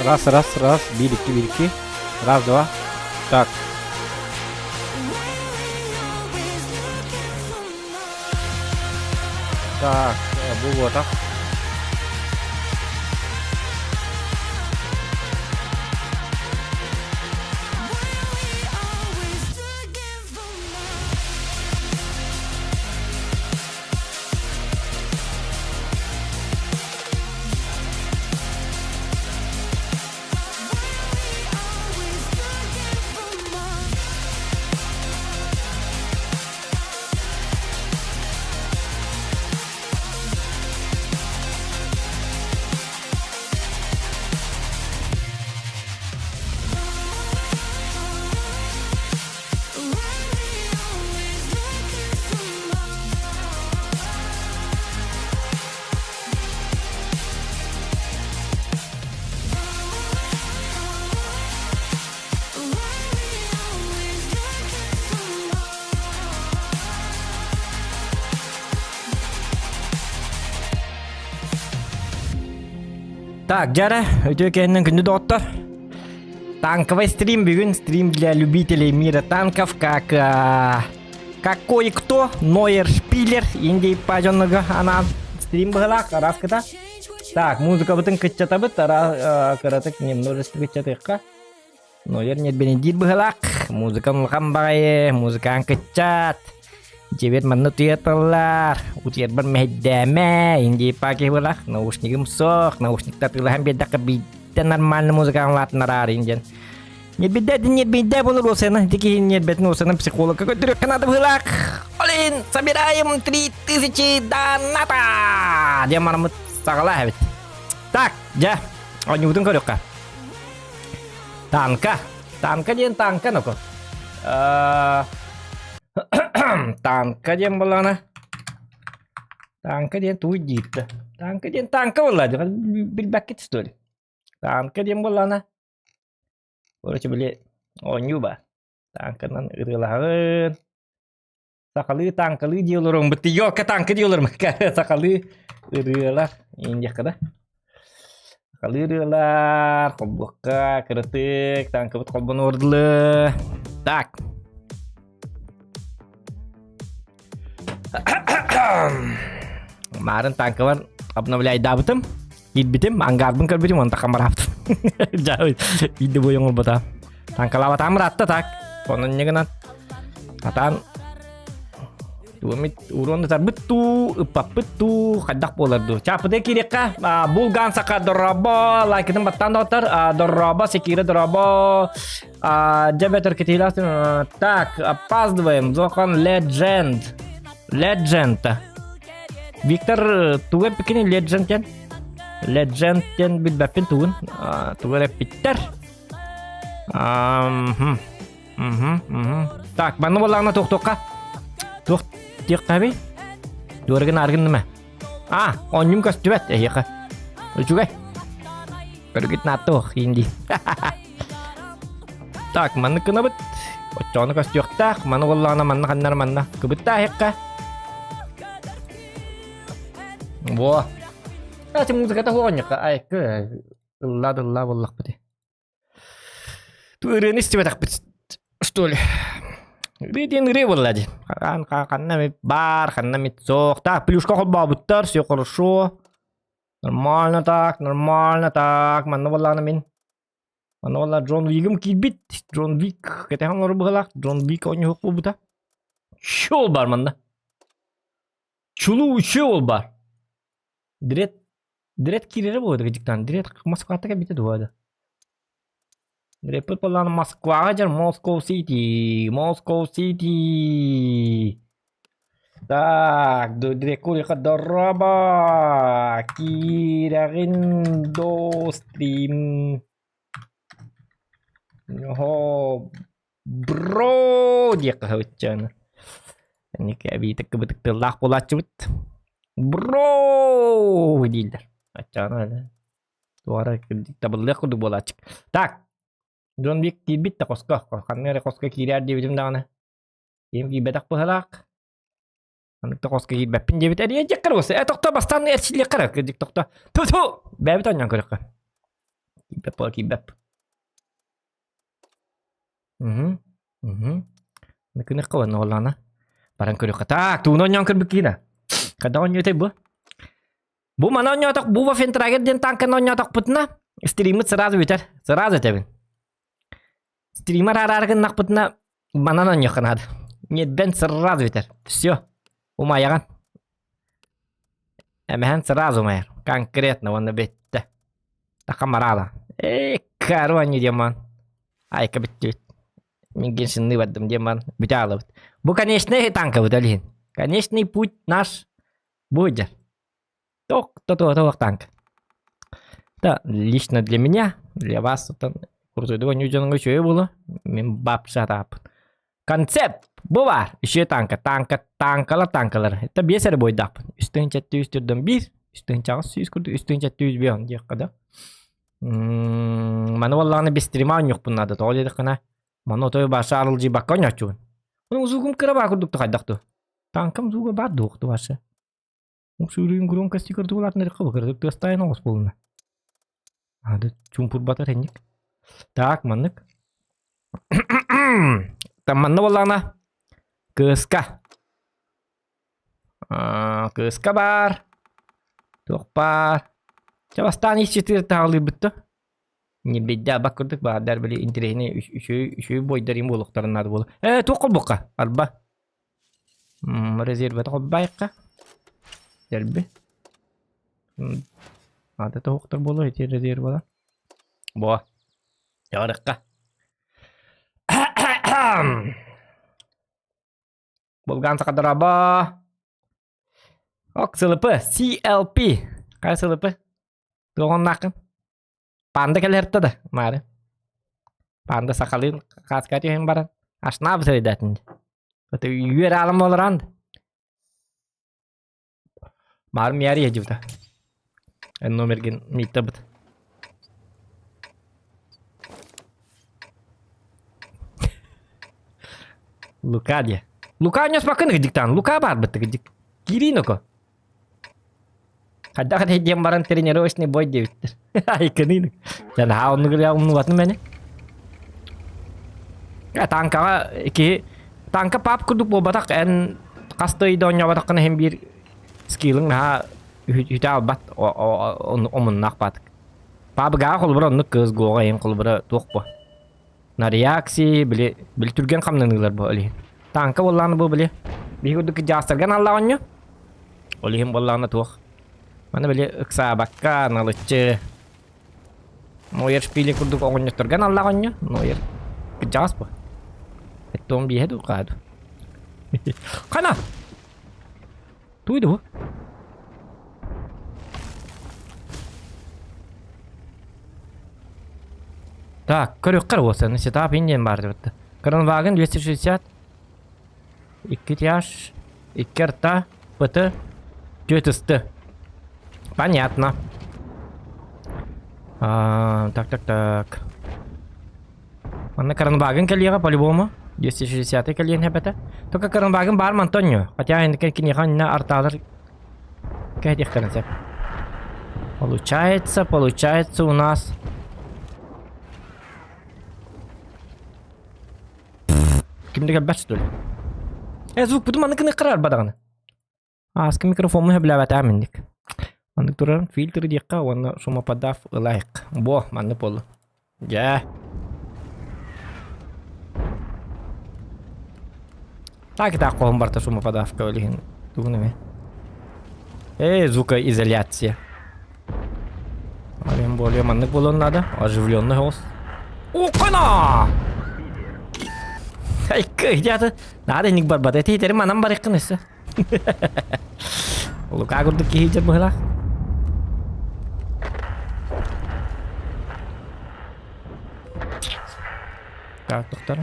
Раз, раз, раз, биир, икки, биир, икки. Раз, два. Так. Так, бу буотах. Так, дьара, үтүө кэннин күндү доҕоттор. Танковый стрим бүгүн стрим для любителей мира танков, как как кое-кто, Нойер Шпилер, Индий пажонныга анаан стрим быһылаах, араскыта. Так, музыкабытын кыччатабыт, ара кыратык немножечко кыччатыахха. Нойер нербенедиир быһылаах, музыкан улахан баҕайы, музыкаан кыччат. Дьиэбит манна утуйаталлар, утуйарбар мэһэйдээмэ, Индий паки быһылаах, наушнигым суох, наушниктар тылаһан биэрдэххэ биирдэ нормально музыкаан улаатыннараарын диэн. Ньирбидэ ньирбидэ буолар уосана, ити киһи ньирбэтин уосана психологка көрдөрүөххэ наада быһыылаах. Олин, собираем 3000 доната! Диэн бараммыт саҕалаа эбит. Так, дьэ, оонньуубутун көрүөххэ. Танка. Танка диэн танка ноко. Танка диэн буоллаҕына Танка диэн тугуй дииртэ. Танка диэн танка буолла билбэккит что ли? Танка диэн буоллаҕына короче били оонньуу ба. Танканан ырыалаһаҕын. Сахалыы танкалыы дии олоруҥ бытты ёлка танка дии олорум сахалыы ырыалар индиэххэ да сахалыы ырыалар холбуохха кыратык танкабыт холбонуордулы так Маарын танкабар обновляйдаабытым киирбитим ангарбын көрбүтүм онто хамараабытым дьаабыт биирдэ буойан оҥорбута танкалаабатаам ыраатта так онон инньэ гынан атаан Туомит урон ытарбыт туу, ыппаппыт туу, хайдах буолар дуу. Чаапыда киириэххэ, Булган саха дорообо, лайкытын баттаан доҕоттор, дорообо, секира дорообо, дьэбэтэр кэтиилээх Так, опаздываем, Зохан Legend. Legend. Виктор тугу эппиккиний Legend диэн? Legend диэн билбэппин тугун. Тугу эрэ эппиттэр. Так, манна буоллаҕына туохтуохха? Туох диэххэ Дуорагын аргын нема. А, онньум көстүбэт эһиэхэ. Үчүгэй. Көргүт нааттуох инди. Так, маннык гынабыт. Оччоҕуна көстүөхтээх. Маны буоллаҕына манна ханнар манна кыбыттаах Во. Ати музыката хуоньяка. Ай, ылла ылла буоллахпыт. Ырыаны истибэтэхпит, что ли? Ырыа диэн ырыа буолла дии. Ханна эмит баар, ханна эмит суох. Так, плюшка холбообуттар, все хорошо. Нормально так, нормально так. Манна буоллаҕына мин. Манна буолла Джон Уигым киирбит. Джон Вик кэтэһэн олорор быһыылаах. Джон Вик оонньуһук буолбута. Чул бар манна. Чулуу үчү бар. Дред Дред киирэрэ буолуо дьиктан. Дред Москвата кэлбитэ дуо да? Дреппит буоллаҕына Москваҕа дьэр Moscow City, Moscow City. Так, Дрекулиха дороба! Киирэҕин до стрим. Оһо. Бро диэххэ сөбүччээн. Инники эбии кыбытык тыллаах буолааччыбыт. Бро дииллэр. Аччаана туора табыллыах курдук буолааччы. Так, Дьон Вик киирбит да хоско. Ханна эрэ хоско киирээр диэбитим даҕаны. Киһим киирбэтэх быһалаах. Маннык да хоско киирбэппин диэбит. Эрийэ диэххэ эрэ Э, тохто, бастаан эрчиллиэххэ эрэ. Кырдьык тохто. Ту-ту! Бэйэбит оонньоон көрүөххэ. Киирбэт буола киирбэп. Угу. Угу. Накыныхха уонна буоллаҕына. Баран көрүөххэ. Так, тууну оонньоон көрбүт киһи да. Хайдах оонньуутай бу? Бу маны оонньоотох, бу Waffentrager диэн танканы оонньоотохпутуна, стриммит сразу бүтэр. Сразу этэбин. Стример араары гыннахпытына, манан оонньуохха наада. Ньирбэн сразу бүтэр. Все. Умайаҕын. Эмэһэн сразу умайар. Конкретно уонна бүттэ. Такамараала. Ээ, карванни диэман. Айка бүттүбүт. Мин геншинны бардым диэман. Бүтэ аалабыт. Бу конечный танкабыт ол иһин. Конечный путь наш будет. Тох танк. Да, лично для меня, для вас, это курсуйдуга ньүдьаныҥа үчүгэй буолуо. Мин бапса тааппын. Концепт бу баар. Үчүгэй танка, танка, танкалар, танкалар. Это биэс эрэ буойдаахпын. Үс тыһыынча түс түрдөн биир, үс тыһыынча аҕыс сүүс курдук, үс тыһыынча түс биэс диэххэ да. Маны буоллаҕына бестрима оонньуохпун наада. Тоҕо диэтэххинэ, маны отой баша арылдьыйбакка оонньооччубун. Ону узугум кыра баа курдук хайдах дуу? Танкам зуга баар дуох дуу баша? Уксуурун громкости курдук улаатыннарыахха бу кырдык тыастаайын оҕус буолуна. Ады чуумпурбатар энник. Так, маннык. Там манна буоллаҕына кыска. Кыска баар. Туох баар. Чэ бастаан ис четыре таалыйбыт да. Не бедя бак курдук баардар били интэриэһинэй үчүгэй үчүгэй бойдар им буолуохтарын наада буолла. Ээ туох холбукка арба. Резервэт холбайка. Дерби. Ада тоһуктар буолуо ити резервала. Бо. Ярыкка. Булган сакадараба. Ок, СЛП, CLP. Кай СЛП? Туоҕуннааххын? Панда кэлэртэ да, маары. Панда сахалыын хааска түһэн баран, ашнаабы сэрийдээтин. Это үөр аалым боларан. Маар миари ежибита. Эн номерген мииттабыт. Лука диye. Лука ньос бакын гыдьыктаан. Лука баар бытты гыдьык. Киирин око. Хайдах этэй диэн баран тренировочный бой диэбиттэр. Айкыныын. Дьэ наһаа оннук ырыа умнубатым мени. Танкаҕа киһи танка пап курдук буолбатах эн хас да ыйда оонньооботоххуна иһин биир скиллиҥ наһаа үтэ албат омуннаах баатык. Пабыгаҕа холобура оннук кыыс гуоҕа иһин холобура туох бу. На реакции били били түргэн хамнаныылар бу ол иһин. Танка буоллаҕына бу били биһиги курдук дьаастарга аналлаах оонньуу. Ол иһин буоллаҕына туох. Маны били ыксаабакка налыччы Нойер шпили курдук оҕонньотторго аналлаах оонньуу. Нойер кырдьаҕас бу. Эттуом биэһэ дуу хаа дуу. Хана! Туй бу? Так, көрүөххэ уосаны сетап индиэн баар дебетте. Кранваген 260 2 тяж, 2 рта, ПТ, 4 ст. Понятно. А, так, так, так. Манна Кранваген кэлиэҕэ по-любому. 260 кэлиэн хэбэтэ. Только Кранваген баар Антонио. Хотя киниэхэ инна артаалар кэһэтиэхтэрин сөп. Получается, получается у нас... Ким да кэлбэт что ли? Э, звук бутун маннык кыныккарар бадаҕаны. Ааска микрофоммун сөбүлээбэтээм инник. Маннык турар фильтр диэххэ уонна шумоподав ылайык. Бо, маннык буолла. Дьэ. Так и так хоһум барта шумоподавка ол иһин тугун эмэ. Эй, звукоизоляция. Алем более маннык буолуон наада. Оживленный голос. Окана! Ай, кыйдяты. Наада инник барбат. Эти итерим манан барыккын өссө. Лука курдук киһи дьэ быһылаах. Так, доктор.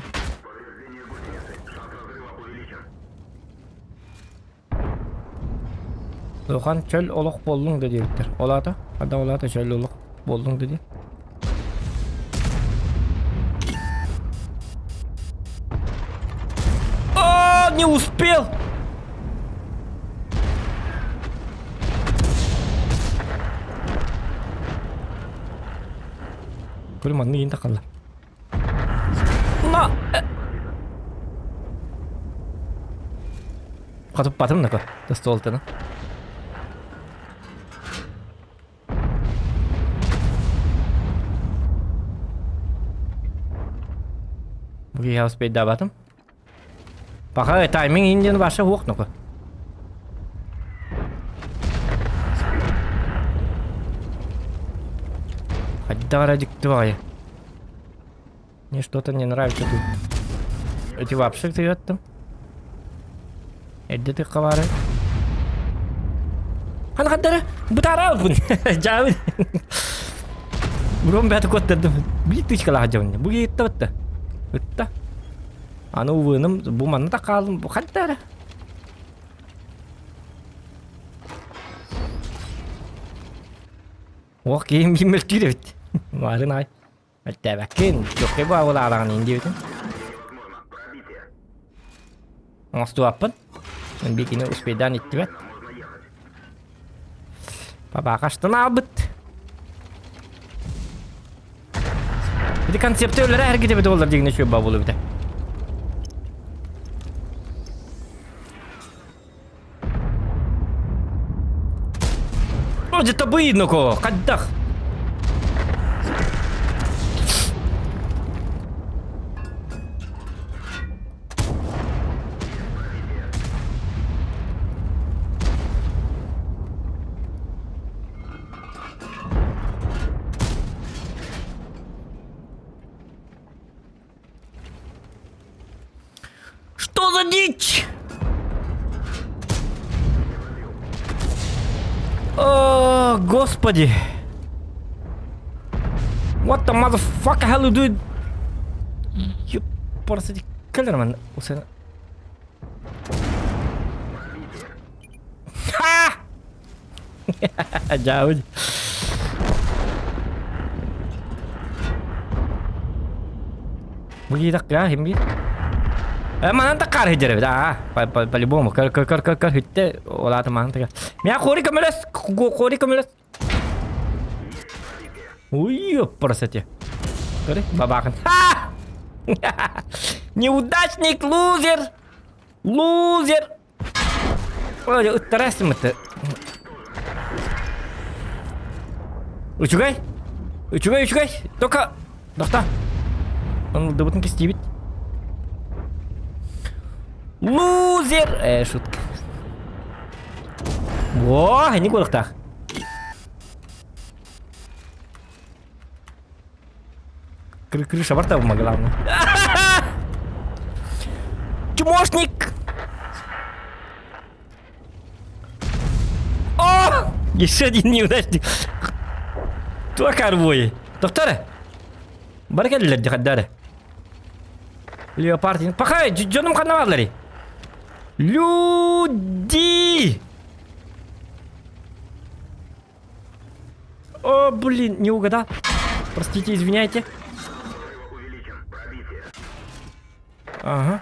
Улахан чөл олох буоллуҥ да диэбиттэр. Ол аата, хада ол аата чөл олох буоллуҥ да диэн. О, не успел! Көрүм манны иин тахалла. На! Хотуппатым да стволтаны. Я успейдаабатым. Пока тайминг индиан ваша хуох ну-ка. Хайдах эрэ дьикти баҕайы. Мне что-то не нравится тут. Эти вообще тыгаттым. Эрдэ тыкка баары. Хана хаттары бытараабын. Жаабын. Урон бэт куоттардым. Биир тычкалаах дьон. Бу киһитте бытта. Ытта. Аны увыным бу манна да хаалым. Бу хаттара. Ох, киһим ким мөлтүүр эбит. Марын ай. Мөлтөөбөккүн, чуоккай баабылаараҕын иин диэбитим. Оҥостубаппын. Бикини успейдаан иттибэт. Папаакаштан аалбыт. Ити концепты өлөрө эргитебит олар дигине үчүгэй баабыл эбитэ. Вроде табыйныко, хайдах? Что за дичь? О, господи. What the motherfucker hell you do? Просто кэлэр Ха! Дьаабын. Бу киитэххэ ким биир? Э, манан таккаар сылдьар эбит, аа, по-любому, көр, көр, көр, көр, көр, хүттэ, ол аата манан такар. Мя хори көмөлөс, хори көмөлөс. Уй, ёппарасати. Көрі, бабақын. Ха! Неудачник, лузер! Лузер! Ой, ыттарасымыты. Үчүгэй. Үчүгэй, үчүгэй. Только Дохта. Ылдыбытын кистиибит. Лузер! Э, шутка. Во, не куолахтаах. Крыша барта главное. Чмошник! О! Еще один неудачник. Туа карбой. Доктор! Бары кэллилэр дьахаддары. Леопард. Пахай, дьонум ханна баалларый? Люди! О, блин, не угадал. Простите, извиняйте. Ага.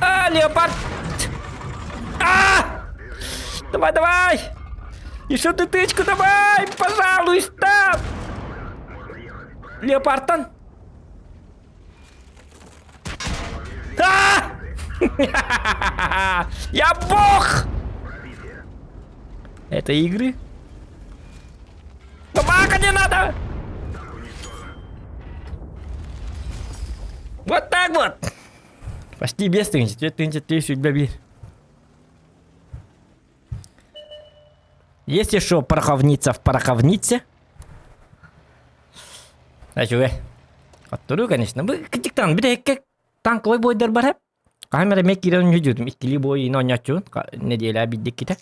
А, леопард! А! Давай, давай! Еще ты тычку давай, пожалуйста! Леопардтан! А! Я бог! Это игры? Собака не надо! Вот так вот! Почти без 30, 33 судьба бир. Есть еще пороховница в пороховнице? Үчүгэй. Хотторуу, конечно. Бу кырдьыктаан бүтэһиккэ танковай бойдар бар Хаһан эрэ эмиэ киирэн оонньуу Иккилии бой оонньооччубун нэдиэлэ биирдэ-иккитэ.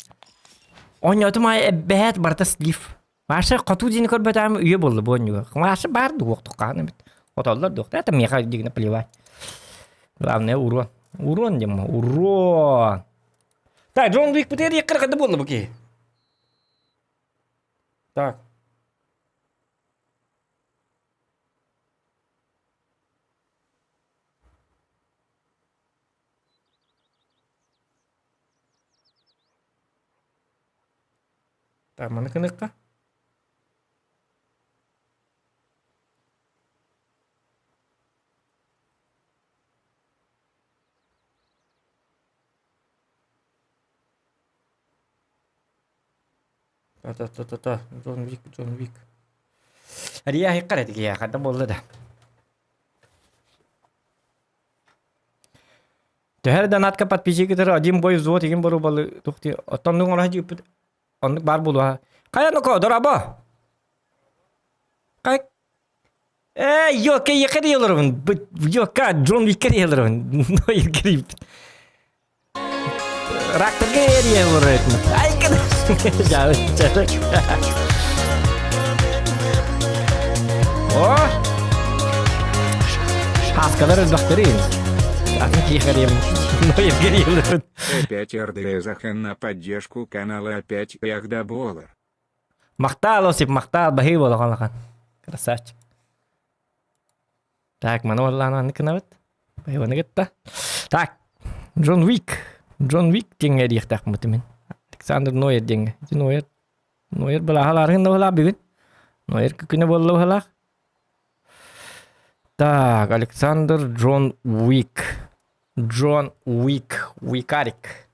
Оонньоотум аайы эбэһээт барыта слив. Маша хотуу диэни көрбөтөҕүм үйэ буолла бу оонньууга. Маша баар дуо хаһан эбит. Хотоллор дуо. Это миэхэ дигинэ плевать. Главное урон. Урон диэн урон. Так, Джон Уик бытыар яккар хада буолла бу киһи. Так. Так, маны кыныкка. Та-та-та-та-та, Джон Вик, Джон Вик. Ария хиккар этиги хата буолла да. Төһөр донатка подписчик кытары один бой взвод игин борубалы тухти оттоннуң ола жиппит оннук бар буолуа. Хайа ноко дорабо. Кай Э, йока якар ялырбын. Йока Джон Викер ялырбын. Но якар Рактырга ялырбын. Ай, О! Хаскалар өлбөхтөрүн. Атын киехерем. Но Евгений Опять РД Захан на поддержку канала опять Яхдаболар. Махтал, Осип, махтал, баһыы буолахан Красавчик. Так, маны орлаан анны кынабыт. Баһыыбаны кытта. Так, Джон Уик. Джон Уик диэҥҥэ диэхтээх мин. Александр Нойер диэҥҥэ. Ити Нойер Нойер былааһалаарыһын да быһалаах бүгүн. Нойер күнэ буолла быһалаах. Так, Александр Джон Уик. Джон Уик. Уикарик.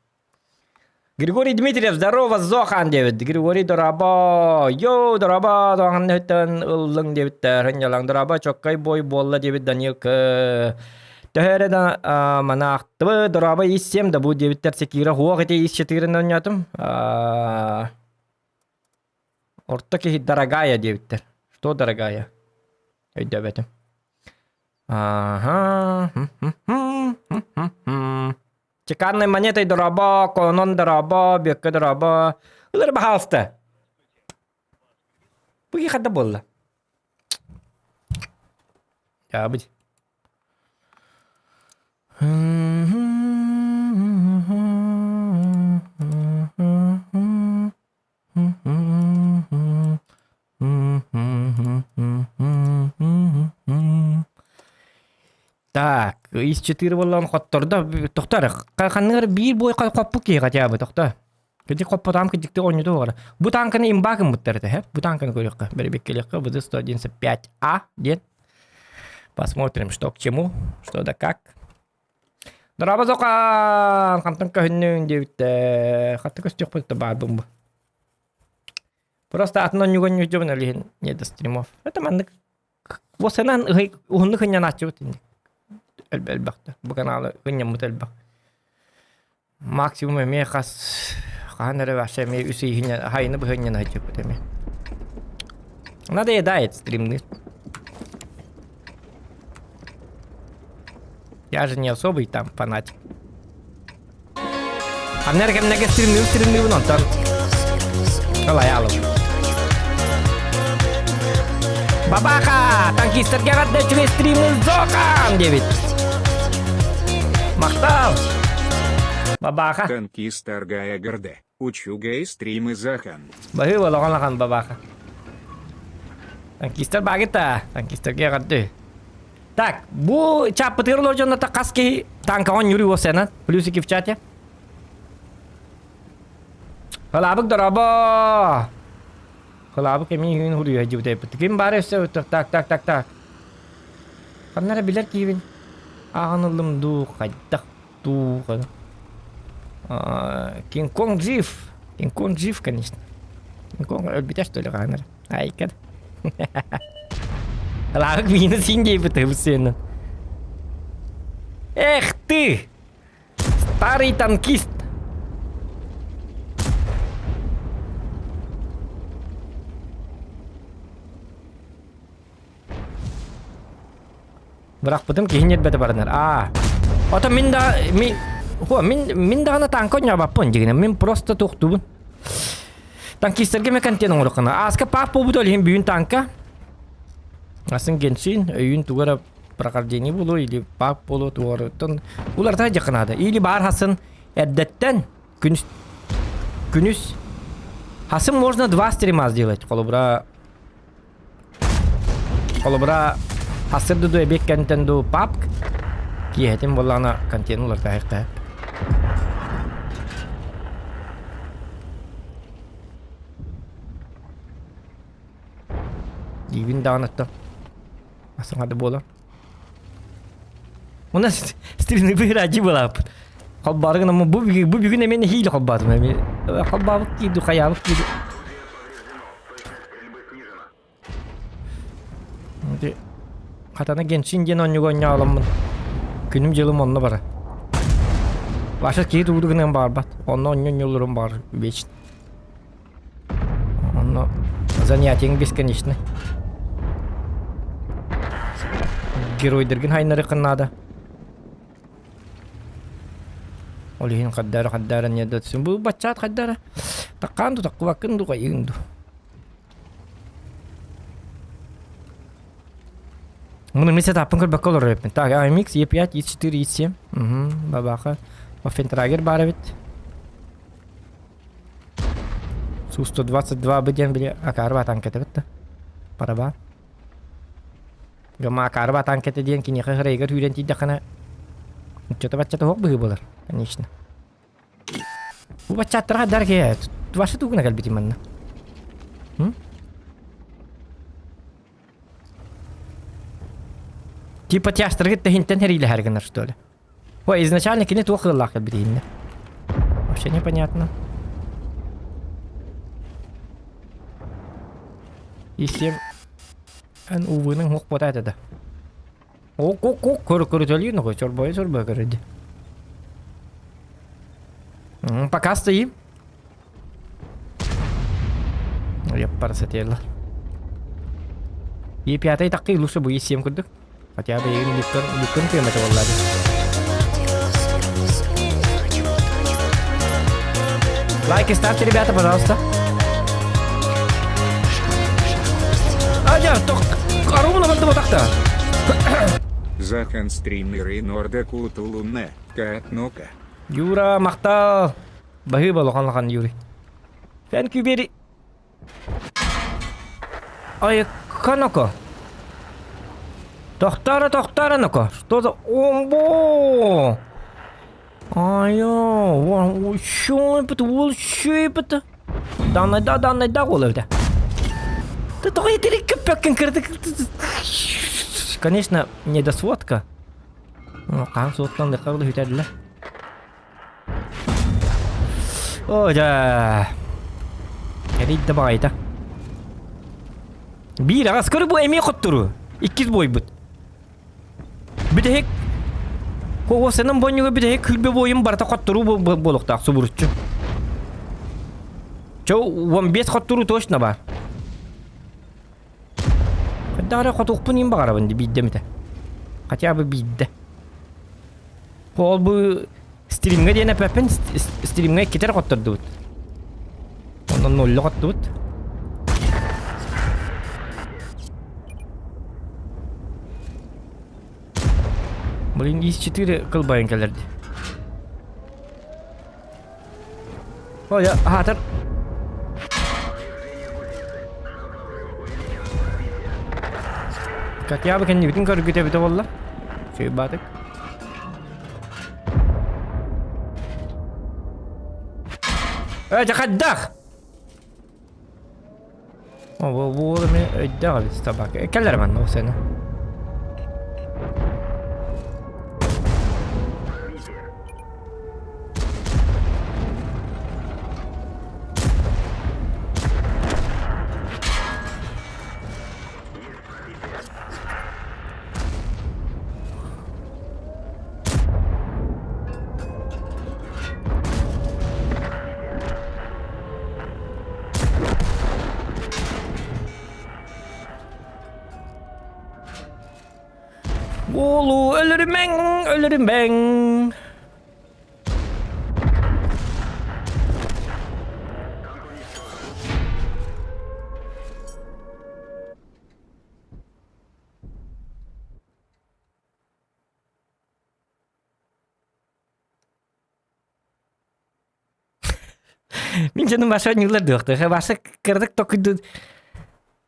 Григорий Дмитриев, здорово, Зохан диэбит. Григорий дорообо, йоу, дорообо, тоҕоннөттөн ыллыҥ диэбиттэр. Ынньалаҥ дорообо, чоккай бой буолла диэбит Данил К. Төһө эрэ да манаахтыбы, дорообо ис сем да бу диэбиттэр Секира хуох ити ис четырын оонньоотум. Орто киһи дорогая диэбиттэр. Что дорогая? Өйдөөбөтүм. Аха. Чеканной монетой дорообо, конон дорообо, бүөккэ дорообо. Ылар баһаалыста. Бу хадда буолла. Ябыть. Так, ис четыре буоллаҕына хоттордо. Тохтоо эрэ, ханныгар биир бой хоппут киһи хотя бы, тохтоо. Кыдьык хоппотаам кыдьыкты оонньоту оҕора. Бу танканы имба гыммыттар этэ, Бу танканы көрүөххэ, бэрибиккэлиэххэ, ВД-111.5А диэн. Посмотрим, что к чему, что да как. Дорообо Зохан, хантан көһүннүҥ диэбиттэр. Хатта көстүөхпүт да баарбын бу. Просто атын онньуган ньүдьүбүн олиһин не до стримов. Это маннык Уосанан уһуннук ынньанааччыбыт инник. Элбэхтэ. Бу каналы ынньаммыт элбэх. Максимум эмиэ хас хаһан эрэ вообще эмиэ үс ыйыһынньа хайыны быһынньана сылдьыбыт эмиэ. Надоедает стримный. Я же не особый там фанатик. Ханна эрэ кэмнэргэ стримныыбын стримныыбын онтон Алайалым. Бабаха! Танкистарга эҕэрдэ үчүгэй стримы Зохан диэбит. Махтал! Бабаха. Танкистарга эҕэрдэ. Үчүгэй стримы Захан. Баһыыба лоҕон бабаха. Танкистар баагыта. Танкистарга эҕэрдэ. Так, бу чаппытыгар олорор дьонно хас киһи танкаҕа оонньуур уосена? Плюсики в чате. Халаабык дорообо! Халаабык эмиэ күн хуруйа дьибитэйбит. Ким баар өссө так так так так. Ханна эрэ билэр киһибин. Ааҕан ыллым дуу, хайдах дуу. Кинг-Конг жив. Кинг-Конг жив, конечно. Кинг-Конг өлбүтэ что ли хаһан эрэ. Айкар. Халаабык миини син диэбит ыбысыанан. Эх ты! Старый танкист! Бырахпытым киһи ньирбэтэ баранар. Аа. Ото мин да мин Хо, мин мин даҕаны танка оонньообаппын дьигинэ. Мин просто туохтуубун. Танкистарга ме контент оҥороххуна. Ааска паап буолбут ол иһин бүгүн танка. Асын генсин, өйүн тугара. Прохождение буолуо или пап буолуо туоруттан уларыта дьахха наада. Или баар хасын эрдэттэн күнүс күнүс хасын можно два стрима сделать. Холобура холобура хасыр ду эбиэт кэнтэн ду папк киэһэтин буоллаҕына контент уларыта хайахтаһап. Диибин даҕаны оттон Саҥарды буолар. У нас стримный быһырааччы былааппыт. Холбаары гынан бу бүгүн бу бүгүн эмиэ нэһиилэ холбаатым эмиэ. Холбаабыт диир хайаабыт диир. Хатана Геншин диэн оонньууга оонньооламмын. Күнүм дьылым онно бара. Ваша киһи тугу гынан баарбат. Онно оонньуу баар вечно. Онно занятиеҥ бесконечный. Геройдаргын хайнарыххын наада. Ол иһин хардара хардара не датсын. Бу баччаат хардара. Таккаан ду таккыбаккын ду хайыын ду. Муну мен сетаппын көрбөккө олорор эбиппин. Так, AMX, E5, E4, E7. Угу, бабаха. Офентрагер бар эбит. Су-122 б диэн били акаарба танкета битта. Параба. Дьома акаарба танкета диэн киниэхэ хырайыгар үүрэн тиийдэххинэ ыччата баччата суох быһыы буолар, конечно. Бу баччааттара хайдар киһи ваша тугуна кэлбитим манна. Типа тяжтаргыт тэһинтэн хэриилэһэр гынар что ли? Ой, изначально кини туох ыаллаах кэлбитиһиннэ? Вообще непонятно. Если эн увының хук бота это. Ок ок ок көр көрүтөлүү нохой чорбой чорбой көрөдү. Пока стоим. Я парасетела. И пятый такой лучше будет 7 курдук. Хотя бы егин бүккөн бүккөн тыымата буоллаады. Лайки ставьте, ребята, пожалуйста. Адя, тох, карумна банды ботакта. Захан стримеры Норда Кутулуне, Катнока. Юра, махтал. Баһыыба улахан улахан Юрий. Thank you very Айыкка ноко. Тохтара тохтара ноко. Что за омбо? Айо, шөйпіт, ол шөйпіт. Данайда, данайда ол өте. Ты тоғай терек көппөккен кірді. Конечно, недосводка. Қан суоттан дыққарлы хүтәділі. Оо дьэ. Эрийдэ баҕайыта. Биир аҕас көрү бу эмиэ хоттору. Иккис буойбут. Бүтэһик Куосанын бонньуга бүтэһик күлбэ буойун барыта хотторуу буолуохтаах субуруччу. Чо 15 хотторуу точно бар. Хайдах эрэ хотуохпун иин баҕарабын дии биирдэ эмитэ. Хотя бы биирдэ. Ол бу стримҥэ диэн эппэппин, стримҥэ иккитэ эрэ хоттордубут. Онон ноллэ хоттубут. Блин, ИС-4 кылбайын кэлэрди. Ой, аһаатар. Хотя бы кэннибитин көргүтэ эбитэ буолла. Сыырбаатык. Э, хайдах? О, бу уол эмиэ өйдөөх эбит собака. Кэлэр манна ол сена. Уолу өлөрүмэҥ, өлөрүмэҥ. Мин дьонум баша оонньуулар дуохтар. Баша кыратык токуйду.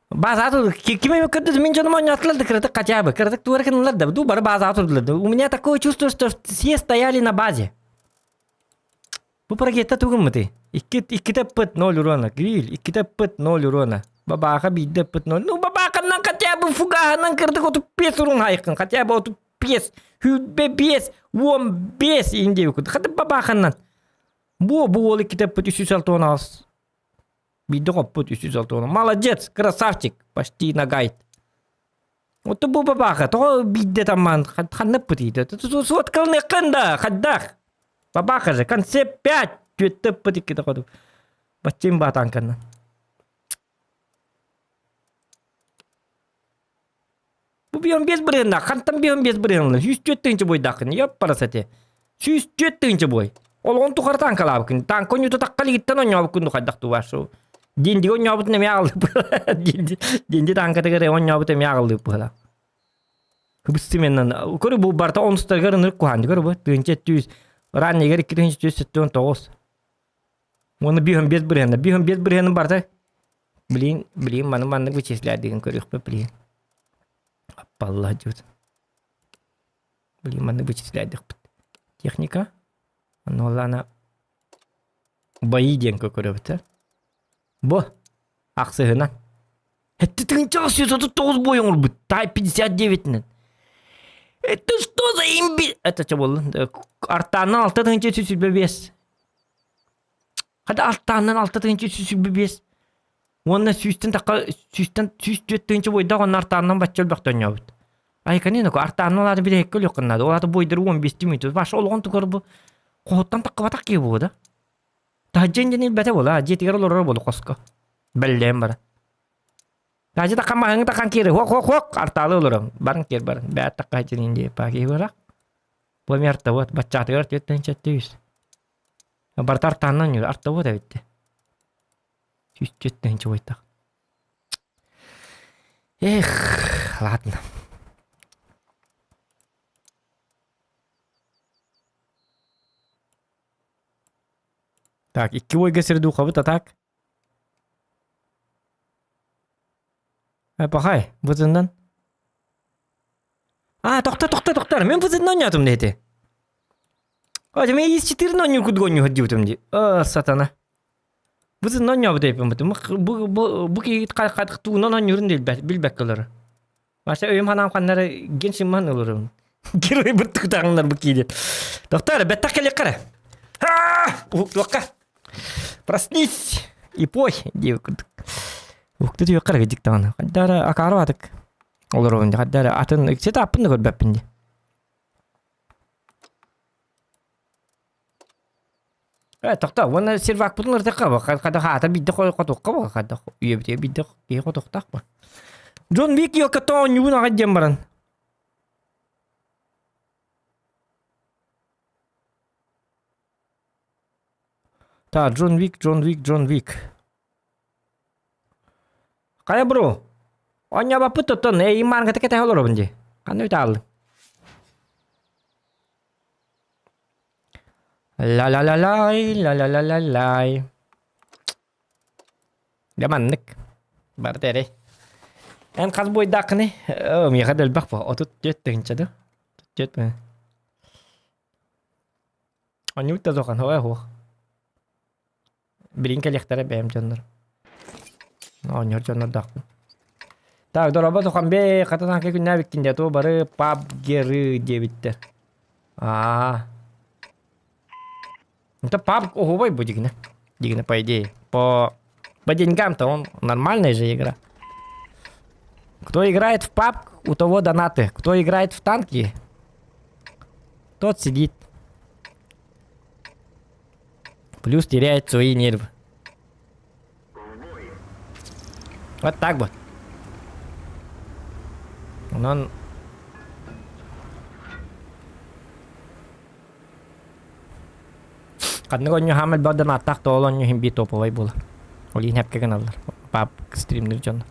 База ким эми көрдү, мин дьонум оонньоотулар да кыратык хотя бы. Кыратык туора гыннылар да, ду бары базаҕа турдулар да. У меня такое чувство, что все стояли на базе. Бу ракета тугуммутый? Икки, иккитэ пыт ноль урона. Гриль, иккитэ пыт ноль урона. Бабаха биирдэ пыт ноль. Ну, бабаханнан хотя бы фугаһынан кырдык отуп пес урун хайыккын. Хотя бы отуп пес, хүлбе бес, уон бес индей курдук. Хата бабаханнан. Бу бу уол иккитэ пыт 366. Биирдэ хоппут 360. Молодец, красавчик, почти на гайд. Вот бу бабаха, тоҕо биирдэ таммаан ханна пытыйда? Суоткалыныаххын да, хайдах? Бабаха же, концепт 5, түөттэ пыт иккитэ ходу. Баччым баатаанканна. Бу бион без бырыһынна, хантан бион без бырыһынна? 104 тыһыынча бойдааххын, ёппарас эти. 104 тыһыынча бой. Ол он тухары танкалаабыккын. Танка онньута тахха илигиттэн онньообуккун ду хайдах туу башу. Диндиги онньообутун эмиэ аҕаллыып. Динди динди танкатыгар онньообут эмиэ аҕаллыып быһыла. Хыбыстыменнан. Көрү бу барта онустаргар ынырык куһаан. Көрү бу тыһыынча түс. Раннигер 2 979. Уонна биһөн бес бырыһына. Биһөн бес бырыһынын барта Блин, блин, маны маннык вычислять көрүөхпүт, блин. Аппалла дьут. Блин, маннык вычислядыхпыт. Техника. Онно бои диэн көрөбүт. Бу ахсыһынан. Это 1939 бой оҥорбут. Тай 59-нэн. Это что за имби? Это что было? Артаннан алта тыһыынча сүүс сүүрбэ биэс. Хата алтааннан алта тыһыынча сүүс сүүрбэ биэс. Уонна сүүстэн тахха сүүстэн сүүс түөрт тыһыынча буойдаах онно артааннан бачча элбэхтэ оонньообут. Айканин оку артааннан ол аата билэһиккэ өлүөххүн наада. Ол аата буойдары уон биэстии мүнүүтэ. Баша олоҕун тухары бу хоһуттан таххыбатах киһи буолуо да. Таһырдьа инньэ илбэтэ буолаа, дьиэтигэр олороро буолу хоско. Бэллээн баран. Таһырдьа таххан маһыҥы таххан киир, хуох хуох хуох артаалы олорон. Баран киир баран. Бэт тахха дьиҥин дии паа киһи барах. Бу эмиэ артабыт баччаатыгар түөрт тыһыынча үс. Барыта артааннан ньүр артабыт эбит. Сүүс түөрт тыһыынча буйтах. Эх, ладно. Так, икки бойга сирдухабыт, а так? Пахай, бытынан. А, тохтор, тохтор, тохтор. Мен бытынан ойнатым дети. А, мен из 4 ойнуу кудук ойнуу диютум ди. А, сатана. Бытынан ойноо дейпин бутум. Бу бу бу ки туунан ойнуурун билбэк кылары. Маша өйүм ханаам ханнары ген симман ылырым. Герой бір тутағыңдар бу киде. Доктор, беттак келек кара. Уһуктуохха. Проснись и пой диэбит курдук. Уһукта түһүөххэ эрэ кырдьык даҕаны. Хайда эрэ акаары баатык олоробун дии. Хайда эрэ атын ситэ аппын да көрбөппүн дии. Э, тохтоо, уонна сервакпытын ырытыахха хайдах аата биирдэ хотуохха бу хайдах үйэбитигэр биирдэ киһи хотуохтаах бу. Джон Вик ёккото оонньуубун аҕай диэн баран. Так, Джон Вик, Джон Вик, Джон Вик. Хайа бро? Оонньообоппут оттон эйигин маарыҥҥыта кэтэһэ олоробун дии. Ханна бүтэ хааллыҥ? Ла-ла-ла-лай, ла-ла-ла-ла-лай. Дьэ маннык. Барыта эрэй. Эн хас буойдааххыный? Оо, миэхэ да элбэх буо. 34 тыһыынча дуу? 34 Онньук да суох, ой суох. Билин кэлиэхтэрэ бэйэм дьоннор. Оонньуур дьоннордоохпун. Так, дорообо Тухамбей, хата таҥка күннээбиккин дии, то бары пабгеры диэбиттэр. Аа. Это пабг оһуобай бу дигинэ. Дигинэ, по идее. По, по деньгам-то он нормальная же игра. Кто играет в пабг, у того донаты. Кто играет в танки, тот сидит. Плюс теряет свои нервы. Вот так вот. Онон ханнык оонньуу хаамай бадан ааттаах тоол оонньуу иһин биир топовай буолар. Ол иһин эпкэ гыналлар. Пап стримнир дьон.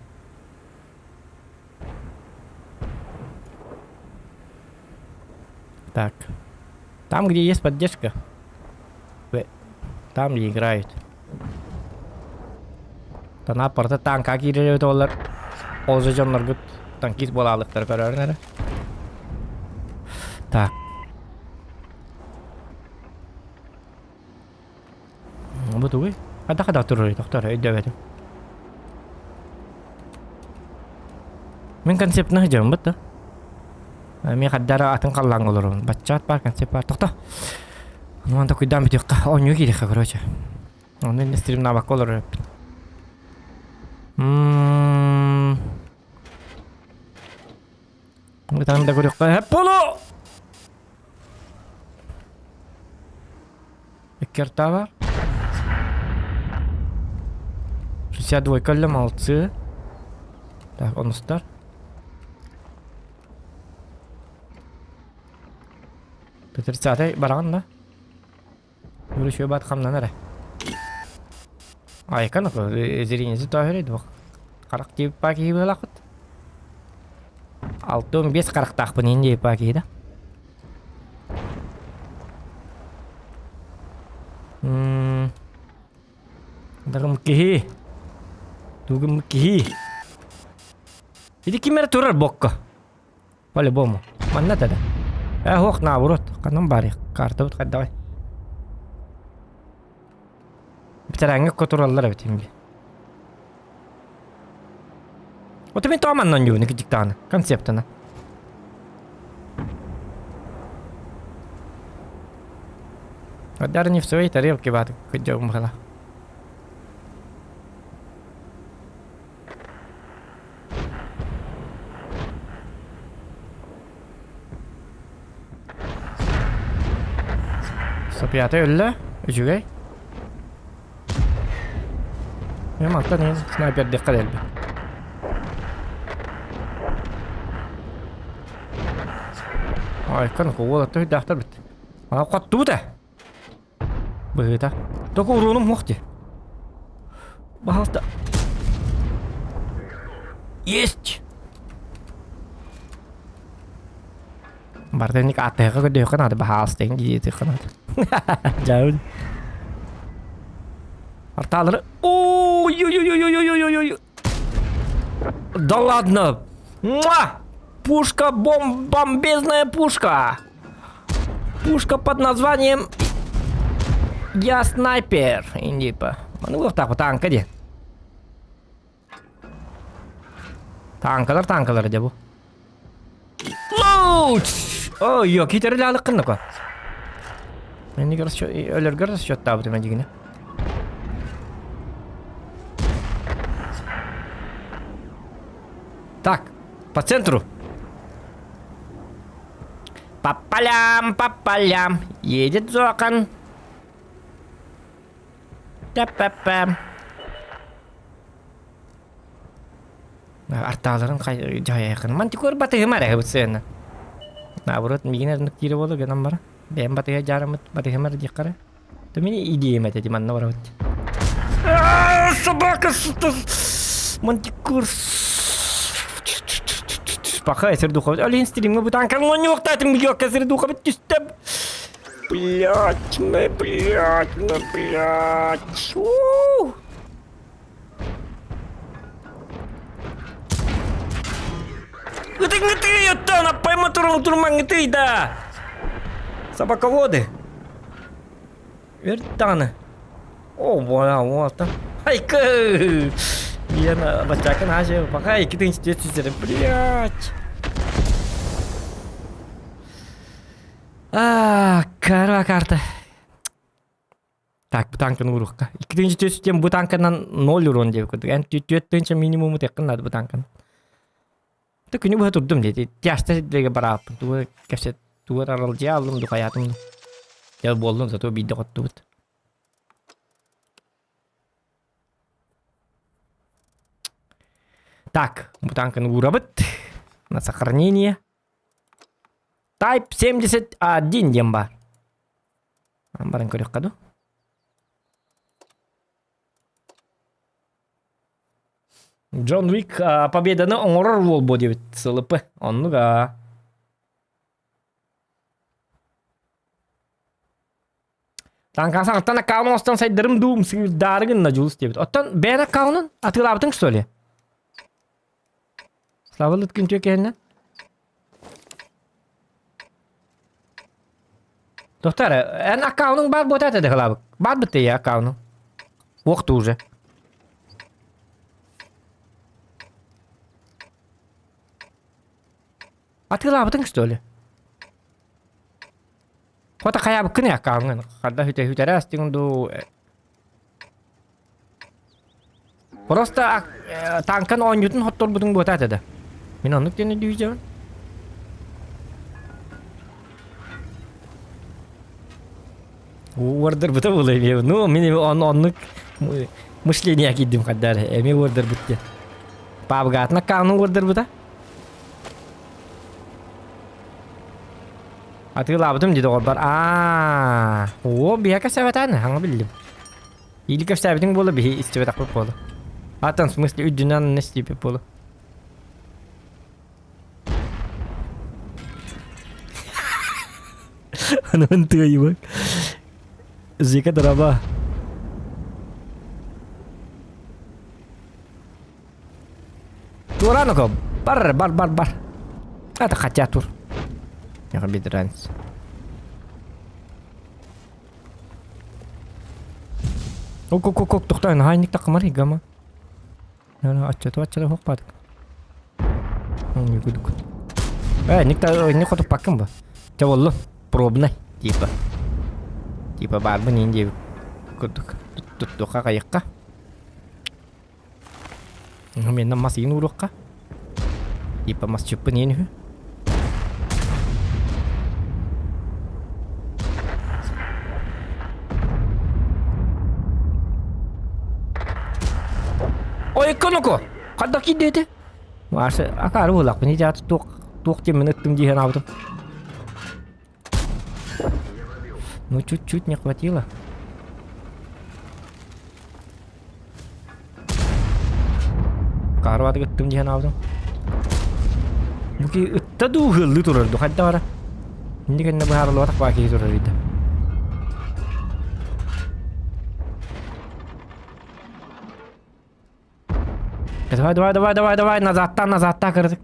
Так. Там, где есть поддержка, там и играют. Танаа барыта тааҥка киирэр эбит буоллар, ол же дьонноргут танкист буолаалыктары көрөөрүн эрэ. Так. Бу тугуй? Хайдах-хайдах турарый, тохтор, өйдөөбөтүм. Мин концептына сылдьабын бытта. Мен хардара атын халлааҥҥа олоробун. Баччаат баар концепт баар. Тохто. Онон такуйдаан бүтүөххэ. Оонньуу киириэххэ, короче. Онно иннэ стримнаабакка олорор эппин. Мм. Ытан да көрүөххэ. Поло! Икки бар. 62 көллө молодцы. Так, онустар. Тридцатый бараҕын да? Үрүчүө бат хамнан эрэ. Айкан зрениесі тоһөрөй дуох. Харах диэбит киһи быһалаахпыт. 65 харахтаахпын иин диэбит киһи да. Дагым киһи. Тугум киһи. Ити ким эрэ турар бокка. По-любому. Манна да. Э, ох, наоборот. Ханан барыах. Картабыт хайдаҕай. Битэрээҥҥэ тураллар эбит инби. Вот мин тоҕо манна оонньуубун кидьиктааны концептана. Даже не в своей тарелке бааты кыдьагым хала. Сопята өллө, үчүгэй. Мен мантан иһин снайпердиэххэ дэлби. Айкан уолаттар өйдөөхтөр бит. Ана хоттубут ээ. Быһыыта. Только уруунум суох дии. Пожалуйста. Есть! Бардыник ааттыһыга көрдөөххө наада баһаалыста диэтиэххэ наада. Дьаабын. Артаалары Ой-ой-ой-ой-ой-ой-ой. Да ладно! Муа! Пушка бомб бомбезная пушка! Пушка под названием Я снайпер. Индипа. Маны уохтаах танка диэн. Танкалар танкалар дьэ бу. Лоуч! Ой, йо, китерил алыккын Мени өлөргөр расчеттаабытым эдигине. Так, по центру. По полям, по полям едет Зокан. Та-па-пам. Артааларын дьаһайахын. Мантикор батыһым эрэ сыана. Наоборот, миигин эрнук киирэ буолу гынан бара. Бэйэм батыһа дьаараммыт батыһым эрэ диэххэ эрэ. То мини идеям этэ манна барабыт. Собака Мантикор Паха сердухабыт. Олин стримҥа бутанкан монньуохтаатым билиокка сердухабыт түстэ. Блять, блять, блять. Ытыҥ-ытый, оттон аппайма турун турмаҥ да! Собаководы. Өр даҕаны. О, буола, уолта. Айка! Лена, бачакын ашы, пока икки тысяч блять. А, кара карта. Так, бу танканы уруохха. 2 диэн бу танканан 0 урон диэбит курдук. Эн 4 минимуму теккин наада бу танкан. Ты күнү быһа турдум диэти. Тяжта сирдэргэ барааппын. Тугу кэпсэт, тугу аралдьыйа аллым, духайаатым. Дьэ буоллун, зато биирдэ хоттубут. Так, бу танканы уурабыт. На сохранение. Type 71 диэн баар. Баран көрүөххэ дуу. Джон Уик победаны оҥорор уол буо диэбит сылыпы. Оннук аа. Танка саҥаттан аккаунт оҥостон сайдарым дуу, сыырдаары гынна Дьулус диэбит. Оттон бэйэн аккаунун атыылаабытыҥ что ли? Слава Лыткин түөкэһиннэн. Доктор, эн аккаунуҥ баар буота этэ дыхалаабыт. Баар бытты я аккаунуҥ. Уохту уже. Атыылаабытыҥ что ли? Хото хайаабыккын аккауҥҥун. Харда хүтэ хүтэрэ астыҥ дуу. Просто танкан оонньуутун хотторбутуҥ буота этэ да. Мин оннук диэн өйдүүбүн. Уордарбыта буолуо эмиэ. Ну, мин оннук мышление киирдим хаддар. Эмиэ уордарбыт диэн. Пабгатын аккаунун уордарбыта. Атыылаабытым дии доҕорбор. Аа, оо, биһиэхэ сэбэтэн, хаҥа биллим. Или кэпсээбитиҥ буола биһи истибэтэхпит буола. Атын в смысле үрдүнэн истибит буола. Анан тыайыбак. Зика драба. Туораан Бар, бар, бар, бар. Это хотя тур. Я без разницы. Ок, ок, ок, ок, тохтоо, наһаа инник такымар игама. Аччату аччата хоқпадык. Күдүк. Э, ник та не хотуппаккын ба. Чэ боллу, пробный, типа. Типа баарбын иин диэбит курдук. Туттуха кайыкка. Мен мас иин ууруохха. Типа мас чыппын иин үһү. Ой, коноко! Хадда киирдэ Маша, акаары буоллахпын, ити аты туох туох диэммин ыттым дии санаабытым. Ну, чуть-чуть не хватило. Акаары ыттым дии санаабытым. Бу ки ытта дуу ыһыллыы турар ду хайда бара. Инди кэннэ быһаарыллыбатах баа киһи турар ыйда. Давай, давай, давай, давай, давай, назадтан, назадта кырдык.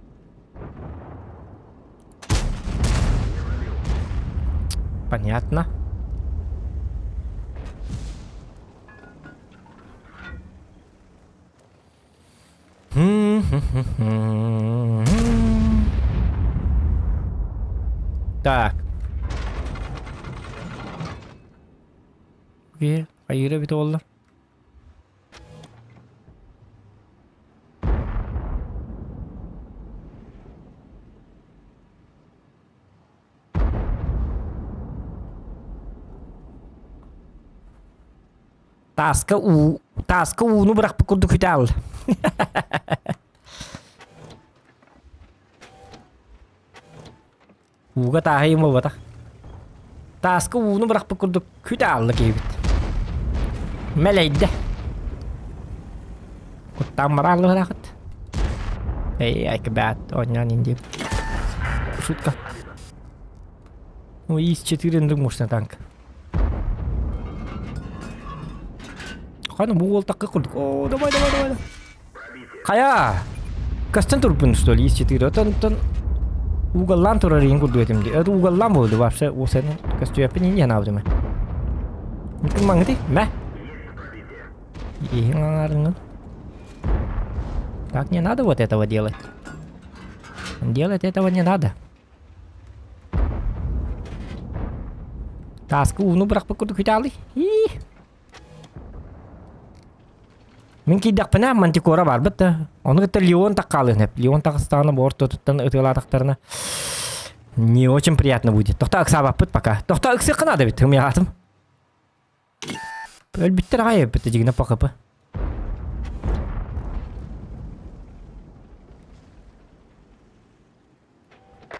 Понятно. Так. Хайыра бит оллар. Тааска уу, тааска ууну бырахпыт курдук үтэ Ууга тааһы буолбатах. Тааска ууну бырахпыт курдук күт аалла киһибит. Мэлэйдэ. Куттаан барааллыһыраахыт. Эй, айкыбаат, оонньоон индиэбит. Шутка. Ну, ИС-4 ындык мощный танк. Ханы бу уол такка курдук. О, давай, давай, давай. Хайа! Көстөн турбун, что ли, ИС-4. Отон, отон угаллаан турар иин курдук этим дии. Это угаллаан буолду вообще уусаны көстүөппүн иин диэн аабытым. Микин маҥыты, мэ. Иһин аҥаарыҥын. Так не надо вот этого делать. Делать этого не надо. Тааска ууну бырахпыт курдук үтаалый. Мин киирдэхпинэ мантикора барбыт да. Ону кытта Леон таккаалыын эп. Леон таҕыстаҕына бу ортотуттан ытыалаатахтарына не очень приятно будет. Тохто ыксаабаппыт пока. Тохто ыксыахха наада эбит, ымыйаатым. Өлбүттэр аҕай эбит дьигинэ пахыпы.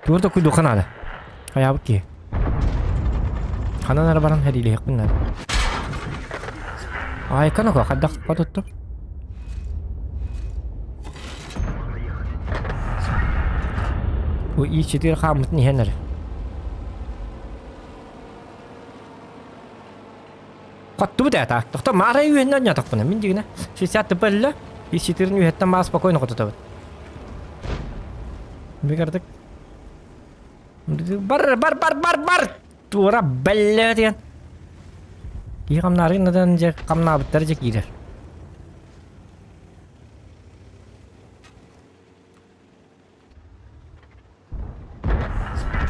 Тугу токуйдуохха наада. Хайаабыт киһи. Ханан эрэ баран хэриилэһиэхпин наада. Айка ноко хайдах потуттум? Бу И4 хааммытын иһэн эрэ. Хоттубут ээ так. Тохто маарай үөһүнэн оонньоотохпуна. Мин дигинэ 60 ТП өллө. 104 үөһэттэн маа спокойно хотутабыт. Бигардык. Бар бар бар бар бар! Туора бэллэ диэн. Киһи хамнаары надан дьэ хамнаабыттар дьэ киирэр.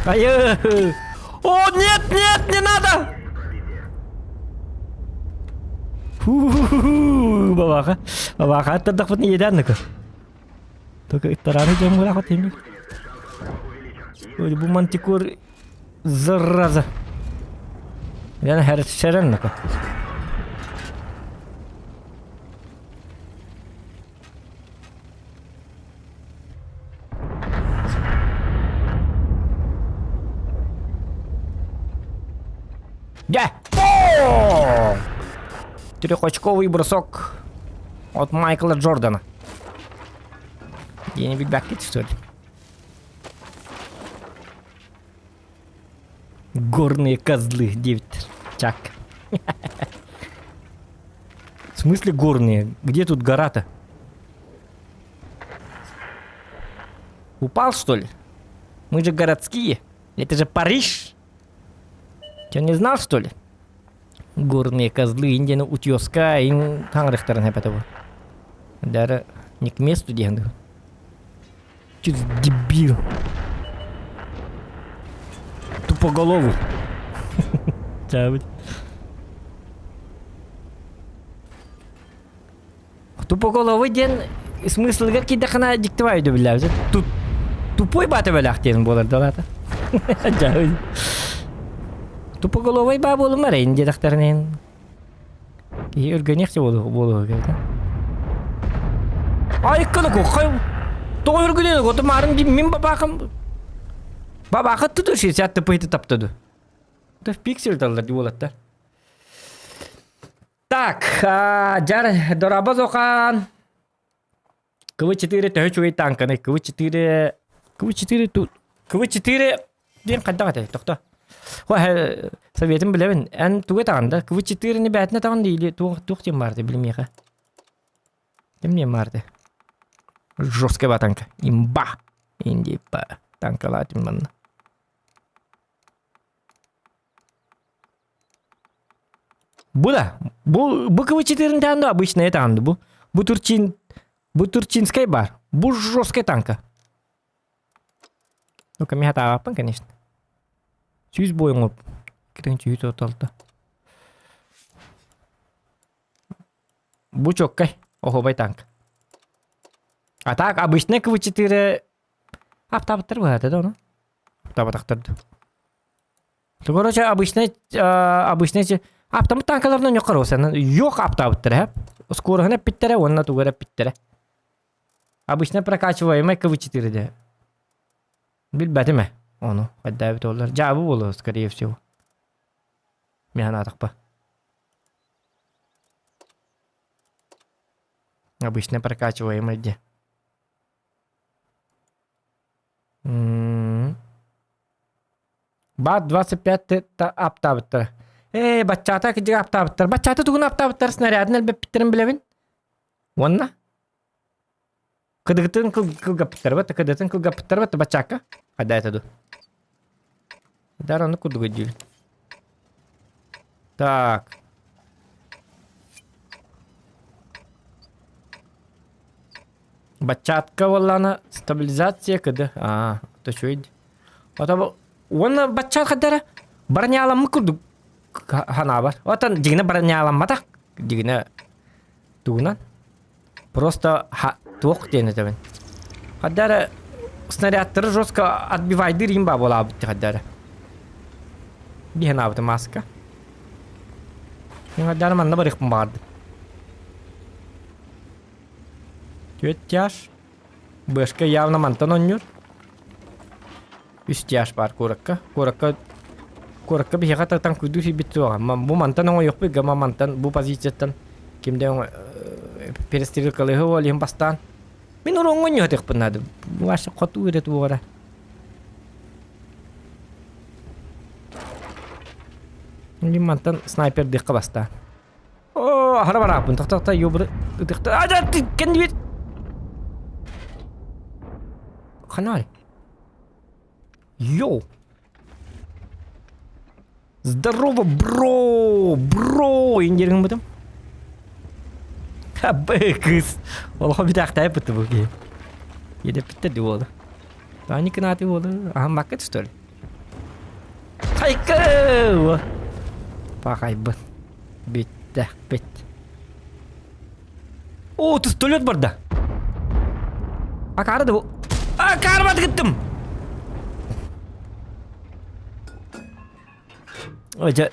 Айы! О, нет, нет, не надо! Фу, бабаха. Бабаха аттардахпытын иэдээн Только ыттараары дьон буолаах тимир. Ой, бу мантикор зараза. Я хәрсәрен нака. Дьэ! Трехочковый бросок от Майкла Джордана. Диэни билбэккит, что ли? Горные козлы, диэбиттэр. Чак. В смысле горные? Где тут гора-то? Упал, что ли? Мы же городские. Это же Париж. Че, не знал, что ли? Горные козлы Индияны утеска иҥ таҥарыхтарын эпэтэ бу. Даже не к месту диэн. Че за дебил? Тупоголовый. Чаабыт. Тупоголовый диэн смыслыгар киирдэххинэ дьиктибай өйдөбүллээбит. Туп тупой баата бэлээх диэн буолар да Дьаһый. Тупоголовый баа буолумар эйин диэтэхтэринэн киһи өргөниэх буолуо кэбитэ. Айыкканы куххай тоҕо өргөнүөн оту маарым дии мин бабаахым бабаахы туту 60 тыпыйты таптаду. Да в пиксель даллар дии уолаттар. Так, дьар дорабаз окаан. КВ-4 төһө үчүгэй тааҥканый? КВ-4 КВ-4 тут КВ-4 диэн хайдах этэй? Тохто. Хо советын билэбин. Эн тугу этаҕын да? КВ-4-ни бээтинэ этаҕын или туох туох диэн баарты билимиэхэ. Ким диэн баарты? Жесткая батанка. Имба. Индипа. Танкалаатым манна. Бу да, бу бу КВ-4 таанды обычная таанды бу. Бу турчин бу турчинскай бар. Бу жесткая танка. Ну-ка, миха таабаппын, конечно. Сүүс бойуҥуп. Кирин сүүс оталта. Бу чоккай, оһуобай танк. А так, обычная КВ-4 аптабыттар быһаата да ону. Аптабатахтар да. Ну, короче, обычный, обычный аптамыт танкаларынан yok карабасан. Yok аптабыттар хеп. Скорыһын эппиттэрэ уонна тугу эрэ эппиттэрэ. Обычно прокачиваемый КВ-4 де. Билбэтим ээ ону. Хайдаабыт олар. Дьаабы буолуо, скорее всего. Мин санаатахпа. Обычно прокачиваемый де. Баат 25 аптаабыттара. Ээ, баччаата кыдьык аптаабыттар. Баччаата тугун аптаабыттар снарядын элбэппиттэрин билэбин. Уонна кыдыгытын кылгаппыттар бат, кыдытын кылгаппыттар бат баччаакка. Хайда это ду. Дар ону курдук өйдүүбүн. Так. Баччаатка буоллаҕына стабилизация кыды. Аа, то үчүгэй. Ото уонна баччаат хаддара броняланмыт курдук ханаабар. Отон дьигинэ бронyaламматах дьигинэ тугунан просто туох диэн этэбин. Хаддара снарядтары жестко отбивайдыр имба буолаабыт хаддара. Биһэн аабыты маска. Хаддара манна барыхпын баҕардым. Түөрт тяж. Бэшка явно мантан оонньуур. Үс тяж баар куоракка. Куоракка куоракка биһиэхэ тартан куйдуу сиирбит суоҕа. Бу мантан оҥойуохпут гама мантан бу позицияттан ким да перестрелкалыһы ол иһин бастаан. Мин уруоҥҥа оонньуохпун наада. Ваша хоту эрэ туора. Мин мантан снайпердыахха бастаан. Аһара барааппын. Тохто-тохто, ёбры. Ытыхта. А, да, ты, кэннибит. Ханай. Йоу. Здорово, бро! Бро! Индиргин бутым. Хабы кыз. Олохо битахтай бутты бу киһи. Едеппиттер ди буолу. Таани кынааты буолу. Аһан бакка что ли? Хайка! Пахайбын. Бүттэх бит. О, пистолет барда. Акары да бу. Акары батыгыттым. Ой, дьэ.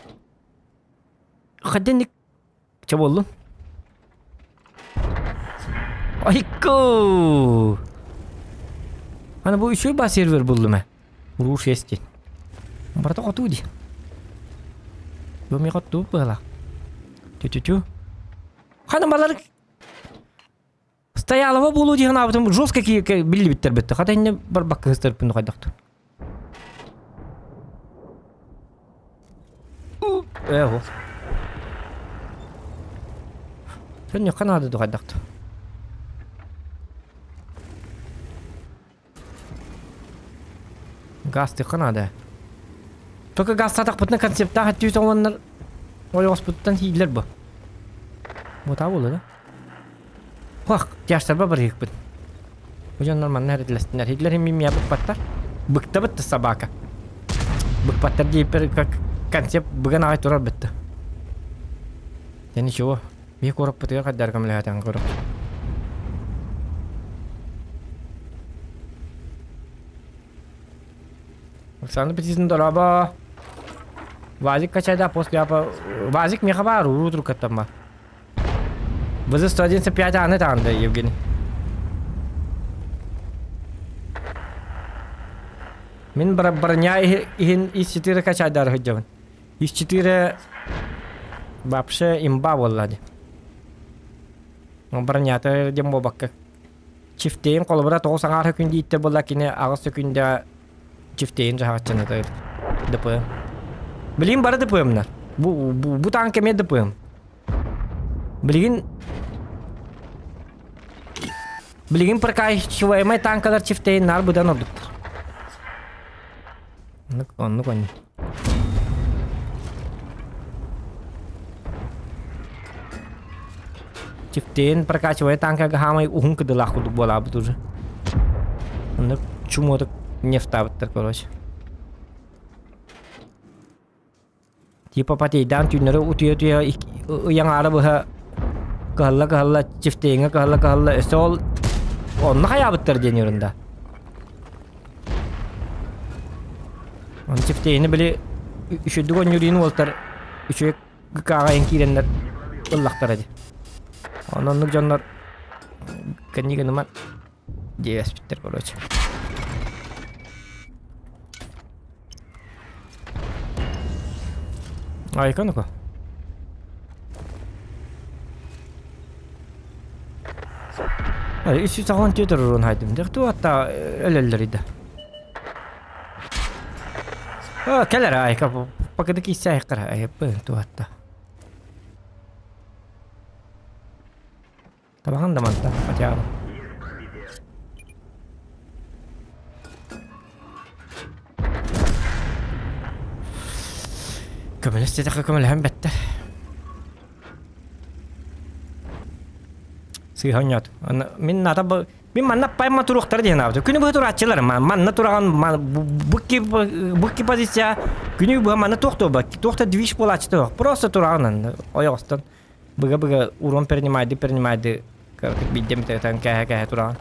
Хаденник чэ буоллун? Айку! Аны бу үчүгэй баа сервер буллум ээ. Уруу шесть диэн. Барыта хотуу дии. Бу эмиэ хоттуу быһалаах. Тю-тю-тю. Хана балар Стоялова буолуу дии санаабытым жестко биллибиттэр битти. Хата инне барбакка кыстарыппын хайдахтар. Ээ, Сөннүөххэ наада ду хайдахтар. Газ тыхха наада. Только газ сатахпытына концептаах өттүү тоҥоннор ойоҕоспуттан сииллэр бу. Бутаа буолла да? Хуах, тяжтарба барыһыкпыт. Бу дьоннор манна эрдэлэстиннэр. Хитлер хим мия быкпаттар. Быкта бытты собака. Быкпаттар диэппэр как концепт быган аҕай турар бытты. Дьэ ничего. Биһи куораппытыгар хайдар көмөлөһөтөн көрө. Оксана Петровна, дорообо. Вазик качайда после апа... Вазик меха бар, уруу трукаттан бар. ВЗ-111.5 аны таанда, Евгений. Мин броня иһин ИС-4 качайдары сылдьабын. ИС-4 вообще имба буолла дии. Бронята диэн буолбакка. Чифтейин холобура тоҕус аҥаар күн дииттэ буолла кини аҕыс күндэ чифтейин дьаһаҕаччыната ДПМ. Билигин бары ДПМнар. Бу, бу, бу таанка эмиэ ДПМ. Билигин Билигин прокачиваемай танкалар чифтейин наар быдан ордуктар. Оннук, оннук оннук. Чифтейин прокачивая танкага хаамай уһун кыдылаах курдук буолаабыт уже. Оннук чумуотук нефтаабыттар короче. Типа потейдаан түүннэри утуйа-утуйа ый аҥаара быһа кыһалла-кыһалла чифтейиҥҥэ кыһалла-кыһалла өссө ол онно хайаабыттар диэн ерунда. Оны чифтейини били үчүгдүк оонньуур уолтар үчүгэй ГК-ҕа киирэннэр ыллахтара дии. Онон оннук дьоннор кэннигиныман диэспиттэр короче. Айка ну-ка. Үс жүз тоҕон түөрт урун хайдым. Дехту атта өлөллөр иде. Кэлэр айка пакыды киссэ айкара айыппы туатта. Табаҕын да манта хотя бы. Көмөлөс диэтэххэ көмөлөһөн бэттэр. Сыыһа оонньоотум. Мин ната мин манна паймма туруохтара диэн аабыт. Күнү быһа турааччылар манна тураҕан бу позиция күнү быһа манна туох туох туох да движ буолааччы туох. Просто тураҕын ойоҕостон Быга-быга урон принимайды принимайды кыратык биирдэ эмитэ кээһэ-кээһэ тураҕын.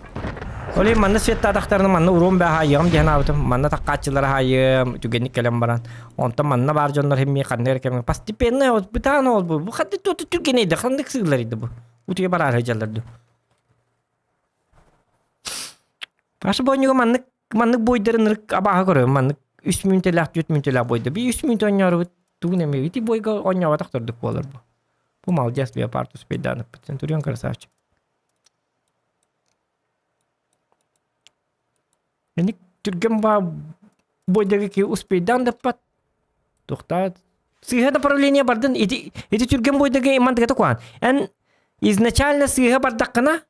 Ол иһин манна светтаатахтарына манна урон бээ хаайыаҕым диэн аабытым. Манна таккааччылары хаайыам, түгэнник кэлэн баран. Онтон манна баар дьоннор химми ханна эрэ кэмҥэ постепенно вот бытаан ол бу. Бу ханнык туоту түргэнэйдэ, ханнык сыылларыйда бу. Утуйа бараары сылдьаллар дуу. Ашы бонньуга маннык маннык бойдарын ырык абааһы көрөбүн маннык үс мүнтэлээх түөрт мүнтэлээх бойда би үс мүнтэ оонньоорубут тугун эмиэ ити бойга оонньооботох тордук буолар бу бу молодец леопард успейданыппыт центурион красавчик Эник түргэн баа бойдага ки успейдаан даппат тухтаат. Сыыһа направление бардын ити ити түргэн бойдага мандыгата куан. Эн изначально сыыһа бардаххына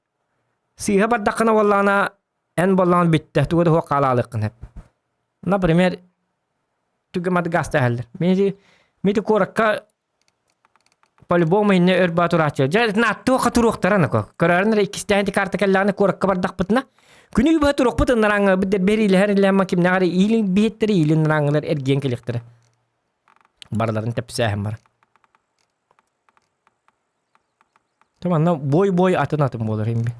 сыыһа бардаххына буоллаҕына эн буоллаҕын бүттэ тугу да суох хаалаалыаххын сөп. Например, түгэн мадгаста иһэллэр. Мин ити куоракка по-любому иннэ өр баа турааччы. Дьэ, нааттуохха туруохтара нако. Көрөөрүн эрэ иккистээн ити карта кэллэҕинэ куоракка бардахпытына, күнү быһа туруохпут ыннараҥҥа бит бэриилэһэр илээмма кимнээҕэр иилин биһиттэрэ иилин ыннараҥҥалар эргийэн кэлиэхтэрэ. Барыларын тэпсээһин бар. То манна бой-бой атын-атын буолар имби.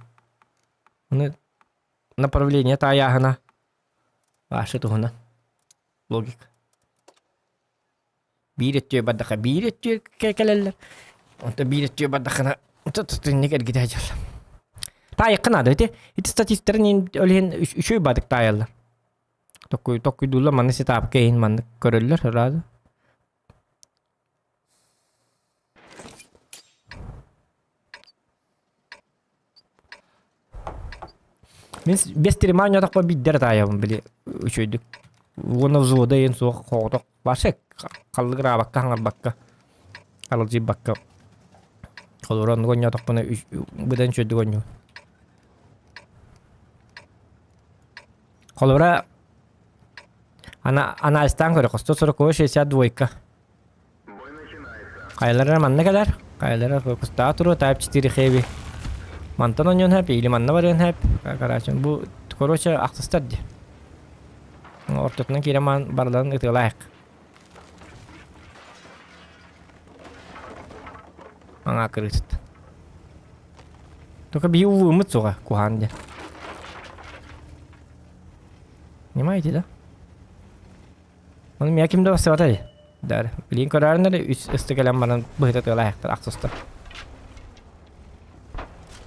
Оны направление таайааһына Ашы туһунан логика. Биир өттүө бардаха биир өттүө кэлэллэр. Онто биир өттүө бардахына тутунник эргитэ сылдьаллар. Таайыкка наада ити. Ити статистарын ол иһин үчүгэй бадык таайаллар. Токкуй токкуйдууллар маннык сетапка иһин маннык көрөллөр сразу. Мин бес тримаан ньотохпо биирдэр таайабын били үчүгэйдик. Уонна взвода иһин суох хоҕотох вообще халлыгыраабакка хаҥарбакка аралдьыйбакка холобура оннук оонньоотохпуна быдан үчүгэйдик оонньуубун. Холобура ана анализтаан көрүөххэ 140 62 Хайалара манна кэлэр, хайалара фокустаах туруо Type 4 Heavy. Мантан оонньуон сөп или манна барыан сөп. Короче, бу короче ахсыстар дии. Ортотунан киирэн маан барыларын ытыалаайык. Аңаа кырыыт. Только биһи уулуммут суоҕа куһаан диэн. Понимаете, да? Ону миэхэ ким да барсыбата дии. Даар, билигин көрөөрүн эрэ үс ысты кэлэн баран быһыта тыалаахтар ахсыстар.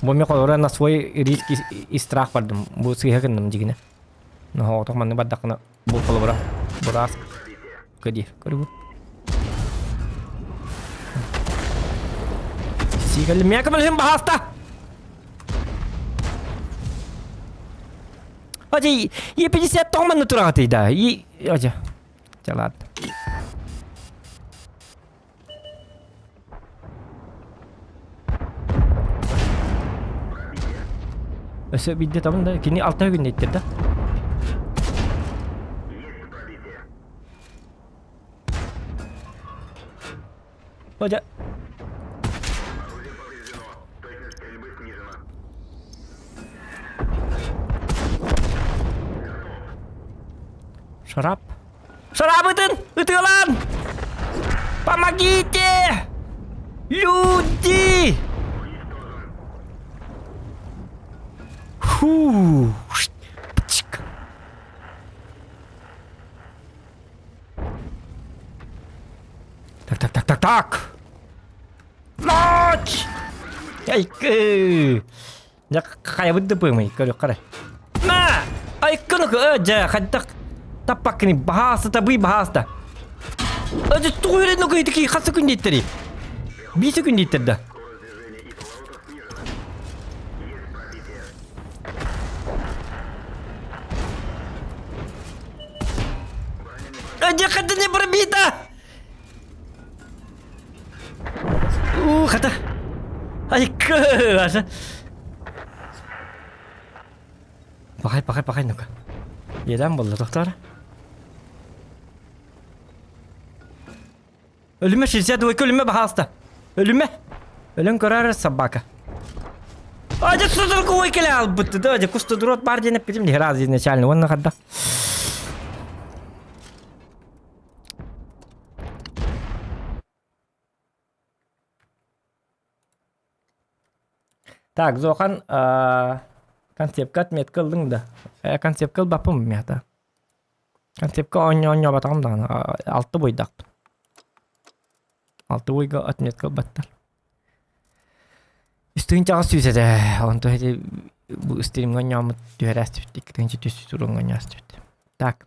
Бу мен холобура на свой риск и страх бардым. Бу сыыһа гынным дьигинэ. Ноһоотох манны бардаххына бу холобура бураас кыдиир. Көрүгү. Сиикэлли миэхэ көмөлөһүн баһааста! Ати, Е50 тоҕо манна тураҕытый да? И, Ати, чэ ладно. Өссө биирдэ табын да, кини алта күн диттэр да. Ожа. Шарап. Шарап ытын! Ытыалаан! Помогите! Люди! Фу! Пчик. Так, так, так, так, так! Ночь! Айкы! Дьэ, хайабыт да пымый, көрүөххэ эрэ. На! Айкыны дьэ, хайдах таппаккыный, баһааста табый, баһааста. Дьэ, тугу үрэн нукуй хас күн диэттэрий? Биир секунд диэттэр да. Дьэ, хата не пробита! Уу, хата. Айкы, аша. Пахай, пахай, пахай, ну-ка. Едан болды, тоқтар. Өлүмэ 62 өлүмэ баһаалыста. Өлүмэ. Өлөн көрөр собака. Адя судургу кэлэ албыт да, дьэ кустудурот бар диэн эппитим дии раз изначально. Уонна хадда. Так, Зохан, концепка отметка ыллыҥ да? Э, концепка ылбаппын миэхэ. Концепка оонньооботоҕум даҕаны, алты буйдахпын. Алты буйга отметка ылбаттар. Үстүн чаҕыс сүүс этэ. Онто ити бу стримҥа оонньооммут түһэрээстибит. Икки түс туруҥҥа оонньоостубут. Так.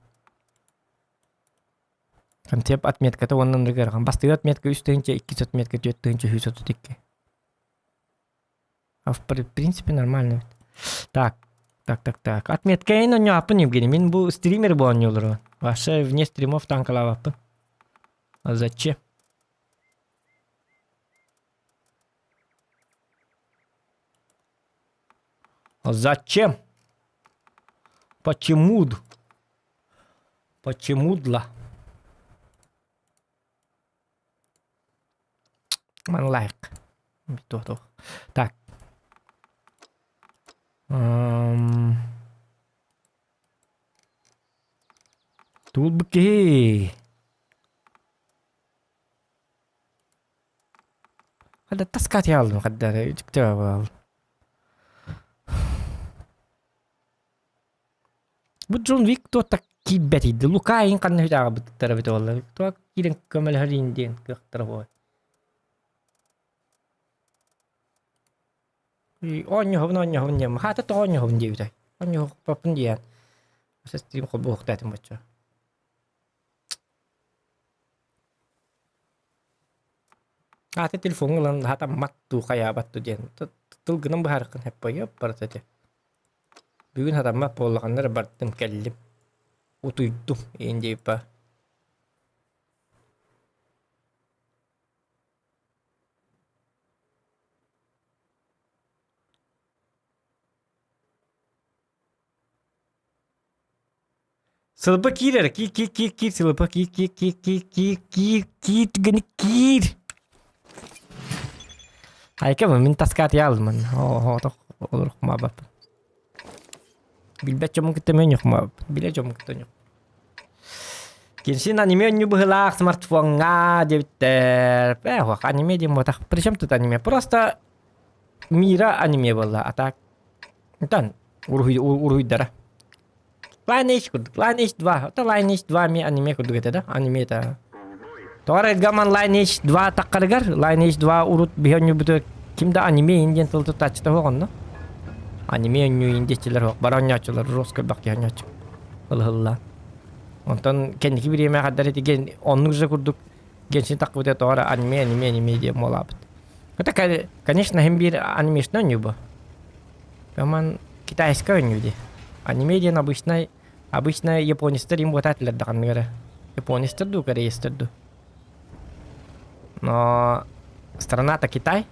Концепт отметката уонна ынырык ыарахан. Бастакы отметка үс тыһыынча, иккис отметка түөрт тыһыынча үһүс отут икки. А в принципе нормально. Так, так, так, так. Отметка эн оонньооппун Евгений. Мин бу стример бу оонньууларбын. Вообще вне стримов танкалаабаппын. А зачем? Зачем? Почему? Почему дла? Маны лайк. Так. Туул киһи. Хадда таскат ялдым хадда үтүктэ Бу Джон Вик туох киирбэтийди. Лука иһин ханна үтааҕабыттара эбитэ буолла. Туох киирэн көмөлөһөр диэн кыахтара буолла. Оонньоһобун оонньоһобун диэн. Хаата тоҕо оонньоһобун диэбитэй. Оонньоһоппун диэн. Сестриим холбоһуохтаатым бачча. Аата телефоҥҥа ылан хатаммат дуу, хайаабат дуу диэн тылгынан быһаарыаххын сөп буойуо барыта ити. Бүгүн хатаммат буоллаҕына эрэ бардым кэллим, утуйдум иин диэбиппэ. Сылба киир эрэ, киир киир киир киир сылба киир киир киир киир киир киир киир түгэни киир. Айка мин таскаат яалмын. Оһо олорухмаабаппын. Билбэт дьоммун кытта мен ньухмаабаппын. Билэ дьоммун кытта ньух. Кирсин аниме онньу быһылаах смартфоҥҥа диэбиттэр. Э, аниме диэн буотах. Причем тут аниме? Просто мира аниме буолла. А так Онтон уруһуйдара. Lineage курдук. Lineage 2. Это Lineage 2 ми аниме курдук этэ да? Аниме это. Тоҕо гаман Lineage 2 таххарыгар Lineage 2 урут биһи онньуйбуту ким да аниме ин диэн тыл туттааччыта суох онно. Аниме онньуйун диэччилэр суох. Бары онньооччулар рос көрбөх киһи онньооччу. Ылыһылла. Онтон кэнники бириэмэ хаддар ити оннук же курдук Геншин таххыбыта тоҕо эрэ аниме аниме аниме диэн буолаабыт. Это, конечно, иһин биир анимешный оонньуу бу. Роман китайскай оонньуу дии. Аниме диэн обычный обычно японецтар им буотаатылар даҕаны эрэ. Японецтар дуу, корейцтар дуу. Но страна-то Китай.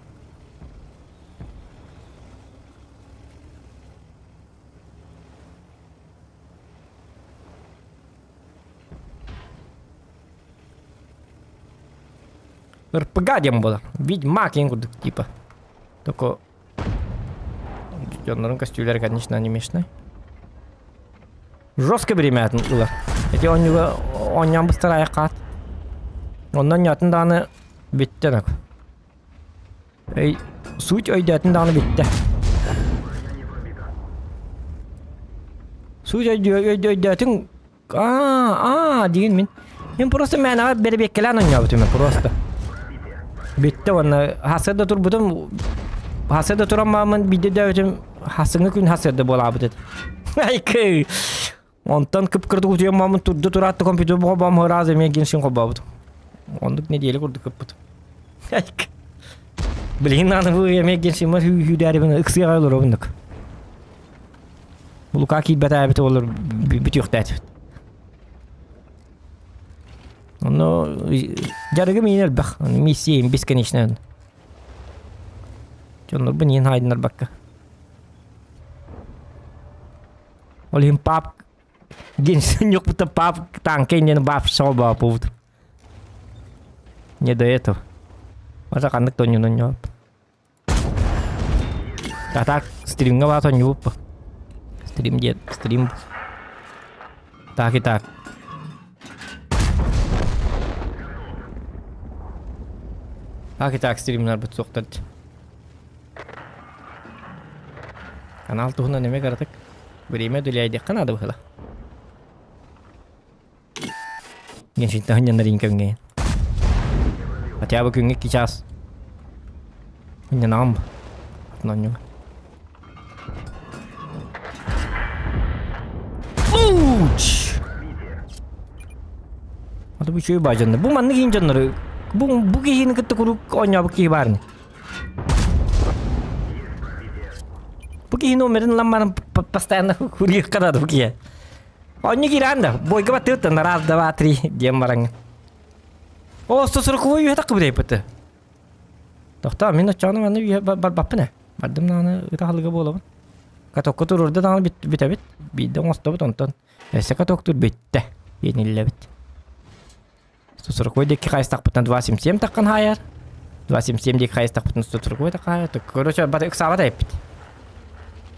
РПГ диэн буолар. Ведьмак диэн курдук типа. Только дьоннорун көстүүлэрэ, конечно, анимешный. Жестко время ылар. Эти оонньууга оонньоон быстар айах хаат. Онно оонньоотун даҕаны бүттэ нак. Өй, суть өйдөөтүн даҕаны бүттэ. Суть өйдөөтүн Аа, аа диин мин. Мин просто мээнэҕэ бэрэбиэккэлээн оонньообутум мен просто. Бүттэ уонна хасыарда турбутум хасыарда туран мааммын биирдэ өйдөөбүтүм хасыҥҥы күн хасыарда буолаабыт этэ. Айкы. Онтон кып-кырдык утуйан мааммын турда тураатта компьютер холбоом ыраас эмиэ геншин холбообутум. Оннук неделя курдук кыппытым. Айкы. Билигин аны бу эмиэ геншиммар хүү-хүүдээрибин ыксыаҕа олоробун Лука киирбэтэ эбитэ буоллар бүтүөхтээтибит. Онно дьарыгым иин элбэх. Миссиям бесконечная. Дьоннорбун иин хаайдынарбакка. Ол иһин пап Генсин пап танка иннин баап соҕо бааппыбыт. Не до этого. Ата ханнык тонньунан ньоп. А так стримҥа баата оонньуубуппа. Стрим диэн стрим. Так и так. Так и так стримнарбыт суохтар дии. Канал туһунан эмэ кыратык время уделяйдиэххэ наада быһыла. Геншиттаһын дьоннорин көҥҥэ. Хотя бы күҥҥэ 2 час. Ньанаҕым атын Луч! Аты бу үчүгэй баа дьоннор. Бу маннык иһин дьоннору бу бу киһини кытта куруук оонньообут киһи баар ини. Бу киһи номерин ылан баран постоянно куруйуохха наада бу киһи. Онньу киирэн да, бойга баттыыттан раз, два, три диэн бараҥ. О, 140 үйэ таххыбыт эйпыты. Тохтоо, мин оччоҕуна манна үйэ барбаппын ээ. Бардым даҕаны ытаһалыга буолабын. Катокка туруорда даҕаны бүтэбит. Биирдэ оҥостобут онтон өссө катоктуур бүттэ. Иэниллэбит. 140 диэки хайыстахпытына 277 таххан хаайар. 277 диэки хайыстахпытына 140 таххан хаайар. Короче, бары ыксаабат эппит.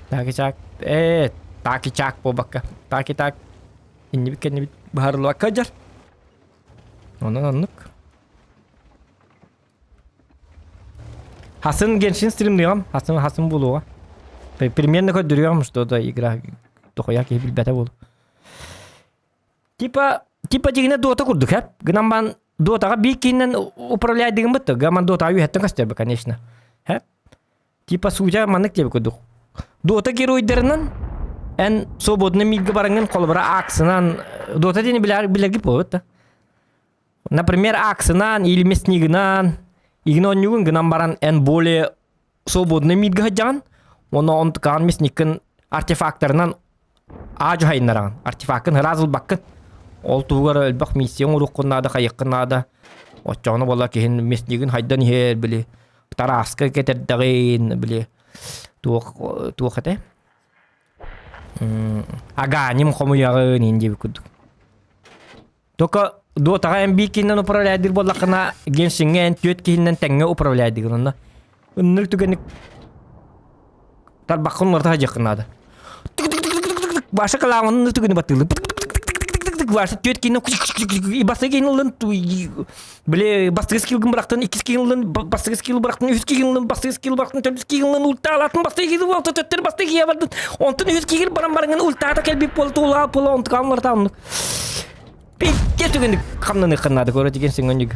Таки-чак, э, таки-чак буолбакка. Таки-так. Иннибит кэннибит быһаарыллыбакка дьар. Онон оннук. Хасын Геншин стримныам, хасын хасын буолуоҕа. Примерно көрдөрүөҕүм, что то игра тохуя киһи билбэтэ буолу. Типа, типа дьиҥинэ Дота курдук, хэп. Гынан бан Дотаҕа биир кииннэн управляйдыгын бытты. Гаман Дотаҕа үөһэттэн көстөрбө, конечно. Хэп. Типа судья маннык диэбит курдук. Дота геройдарынан эн свободный миргэ бараҥҥын холобура аксынан Дота диэни билэр билэргит буолбут да. Например, аксынан или мяснигынан игин оонньуугун гынан баран эн более свободный миргэ сылдьаҕын уонна онтукаҕын мясниккын артефактарынан аа дьуһайыннараҕын артефаккын ыраас ылбаккын ол туһугар элбэх миссия оҥоруоххун наада хайыаххын наада оччоҕуна буолла киһин мяснигин хайдан иһэр били тараска кэтэрдэҕин били туох туох этэ аганим хомуйаҕын иин диэбит курдук Только Дотаҕа эн биир киһинэн управляйдыыр буоллаххына, Геншиҥҥэ эн түөрт киһинэн тэҥҥэ управляйдыгын онно. Ынныр түгэни тарбаххын уларыта сылдьыаххын наада. Ваша кылааҕын түгэни баттыылын. Ваша түөрт киһинэн бастакы киһини ылын били бастакы скиллгын бырахтын, иккис киһини ылын, бастакы скилл бырахтын, үһүс киһини ылын, бастакы скилл бырахтын, төрдүс киһини ылын, ультаалаатын, бастакы киһини ылын, төттөрү бастакы киһи бардын, онтон үһүс киһи баран бараҥын ультаата кэлбит буола туулаа буола онтукаан уларытааннык. Пиздец түгэнник хамнаныахха наада көрө деген сиҥонньук.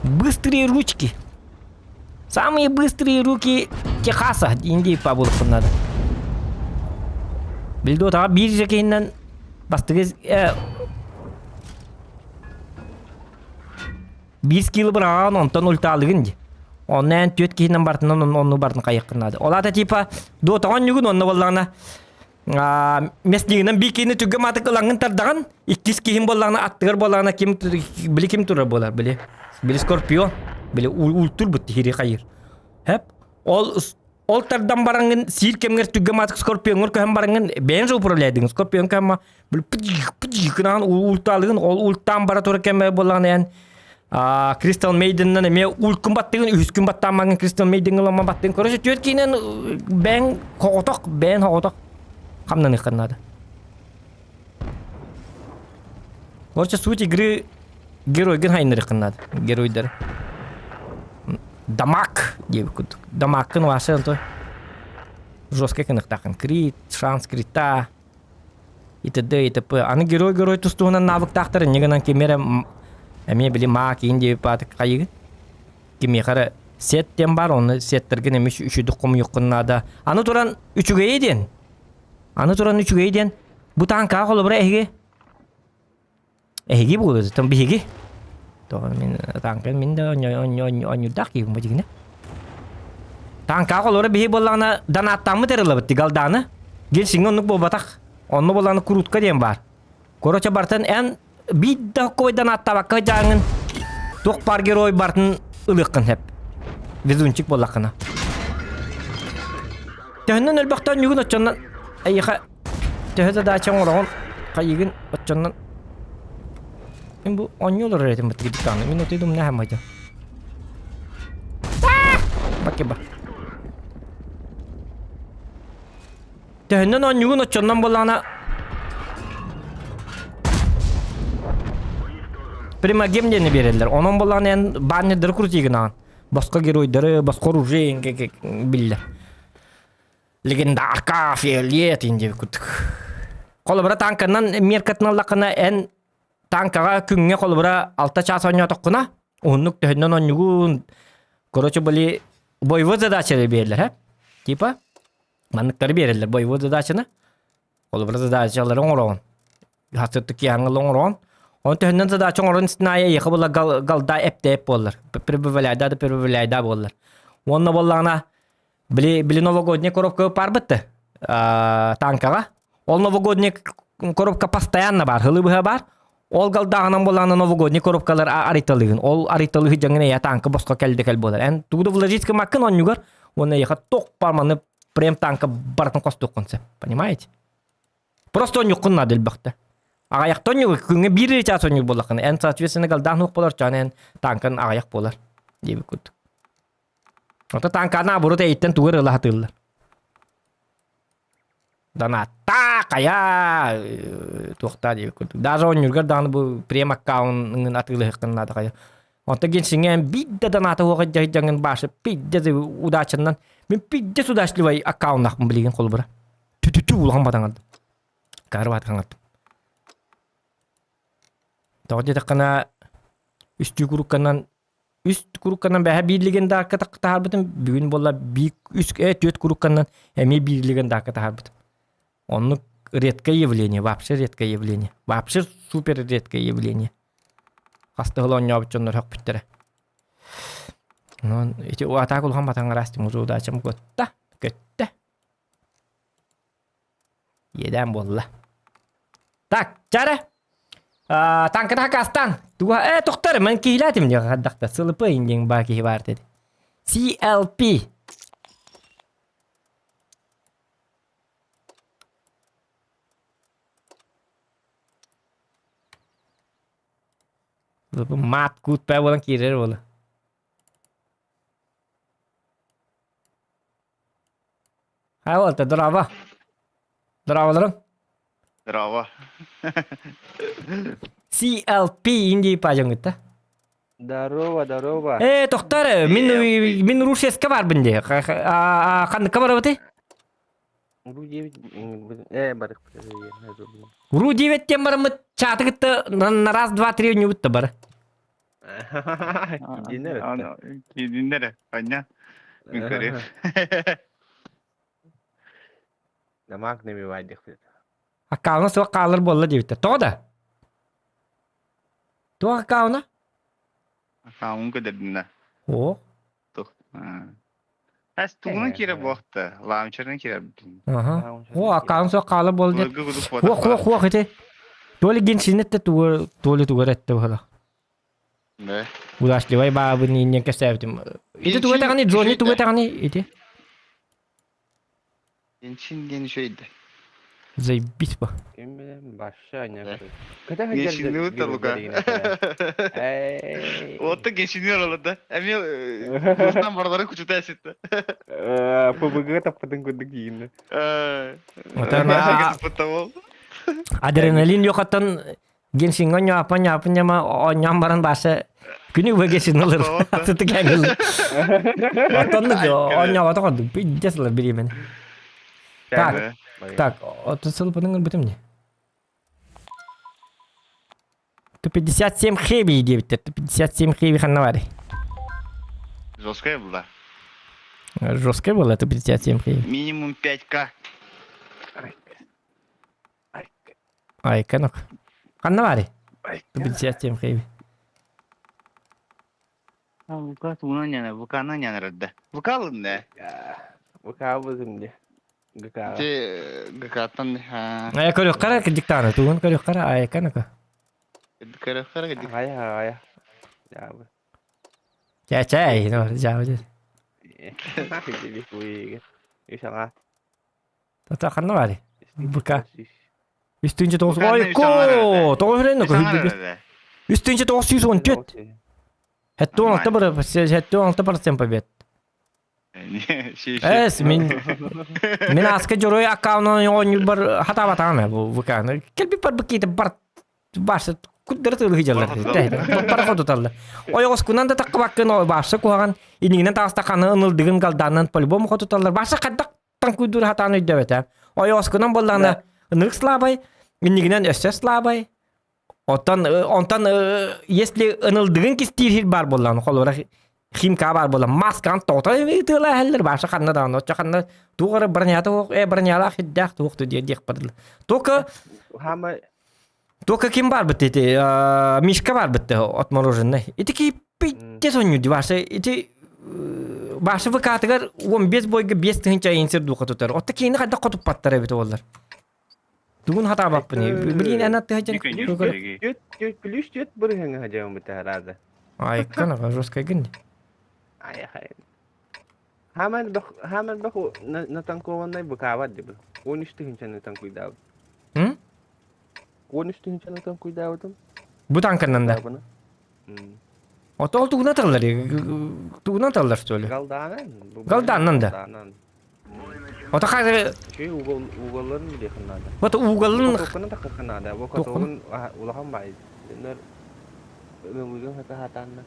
Быстрые ручки. Самые быстрые руки Техаса Индии пабылыххын надо. Билдотаҕа биир же киһинэн бастакы биир скилл быраҕаҕын онтон ультаалыгын дии. Онно эн түөрт киһинэн бартынан онну бартын хайыаххын наада. Ол аата типа дотаҕа онньугун онно буоллаҕына Местнигинэн биир киһини түргэн маатык ылаҥҥын тардаҕын, иккис киһин буоллаҕына аттыгар буоллаҕына ким били ким турар буолар били били скорпион били ультур бут тиһири хайыр. Хэп ол ол тардан бараҥҥын сиир кэмҥэр түргэн маатык скорпионҥор көһөн бараҥҥын бэйэҥ же управляйдыгын скорпион кэмма били пыдьык пыдьык гынаан ультаалыгын ол ультаан бара турар кэмэ буоллаҕына эн Кристал Мейденнен эмиэ улкун баттыгын үһүскүн баттаамаҥын Кристал Мейден ылама баттыгын короче түөрт киинэн бэйэҥ хоҕотох бэйэн хоҕотох хамнаныаххын наада короче суть игры геройгын хайыннарыаххын наада геройдары дамаг диэбит курдук дамагкын вообще онто жесткай кыныктааххын крит шанс крита и т.д. и т.п. Аны герой-герой тустуһунан навыктаахтар инньэ гынан ким эрэ эмиэ били маа киин диэбит баатык хайыгын кимиэхэ эрэ сет диэн баар онно сеттэргин эмиэ үчүгдүк хомуйуоххун наада аны туран үчүгэйи диэн аны туран үчүгэйи диэн бу тааҥкаҕа холобура эһиги Эһиги буолуо биһиги. Тоҕо мин тааҥка мин да оонньуурдаах киһибин бу дьиҥинэ. Тааҥкаҕа олоро биһи буоллаҕына донааттааммыт эрэ ылабыт галдааны. Гельсиҥҥэ оннук буолбатах. Онно буоллаҕына крутка диэн баар. Короче бартан эн биир да хоккой донааттаабакка дьааҥын туох баар герой бартын ылыаххын сөп. Везунчик буоллаххына. Төһөннөн өлбөхтөн ньугун оччоннон эйиэхэ Төһө задача оҥороҕун, хайыгын оччоннон Мин бу оонньуу олорор этим бу диктаны. Мин отуй думна хаммайдым. Бакиба. Төһөннөн оонньуугун оччоннон буоллаҕына Примагем диэни биэрэллэр. Онон буоллаҕына эн баннердары крутигынаҕын. Босхо геройдары, босхо оружие биллэр. Легендарка фиолет диэн курдук. Холобура танканан меркатын ыллаххына эн танкаҕа күҥҥэ холобура алта чаас оонньоотоххуна уһуннук төһөннөн оонньугун короче были боевой задача биэрэллэр э типа манныктары биэрэллэр боевой задачаны холобура задачалары оҥороҕун хасыттык киһаҥҥыл оҥороҕун он төһөннөн задача оҥорон истин аайы эйиэхэ була галда эптээп буоллар прибавляйда да прибавляйда буоллар уонна буоллаҕына Били, били новогодний коробка барбыт танкаҕа. Ол новогодний коробка постоянно бар, хылы быһа бар. Ол галдааҕынан буолаана новогодний коробкалар арыйталыгын. Ол арыйталыгы дьаҥын эйэ танка босхо кэлде кэл буолар. Эн тугу да вложить гымаккын оннугар, уонна эйэхэ тох бар маны прем танка барытын хостуоххун сөп, понимаете? Просто онньуккун наада элбэхтэ. Аҕайахта онньук күҥҥэ биир эрэ чаас онньук буоллаххына, эн соответственно галдаан суох буолар, чаан эн танкан аҕыйах буолар диэбит курдук. Ото танканы наоборот эйиттэн тугу эрэ ыла сатыыллар. Донаттаа, хайа, туохтаа диэбит курдук. Даже оонньуургар даҕаны бу прем аккаунтын атыылаһыаххын наада хайа. Онто генсиҥэ эн биирдэ доната уоҕа дьаһыйдьаҥҥын башы пиздец удачаннан мин пиздец удачливай аккауннаахпын билигин холобура. Түтүтү улахан батаҥардым. Карват хаҥаттым. Тоҕо диэтэххинэ үстүү курукканан үс курукканан бэһэ биир легендарка таһаарбытым бүгүн буолла биир үс түөрт курукканан эмиэ биир легендарка таһаарбытым оннук редкое явление вообще редкое явление вообще супер редкое явление хас да сыл оонньообут дьоннор сөхпүттэрэ онон ити атаак улахан батаҥараас удачам көттө көттө Иэдээн буолла. Так, чара. Танката хакастан. Туга э тохтор мен киһилээтим диэн хардахта. Сылыпы индиң баа киһи бар деді. CLP. Мат кут пэ болан киирер болы. Хайа уолта, дорообо. Дорооболоруҥ. Дорообо. CLP Индии паажаҥҥытта. Здорово, здорово. Э, тохтор, мин мин Рушеска барбын дии. Ханныкка барабыты? Ру 9 э барык. Ру 9 тем бараммыт чааты кытта на раз, два, три үнүбүт да бар. Кидинер Кидинер, понятно. Мин көрүм. Намак набивайдык. Аккауна суох хаалар буолла диэбиттэр. Тоҕо да? Туох аккауна? Аккаунун көдөрдүнэ. О. Тух. Әс тугунан кире буохта. Лаунчерын кире. Аха. О, аккаун суох хаалар буолла диэт. Хуох, хуох, хуох ити. Толи генсинетте тугар, толи тугар этте бахала. Да. Удачливай баабын иннен кэсээбитим. Ити туга таҕаны, Джонни туга таҕаны, ити. Геншин диэн үчүгэйдэ. Заебись ба. Ким билэн башша аня. Геншинни ытта Лука. Отто геншинни аралады. Эми достан баралары кучута эситти. ПБГ таппытын курдук киинне. Адреналин йохаттан Геншиҥҥэ ньаапа-ньаапа ньама оонньоон баран бааса күнү быһа геншин ылыр атыты кэҥил. Оттоннук оонньообото ордук пиздец ылар бириэмэни. Так, так, отут сыл бутун ылбытым не. Т-57 хэви диэбиттэр. Т-57 хэви ханна баарый? Жесткая была. Жесткая была Т-57 хэви. Минимум 5К. Айканок. Ханна баарый? 57 хэви. Лука тугунан яна, ВК-нан янарда. ВК да? ВК бузым де. ГК. Те ГК-тан Ая көрүөххэ диктаны тугун көрүөххэ айканока. Көрүөххэ дик. Ая ая. Жабы. Чэ чэ, ну жабы. Үс аҥа. Тата ханна баарый? БК. Үстүнчэ тоҕус Буканна Ой, үс аҥар ко! Тоҕус үрэн Үс аҥар Үстүнчэ 914. 76 бір 76% побед. Эс, мин мин аска дьоруой аккаунун оонньуурбар хатаабатаҕым бу ВК-ны. Кэлбит бар быккиите бар башы куддары тыылы сылдьаллар. Бара хотуталлар. Ойоҕоскунан да таххыбаккын башы куһаҕан инигинэн таҕыстахханы ынылдыгын галдаанан по-любому хотуталлар. Башы хайдах таҥкуйдуур хатаан өйдөбөтө. Ойоҕоскунан буоллаҕына ынык слабай, иннигинэн өссө слабай. Оттон онтон если ынылдыгын кистиир сир баар буоллаҕына, холобура химка баар буолла, маскаҕын тоҕото ытыалаа иһэллэр, баша ханна даҕаны, оччо ханна туох эрэ бронята суох, э бронялаах сирдээх туох да диэх бардылар. Только только ким баарбыт ити Мишка баарбыт отмороженный. Ити кииппит сонньу Ваша ити Ваша ВК-тыгар 15 бойга 5 тыһынча инсер духа тутар. Отто киини хайдах хотуппаттар эбит олар. Тугун хатаабаппын. Билигин эн аттыга дьэн Плюс түөрт бырыһыҥа садьабын бытараада. Айкан аға жесткая гын. Ай, ай. Хаама элбэх хаама элбэх натанкованнай быкаабат дибин. 13 тыһыынчаны таҥкуйдаабыт. М? 13 тыһыынчаны таҥкуйдаабытым. Бу танканнан да. Быкаабына. М. Ото ол тугунан тыллар? Тугунан тыллар что ли? Галдаанан. Галдааннан да. Галдаанан. Ото хазыр Үчүгэй угол уголларын билиэхин наада. вот уголын Катокканы таххыхха наада. Бу катогун улахан баай. Дьоннор ылыгын хата хатаанна.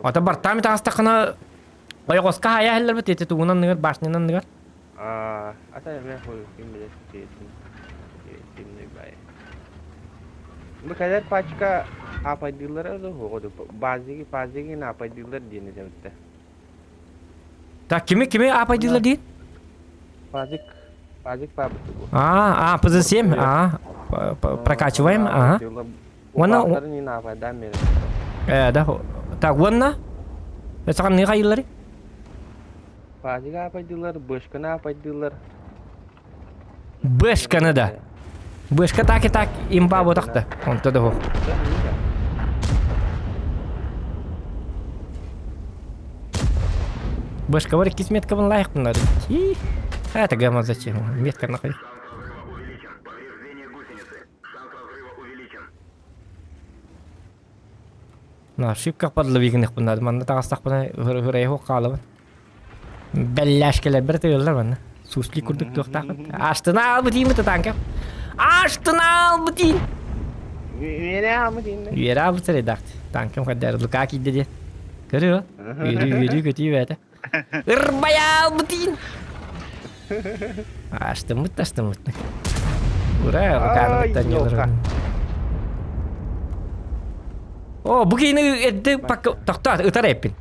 Ото бартаами таҕыстаххына ойоҕоско хаайа иһэллэрбит ити тугунан ныгар башнянан ныгар. Аа, ата эмэ хуй ким билэр тиэтин. Тимний бай. Бу кэлэр пачка апайдыыллара да хоҕоду базиги базиги апайдыыллар диэн этэбиттэ. Так кими кими апайдыыллар диин? Пазик пазик пабыт бу. А, а, ПЗ-7, а, прокачиваем, ага. Уонна Э, да. Так, уонна Саҕан не хайыллары? Пазик апайдыылар, бышканы апайдыылар. Бышканы да. Бышка так и так имба ботахта. Онто да Бышка бар иккис меткабын лайықпын надо. Это гамма зачем? Метка нахуй. На ошибках подловигных надо. Манна таҕыстахпына хырайы хаалабын. Бэллээшкэлэрбэр тыыллар манна. Сусли курдук туохтаахпыт. Аштына албытыймыт танка. Аштына албытыйын. Үөрэ албытыйын. Үөрэ албыт редакт. Танкам хаддар Лука киирдэ диэн. Көрүө. Үөрүү үөрүү көтүү бээтэ. Ырбайа албытыйын. Аштыммыт астыммыт. Ура, Луканы кытта ньылырын. О, бу киһини эрдэ пакка тохтоот ытар эппин.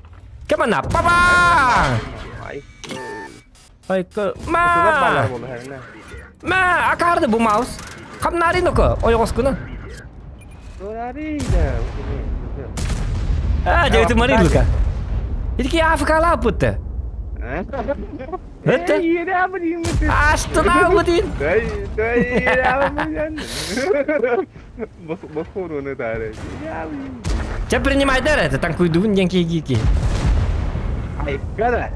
Кэмана, папа! Айка, ма! Ма, акарды бу маус. Хамнари ноко, ойоҕоскуна. А, дьэ ытымары Лука. Итики Африкалааппытта. Это? Астынаабытын. Чэ принимайдар это танкуйдугун диэн киһи Айкара.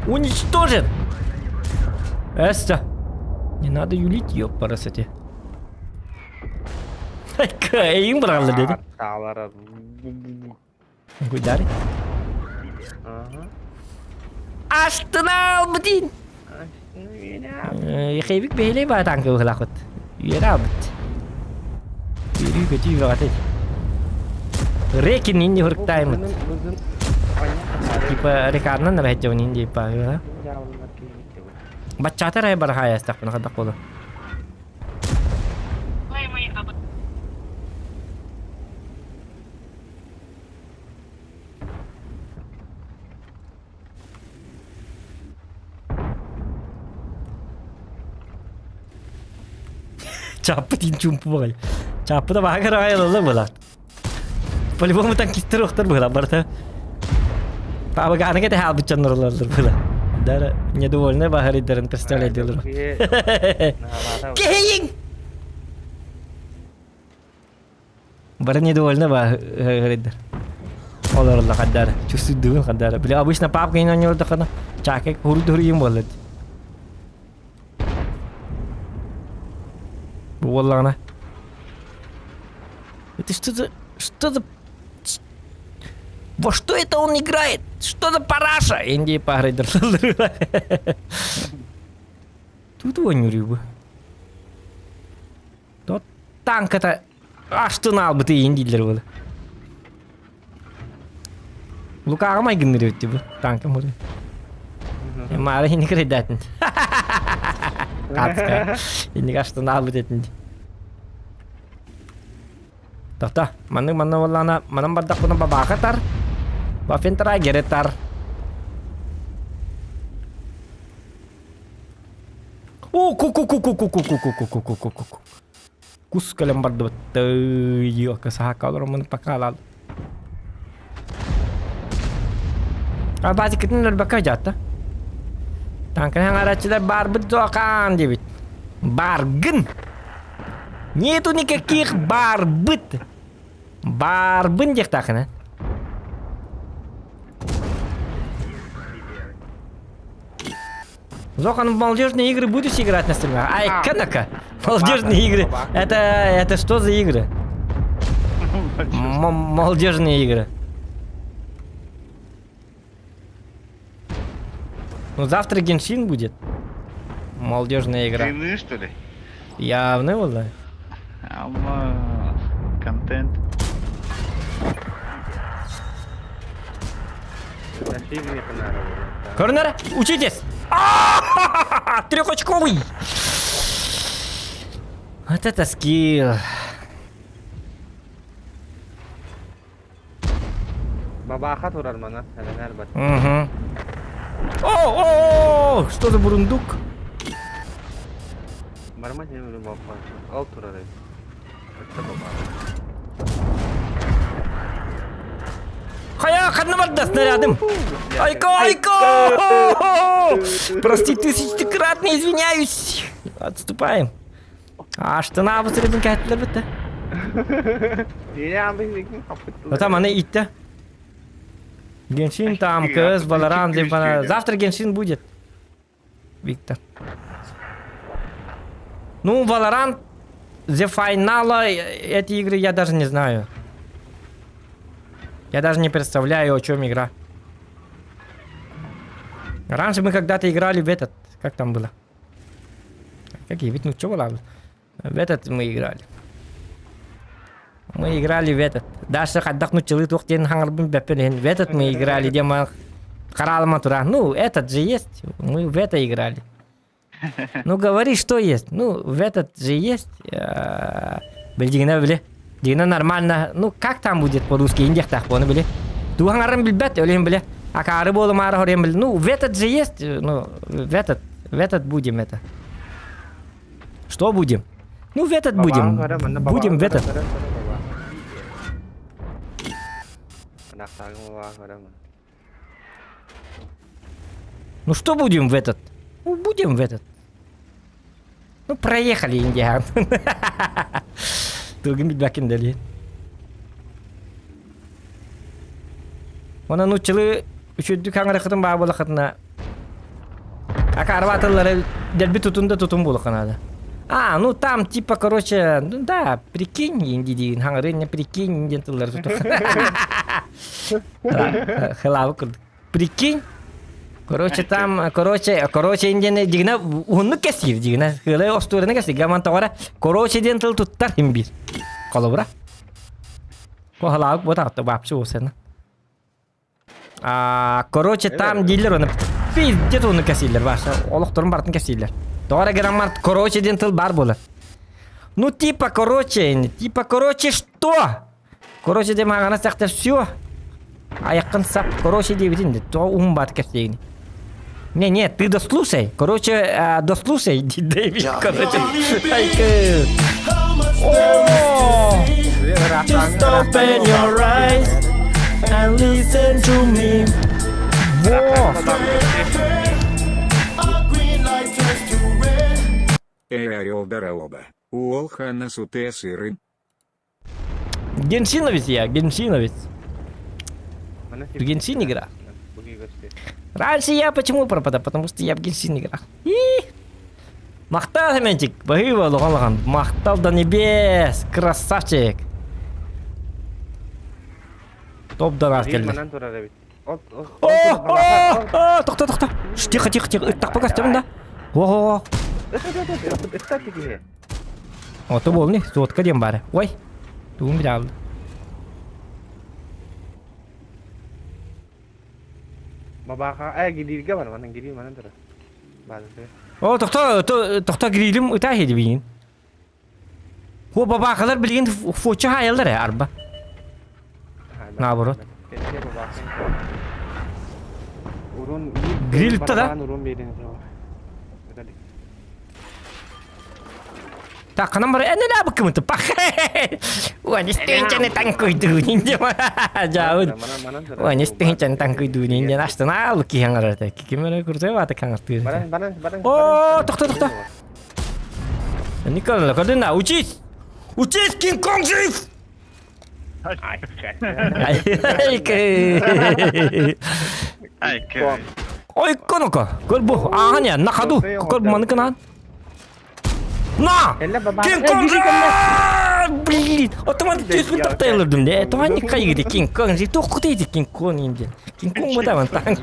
Уничтожен! Эста! Не надо юлить, ёпарасоте. Эйин быралла деди. Гуйдари. Астына албытын. Ехейбик бэһилэй баа танка быһылаахпыт. Үөрэ албыт. Үөрүү көтүү бөҕөтө. Рекин инди хурктаймыт. Типа рекарнан рахетжабын инди па. Баччаата рай барахааястахпын хадах болу. Чааппыт иин чуумпу баҕайы. Чааппыта баһа аҕай ылаллар буолаат. По-любому танкистар охтор быһыла барыта. Паабагааны кэтэһэ албыт дьоннор ылаллар быһыла. Дара недовольны баһарыйдарын представляйдылар. Киһиҥ! Бары недовольны баһарыйдар. Олороллор хаддара. Чувствуйдугун хаддара. Били обычно папка иин оонньуулдаххына чаакай хуруй-дуруйун буолла дии. Бу буоллаҕына Это что за... Что за... Во что это он играет? Что за параша? Индии паарайдар. Тут оонньуур Тот танката аштын албыты иин дииллэр буолла. Лукаҕа майгынныр эбит бу танка муру. Маара инник рейдатын. Катска. Инник аштын албыт этин. Тоқта, маннык манна буоллаҕына, манан бардахпына бабааха тар. Бафентара геретар. О, ку ку ку ку ку ку ку ку ку ку ку ку ку Кус кэлэн бардыбыт. Тыйыакка саһаакка олороммун пока А базикытын өлбөккө дьаатта. Танканы хаҥарааччылар баарбыт дуокаан диэбит. Баргын! Нету никаких барбыт. Барбын диэхтаахына. Зохан, в молодежные игры будешь играть на стримах? Ай, канака! Молодежные игры. Это, это что за игры? Молодежные игры. Ну, завтра Геншин будет. Молодежная игра. Ты что ли? Явно было. Алма контент. Корнер, учитесь! А-а-а! Трехочковый! Вот это скилл. Бабааха турар мана, сэрэнэр бат. Угу. О, о, что за бурундук? Барма сен өлүм баппа. Ол турар эбит. Өттө бабааха. Хайа, ханна барда снарядым? Айко, айко! Прости, тысячекратно извиняюсь. Отступаем. Аштына бысырыбын кәттілер бітті. Ну там она итте. Геншин там, КС, Валорант, Завтра Геншин будет. Виктор. Ну, Valorant, The Final, эти игры я даже не знаю. Я даже не представляю, о чем игра. Раньше мы когда-то играли в этот, как там было? Какие ведь, ну что было? В этот мы играли. Мы играли в этот. Даша отдохнуть челы туох диэн хаҥарбын бэппин В этот мы играли, где мы Харалма тура. Ну, этот же есть. Мы в это играли. Ну, говори, что есть. Ну, в этот же есть. Билдигинэ били. Дигинэ нормально. Ну, как там будет по-русски? Индиахтаах буону били. Туһаҥарын билбэт, өлүһүн били. Акаары буолумаары хорен били. Ну, в этот же есть. Ну, в этот, в этот будем это. Что будем? Ну, в этот будем. Будем в этот. Ну что будем в этот? Ну, будем в этот. Ну, проехали, Индиан. Тугун билбэккин дэлиин. Онон нууччалыы үчүгдүк хаҥарахытын баа буолахытына акаарба тыллары дэлби тутун да тутун буолуохха наада. А, ну там типа, короче, ну да, прикинь, инди диин, хаҥырын, прикинь диэн тыллары тутух. Хылаабы курдук. Прикинь, короче, там, короче, короче, диэн дигинэ уһуннук кэсиир дигинэ. Кыылай остуораны кэсиир. Гаман тоҕо короче диэн тыл туттар им биир. Холобура. Куһалаабыт буотаҕытта вообще уусена. А, короче, там дииллэр оны пиздец оны кэсииллэр Ваша. Олохторун барытын кэсииллэр. Тоҕо эрэ граммар короче диэн тыл баар буолар. Ну типа короче, типа короче что? Короче диэн маҕана сахта все. Айаххын сап, короче диэбитин де, тоҕо уһун баат кэпсиигин. Не, не, ты дослушай. Короче, э, дослушай, Дэвид, короче. Айкы. О! Just open your eyes and listen to me. Во! Эй, орел дороба. Уол ханна суте сыры. Геншиновец я, геншиновец. В Геншин игра. Раньше я почему пропадал? Потому что я в Геншин играл. И Махтал, Семенчик, баһыыба лоған Махтал до небес, красавчик. Топ донат кэллэ. О, о, о, тохто, тохто. Тихо, тихо, тихо. Ыттахпа көстөбүн да. О, о, Ото буолни, суотка диэн баара. Ой, тугун билэ Бабааха, э, гирииргэ бар, манан гириир манан турар. Баазы. О, тохто, тохто гирилим ытаа хедибиин. Хо бабаахалар билигин фоча хаайаллар э, арба. Наоборот. Урун Гриль да? Урун берин. Так, ханан бары энеле быкымыты пах. Уон истинчаны танкуйдуунин дема. Жаун. Уон истинчаны танкуйдуунин ден аштына луки хаңарата. Кикимере курсе бата каңартыр. Баран, баран, баран. О, тохто, тохто. Никола, көрдүн учись. Учись, Кинг-Конг жив! Ой, коноко, көр бу, ааһан я, на ходу, көр маны кынаан. На! Кинг-Конг жив! Блин, отоман түспүн таптайылырдым де. Тоған кайгыды Кинг-Конг жив, тоққыты еді Кинг-Конг инде. Кинг-Конг бутаман танк.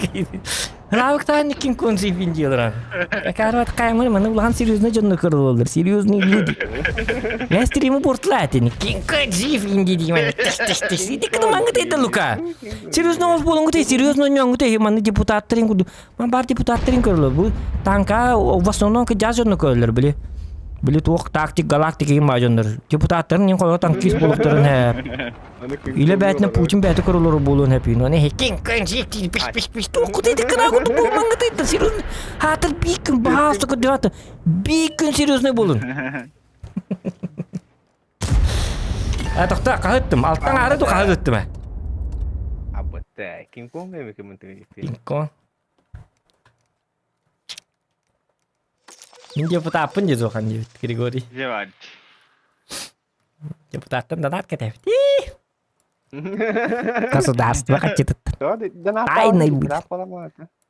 Навыктан Кинг-Конг жив инде олар. Карват каймыр, маны улахан серьезно дьонно көрөлөр, серьезные люди. Я стриму портла этини. Кинг-Конг жив инде деймін. Тыш тыш тыш. Иди кына маңгыт это Лука. Серьезно оз болоңгут серьезно ньоңгут маны депутаттарын куду. Ман бар депутаттарын көрөлөр. Бу танка в основном жаз дьонно көрөлөр били. Били туох тактик галактик им ба дьоннор. Депутаттарын нин койо танкист болуктарын хэ. Иле бәтіне Путин бәті көрөлөр болуын хэпин. Оны хекин көн жик пиш пиш пиш туох кутайды кына куду бу маңгыт это серьезно. Хатыр бикин баасы көдүраты. Бикин серьезный болун. А тохта хаһыттым. Алтан аары ду хаһыттым э. Абытта, Кинг-Конг эми ким Кинг-Конг. Мин депутаппын дии суохан диэбит Григорий. Дьэ Депутаттан донат кэтэбит. Государство хачытыттан. Тайный будет.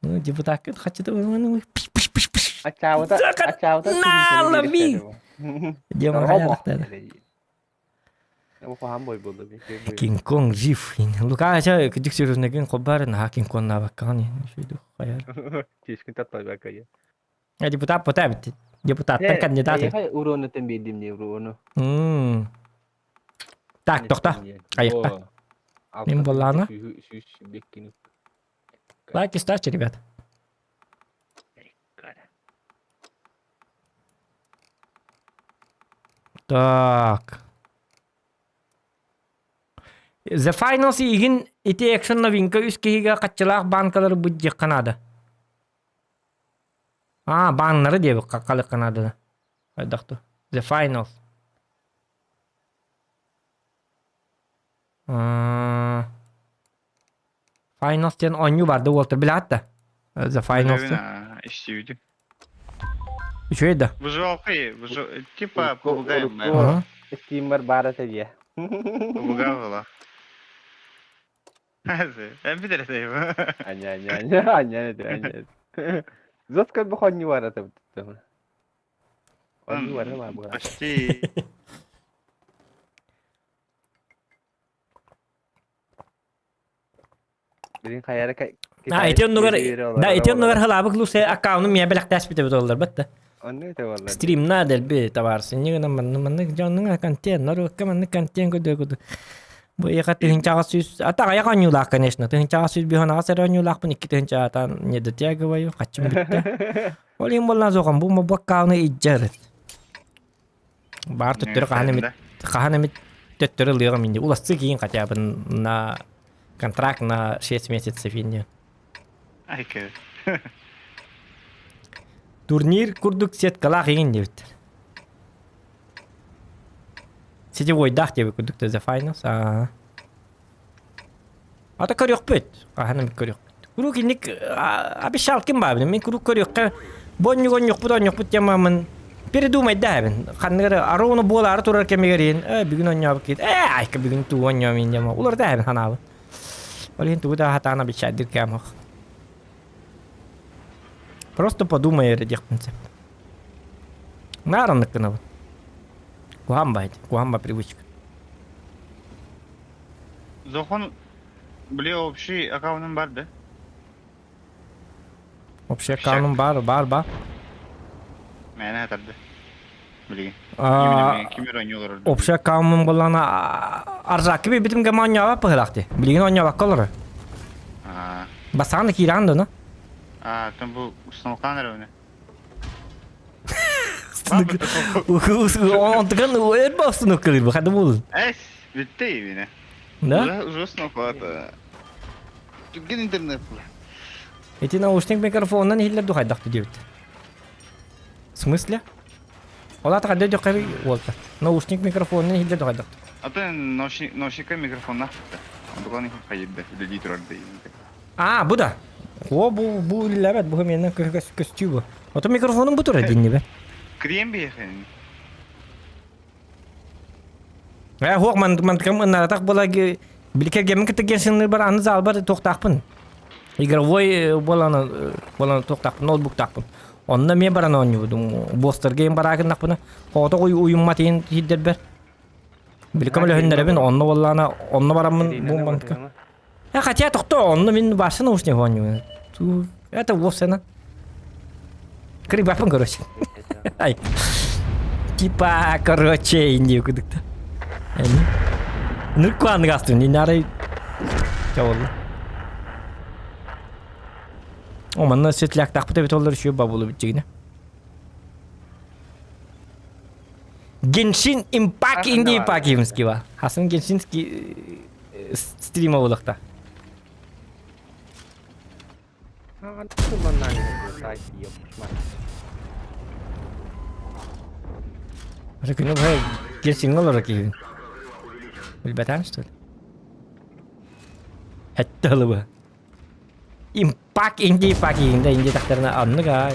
Ну, депутаккын хачыты пш пш пш. На, лови! Дима Кинг-Конг жив. Лука ача кыдык серьезныгын хобар на Кинг-Конг наваккан. Тишкин татпай А депутат потабит. Депутаттан кандидат. Урону тем не урону. Так, тохта. Айықта. Мен болланы. Лайки ставьте, ребят. Так. The Finals игин ити экшн новинка үс киһигэ хаччылаах банкалары быдьыахха наада. Аа, баннары диэбит халыкка наада. Хайдахту. The Finals. Finals диэн оонньуу барды уолтар билэҕит да? The Finals. Истибитим. Үчүгэй да? Выживалка, типа попугай. Стиммер баар этэ дии. Попугай была. Эн бүтэр Аня, аня, аня, аня, аня. Зоска бу хонньу бар этэ Онньу бар баар буолар. Почти. Билин хайара А, ити оннугар да, ити оннугар халаабык лусе аккаунум мия бэлэхтээспитэ бит батта. Онну это боллар. Стримна дэлби табаарсын. Нигына манны манны дьоннуҥа контент, норуокка манны контент көдө көдө. Бу яха тыһынчаҕа сүүс, ата аҕайах оонньуулаах, конечно. Тыһынчаҕа сүүс биһон аҕас эрэ оонньуулаахпын, икки тыһынчаҕатан не дотягиваю, хаччым бүттэ. Ол иһин буоллаан суоҕум, бу бу аккауны илдьэр. Баар төттөрү хаһан эмит хаһан эмит төттөрү ылыаҕым инди. Улассы киин хотя бы на контракт на 6 месяцев инди. Айка. Турнир курдук сеткалаах игин диэбиттэр. Сетевойдаах диэбит курдук The Finals. Аа. Ата көрүөхпүт. Хаһан эмит көрүөхпүт. Куруук инник обещал ким баабын. Мин куруук көрүөххэ бонньук онньукпут онньукпут диэмаммын передумайдаабын. Ханныгар арону буолаары турар кэмигэр иһин э бүгүн онньообут киит э айка бүгүн туу онньоомин диэм улардаабын ханаабын. Ол иһин тугу да хатаан обещайдыр кэм ох. Просто подумай эрэ диэхпин сөп. Наар оннук гынабын. Куһаан баайд, куһаан ба привычка. Зохон, били общий аккаунтум бар да? Общий аккаунтум бар, бар, бар. Мээнэ хатарды. Билигин. Кимир оонньуулар Общий аккаунтум буоллаҕына Аржакка биэрбитим кэм оонньообот быһыылаах дии. Билигин оонньообокко олорор. Бастаан да киирэҕин да, А, там бу установкаан эрэ уна. Онтукан өр установкалыыр бу хады буолун. Эс, бүттэ именно. Да? Уже установкалата. Түргэн интернет була. Ити наушник микрофонунан иһиллэр ду хайдах диэбит. В смысле? Ол аата хайдах диэххэ уолта. Наушник микрофонунан иһиллэр ду хайдах. Атын наушникка микрофоннаах Онтукан хайырда, үлэлии турар да. А, бу да. О, бу бу үлэлээбэт, бу миэнэ көстүү бу. Ото микрофонум бу турар диннибэ. Крем биэхэн. Э, хуох мантыкам ынаратах буола биликер гемин кытта генсинныр бар аны залбар туохтаахпын. Игровой буолан буолан туохтаахпын, ноутбуктаахпын. Онно мен баран оонньуубудум. Бостарга им бараагыннахпына, хоото уйуммат иин хиддербер. Биликам өлөһүннэрэбин, онно буоллаана, онно бараммын бу мантыка. Э, хотя тохто, онно мин барса наушник оонньуубун. Это вовсе на. Кырыбаппын, короче. Ай. Типа, короче, инди кудукта. Эми. Ныркуаны гастын, не нарай. Чаволла. О, манна светляктаахпыт эбит оллар үшүө бабулу битчигине. Геншин Импак инди Ипакиевский ба. Хасын Геншинский стрима болықта. Күнү быһа Гельсиҥҥэ олорор киһибин. Билбэтэҕин что ли? Эттэ ылыбы. Импак инди пак иинде инди тахтарына аннык аа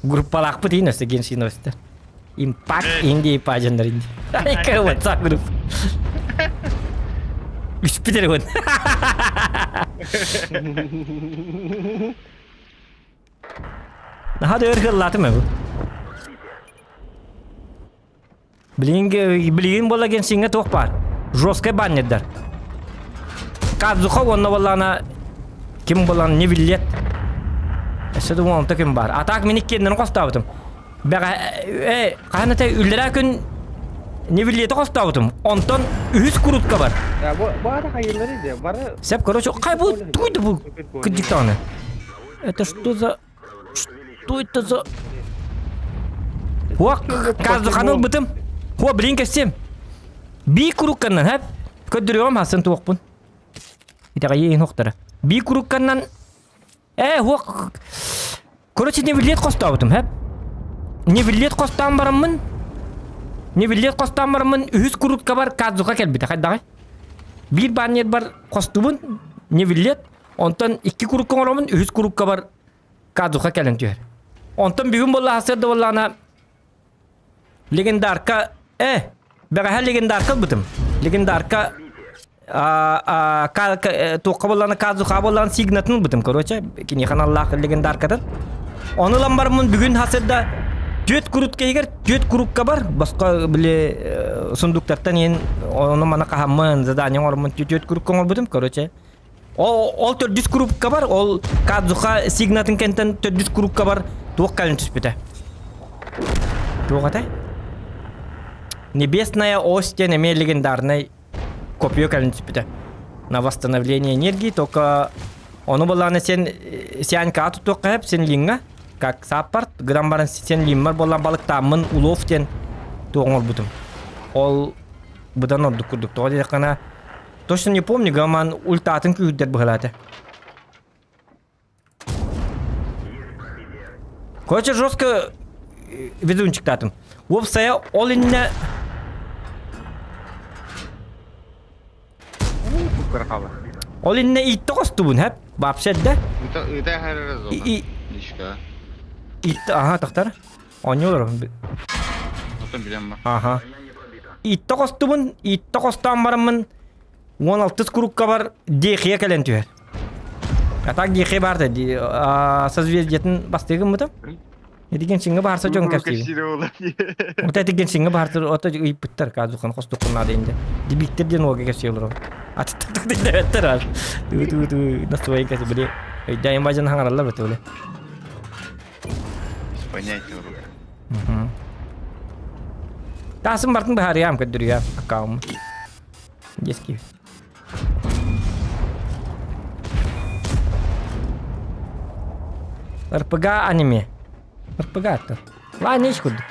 Группалаахпыт иин өссө Геншин өстө. Импак инди пажандар инди. Айка WhatsApp групп. Үспүт эрэ Наһаа да өр кыллаатым ээ бу. Билигин билигин буола Геншиҥҥэ туох баар? Жесткай баннердар. Кадзуха уонна буоллаҕына ким буолан не биллиэт. Өссө да уонта ким баар. А так мин иккиэннэрин хостообутум. Бэҕэ э хаһан этэ үллэрээ күн не биллиэти хостообутум. Онтон үһүс курутка бар. Бу бу ата хайыылары дьэ бары Сеп короче хай бу тугуй да бу кырдьык даҕаны. Это что за Что это за... Хуа, казуханы ылбытым. Хуа, блин, кэссим. Би курукканнан, хэп. Көддүрүөм хасын туохпун. Итэҕэйиин хуохтара. Би курукканнан... Э, хуа... Короче, не билет хостообутум, хэп. Не билет хостоон бараммын. Не билет хостоон бараммын, үһүс курукка бар казуха кэлбитэ хайдаҕай. Биир баннер бар хостубун, не билет. Онтон икки курукка оҥоробун, үһүс курукка бар Кадуха кэлэн түһэр. Онтон бүгүн буолла сарсыарда буоллаҕына легендарка э бэҕэһээ легендарка ылбытым. Легендарка туохха буоллаҕына Казуха буоллаҕына сигнатын ылбытым короче киниэхэ аналлаах легендаркатын. Ону ылан бараммын бүгүн сарсыарда түөрт курутка иһигэр түөрт курукка бар босхо били сундуктартан иһин ону маны хаһаммын задание оҥороммун түөрт курукка оҥорбутум короче Ол, ол төрдүс курупка бар, ол Кадзуха сигнатын кэнтэн төрдүс курупка бар туох кэлэн түспүтэ. Туох этэй? Небесная ось диэн эмиэ легендарный копия кэлэн түспүтэ. На восстановление энергии, только ону былааны сен сянка тутуохха сөп, сен лиҥҥа, как саппарт, гынан баран сен лиммар буолан балыктааммын улов диэн туох оҥорбутум. Ол быдан ордук курдук. Тоҕо диэтэххинэ Точно не помню, гаман ультатын күүһүрдэр быһалаата. Короче, жестко везунчиктаатым. Уопсайа ол иннэ Ол иннэ иитте хостубун, хэп? Вообще да? Ыта харара зона. Лишка. Иитте, ага, тахтар. Оонньуулар. Отон билем бар. Аха. Иитте хостубун, иитте хостоон бараммын 16 курукка бар Дехия кэлэн түһэр. А так Дехия бар да созвездиетин бастыгын мытым. Этиген сиҥҥэ баарса дьон кэпсиибин. Ото этиген сиҥҥэ баарса ото ыйыппыттар казухан хостуккун наада инде. Дибиттер диэн уолга кэпсии олорон. Атыттар диэбэттэр ар. Ту ту ту на своей кэси били. Өйдөөн бажан хаҥараллар бөтө били. Без понятия урут. Таасын бартын быһаарыйаам көрдөрүйэм аккауммун. Детский. РПГ аниме. РПГ это. Лайнейш курдук.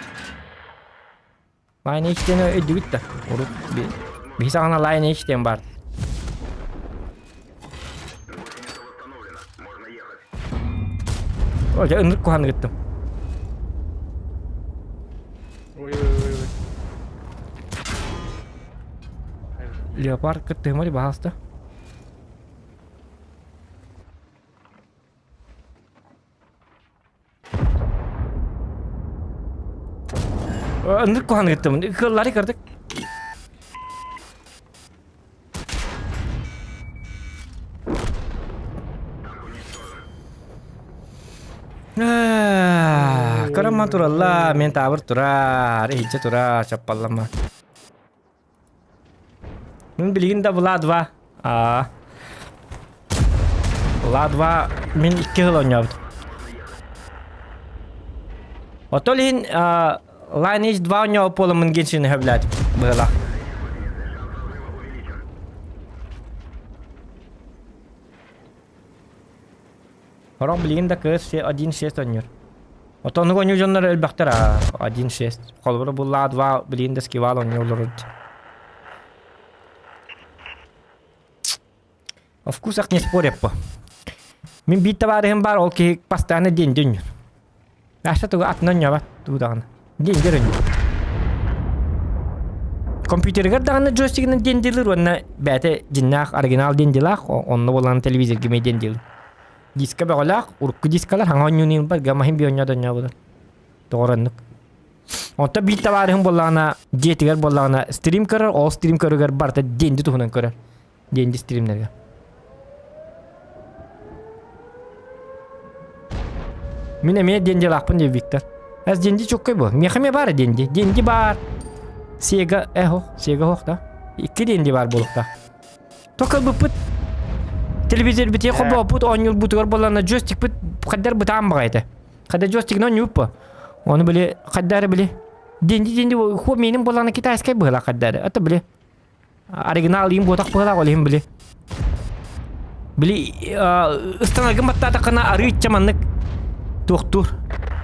Лайнейш диэн өйдүгүт да. Урут биһи саҕана Лайнейш диэн баар. О, дьэ ынырык куһаҕаны гыттым. Ой, ой, ой, ой. Леопард кыттыһымар баһаалыста. Ынырык куһаҕан ыыттым. Кыаллары кырдык. Кырамман туралла, мен таабыр турар, иһиччэ турар, чаппаллама. Мин билигин да Влад 2. Аа. Влад 2 мин икки сыл оонньообут. Отол иһин Lineage 2 оонньообут буоламмын Genshin сөбүлээтим быһыылаах. Сорох билигин да КС 1.6 оонньуур. Оттон оннук оонньуур дьоннор элбэхтэр аа 1.6. Холобура бу Ла 2 билигин да скивал оонньуу олорор. О вкусах не спорят по. Мин биир табаарыһым баар, ол киһи постоянно день день. Аша тугу атынан оонньообот тугу даҕаны. День день оонньуур. Компьютерыгар даҕаны джойстигынан день делыр уонна бэйэтэ дьиннээх оригинал день делаах, онно буолан телевизорга эмиэ день делыр. Диска бөҕөлөөх, урукку дискалар хаҥа оонньууну ылбат, гамаһын би оонньоо да оонньообутун. Тоҕороннук. Онтон биир табаарыһым буоллаҕына, дьиэтигэр буоллаҕына стрим көрөр, ол стрим көрүгэр барыта денди туһунан көрөр. Денди стримнэргэ. Мин эмиэ денделаахпын диye Виктор. Эс денди чоккой бу. Миэхэ эмиэ баар денди. Денди баар. Сега эхо, Сега хох да. Икки денди бар буолуктаах. Токолбуппут телевизор битие хобооппут оонньуурбутугар буоллана джойстикпыт хайдар бытаан баҕайыта. Хайда джойстигынан оонньууппа. Ону били хайдары били денди денди хо менин буоллана китайскай быһыла хайдары. Это били оригинал им буотах быһылаах ол иһин били били ыстанаргын баттаатаххына арыычча маннык туохтуур.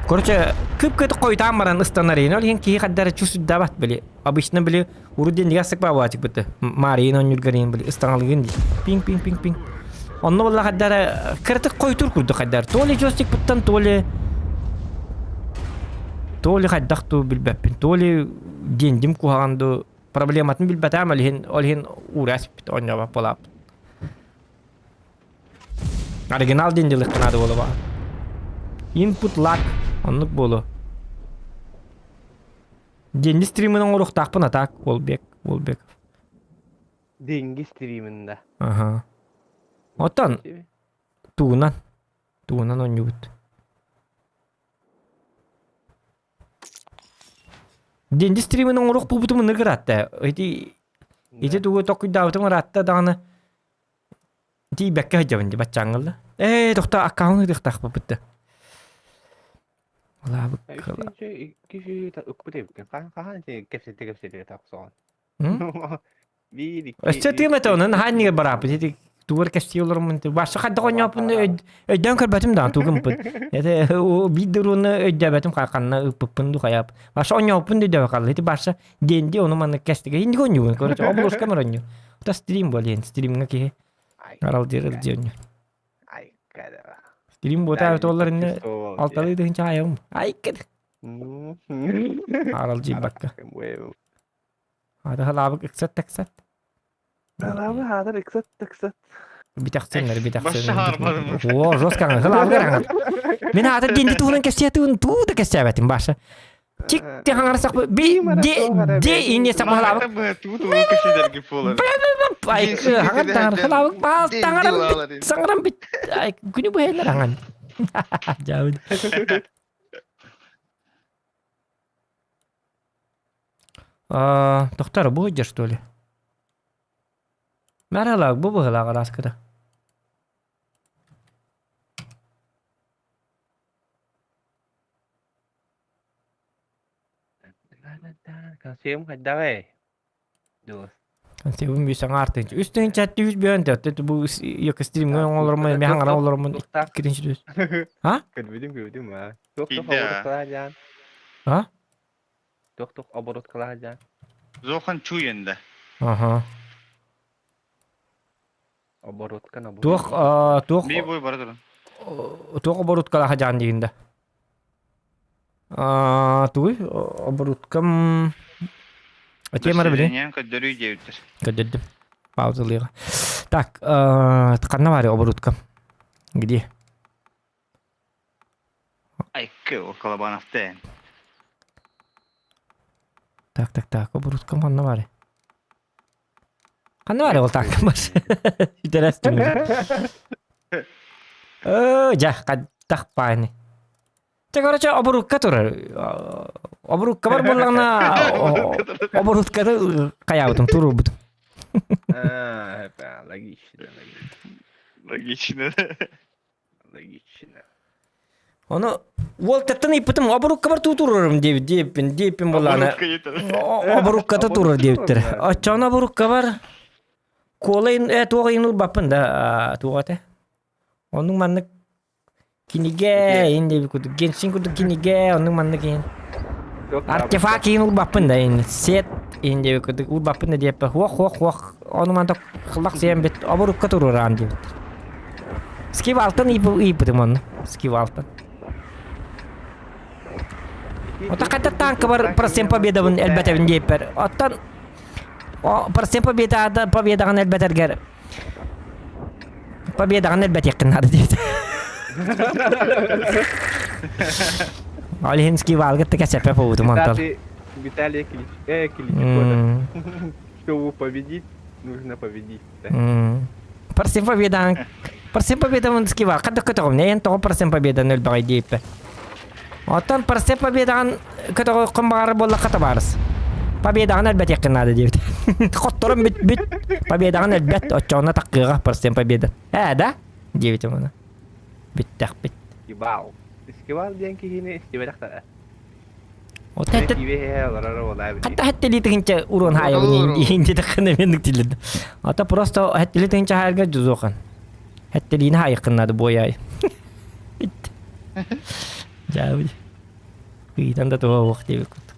Короче, кып-кыты хойутаан баран ыстанар иһин. Ол иһин киһи хайдары чувствуйдабат били. Обычно били урут диэн дигэ астык баабаачык бытты. Марийын онньургарыйын били ыстаҥалыгын дии. Пинг пинг пинг пинг. Онно буолла хайдара кыратык хойтур курдук хайдар. То ли джойстикпыттан, то ли то ли хайдах туу билбэппин. То ли диэндим куһаҕан дуу проблематын билбэтээм ол иһин ол иһин уурас оонньообот буолааппыт. Оригинал диэн дьылыхха наада буолуо Input lag оннук буолуо. Деньги стримин оҥоруохтаахпын а так Уолбек Уолбеков. Деньги стримин да. Ага. Оттон тугунан тугунан оонньуубут. Деньги стримин оҥоруох буолбутум ынырык ыраатта. Ити ити тугу токуйдаабытым ыраатта даҕаны тиийбэккэ сылдьабын дии баччааҥҥылла. Ээ тохтоо аккаунт ыытыахтаахпыт да. Икки укпут эбиккин. Хаһан кэпсэтэ кэпсэтэ тахсаҕын. Биир икки Өссө тыым этэ онон наһаа иннигэр барааппыт ити тугар кэстии олороммун баша хайдах оонньооппун өйдөөн көрбөтүм даҕаны тугумпун это биир да уруну өйдөөбөтүм ханна ыыппыппын ду хайаап баша оонньооппун да өйдөөбө хаалла ити баша диэнди ону маннык кэстигэ инник оонньуубун короче оболушка оонньуу это стрим буолиэн стримҥа киһи аралдьыр ылдьы оонньуур Стрим буотаабыт оллар инне алталыы тыһынча айым. Айкын. Аралдьыйбакка. Аты халаабык ыксат таксат. Халаабы хаатар ыксат таксат. Битэхсеннер битэхсеннер. О, жестко халаабы гараңар. Мен аты денди туһунан кэпсиэтин туу да кэпсээбэтим баша. Тик те хаңарсак би де де инне сакмалабык. Ай хаңар таңар халабык баас таңарам бит саңарам бит ай күнү быһайлар аңан. Жабыт. А, Тоқтар, бу что ли? Мәрәләк, бу быһылаах араскыта. Консиум хайдаҕый? Дуо. Консиум үс аҥаар тыһыынча. Үс тыһыынча түһүс бүөн тэ бу екі стримҥэ оҥолормун эмиэ хаҥара олороммун иккитинчи түс. А? Көрбүтүм көрбүтүм аа. Туох туох обороткалаах дьаан. А? Туох туох обороткалаах дьаан. Зохан чуйенда. Ага. Оборотка на Туох туох Би бой бара туран. Туох обороткалаах дьаан диигин да. Тугуй оборуткам Этиэм эрэ били. Көрдөрүү диэбиттэр. Көрдөрдүм. Паузалыыга. Так, ханна баарый оборуткам? Где? Айкы, около банафтен. Так, так, так, оборудкам ханна баар? Ханна баар ол танкам бар? Сүтэрээс түмүк. Э, дьэ, хайдах баайны. Чэ, короче, оборудка турар. Оборудка бар буоллаҕына, оборудканы хайаабытым, туруорбутум. А, это логично, логично. логично. Логично. Ону уолтаттан ыйпытым, оборуккабар туу турарым диэбит диэппин, диэппин буоллаҕына оборукката турар диэбиттэр. Оччоҕуна оборуккабар куола э туох ыйын ылбаппын да туох этэ. Оннук маннык кинигэ иин диэбит курдук, геншин курдук кинигэ, оннук маннык иин. Артефакт иин ылбаппын да иин, сет иин диэбит курдук ылбаппын да диэппэ, хуох хуох хуох, ону манта хыллах сиэн бит, оборукка туруораан диэбиттэр. Скивалтан ыйыппытым онно. Скивалтан. Ота хата танкабар процент победабын элбэтэбин диэппэр. Оттон процент победа победаҕын элбэтэргэр победаҕын элбэтиэххин наада диэбит. Ол иһин скивалгытта кэсэппэ побутум онтон. Виталий Кличко. Чтобы победить, нужно победить. Процент победаҕын Процент победаҕын скива хадда көтөҕүм эн тоҕо процент победа өлбөҕөй диэппэ. Оттон процент победаҕын көтөҕүөххүн баҕарар буоллахха табаарыс. Победаҕын элбэтиэххин наада диэбит. Хотторон бүт бүт победаҕын элбэт оччоҕуна таккыаҕа процент победа. Ээ да диэбитим оны. Бүттэхпит. Скибал. Скибал диэн киһини истибэтэхтэрэ. Хатта хэттэлии тыһынча урон хаайабын иһинчи таххына менник тилин. Ата просто хэттэлии тыһынча хаайарга жузуохан. Хэттэлиини хаайыккын надо буояй. Жаабы. Ыйтан да туга уох диэбит курдук.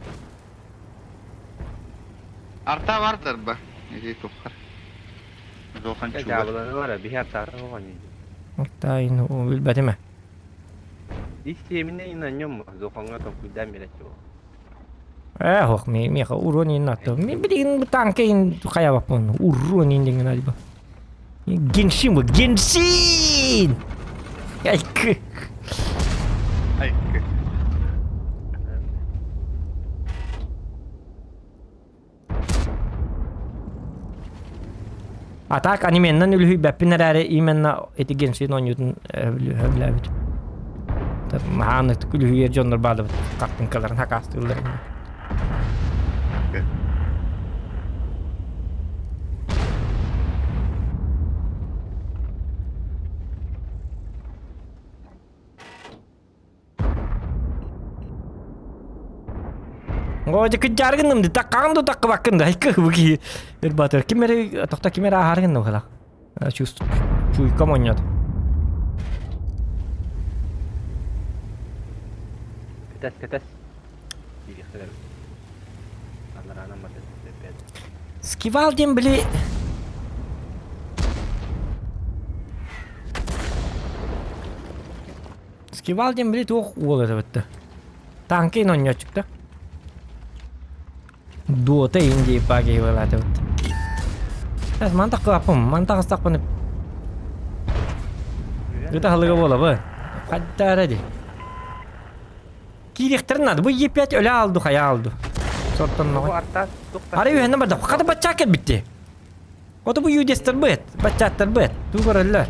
Арта бардар ба. Эти туххар. Зохан чугас. Жаабыланы бара биһи артаары оҕонньу. Артаайын билбэтим. Ис сиэминэ инанньом зохоҥҥо толкуйдаан биэрээччи буол. Ээ, ох, миэхэ урон иин аттым. Мен билигин танка иин хайабаппын. Урон иин деген альба. Геншин бу, Геншин! Айкы. Айкы. А так анименнан үлүһүйбэппин эрээри именно ити Геншин оонньуутун сөбүлээбит. Мааны күлүһүйэр дьоннор баалыбыт картинкаларын хакаастыыллар. Оо, дьэ кыдьааргынным ди таккаҕын да таккыбаккын да айка бу киһи ырбатыр ким эрэ тохто ким эрэ ааһаргын да чувствую чуйка монньот Кэтэс, кэтэс. Диэхтэрэ. Анарааnan барда. Скивал диэн били Скивал диэн били туох уол этэ бытта. Танка ин онньоччукта. Дуота ин диэп баги буолаата бытта. Эс мантах кылаппым, мантах астахпын. Это халыга буола бу. Хаддара ди. Киириэхтэрин наада. Бу Е5 өлө алду, хайа алду. Сортонноҕой. Арай үһэннэ барда. Хата баччаа кэлбитти. Ото бу юдестер быт, баччааттар быт. Туу көрөллөр.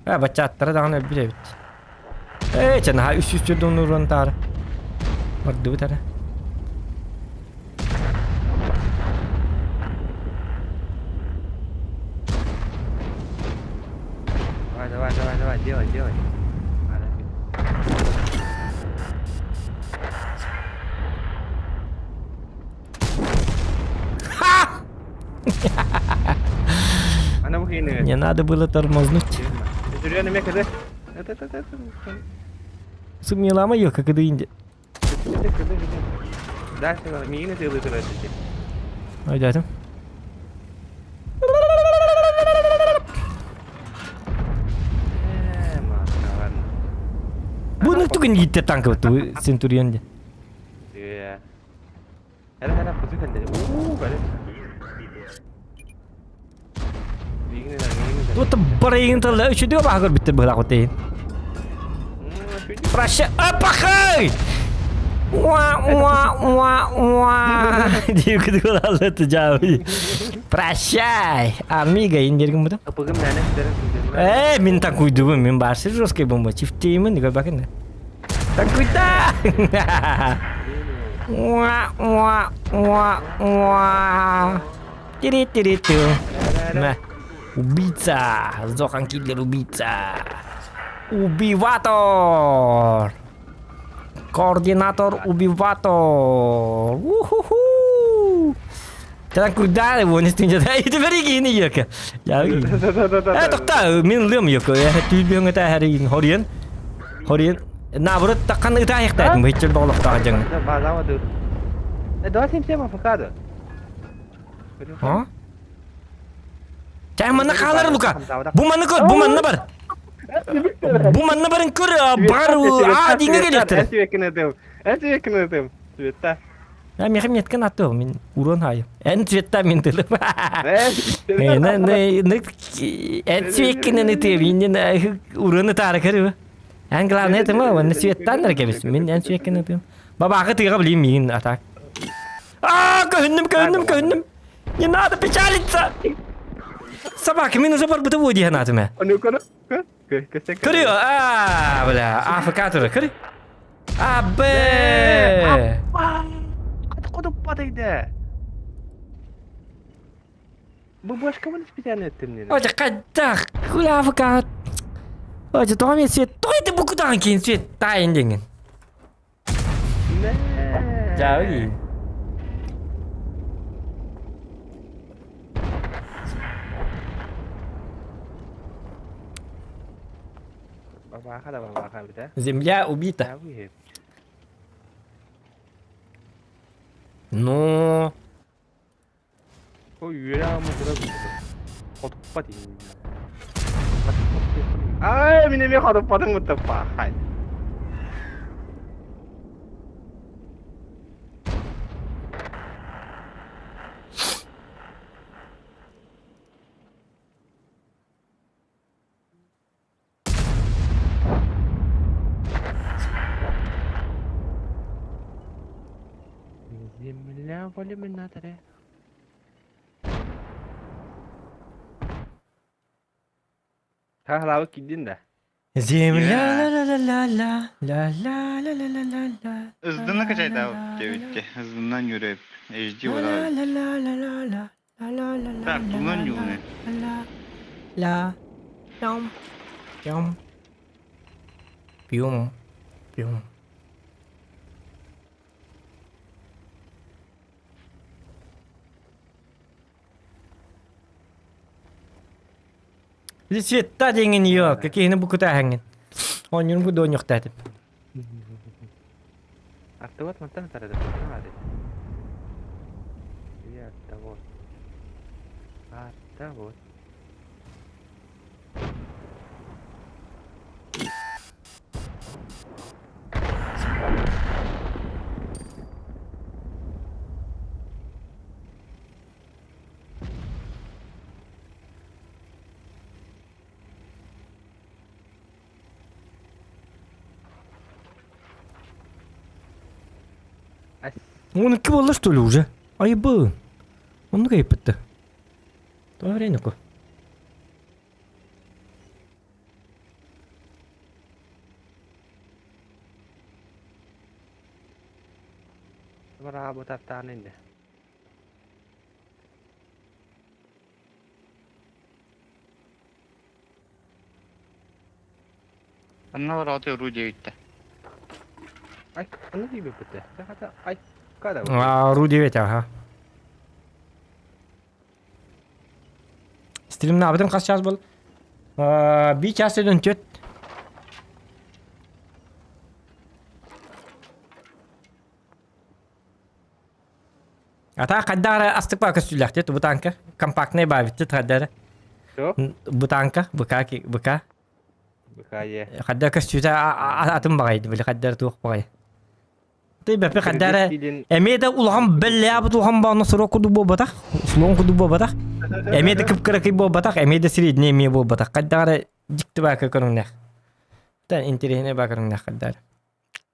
Э, баччааттара даҕаны өлбүт эбит. Ээ, чэ, наһаа үс үс төрдүн уран таары. Бардыбыт эрэ. Давай, давай, давай, давай, делай, делай. Не надо было тормознуть. Сумнелама ее, как это инди. Айдатым. Бу түгін гитте танк вот Центурион де. Тут барайын тылла үчүдү баһагыр биттер быһылаах отейин. Прощай. Апахай! Уа-уа-уа-уа. Диир кудук жаабы. Прощай, амиго, индергин бутум. Апыгым нәнә сидерен сидерен. Э, мин танкуйдубун, мин барсы жесткий бомба. Чифтеймин, көрбәкин. Танкуйда! Уа-уа-уа-уа. Тири-тири-ту. Мә. Убийца! Зохан киллер убийца! Убиватор! Координатор убиватор! Уху-ху! Куда его не стынет? Это береги не ека. Я. Э, тохта, мин лым ека. Түйбөңө тәһәрин хориен. Хориен. Наоборот, таккан ытаайыктаатым. Хитчер боголохтоох дьаҥ. Базава ду. Э, давай сим афакадо. А? Чай манна хаалар Лука. Бу манна көр, бу манна бар. Бу манна барын көр, бар а диңге келектер. Ән цветкин этим. Цветта. А мехе меткен аты мин урон хайым. Эн цветта мин тылым. Не не не эн цветкин не ты мин уроны тары көрү. Эн главное это мы, он цветтан кебис. Мин эн цветкин ты. Бабағы тыға білейм мин атак. А, көһүннүм, көһүннүм, көһүннүм. Не надо печалиться. Собака, мин уже бар бытовой диэн атыма. Оны көрө. Көрү, а, бля, АФК туры, көрү. А, Б. Кодуп падайды. Бу башка маны специально эттим Ожа қайдақ, күл АФК. Ожа, тоға мен свет, той бу кудан кейін свет тайын деген. Жабы Бабаха да бабаха бит, Земля убита. Ну, Ой, үөрэ мутура Хотуппат Ай, мин эмиэ хотуппатым мутуппахай. Земля в иллюминаторе. Хаһалаабыт киирдин да? Земля ла ла ла ла ла ла ла ла ла ла ла Ыздыны качайда девитте. Ыздынан yürüyüp. HD ла var. ла ла ла ла ла ла ла ла Так, bundan yürüyün. ла ла пям пям пьем пьем. Света деген yok. Какие бу кутаһаңын. Онюн бу доньохтатып. Артыбат мантан тарады. Арта вот. Арта вот. Он икки буолла что ли уже? Айбы. Оннук ыйыппытты. Тоҕо эрэйнэку. Бара тартаан инде. Анналар аты ру девитте. Ай, аны тийбеппит. Хата ай, када. А, Ру 9, ага. Стримна абытым хас час был. Би час өдөн төт. Ата каддара астык ба көстүләхте бу танка. Компактный ба битте каддара. Бу танка, БК БК. БК Каддар көстүтэ атын багайды, били каддар туох багай. Ты бәпе каддара Эмиэ да улахан бэллээбит улахан баҕана сорок курдук буолбатах, слон курдук буолбатах. Эмиэ да кып-кыракый буолбатах, эмиэ да средний эмиэ буолбатах. Хайдах эрэ дьикти баакы көрүҥнээх. Та интэриэһинэй баа көрүҥнээх хайдах эрэ.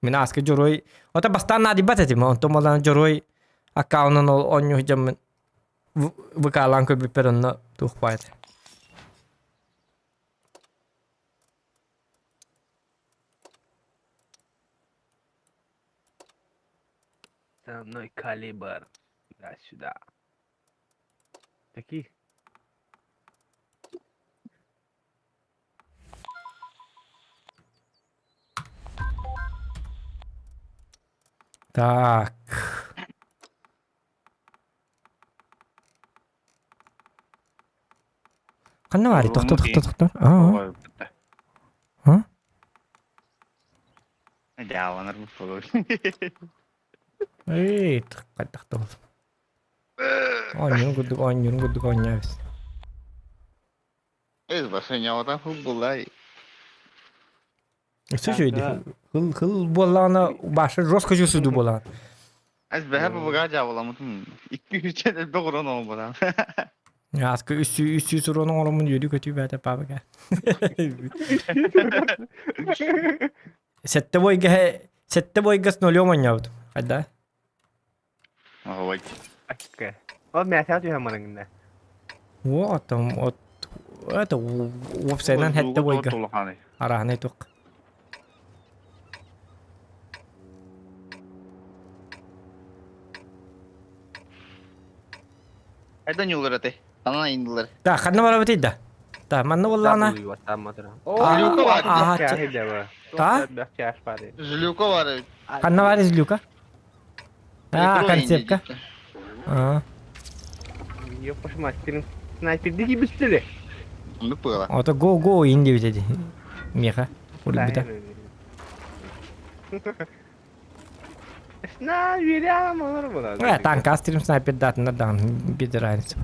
Мин ааска дьоруой Ото бастаан наадыйбат этим, онтон буолан дьоруой аккаунан ол оонньуу сылдьаммын ВК-лаан көрбүппэр онно туох баар этэ. Основной калибр. Да, сюда. Таких. Так. Ханна баарый? Тохто, тохто, тохто. Аа. А? Дьааланар буолуо. Эй, хайдах да бол. Оонньуурун курдук, оонньуурун курдук оонньообус. Басыньаҕытан футболлай. Өссө үчүгэй Хыл хыл буоллаҕына баша жестко чувствую буолаҕын. Ас бэһэ бубуга дьаабыламытым. Икки үчен элбэх урон оҥорбутам. Аска үс үс үс урон оҥороммун үөрүү көтүү бээтэ паабыга. Сэттэ бойга сэттэ бойга с нулем оонньообутум. Хайда? Ой. Акка. Ол мээсэҕэ түһэн бараҥ Вот там вот это уопсайынан хэттэ бойга арааһынай туох. Хайда ньулар этэй? Анан индилер. Да, ханна барабытый да? Да, манна буоллаҕына. Злюка бар. Да? Злюка бар. Ханна бар злюка? А, концепка. А. Ёппашма, снайпердики бүстүле. Ну было. Ото го го инди бит Меха. Улбита. На, верям, олар була. Э, танка стрим снайпер датына дан без разницы.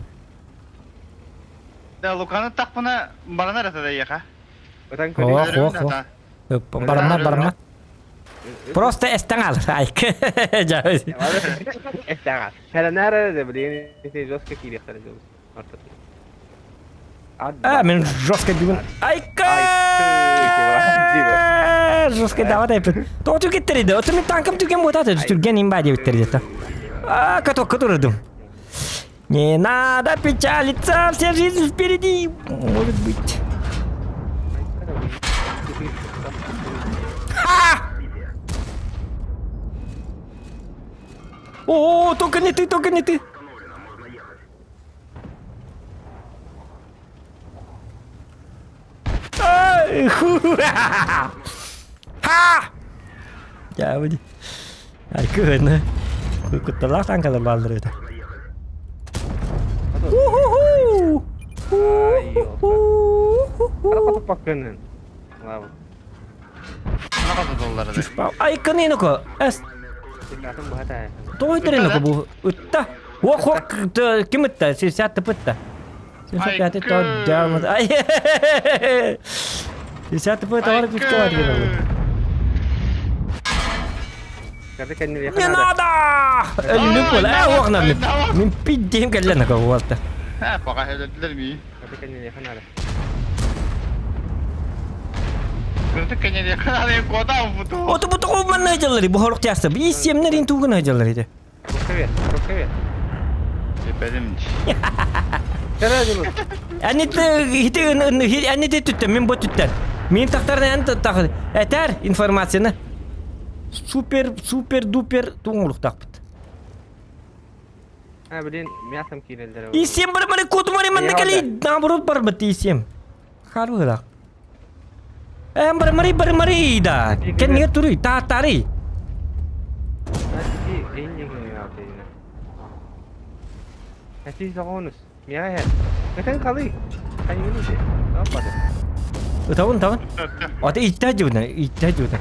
Да, Луканы тахпына баранар это да еха. Ох, ох, ох. Барма, барма. Просто эстаҥал, айк. Эстаҥал. Хәләнәр да блин, жестко кириэхтэрэ дьыл. А, мен жестко бүгүн. Айка! Жестко давай айпыт. Тоҕо түргэттериде? Оту мен танкым түрген буотааты. Түрген имба диэбиттер дето. А, каток турдум. Не надо печалиться, вся жизнь впереди. Может быть. Ха! О, только не ты, только не ты. Ай, ху, Ха! Дьэ, Ай, кыһыны. Кутталаах танкалар бааллар этэ. Уху-ху! Пакканын. Ай, кыныноко. Эс. Тоойдеринoko бу ытта. Уох, уох, ким ытта? 60 тыпытта. 75 то Ай. 60 тыпытта бар күчкө бар деген. Не надо! Өллүк бол. Э, уохна мин. Мин пиддиим кэллэн ака уолта. Ха, пока өлдүлэр ми. Оту бу тоҕу манна дьаллари бу хорук тяста. Би семнерин тугун дьаллари де. Ани ани түттен мен бу түттен. Мен тахтарны эн тах этер информацияны. Супер супер дупер туңулуктакпыт. А, блин, мясом киирэллэр. Исем бар мары кот мары манна кали наоборот бар бит исем. Харбыла. Эм бар мары бар мары да. Кен туруй та тари. Тавын тавын. Ата итта жуна, итта жуна.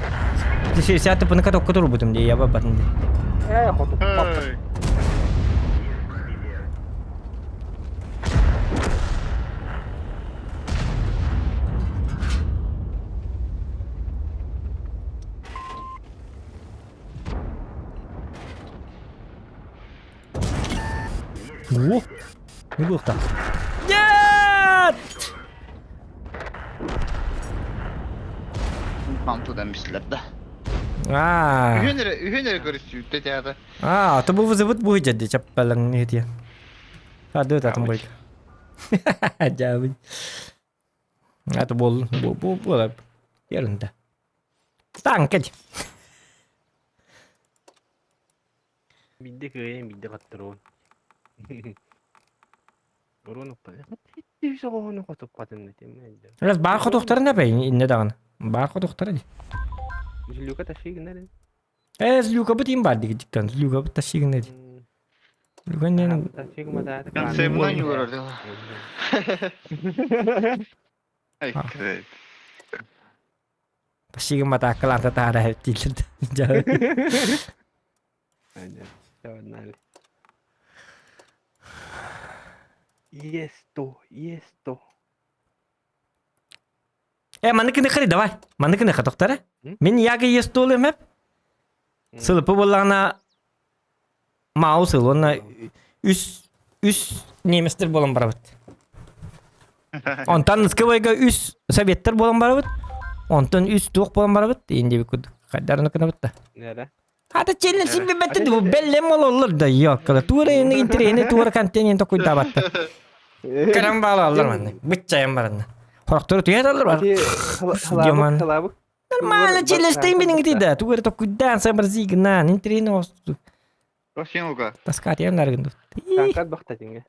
Сәтті бұны ката оккотор бутум дей, яба батын дей. Э, хоту. О, не было так. Нет! Мантудан мислер да. Аа. Үһүн эрэ үһүн эрэ көрүстүүттэ театр. Аа, то бу вызовут бу дьадди чаппалаң нетия. Хады татым бойт. Жабын. Это бол бу бу буолар. Ерунда. Танка. Биирдэ кыайан, биирдэ хаттаруон. Уруон укпан. Үс оҕону хотуппатын этим. Раз баар хотуохтарын да бэй инне даҕаны. Баар хотуохтара ди. Злюка таши гынар. Э, Злюкабыт им бар диги диктан. Злюкабыт таши гынар ди. Злюка нен Таши гымада. Концепна юрар. Ай, крейт. Таши гымада каланта таара тилер. Есто, есто. Э, маныкыны хри, давай. Маныкыны хатохтара. Мин яга естол эмеп. Сылыпы боллаҕына маус ыл уонна үс үс немецтер буолан барабыт. Онтон СКВ-га үс советтер буолан барабыт. Онтон үс туох буолан барабыт. Инди курдук. Хайдарны кынабыт да. Нere? Хата челлен симби бетти бу беллем ололлор да ёккала. Тура эни интерени тура контент токуйдабатта. Карам баалалар манны. Быччайым баранна. Хорохтору туйаталлар бар. Дьоман. Халабык. Нормально челлестейн бенин да. Тугары токуйдаан самарзигнан интерени осту. Росинука. Таскатиям наргынду. Танкат бахта тинге.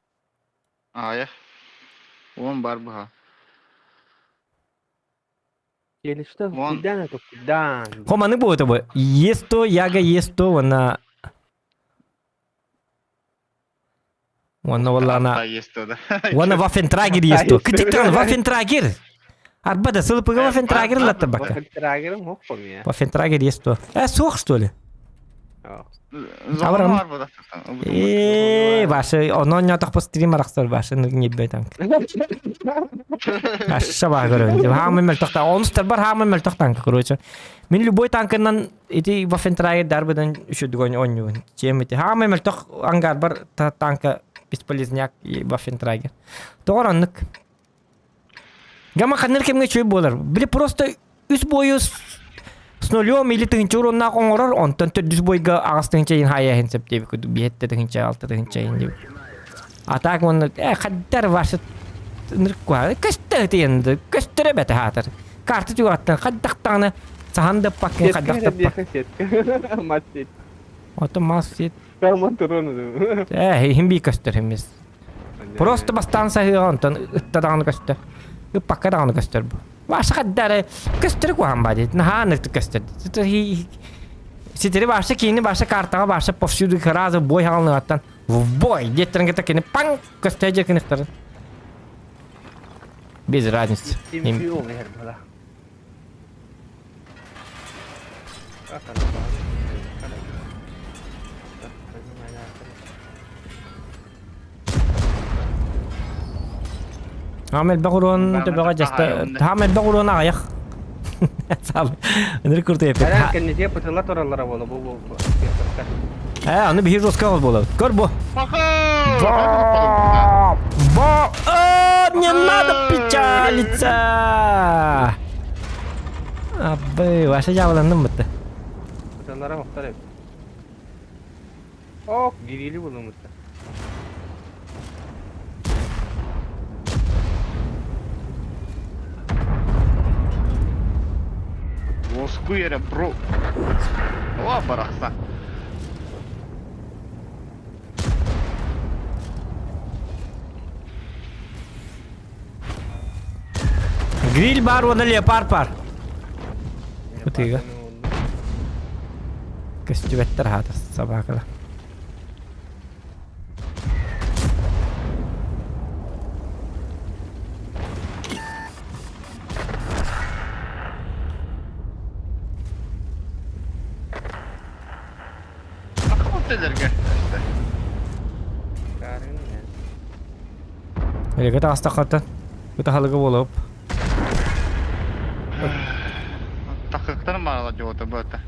Ая. Он бар быха. Келиште Вон. куйдан это куйдан. Хоманы бу это бу. Есто яга есто вона Уонна буоллаҕына Есть да. Уонна Ваффентрагер есто. Кытыктан Ваффентрагер. Арба да сылыпыга Ваффентрагер латта бакка. Трагерым хоп помия. Ваффентрагер есто. Э, суох что ли? Зона бар бу Э, башы, онон нятах по стрим арахсар башы небе танк. Аша баа көрөбүн. Хаамын мөлтөхтан, онус бар хаамын мөлтөх танк, короче. Мин любой танкынан ити Ваффентрагер дарбыдан үшөдүгөн онньугун. Чем ити хаамын мөлтөх ангар бар танка бесполезняк и Ваффентрагер. Тоҕор оннук. Гама ханнар кемге чөй буолар. Били просто үс бойу с нулем или тыһынча уруоннаах оҥорор, онтон төрдүс бойга аҕыс тыһынча иһин хайа сөп диэбит курдук биэттэ тыһынча, алта тыһынча иһин диэбит. А так уонна э хаддар ваша ныркуа көстө тиэнди көстөрө бэтэ хаатар. Карта түгаттан хаддахтаҕына саһан да паккын хаддах да пак. Сетка. Мас сет. Ото мас сет. Камон туруну. Э иһин би көстөр химис. Просто бастаан саһыаҕа онтон ытта даҕаны көстөр. Ыппакка даҕаны көстөр бу. Ваша хаддары көстөр куһаан баа диэт. Наһаа ынырык көстөр. Ситери баша киини баша картаҕа баша повсюду сразу бой хаалыныгаттан в бой диэттэрин кытта кини паҥ көстө дьэркиниктарын. Без разницы. Чемпион иһэр бала. Хаам элбэх уруон төбөҕө дьаста хаам элбэх уруон аҕыйах. Ынырык куртуй эппит. Аран кэннитиэ пытыла тураллара буола бу бу. Э, аны биһир жестко ол буолабыт. Көр бу. Ба! Ба! А, не надо печалиться! Абы, ваша дьаабыланным бытты. Пыталара мохтар эбит. Ок, гирили булумутта. Уоскуй эрэ, бро. О, барахсан. Гриль бар уонна леопард бар. Ытыыга. Көстүбэттэр аһаатар собакалар. Телерге. Элеге таҕыстаххыттан ытаһалыга буолуоп. Такыктан барала жогото быта.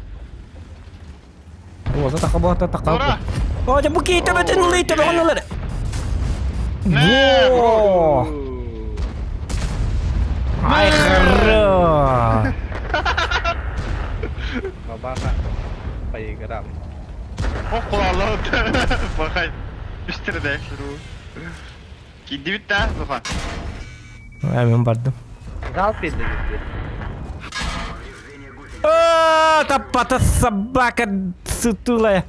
Уота таха буота таха. Ура! О, дьэ бу киһи төбөтүн ылыы төбөҕүн ылар. Мэ, Во! Ай, хорошо! Собака поиграл. О, кулаллаут. Бахай. Үстер шуру. Кидибит да, Зухан. Мен бардым. Залп берді бізге. А, таппата собака сутулая.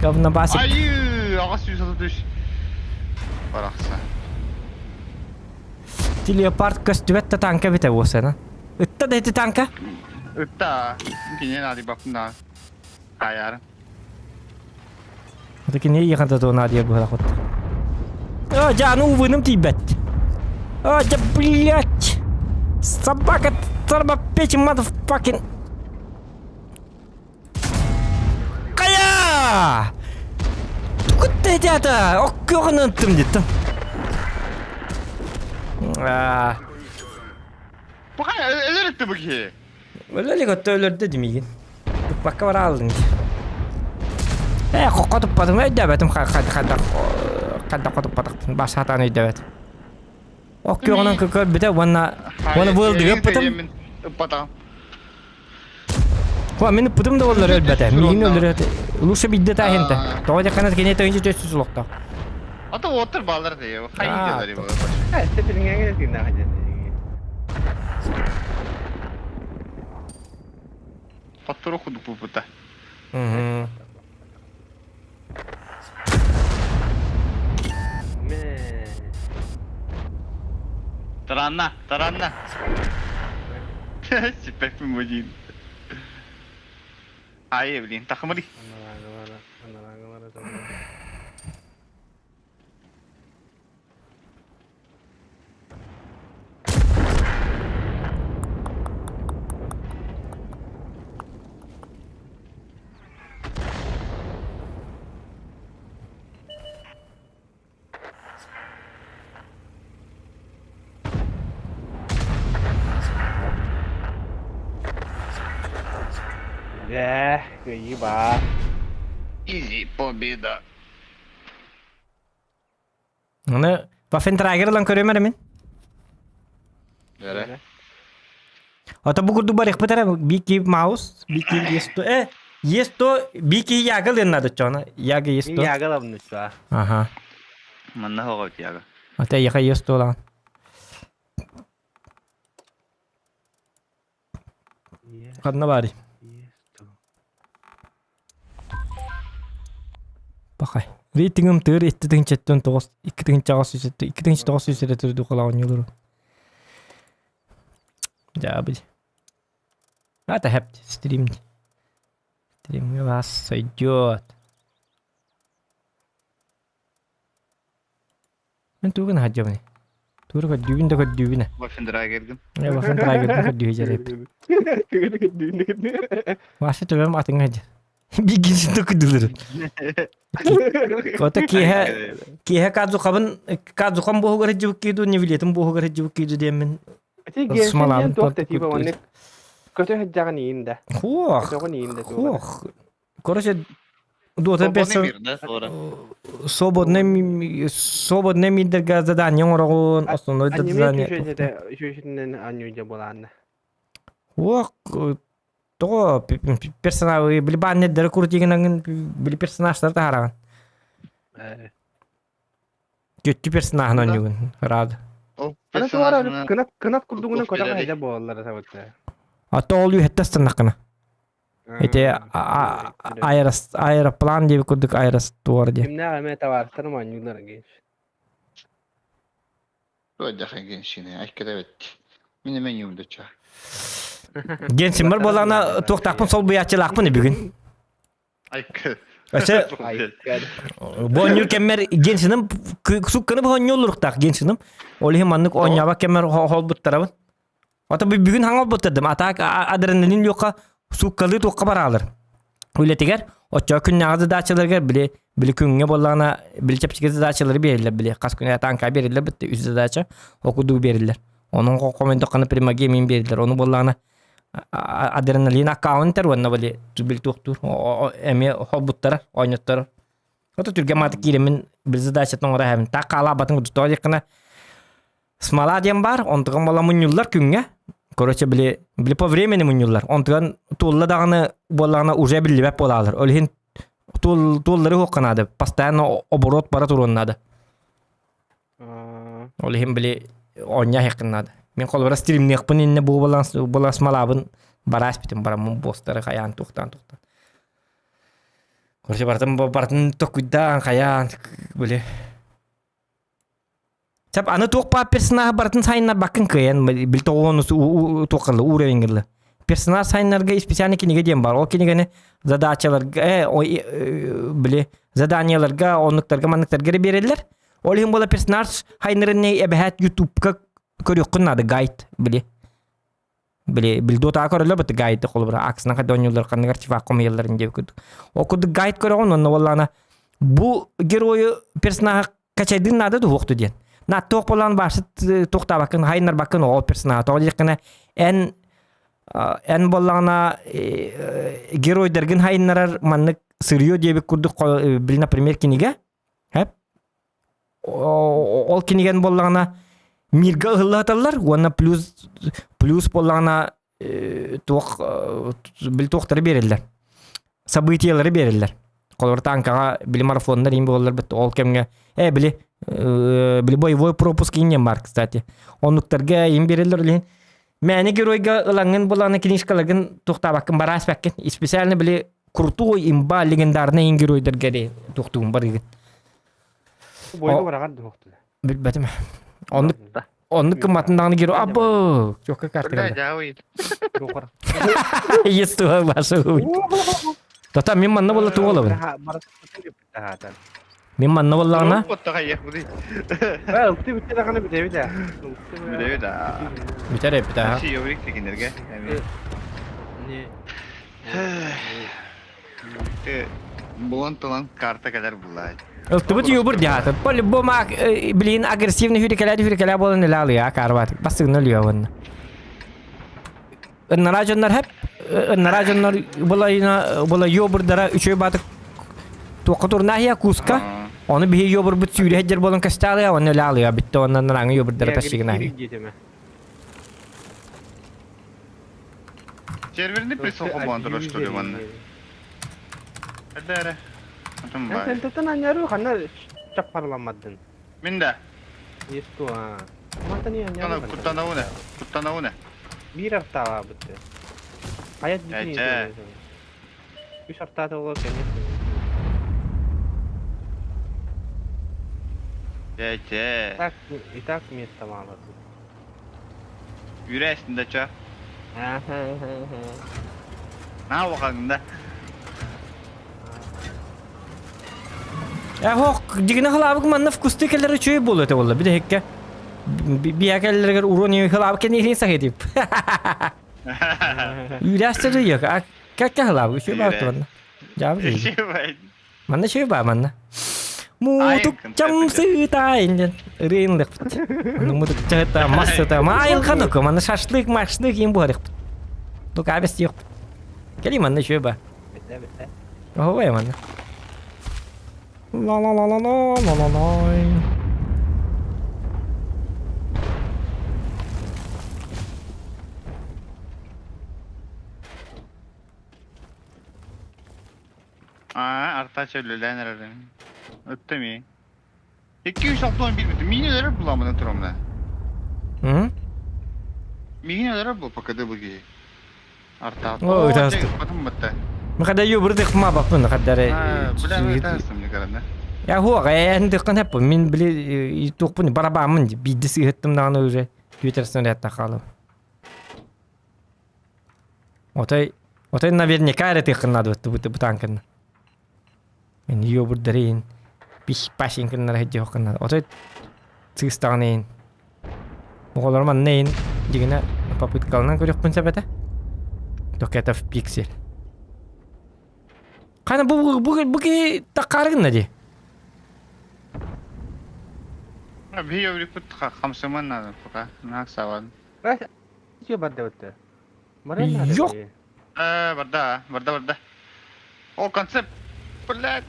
Говнобасик. Айы, аға 133. Барақса. Телепорт көстүбэт да танка бите буосана. Ытта да ити танка. Ытта. Кинен adi бапын да. Каяр. Это кине еханта то надо было хот. А, жа, ну увыным тибет. А, да блять. Собака торбопечь, motherfucking. Кая! Кутта дята, оккёгын деттім. А, Бақай, өлер етті бұл ки. Өлелік өтті өлөрдө демейген. Туппакка бара алдың. Э, қоққа туппадым, өйдөбөтүм қайда қотуппатақтын, бас хатан өйдөбөт. Оккёгынан көкөр бите, уонна уонна вылдыгы ыппытым. Ыппатам. Хуа, мин ыппытым да оллар өлбөтө. Миигин өлөрөт. Лучше бидде тахинта. Тоҕо дьакканат кини тойунчу төссү сулохто. Ата отыр балар дейо. Хайын деді. Сепилиңе тигин хажан. Паттыру худу пупута. Мгм. Мэ. Таранна, таранна. Сиппеппин бодин. Айы, блин, тахымыри. Дьэ, кыайыы баар. Изи победа. Аны Вафентрагер ылан көрөм эрэ мин. Бere. Ата бу курдук барыхпыт эрэ бики маус, бики есто. Э, есто бики ягыл надо чона. Яга Мин есто. ягалабын үсә. Ага. Манна хоҕо тиага. Ата яха есто лан. Ханна бари. Бахай. Рейтингим тыр 2-9, 2-907, 2-907 түрдү калаҕын юлуру. Дьаабыл. Это хэпт стрим. Стрим у вас сойдет. Мен тугун хаджабны. Тугу көддүүбүн да көддүүбүнэ. Вафендрагердим. Э бахан трагердин көддүү жарып. Ваша төбөм атыңа хадья. Бигинсин да көдүлөр. Ота киэһэ киэһэ кадзухабын кадзухам буоһугар хадьыбыт киду невилетин буоһугар хадьыбыт киду диэммин смалаабын Типа Көтө хадьаҕын иин да. Хуох. Көтөҕүн иин да туох. Хуох. Короче, дуота Свободный персон мир, да, скоро. свободный свободный мидерга задание оҥороҕун, основной Аниме задание. үчүгэтинэн анньуйда буолаанна. Хуох, тоҕо персонаж били баннердары крутигинагын били персонажтар таһараҕын. Көттү персонажын онньугун, рад. Ол Ана туара персонажына кынат кынат курдугунан Туох көтөҕө биэрэрий? хадьа буолаллара сабытта. А то ол үһэттэ станнаххына. Ити аэрос аэроплан диэби курдук аэрос туор диэ. Кимнээх эмэ табаарыстарым оонньууллар гейш. Туодьахан геншине, айккедэбэт. Мин эмэ ньуумдуча. Генсиммер буоллаҕына туохтаахпын сол буйааччылаахпын бүгүн. Айкы. Өсө бу оонньуур кэммэр Генсиным сукканы бу оонньууллуруктаах Генсиным. Ол иһин маннык оонньообот кэммэр холбуттарабын. Ото бүгүн хаҥа олбуттардым. Атаак адреналин луохха суккалыы туохха бараалар. Үлэтигэр оччоо күннээҕи задачаларыгар били били күҥҥэ буоллаҕына били чэпчэки задачалары биэриллэр били хас күн атаанка биэриллэр битте үс задача окудуу биэриллэр. Онон хомойдоххуна примаги мин биэриллэр. Ону буоллаҕына адреналин аккаунтер уонна били били туохтуур эмиэ холбуттара оонньоттор. Ото түргэн мааты киирэммин били задачатын оҥоро иһэбин. Так хаалаабатын курдук. Тоҕо диэххинэ смола диэн баар, онтуган буола мунньуллар күҥҥэ. Короче, били, били по времени мунньуллар. Онтуган туолла даҕаны буоллаҕына уже биллибэт буолаалар. Ол иһин туоллары хуохха наада. Постоянно оборот бара туруон наада. Ол иһин били оонньоо иһиэххин наада. Мин холобура стримниэхпин иннэ бу баланс баланс малаабын бараас битим бараммын буостары хайаан туохтаан туохтаан. Короче, барытын барытын токуйдаан хайаан били Сап аны туох баар персонажы барытын сайыннарбаккын кыайан бил тоҕуону туоххалла уровеньгылла. Персонаж сайыннарга специальный кинигэ диэн бар. Ол кинигэни задачаларга э, били заданияларга оннуктарга манныктарга эрэ биэрэллэр. Ол иһин буола персонаж хайнарын эбэһээт ютубка көрүөххүн наада гайд били. Били билдотаа көрөллөр бит гайды холобура аксынан хайда оонньууллар ханныгар чифаах хомуйалларын диэбит курдук. Ол курдук гайд көрөҕүн онно буоллаҕына бу геройу персонажа качайдыын наада дуһуохту диэн. На туох буолан баарсыт туохтаабаккын хайыннарбаккын ол персонажа тоҕо диэххинэ эн эн буоллаҕына геройдаргын хайыннарар маннык сырье диэбит курдук били например кинигэ Ол кинигэн буоллаҕына мирга ыһыллаталлар уонна плюс плюс буоллаҕына туох били туохтары биэрэллэр событиелары биэрэллэр холобур танкаҕа били марафоннар иин буолаллар бит ол кэмҥэ э били били боевой пропуск иин бар кстати оннуктарга иин биэрэллэр илин мээнэ геройга ылаҥҥын буланы книжкаларгын туохтаабаккын барааспаккын специально били крутой имба легендарный иин геройдарга туохтугун барыгын Бойга бараҕар дуһуктула. Билбэтим. Оннук оннук кымматын даҕаны герой абы чокка карта. Есть туга башы. Тата мин манна буолла туга олабын. Мин манна буоллаҕына Бүтэр эппит аха. Булан талан карта кэлэр буллаай. Ылтыбыт юбур диһаатын. По-любому блин агрессивный хүрикэлээ хүрикэлээ буолан элэ алыа карбат. Бастыгын өлүө уонна. Ыннара дьоннор хэп ыннара дьоннор булайына була юбурдара үчүгэй баатык туохха турнаахия куска. Ону биһи юбурбут сүүрэ сылдьар буолан көстө алыа уонна өлө алыа бүттэ уонна нараҥы юбурдара тащигына. Серверный прицел холбоон турар что ли манна? Эрдэ эрэ. Отон бай. Сентеттен анньарыы ханна чаппарламмадын? Мин да. Есть а. Мантан и анньарыы. Куттанауне. Куттанауне. Биир артаава бытты. Хаят бүтүн Үс артаата олор конечно. Эчэ. Так, и так места мало тут. Үрээстин да чо. Наа улахаҥҥын да. Э, хоох, дигини хылаабык манна вкусты кэлэр үчүгэй буолуо этэ буолла. Бидэһиккэ биһа кэллэригэр урон хылаабык кэнниһин сахи дип. Үүрээстэ дүйек. А как хылаабык үчүгэй баар туонна. Жаабы Манна үчүгэй баа манна. Мутук чамсыта инден ырыынлыкпыт. Мутук чата массата маайылханук манна шашлык машлык им буһарыкпыт. Тук абес юкпут. Кели манна үчүгэй баа. Оһуобай манна. Ла ла ла ла ла ла ла лай. Аа, артача үлэлээн эрэр. Өттө ми. 261 бүтүн. Миигин өлөрөр буламына турамына. М? Миигин өлөрөр бу пока бу киһи. Артаат. О, ытаастым. Потом батта. Махада юбырдык ма баппын хаддары. Бля, ытаастым мне каранда. Я хуага, я дыккан хеп мин били туохпун барабааммын биирдэ сыыһыттым даҕаны уже Твиттер снарядта хаалым. Отой отой наверняка эрэ тыаххын наада бу танкын. Мин юбырдарыйын пиш пашин кыннара сылдьыаххын наада. Отой сыыстаҕын иһин оҕолорум манна иһин дьигинэ попыткалынан көрүөхпүн сөп этэ. Только это в пиксель. Хана бу бу бу киһи таккаары гынна дии. Биһи өлүкпүт хамсыман надо пока. Наак саван. Барда Yok. Э, барда, барда, барда. О, концепт. Блядь.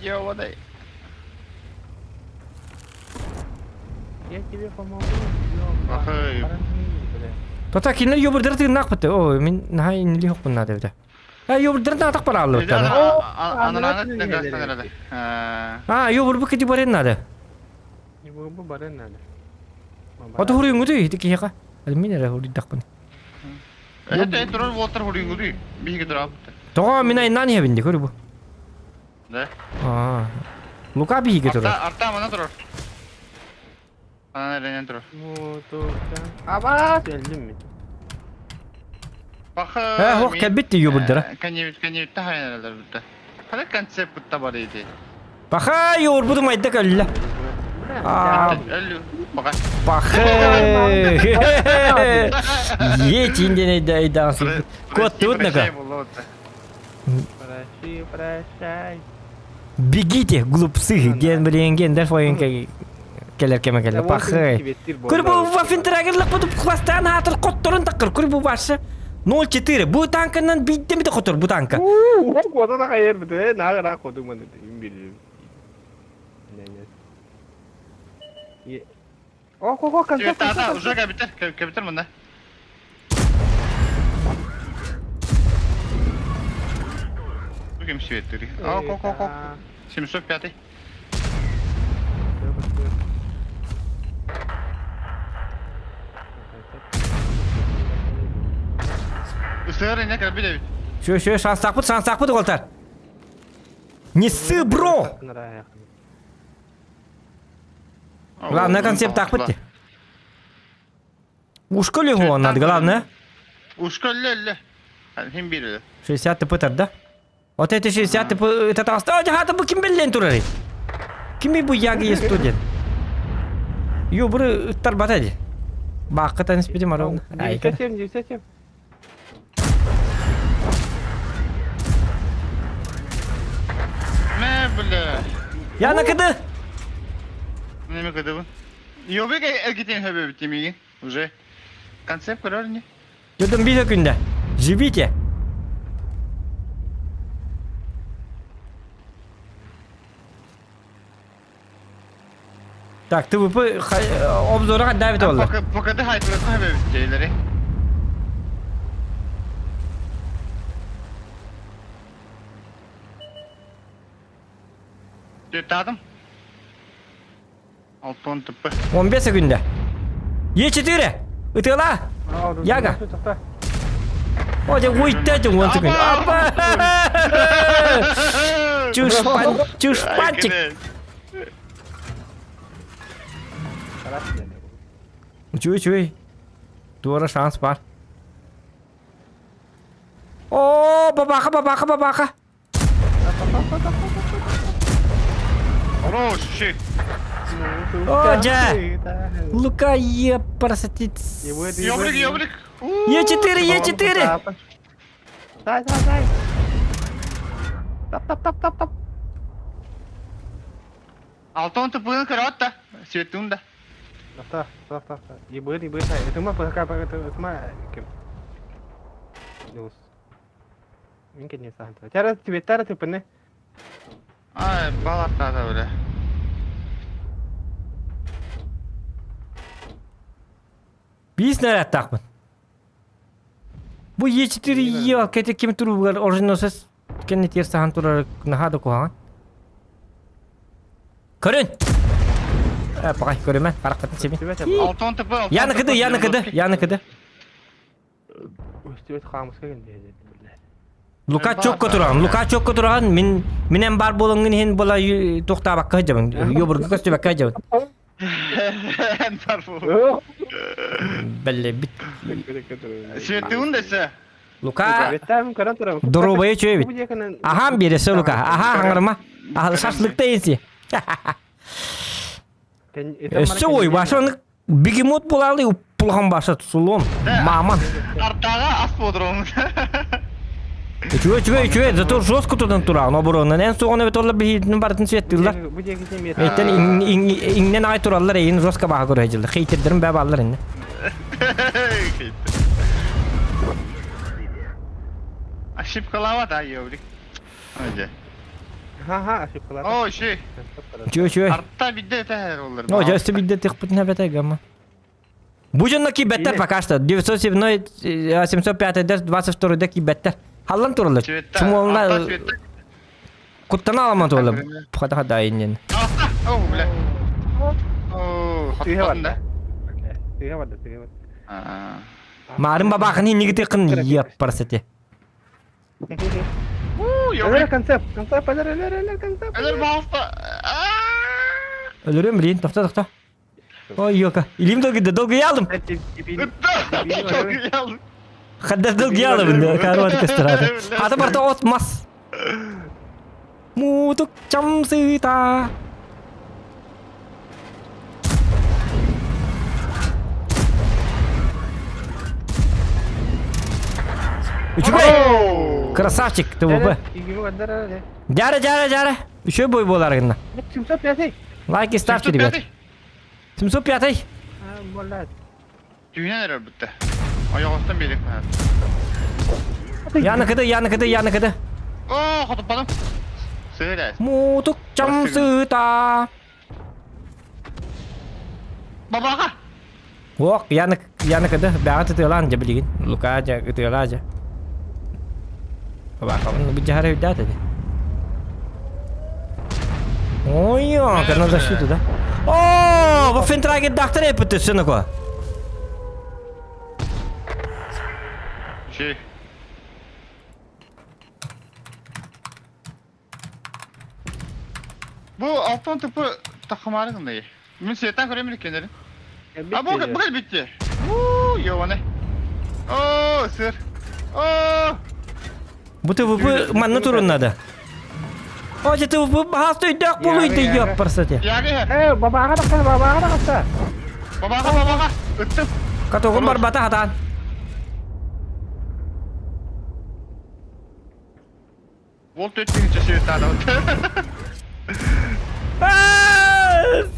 Ёбаный. Я тебе помогу. Ахай. Тота кинилэр йобурдары тыыннаах бытты. О, мин наһаа иннили хоппун наада эбитэ. Э, йобурдарын таатах барааллыбыттар. Анараны гастан А, йобурбу кити барен надо. Йобурбу барен надо. Ото хуруйуҥутуй ити киһиэхэ. Мин эрэ хуруйдахпын. Это турар уолтар хуруйуҥутуй. Биһиги турабыт. Тоҕо мин айнаан иһэбин ди көрү бу. Да. Аа. Лука биһиги турар. Арта мана турар. Анан эрэнэн турар. Абаас өллүм мин. Баха. Э, ох кэлбит дии юбурдара. Коневит коневит хайналар бутта. Хала концепт бутта бар иди. Баха юрбутум майда көллө. Өллү. Баха. Баха. Етин ден айда Кот нака. Прощай, прощай. Бегите, глупцы, диэн билиэнген дэр фойын кэлэр кэмэ кэллэ. Пахай. Күр бу вафинтрагерлах бу хвастаан хаатыр хотторун таккыр. Күр бу башы 0-4. Бу танканан бийтеми де хотор бу танка. Куота да хайыр бите, нагара кодуман им билим. О, ко, ко, концепт. Уже кабитер, кабитер мында. Ким светтери? О, ко, ко, ко. 705. Ысыр ине кабит эбит. Шө, шө, шанстақпыт, шанстақпыт уолтар. Не ссы, бро! Главное концепт тахпыт. Ушка ли его надо, главное? Ушка ле Хим бир 60 тп да? Вот эти 60 тп это таста, хата бу ким беллен турары? Кими бу яги есть студент? Ю бұры ыттар бата ди. Баққа таныспедим аровна. 97, 97. Мэ, бля. Я накыды. Неме кыды бу? Йобек эргитен хөбө битемиги. Уже. Концепт көрөр не? Дедім bir күнде. Живите. Так, ТВП обзора давит олла. Пока да хайпер хөбө битейлери. Тетадым. Алтон ТП. 15 күнде. Е4. Ытыла. Яга. О, де уйта де он күн. Апа. Чушпан, чушпанчик. Чуй, чуй. Туора шанс бар. О, бабаха, бабаха, бабаха. О, shit. О, дьэ. Лука е парасатит. Ёбрик, ёбрик. Е4, Е4. Дай, дай, дай. Тап, тап, тап, тап, тап. Алтон тупын көрөт да. Светун да. Та, та, та, та. Ебыр, ебыр, это ма пока пока это ма кем. Дус. Минке не сам. Тара тебе тара ты пне. Ай, баларта да бля. Биис наряттаахпын. Бу Е4 Е кете ким туругар оруженосец кенни тиэр сахан турар наһаа да куһаҕан. Көрүн! Э, пакай көрүмэн, харахтатын сибин. Алтон ТП. Яны кыды, яны кыды, яны кыды. Өстүбэт хаамыска кэллэ. Лука чокко туран, Лука чокко туран, мин минен бар болонгын иһин була туохтаабакка сылдьабын, йобурга көстүбэккэ сылдьабын. Бар бу. Бэллэ бит. Светун десе. Лука доруобайа үчүгэй эбит. Аһаан биэрэсэ Лука, аһаа хаҥарыма. Шашлыкта инси. Өссө ой, баша бегемот буолаалы уппулахан баша сулон, маман. Артаға ас бодром. Үчүгэй, үчүгэй, үчүгэй, зато жестко тутан тураҕын, оборонан эн суоҕун эбит олла биһиитин барытын светтыыллар. Эйтен иҥнэн аҕай тураллар, эйин жестко баха көрө дьыллар. Хейтердерин бээ бааллар инне. Ошибкалава да, ёврик. Ой, Ха-ха, ошибкалава. О, ши. Үчүгэй, үчүгэй. Арта бидде тәһәр олар. О, дьэ, өссө бидде тыхпытын эбэтэ гамма. Бу дьонно киирбэттэр пока что. 907 705 22 да киирбэттэр. Халлан тураллар. Чумуолна куттана аламан тураллар. Хата хата иннин. О, бля. О, Тыга барда. Тыга барда, тыга барда. Марын бабахын иннигитыкын еппарсати. Өлөр концепт, концепт, өлөр, өлөр, өлөр, концепт. Өлөр баалта. Өлөрүм блин, тохто, тохто. Ой, ёка. Илим долгида, долгуялым. Хаддар долгуялым. Карват кастырады. Хата барта от мас. Мутук чамсыта. Үчүгэй! Красавчик, ТВП. Дяра, дяра, дяра. Үчүгэй бой буолар гынна. 705. Лайки ставьте, ребят. 705. Түүнэн эрэр бүтте. Ойоҕостон биэрик Яны кыды, яны кыды, яны кыды. Оо, хотуппатым. Сыырэ. Мутук чамсыта. Бабаға! Ох, яны, яны кыды. Бәҕэ тытыалаан дьэ билигин. Лука дьэ ытыалаа дьэ. Бабаахабын быдьаһара үрдэт ити. Ой, на защиту, да? О, Ваффентрагер дактар эппит сынако. Ши. Бу алтан тупу тахымары гындай. Мин сетан көрөм икенерин. А бу бу битти. У, ёваны. О, сыр. О! Бу ТВП манна турун надо. О, же ТВП бахасты өйдөөх болуйды ёппарсати. Яги. Э, бабаға да бабаға да қаса. Бабаға, бабаға. Ыттым. Катогун барбата хатаан. Ол төрт светаны.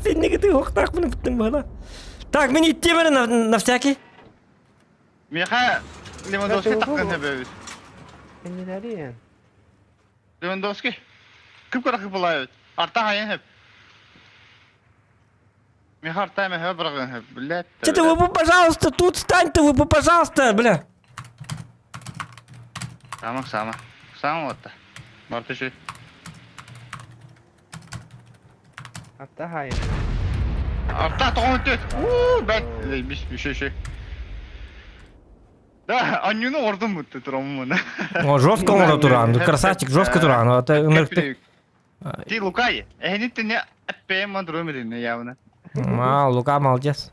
Сеннеге ты охтаахпын ыппытым бала. Так, мин иттиэмэрэ на, на всякий. Миха Левандовский таққан себебі. Кеннелери. Левандовский. Кып кыракы булайбыт. Арта хайын хеп. Миха арта эме хеп бырагын хеп. Блядь. Че ты, вы, пожалуйста, тут стань ты, вы, пожалуйста, бля. Сама, сама. Сама вот. Барты ши. Арта хайын. Арта тоғын төт. Уу, бәт. Биш, биш, биш. Да, анюны ордум мутты турамын. О, жестко он туран, красавчик, жестко туран. Это ынырык. Ти Лукай, эхнит не аппем мандромерин явно. А, Лука молодец.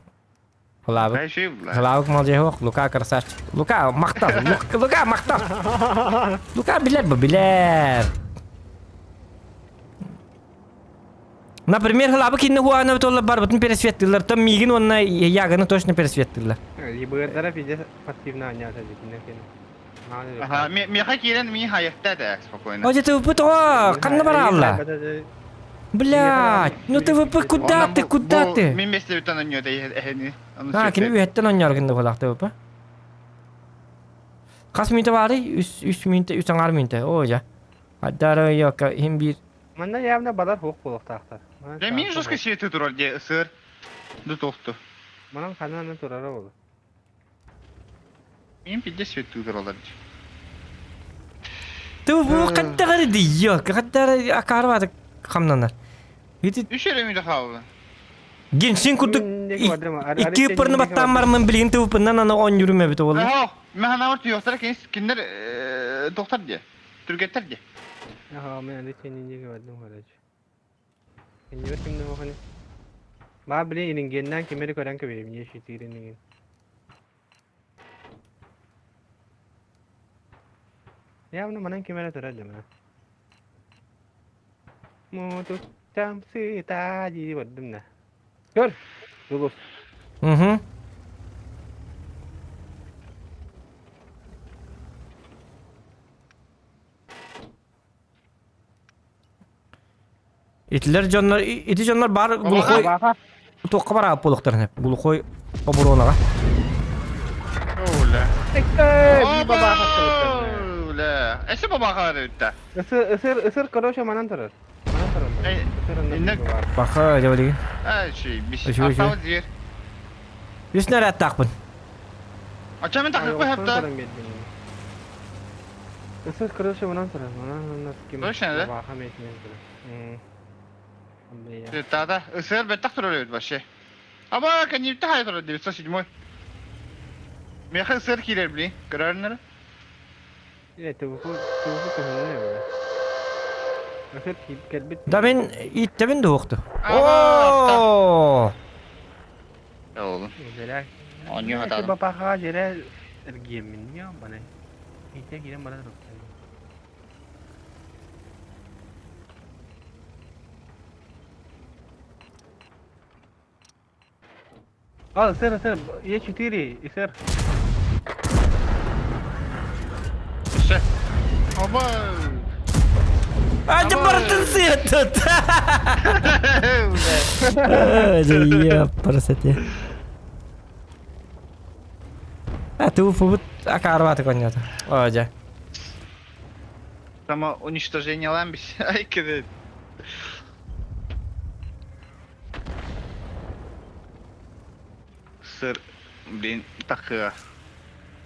Главик. Главик молодец, Лука красавчик. Лука махтал, Лука махтал. Лука билет бы, билет. Например, Главик инне хуана толла барбытын пересветтилер. Там мигин онна яганы точно пересветтилер. Ебырдара пиздец пассивно анята дикинер. Ага, меха кирен ми хаякта да спокойно. О, ТВП то, канна баралла. Блядь, ну ТВП куда ты, куда ты? Мен месте бүтән оньода эхни. А, кини үһэттэн онньор гында булах ТВП. Хас минута бары? 3 минута, 3 аңар минута. О, жа. Аддара йока, хим бир. Манна явно балар хук булуктаахтар. Да мин жестко светы турар де сыр. Ду тохту. Манан хананы турара болу. Мин пидде светы туралар. ТВП каттагары ди йока, каттагары акарбады хамнанар. Ити Үш эрэ минута хаалла. Геншин курдук икки ыппырны баттаан бармын билигин ТВП-нан аны оонньуурум эбит буолла. Оо, мен ханавар түйөхтөр кин киндер доктор де. Түргеттер де. Ага, мен аны сенин бардым короче. Кеннер кимде боханы. Ба биле ирингеннен кимери көрөн көбейм, не шитирин. Явно манан кимери турар жама. Моту там сыта ди бардым на. Көр. Дулус. Угу. Итилер дьоннор, ити дьоннор бар глухой туохха бараабыт буолуохтарын сөп. Глухой оборонаҕа. Оля. Баба. Оля. Эсе баба өттө. Ысыр, ысыр, ысыр, короче, манан турар. Манан турар. Эй, Ысыр иннек. Баха дьэ билигин. Ай, ши, биш. Үчүгэй, үчүгэй. Артабы дьиэр. Үс наряттаахпын. Ача мен тахыппы хапта. Ысыр короче мынан турар. Мынан мынан ким. Точно, да? Баха метнен турар. Да, ысыр беттах турар эбит вообще. Аба, коньякта хай турар 907. Меха ысыр киирэр блин, көрөрүнөр. Это выход, көһүннэ бу. Ысыр кэлбит. Да мен ииттэбин да уохту. О! Oğlum. Зря. Оонньуу хатаадым. Бапаха жере эргиэммин я бана. Ите кирен бара туруп. А, сэр, сэр, Е4, и сэр. Все. Оба. А ты барытын сыттыт. Ёпрсоте. А ты уфубут акарваты конята. О, дя. Самоуничтожение ламбис. Ай, кede. Сыр, блин, такая.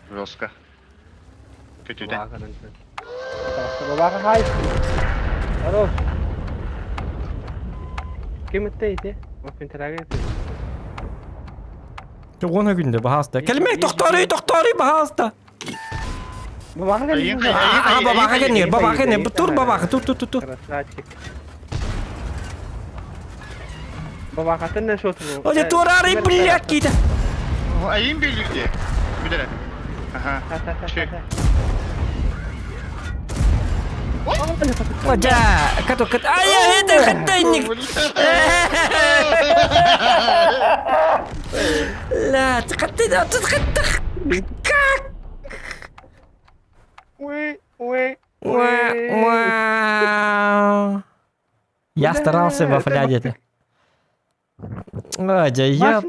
Жестко. Көтүтэ. Бабаха хай. Хорош. Ким этте ити? Опентраге. Тугуна күндө баһаста. Кэлмей тохторуй, тохторуй баһаста. Бабаха А, бабаха кэннигэр, бабаха кэннигэр. Тур бабаха, тур тур тур тур. Красавчик. Бабахатын не шоту. Оля турары, блядь, кита. Айын билирди. Билere. Аха. Оля, като кат. Ай, это хаттайник. Ла, тقتل تتقتل. Как? Уэ, уэ, Я старался во фляде. Ой, я...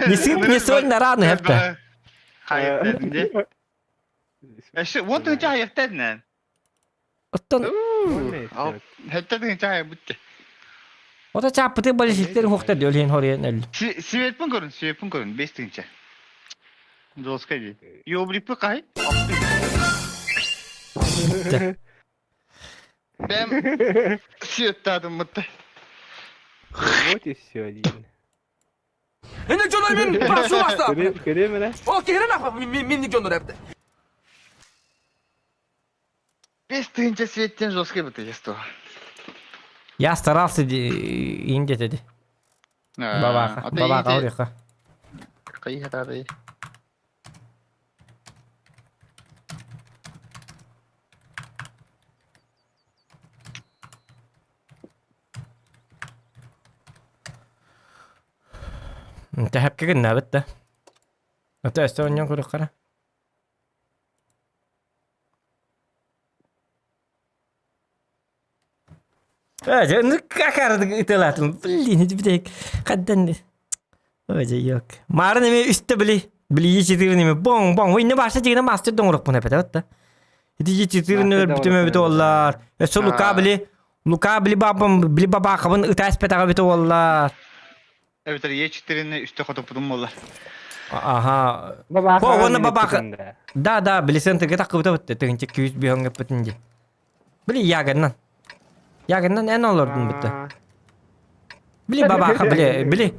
Не сегодня рано это. Оттон... Ота чаппыты балисиктер хохта дөлен хорен өл. Светпин көрүн, светпин көрүн, 5 тыгынча. Жолска ди. Ёбриппи кай? Бэм светтадым мытты. Вот и все один. Инник дьоннор мин прошу вас. Көрөм О, киһирен ахпа минник дьоннор эпте. 5 тыгынча светтен жесткий быты есто. Я старался индетеди. Бабаха. Бабаха орыха. Кайхатады. Тэһэпкэ гыннабыт да. Ата өстө онньон куруккара. Э, ну как ытылатым. Блин, это битек. Каддан. Ой, yok. Марын эме үстө били. Били ечетирин эме боң боң. Ой, не башта дегене мастер доңурук буна бет, да. Ити ечетирин бүтүмө бит оллар. Өсө Лука били. Лука били бабам, били бабакабын ытас петага бит оллар. Эбетер Е4-ни үстө хотопудум болла. Аха. Хо, оны бабаха. Да, да, били центрге такып бит. Тегинче 200 бионга битинде. Били ягыннан. Ягыннан эн олордун битте. Били бабаха, били, били.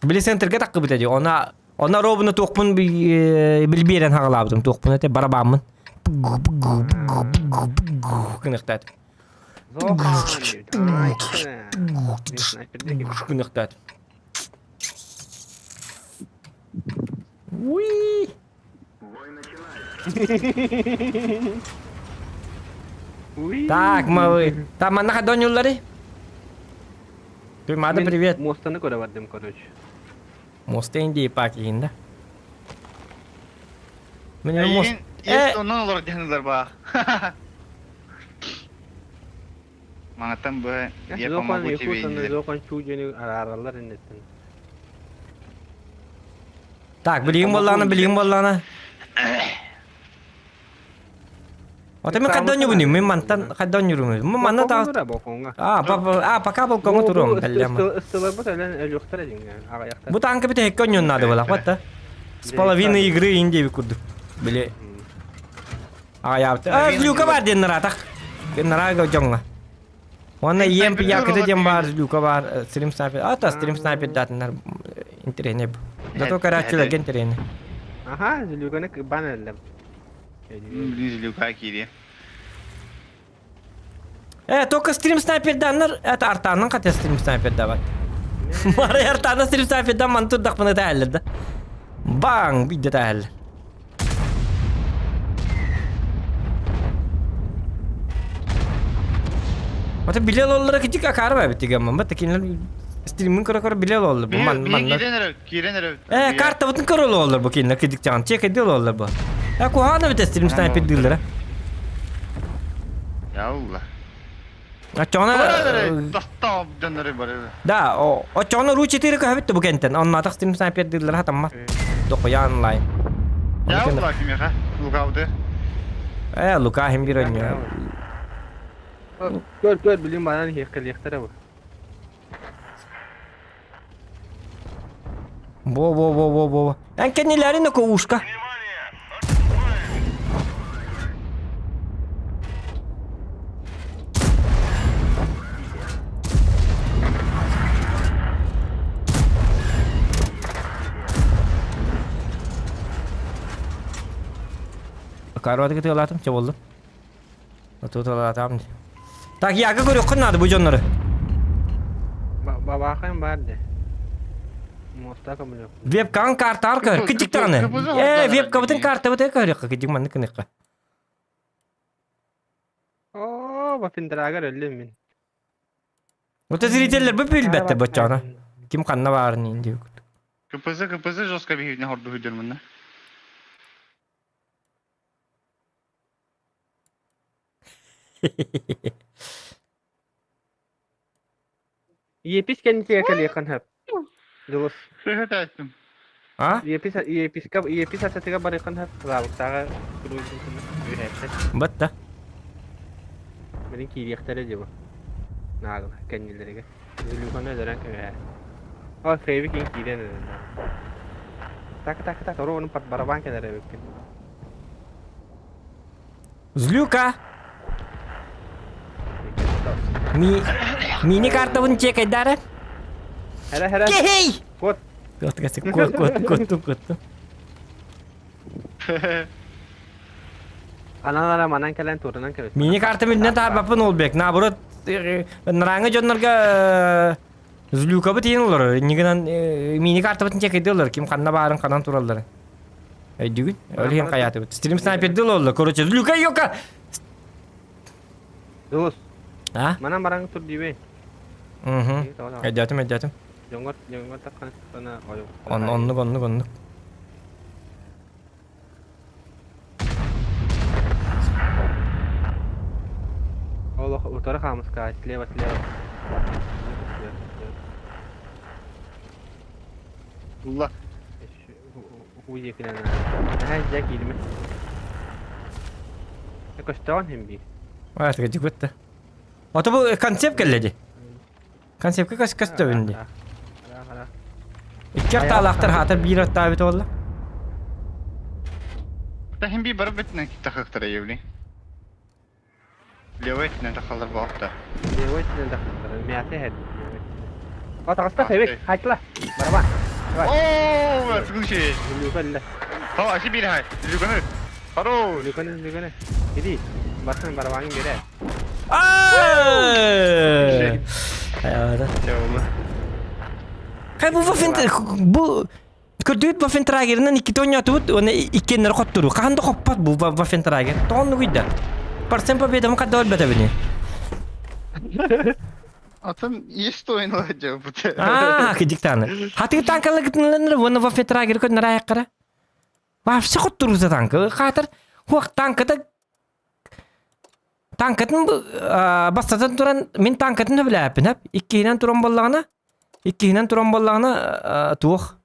Били центрге такып бит. Она она ровно туохпун билбиэрен хагалаабытым туохпун эте барабааммын. Кыныктаат. Кыныктаат. Уи! Так, мы... Там манна донюллары. Туймада, привет. Мостаны көрө бардым, короче. Мост инди пакин, да? Мне мост... Есть онон олор дехнылар ба. Маңаттан бу я помогу тебе. Зохан чуҗени араралар иннеттен. Так, билигин болланы, билигин болланы. Ото мен хайда ойнуубун мен мантан хайда ойнуурум. Манна та А, а, пока балкоҥҥа туруом кэллэм. Ыстыларбыт өлөн өлүөхтэрэ дьиҥҥэ аҕыйахтар. Бу танка бүтэһиккэ ойнуон наада буолах батта. С половины игры ин диэбит курдук. Били аҕыйаабыт. А, Люка бар диэн наратах. Нарага дьоҥҥо. Уонна ЕМП якыта диэн баар, Люка баар, стрим снайпер. А, та стрим снайпер датыннар интэриэһинэй. Зато көрөөччүлэргэ интэриэһинэй. Аха, Люканы кыбан эллем. Блин, Люка киириэ. Э, только стрим снайперданнар, это артаннан хотя стрим снайпер давай. Мары артанна стрим снайпердан мантурдахпына тааллар да. Бang, бидде тааллар. Ата биле оллара кичик акары бар бит гамма. Бат кинилер стримин көрө көрө биле оллар бу. Ман ман. Киирен эрэ, киирен эрэ. Э, карта бутун көрө оллар бу кинилер кидик чаган. Чек эдил оллар бу. Э, кухана бит стрим снайпер дилер. Ялла. Очоҕуна Тастаап дьоннору бары. Да, очоҕуна ру 4 көһөбүт бу кентен. Оннотох стрим снайпер дилер хатамма. Дохуя онлайн. Ялла кимиэхэ? Лукауды. Э, Лука хим бир ойнуо. Көр, көр, билим банан иһиэхкэлиэхтэрэ бу. Во, во, во, во, во. Эн кэннилэрин ушка. Карватыга тыалаатым, чэ буоллун. Туталаатам. Так, яга көрүөххүн наада бу дьоннору. Бабаахайым баар де. Муоста көмөлөөх. Вебкаҥ картаар көр, кыдьык даҕаны. Э, вебкабытын картабытын көрүөххэ, кыдьык маннык гыныахха. Оо, бапиндрагар өллүм мин. Вот зрителлер бу билбэттэр боччоҕуна. Ким ханна баарын иин диэбит. КПЗ, КПЗ жестко биһигини хордуһуйдур мунна. Епис кэннитигэр кэлиэххин сөп. Дьулус. Сөһөтөөттүм. А? Епис еписка епис аттатыгар барыаххын сөп. Лаабыктааҕы үһээттэр. Батта. Билин киириэхтэрэ дии бу. Наагла кэннилэригэр. Зулюханы өлөрөн кэбиһэр. О, Фейви киин киирэн эрэр. Так, так, так, оруонун барабан кэлэр эбиккин. Злюка! Ми... Мини картабын чекайдары. Хара, хара. Кей! Кот. Кот, кот, кот, кот, кот. Аналара манан кэлэн турунан кэбис. Мини карта миннен таарбаппын Олбек. Наоборот, нараҥа дьоннорго Злюкабыт тиийэн олорор. Иннигинэн мини картабытын чекайдыы олорор. Ким ханна баарын ханан туралларын. Өйдүгүн? Ол иһин хайаатыбыт. Стрим снайпердыы олордо. Короче, Злюка йока! Дулус. А? Манан бараҥ тур диибэй. Угу. Өйдөөтүм, өйдөөтүм. Дьоҥҥор, дьоҥҥор таххан Он, оннук, оннук, оннук. Олох утары хаамыска, слева, слева. Улла. Уу диэкинэн наһаа дьэ киирмэ. Көстөҕүн иһин биир. Аатыга дьигутта. Ото бу концепт кэллэ дии. Концепка көс көстөбүн дии. Икки артаалаахтар хаатар биир артаабыт буолла. Тахин би бар битинен тахыктара евли. Левой өттүнэн тахаллар буолта. Левой өттүнэн тахаллар. Мясо иһэр. О, таҕыста хэбик, хайтла. Барабан. Давай. О, слушай. Люкан О, аси бир хай. Люканы. Хорош. Люканы, Люканы. Иди. Барсын барабанын бере. Ай! Хай бу бу Көрдүгүт Вафентрагерынан иккитэ оонньоотубут уонна иккиэннэрэ хотторуу. Хаһан да хоппот бу Вафентрагер. Тоҕоннугуй да. Парсен победам хадда өлбөтөбүнүй. Атын есть ойнала дьабыт. Аа, кидиктаны. Хатыгы танкалыгытынланыр уонна Вафентрагер көннөр аяққара. Вообще хотторууса танка. Хаатар хуах танката танкатын бастатан туран мин танкатын сөбүлээппин хап иккиһинэн туран буоллаҕына иккиһинэн туран буоллаҕына туох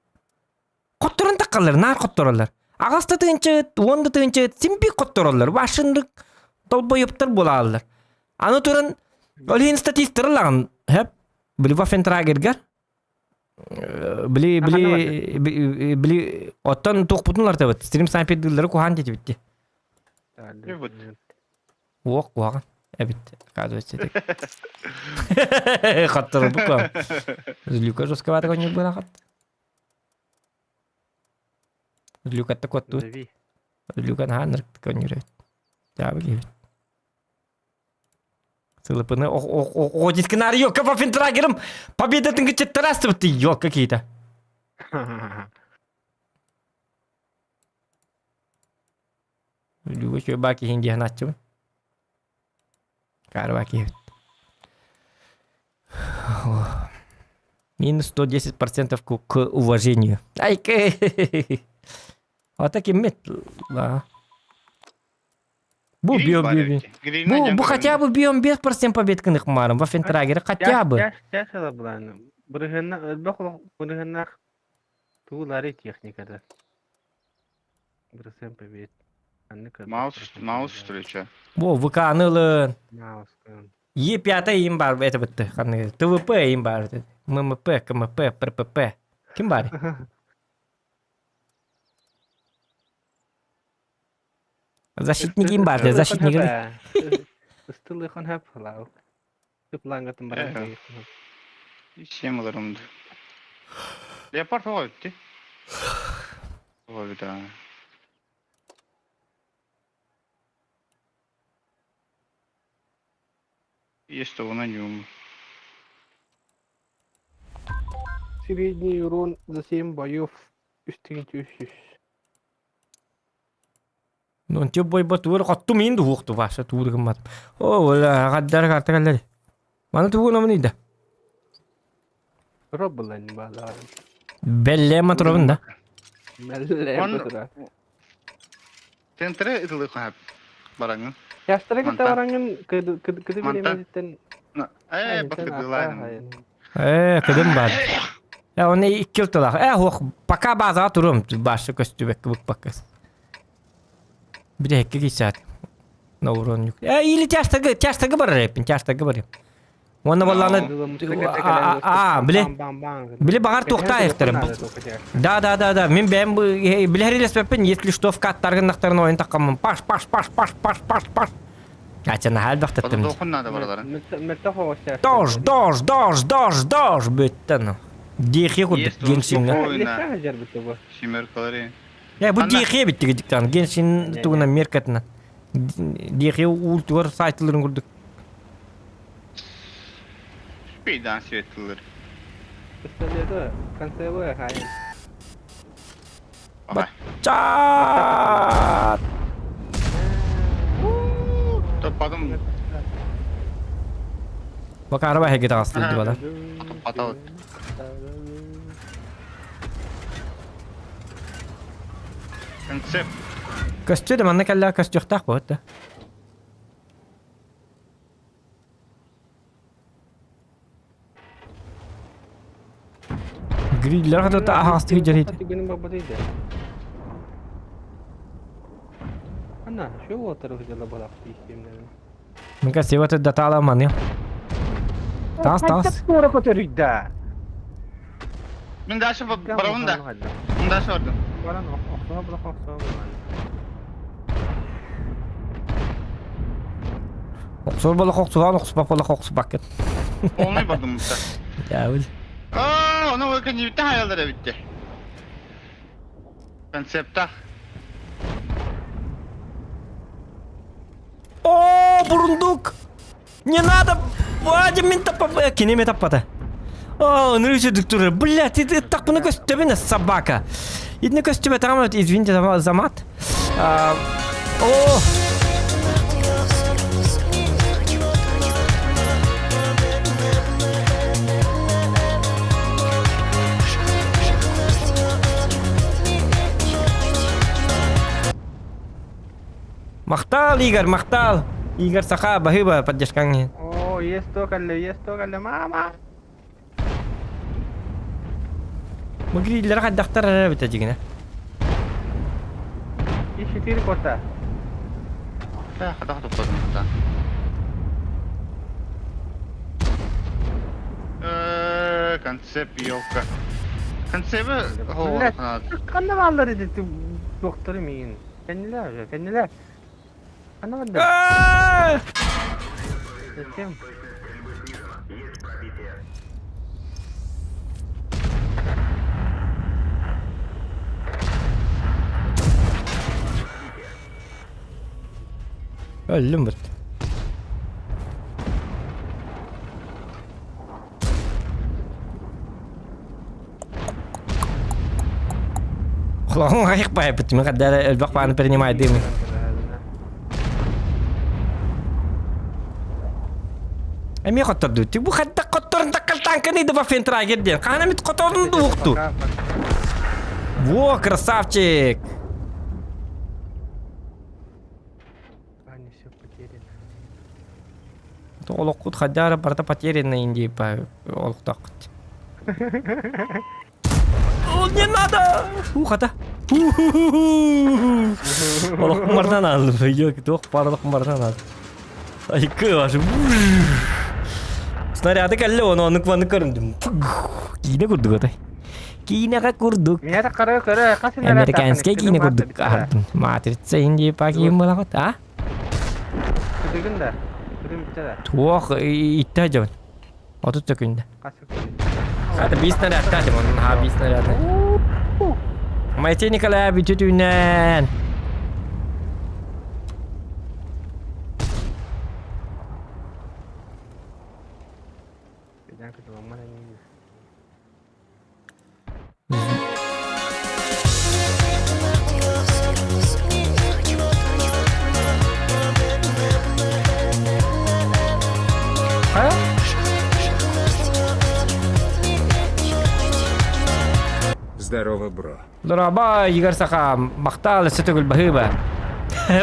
хотторон таххаллар наар хоттороллор аҕыс да тыһыынча уон да тыһыынча син биир хоттороллор башыннык. Толбойуптар буолааллар. Аны туран, ол иһин статистары ылаҕын, хөп, били Вафентрагергар, били били били оттон туохпутун улартабыт, стрим снайпердыыллары куһаан диэтибит дии. Уох куһаҕан эбит, оказывается, этик. Хаттарбыкка. Люка жестковато коньяк было хат. Люкатта куоттубут. Люка наһаа ынырык конньур эбит. Дьаабы киһибит. Сылыпыны о дискинар ёлка Вафентрагерым победатын кычыттар астыбыт ёлка киһитэ. Люга үчүгэй баа киһин диэн ааччыбын. Каарба киһибит. Минус 110% к, к уважению. Ай, А так киммит? Да. Бу биом биом. Бу, бу хотя бы биом 5% побед кынык марым. Вафентрагер хотя бы. Бырыһыннах туулары техникада. Бырысыан побед. Маус, маус что ли, че? Бу ВК-ны ылын. Маус. Е5 им бар это бытты. ТВП им бар. ММП, КМП, ПРПП. Ким бар? Защитник им бар, защитник. Ыстылыхан хөп халау. Тыплангатын баран. Всем ыларымды. Леопард оҕо битти. Оҕо бит Есть того на нем. Средний урон за 7 боев 300. Ну, тип бойба туыр хоттум ин дуһуохту ваша туур гыммат. О, ола гаддар карта каллар. Маны тугу намын ида. Робылан балар. Белле матурабын да. Белле матура. Центре ытылы хап бараңын. Ястара кытта бараңын кыды кыды биремезиттен. Э, бакыдылайын. Э, кыдым бар. Э, оны икки ылтылах. Э, хуох, пока базаға турум, башы көстүбэк букпаккас. Бирэкки кисаат. На урон юк. Э, или тяжтагы, тяжтагы бар репин, тяжтагы бар. Уонна болланы а, биле биле багар туохтаахтарым. Да, да, да, да. Мен бэм билер илеспеппин, если что в каттаргын нахтарын ойын таккаммын. Паш, паш, паш, паш, паш, паш, паш. Ача нахал бахтаттым. Дож, дож, дож, дож, дож бүттен. Дихи курдук Геншинга. Э, бу дихи биттиги диктан. Геншин тугунан меркатына. Дихи ультугар сайтыларын курдук. Бейдан светлер. Пистолеты, концевые, хай. Чаат! Топпадым. Бакарба хеги таҕыстыы бала. Топпатабыт. Концепт. Көстүө да манна кэллэҕэ көстүөхтээх буолуот да. Гриллер хатата аһаҕастык дьэрийдэ. Ана, şu уотары дела балак тиистиэмнэрин. Мне кажется, его тут датала маны. Таас, таас. Туора көтөрүйдэ. Мин дальше барабын да. Мин дальше бардым. Баран охсоҕо булах охсоҕо Охсор болох охсуһан охсупак болох охсупаккын. Полный бардым mutta. Дьаабыл. Аа, ону ол кэннибиттэн хайалар эбитте. Концептах. О, бурундук! Не надо! Вадим мин таппа... Кинеме таппата. О, нырычы турар. Блядь, ты так пына көстөбүнэ собака. Итини көстүбэ извините за мат. О! Махтал, Игорь, махтал! Игорь Саха, баһыыба поддержкаҥ иһин. О, есть то кэллэ, есть то кэллэ, мама! Бу гриллere хайдахтар эрэ эбитэ дьигинэ. И четыре кота. Бээ, хата туппатым да. Э, концепт елка. Концепт Блядь, ханна бааллар ити туохтары миигин. Кэннилэр, кэннилэр. Ханна барда? Зачем? Өллүм бут. Холоһун айық байбыт. Мен қадары өлбақ баны принимай деймін. Эмиэ хотторду. Ти бу хадда хотторун таккал танканы да Ваффентрагер диэн. Хаана мит хоторун дуухту. Во, красавчик! Аня, все потеряно. Олоххут хаддара барыта потерянный индии олохтооххут. О, не надо! Ухата. Олохпун бардан алдым. Yok, туох бар олохпун бардан алдым. Айкы башы. Снаряды кэллэ оны онук маннык көрүндүм. Киинэ курдук атай. Киинэҕэ курдук. Меня так көрө көрө хас Американскай киинэ курдук аһардым. Матрица инди пакиин буолаҕыт, а? Күдүгүн да. Күдүм бүтэ да. Туох иттэ дьон. 30 секунда. Хас секунда. Это биис снарядта дим, он ха биис снарядна. Моисей Николаевич бүтүнэн. Здорово, бро. Дороба, Игорь Саха, махтал, өссө төгүл баһыыба.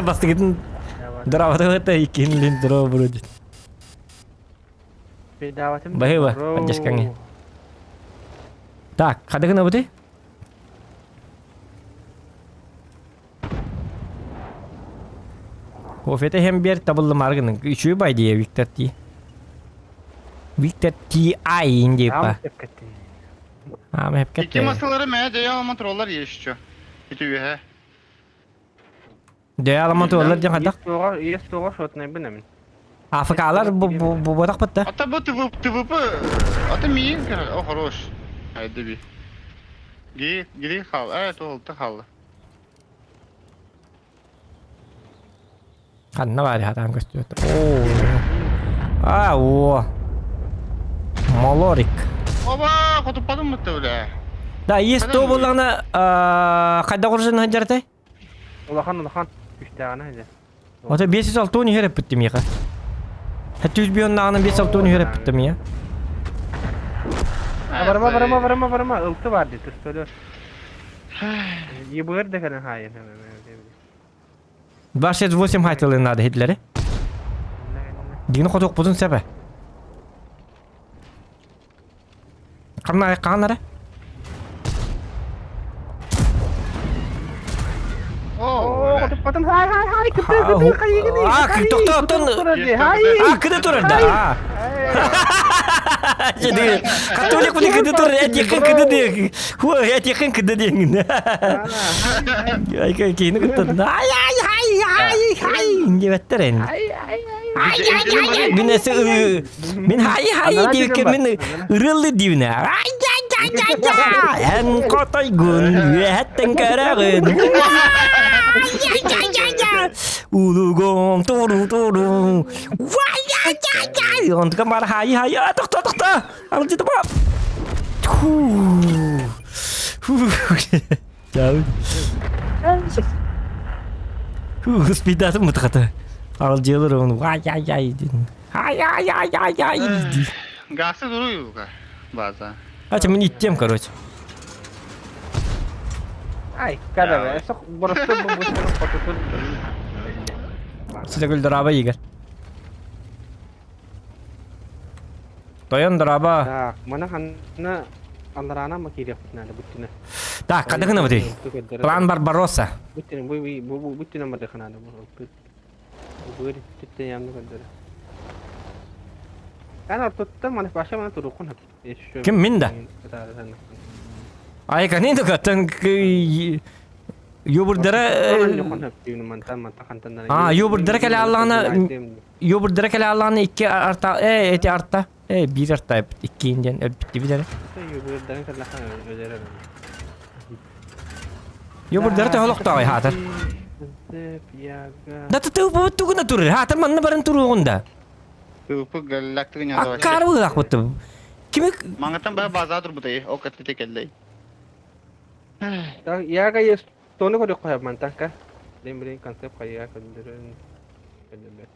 Бастыгытын дороботу иккин здорово вроде. Баһыыба, поддержкаңы. Так, хадыгын абыты? Кофете hem bir табыллымар гының. Үчү бай дие Виктор Ти. Виктор Ти Ай инди па. Ам hep Ики кетти. масалары мэ дөйө алман тураллар еще. Ити үһэ. Дөйө аламан тураллар диэн хайдах? Есть туға шотнайбын амин. АФКлар бу бу бу бодах бытта. Ата бу ТВ ТВП ата миин о хорош. Haydi би. Ги гири хал. Э туолта халла. Ханна баар хатаан көстүбэт. Оо. А, о. Малорик. Оба, хотуппадым мытты бля. Да, есть то буллаҕына хайдах уржын сылдьартай? Улахан улахан күштээҕинэ сылдьар. Ото 506 үһэр эппиттим миэхэ. Хэттүүс бионнааҕынан 506 үһэр эппиттим миэ. Барыма барыма барыма барыма ылты бар дии тустөлөр. Ебыр да кэлэн хаайын. 268 хайтылын надо хитлери. Дигини хотуохпутун сөп Ханна хаан эрэ? Оо, Потом хай хай хай кыты кыты хайыгыны. А, тоқтоо, А, кыды турар да. А. Дьэ, Католик буни кыды турар, этиэххин кыды диэх. Хуа, этиэххин кыды диэҥин. Ай, киһини кытта. Ай, ай, ай, ай, ай, диэбэттэр эн. Ай ай ай. Ай, ай, ай, мин эсэ мин хай хай диэбиккэ мин ырыаллы диибинэ. Ай, ай, ай, ай, ай, эн хотойгун үөһэттэн көрөҕүн. Ай, ай, ай, ай, улугум туру туру. Вай, ай, ай, ай. Онтука бар хай хай, а, тохто, тохто. Алжытыма. Ху. Ху. Чау. Ху, спидатым мытхата. Аралдьыалар ону ай ай ай диэн. Ай ай ай ай ай дии. Гасы дуруйуга база. Ача мин иттем, короче. Ай, кадаве, сох боросту бу бу хотутун. Ситэгүл дораба Игорь. Тойон дораба. Так, мана ханна аллараана ма киириэхпит наада бүттүнэ. Так, ханна гынабытый? План Барбаросса. Бүттүнэ, бу бу бүттүнэ мадыханаада бу. Быыр иччиттэн ямны көрдөрө. Эн ортоттон маны вообще маны туруккун еще Ким мин да? Айканин тукаттан юбурдара А, юбурдара кэлэ аллаҕына юбурдара кэлэ аллаҕына икки арта э эти арта э биир арта иккиин диэн өлбүттүбүт эрэ. Юбурдарын кэллэххэ өлөрөр. Юбурдара төһө олохтооҕой хаатар? Да туту тугуна турur. Хаатар манна баран туруоҕун да. Тыыпы галлактыгы ньадабаччы. Аккаары быһыылаахпыт. Кими Маңаттан баа база турбутай, ол каттыты келлей. Яга есть тону көрүк қоя мантанка. Мен билин концепт қайя көндөрөн көндөрбөт.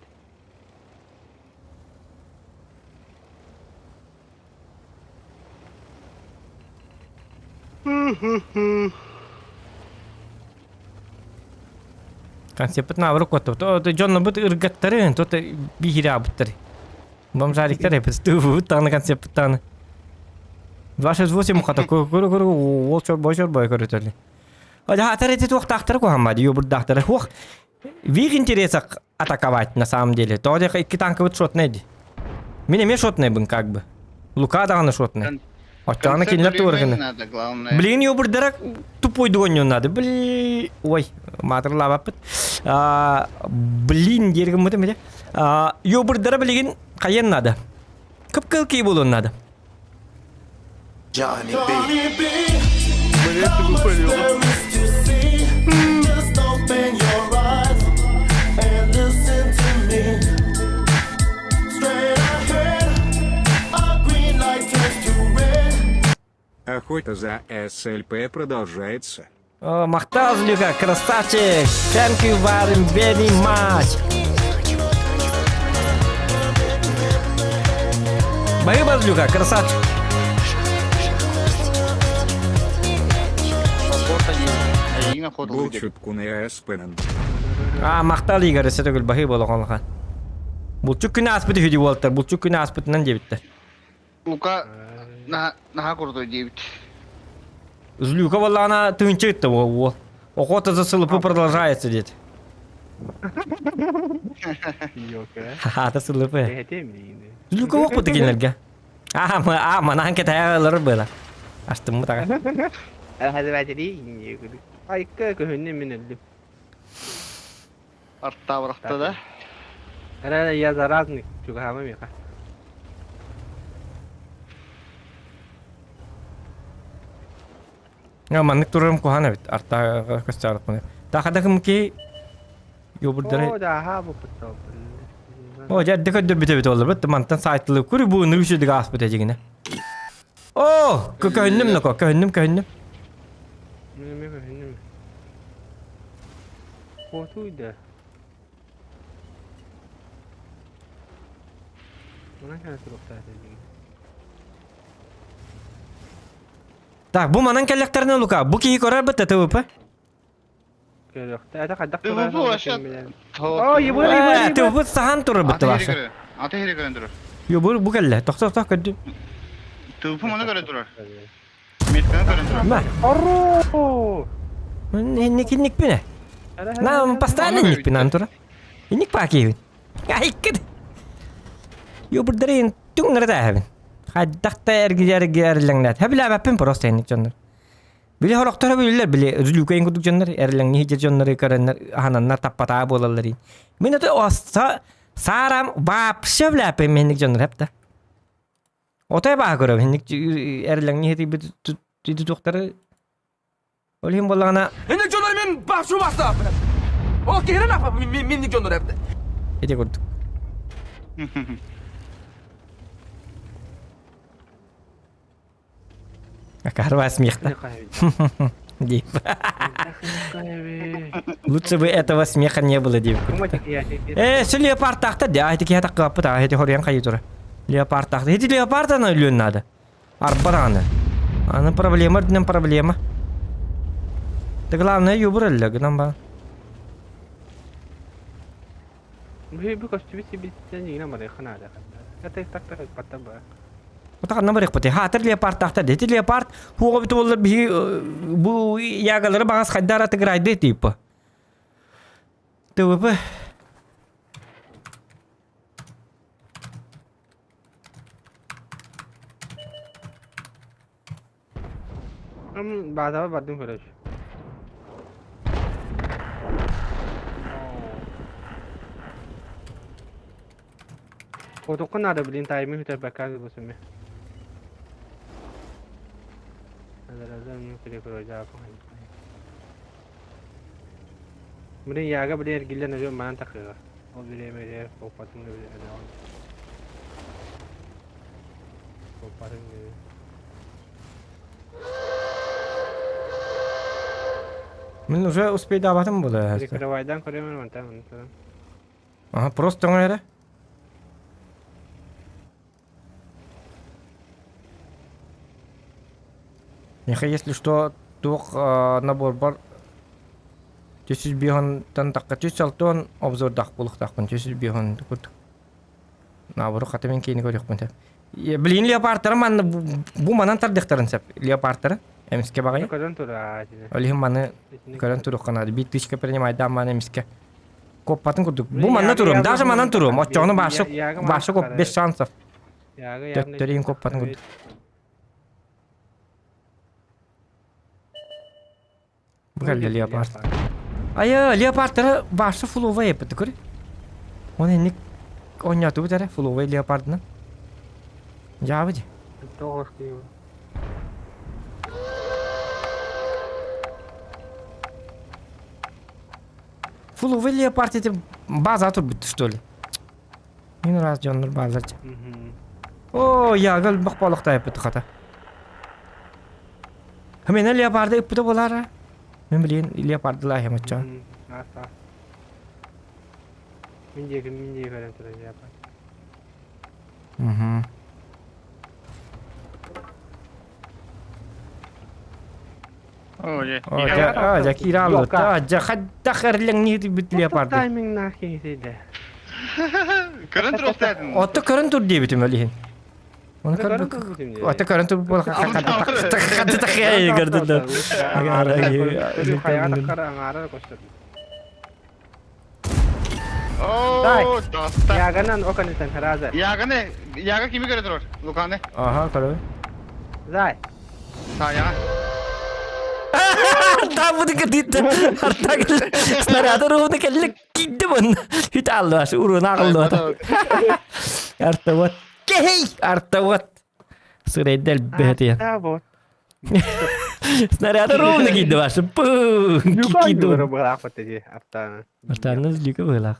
Концепт наоборот куоттубут. Дьоннорбут ыргаттарын, тот биһирэбиттэр. Бомжариктар эпит даҕаны концепт даҕаны. 268 хата көрө көрө уол чорбой чорбой көрөтөлү. Хаатар эти туохтаахтара куһаммады, юбурдаахтара. Хуох, в их интересах атаковать на самом деле. Тоҕо диэхэ икки танкабыт шотнай ди. Мин эмиэ шотнайбын как бы. Лука даҕаны шотнай. Оччоҕуна кинилэр туорганы. надо, главное. Блин, юбурдара тупой дуонньун надо. Блин, ой, маатырлаабаппыт. Блин, диир гыммытым ити. Юбурдара билигин хайыан надо. Кып-кыл кии буолуон надо. Johnny B. Охота за СЛП продолжается. О, махтал, Люка, красавчик! Thank you very, very much! Баһыыба, Люка, красавчик! Был чуткуны СПН. А, махтал Игорь, өссө төгүл баһыыба олоҕон Булчук күнэ ааспыт үһү дии уолаттар, булчук күнэ ааспытынан диэбиттэр. Лука наһаа крутой диэбит. Злюка буоллаҕына тыынча ытта уол. Охота за СЛП продолжается диэт. Ха-ха, СЛП. Злюка уохпут кинилэргэ. Аа, а, манаан кэтэһэ ылар была. Астыммыт аҕай. Айка көһүннэ мин өлдүм. Артаабырахта да. Эрэ я заразный, чугаһаама миэхэ. Я маннык турарым куһаан эбит. Артаа көстөөрөхпүнэ. Таахадахым ки Йобурдары О, да, бу пыттал. О, дьэ, эрдэ көрдөрбүт эбит олорбут. Мантан саайтылы куру бу ынырык үчүгэй ааспыт эдьигинэ. О, көһүннүм ноко, көһүннүм, көһүннүм. Мен көһүннүм. Хотуйда. Манан кэлэ туруохтаах этэ Так, бу манан кэллэхтэринэ Лука, бу киһи көрөр бытта ТВП? Көрүөхтэ. Это хайдах ТВП вообще... О, ебыр, ебыр, ТВП сахан турар бытта башы. Аты хири көрөн турар. Ебыр бу кэллэ. Тохто, тохто көрдүм. ТВП маны көрө турар. Метканы көрөн турар. Ма. Ору! Инник инникпин. На, постоянно инникпин ан тура. Инник паакиибин. Айккыт. Ёбурдарын түҥнэрэ тээһэбин. Хайдах да эргийэр эргийэрлэҥнээт. Хэбилээбэппин просто инник дьоннор. Били хорохторо билэллэр, били Зүлүүкэйин курдук дьоннор, эрлэҥни сылдьар дьоннору көрөннөр, аһананнар таппатаа буолаллар. Мин это саарам вообще билээппин инник дьоннор хэпта. Отой баа көрөбүн инник эрлэҥни сытыйбыт туохтары Ол иһин буоллаҕына Инник дьоннор мин башу бастааппын. Ол киһини напа минник дьоннор эбит. Ити курдук. Акарва смех-то. Дип. Лучше бы этого смеха не было, дип. Э, все леопард тахта, да, это киһи таккаппыт, а эти хорьян хайы тура. Леопард тахта. Эти леопард аны өлүөн надо. Арба даҕаны. Аны проблема үрдүнэн проблема. Да главное юбур өллө гынан ба. Бу көстүбүт сибилтен игина барыахха наада. Это так так патта ба. Отаҕанна барыахпыт. Хаатыр леопардтаахтар. Ити леопард хуоҕа бүтү буоллар биһи бу ягалары баҕас хайдара тыгырайды типа. ТВП. Баатаба бардым короче. Хотукка надо, блин, тайминг үтэрбэккэ бу сүмэ. Блин, яга, блин, эргиллэн өлүөм манан тахыга. Ол бириэмэ оппатын да билэн. Оппатын Мин уже успейдаабатым була. Прикрывайдан көрөмөр мантан мантан. Ага, просто оҥо эрэ. Миэхэ, если что, туох набор бар түс биһонтан тахха түс алтон обзордаах булуктаахпын түс биһон курдук. Набору хата мен кейини көрүөхпүн сөп. Блин, леопардтары манна бу манан тардыхтарын сөп. Леопардтары эмиске баҕайы. Көрөн тура. Ол иһин маны көрөн туруохха наада. Биир тысячка принимайдаан маны эмиске коппатын курдук. Бу манна туруом, даже манан туруом. Оччоҕуна башы башы коп без шансов. Төттөрүн коппатын курдук. Бу кэллэ леопард. Айа, леопардтары башы фуловай эппит көр. Оны инник оонньоотубут эрэ фуловай леопардынан. Дьаабы дии. Тоҕус киһи. Фуловый леопард эти база турбут что ли? Мин раз дьоннор бааллар. О, ягыл бах балыктай эппит хата. Мен леопарды ыппыта болара. Мен билин леопарды лахем оччо. Мин диэки мин диэки көрөн турар леопард. Угу. О, е. О, дьэ, а, дьэ, киирэ А, дьэ, хайдах эрлэҥниир леопарды. Тайминг киһитэ. Көрөн туруохтаатын. Отто көрөн тур диэбитим ол иһин. Оны Көрөн көрбүк. турбутум дии. Отто көрөн тур буол хатта Хайаҕа аҥаара көстөр. О, таста. Яганан оканитан хараза. Яганы, яга кими көрө турар? Луканы. Аха, көрөбүн. Зай. Саяга. Там кытыытта артак снаряды руны келлик кийди бун. Хүт алды уруна алды. Арта вот. Кей! Арта вот. Сырайдел бэти. Да вот. Снаряды ровно кийди башы. Пу! Кийди. Артаны. Артаны злика было.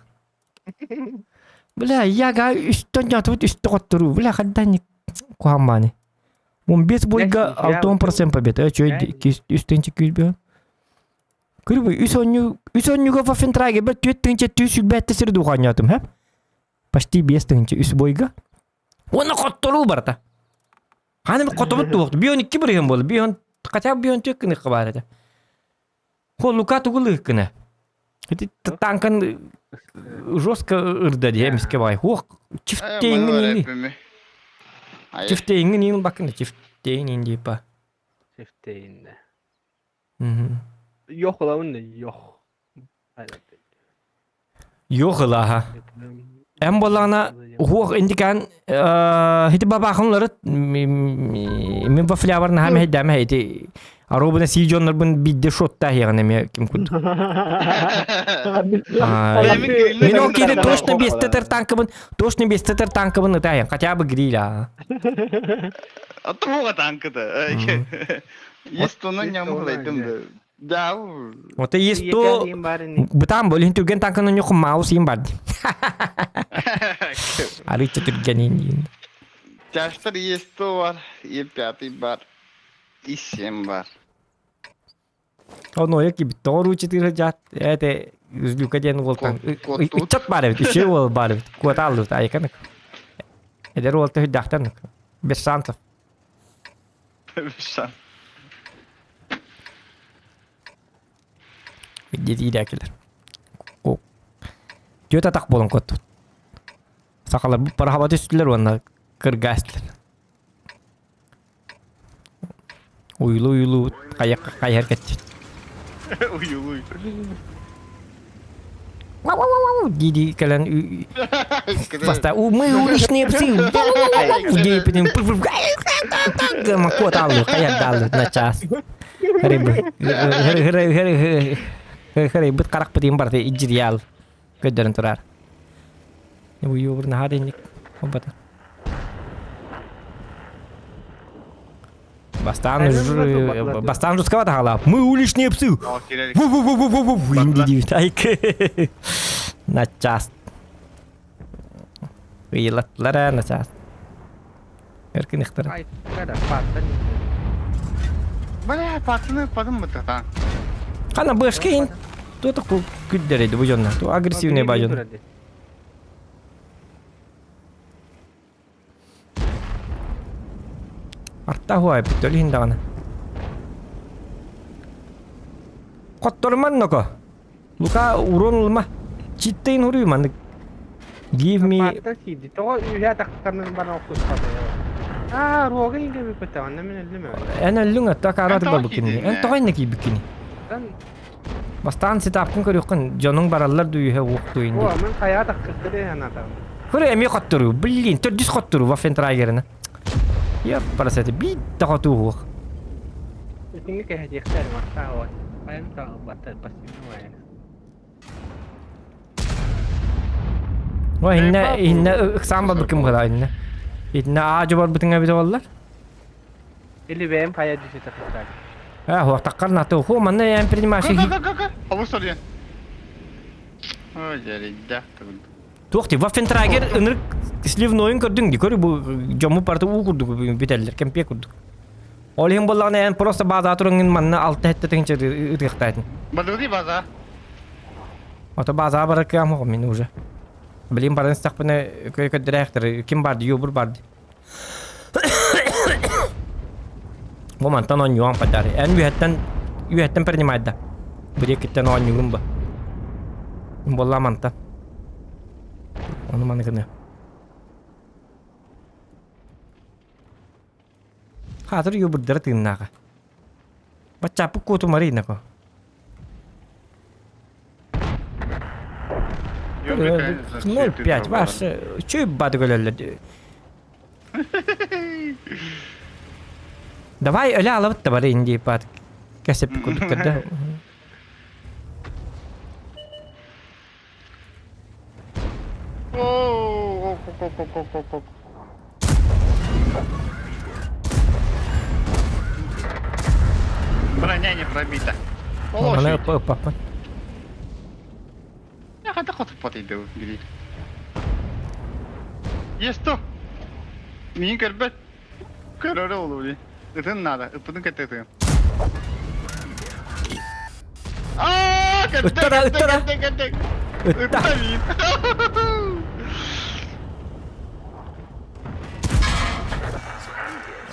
Бля, яга үстөн жатып үстө коттуру. Бля, хаддан куаммани. Он без бойга 6% победа. Чё, үстен чеккүз бе. Көрбө, үс онню, үс оннюга Вафентраге бір төт тыңча түс үбәтті сир духан ятым, хә? Почти бес тыңча үс бойга. Оны коттору барта. Ханы котобут туқты. Бион икки бір болды. Бион, хотя бы бион төк кыны бар еді. Хол Лука тугулы кыны. Танкын жестко ырда демиске бай. Ох, чифтейнгин. Чифтейнгин ин бакын, чифтейнгин дейпа. Чифтейин. Мгм. Yok ulan ne yok. Yok ылаха. Эм боллаана хуох индикан хити бабахынлары мен вафлябар наха мехиддаме хити аробына си дьоннорбун бидде шотта хияган эме ким курдук. Мен ол кейде точно без тетер танкыбын, точно без тетер танкыбын ытайын, хотя бы гриля. Атымуга танкыда. Есть онан нямухлайтым да. Да. Вот есть то бытаан бол түрген танкын нюху маус им бар. Арыча түргенин дейін. Тяштар есть то бар, и пятый бар, и семь бар. Оно яки бит четыре жат. Это злюка ден волтан. Ичат бар бит, еще бол бар бит. Куат алды айкан. Эдер волта хүддахтан. Без шансов. Без шансов. Диди келер. Түөт атах болон кот. Сахалар бу парахаба түстүлөр уонна кыргастылар. Уйлу уйлу каяк кайар кетти. Уйлу. Вау вау вау диди кэлэн Баста у мы уличные псы. Дейпин кот алды, каяр далы на час. Хырайбыт харахпытын барыта идьириал көрдөрөн турар. Уйугур наһаа денник обата. Бастаан бастаан русского тахала. Мы уличные псы. Ву-ву-ву-ву-ву-ву. Инди Айк. На час. Ыйылаттылар на час. Эркин ихтара. Ай, kada паттан. Бля, пацаны, потом мы тогда. Хана бышкин. Кто такой күддер бу дьонно? Ту агрессивный бажон. Арта хуай бүтөл иһин даҕаны. Хотторуман ноко. Лука урон ылма. Читтейн хуруй маннык. Give me... Паттан сиди. Тоҕо үһэ тахтанын бана охсуспата. Аа, руога инге бүппэтэ, онно мин өллүм эбит. Эн өллүҥ атта карат Эн тоҕо барбыккын. киирдиҥ, Эн ээ? тоҕо инники киирбиккиний? Тан Бастаан ситаапкын көрүөххүн, дьонуҥ бараллар дуу үһэ уохтуу инди. О, мин хайаа тахсыттары санаатаҕым. Көрө эмиэ хотторуу. Блин, төрдүс хотторуу Ваффентрагерына. Я парасеты биир да хотуу уох. Итинги кэһэтиэхтэр мастаах вот. Хайам таҕылбаттар пассивный О, иннэ иннэ ыксаан барбыккын быһалаа иннэ. Итиннэ аа дьоборбутуҥа эбитэ буоллар. Или бэйэм хайа дьүсүтэ сылдьар. Э, хуохтаккар наты ху манна эн принимаешь Ка ка ка ка. Абы сорьян. Ой, жаридда. Туох ти Ваффентрагер ынырык сливнойун көрдүҥ ди көрү бу дьомму барыта уу курдук бүтэллэр кэмпиэ курдук. Ол иһин буоллаҕына эн просто баазаа тураҥҥын манна алта сэттэ тыһыынча ытыахтаатын. Бадылги база. Ото баазаа барар кыам оҕом мин уже. Блин баран истэхпинэ көрдөрээхтэр ким барды юбур барды. Бу мантан оонньуом падари. Эн үөһэттэн үөһэттэн принимайда. Бу диэкиттэн оонньугум бу. Буолла мантан. Ону маны гына. Хаатыр юбурдара тыыннааҕа. Баччааппыт куоту Маринако. 0,5 ваше чөй бады көлөллөр. Давай өлө алабыт да бары инди бат кесеп курдуктар да. Броня не пробита. Аны папа. Я хотел хоть потайду, говорит. Есть то. Мин көрбөт. Көрөрө олу Ытын надо, ыппытын кытта ытын. Аа, Ыттара, ыттара. Ытта. Ытта мин.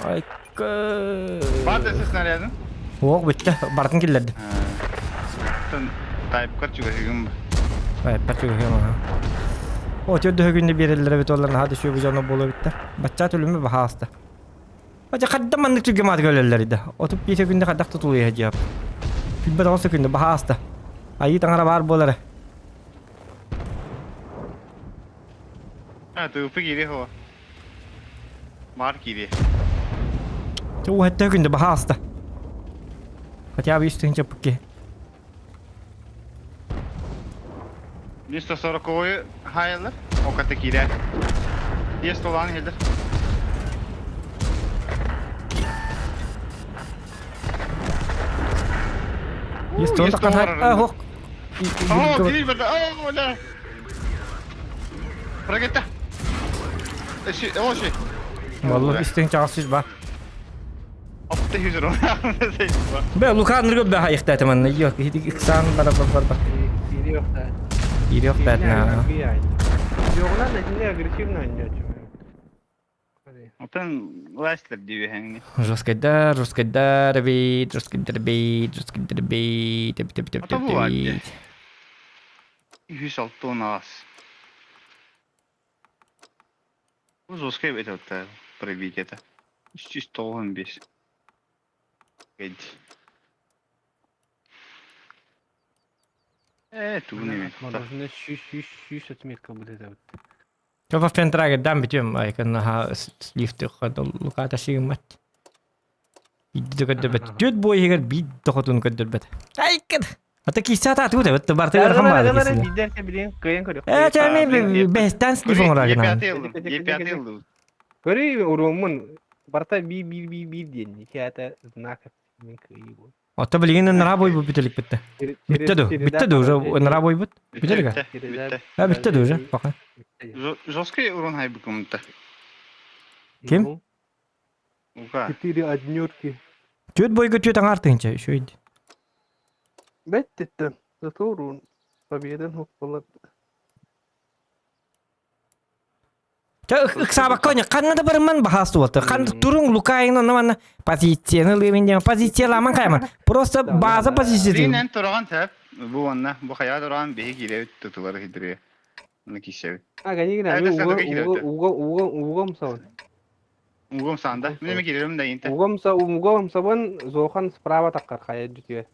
Айка. Бар да снарядын. Ох, бүттэ. Бартын киллэрди. Тын тайпкар чугаһыгым. Тайпкар чугаһыгым аха. О, төрдө күнне береллер бит олар наһаа düşüyor bu жана боло битте. Бачча төлүмү баһааста. Бача хадда маннык түргө маат көлөллөр иде. Отуп бир күндө хаддах тутулуя жап. Билбет оҕус күндө баһааста. Айыы таҥара баар буолара. А, тыыпы киири хо. Бар киири. Уу күндө баһааста. Хотя бы үс тыһыынча пукки. 140 хайылар. Оката киирэр. Есть олан хелер. Есть он такан а хок. Оо, киир бэрдэ. Оо, ля. Ракета. Эши, оши. Валлы истин чагасыз ба. Апты хүзөр. Бе Лука ныргы бе хайыктаты манна. Yok, иксан бара бар бар бар. Ири yok da. Ири yok бәтна. Yoğunlar da şimdi агрессивно oynuyor. Отон ластер дибиһэҥни. Жесткайдар, жесткайдар, бит, жесткайдар, бит, жесткайдар, бит, теп теп теп теп бит. Үс алтон аас. Бу жесткай бит это пробить это. 395. Кэд. Э, тугун эме. Мороженое сүүс сүүс сүүс отметка будет это. Чопа фентрага дам битем айкан наха слифты хадал Лука ташигмат. Биирдэ көрдөрбөт. Түөрт бой иһигэр биир дохотун көрдөрбөт. Айкын! Ата киисэ атаатыбыт эбит бартыгар хан баада киисэ. Биирдэ билин кыайан көрүөх. Э, чами бэстан слив оҥорагынан. Е5 ыллыбыт. Көрүй уруоммун барта би би би би диэн икята знак мен кыайыы бу. Ото билигин ынара бойбут бүтэлик битте. Бүтте ду, бүтте ду уже ынара бойбут. Бүтэлик. А бүтте ду уже пока. Жесткий урон хайбыкымта. Ким? Ука. Четыре однерки. Түөрт бойга түөрт аҥаар тыһыынча үчүгэй дии. Бэттиттэн. Зато урун победан хоппалар. Чэ ыксаабакка оня ханна да барымман баһаас туолта. Хан турун Лукайын онно манна позицияны ылыыбын диэн позицияламан хайаман. Просто база позиция. Билинэн тураган сэп. Бу онна бу хайа тураган биһи киирэбит тутулар хидриэ. Оны киисэбит. А, конечно, уга уга уга угам сон. Угом саанда. Мен эме киирерим да инте. Угам са угам сабын Зохан справа таккар хайа дүтүө.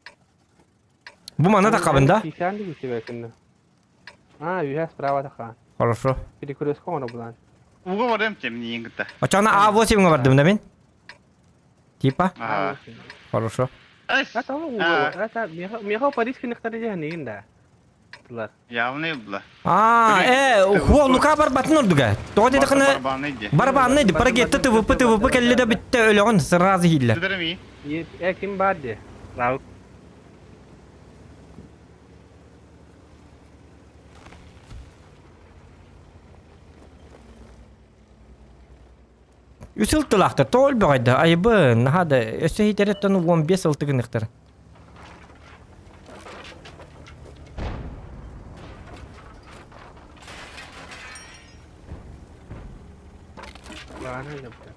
Бу манна таккабын да? Кисян дүтүө кынна. А, үһэ справа такка. Хорошо. Перекрестка оно булан. Уга барым тем ниин кытта. Очоно А8 га бардым да мин? Типа? Хорошо. Это уга. Это меха Париж кинехтары дехнигин да. Тылар. Явный була. А, э, хуа Лука барбатын ордуга. Тоҕо диэтэххинэ барабанный ди, парагетта ТВП ТВП кэллэ да бүттэ өлөҕүн сразу иһиллэр. Э, ким бар ди? Раук. Үс ылтылаахтар, тоҕо өлбөҕөйдө, айыбын, наһаа да, өссө иһитэриттэн 15 ылтыгыныхтар. Лана жапта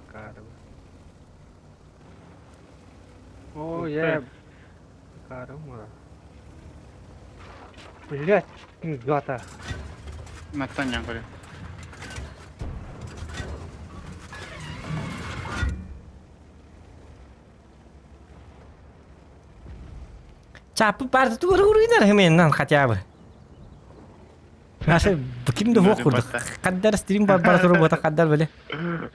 О, я... Карма. Блять, гата. Маттан көрө. Чапы барды тугуругунар хеменнан хотя бы. Наша ким да хуох курдук. Каддар стрим бар бар туруп бота каддар биле.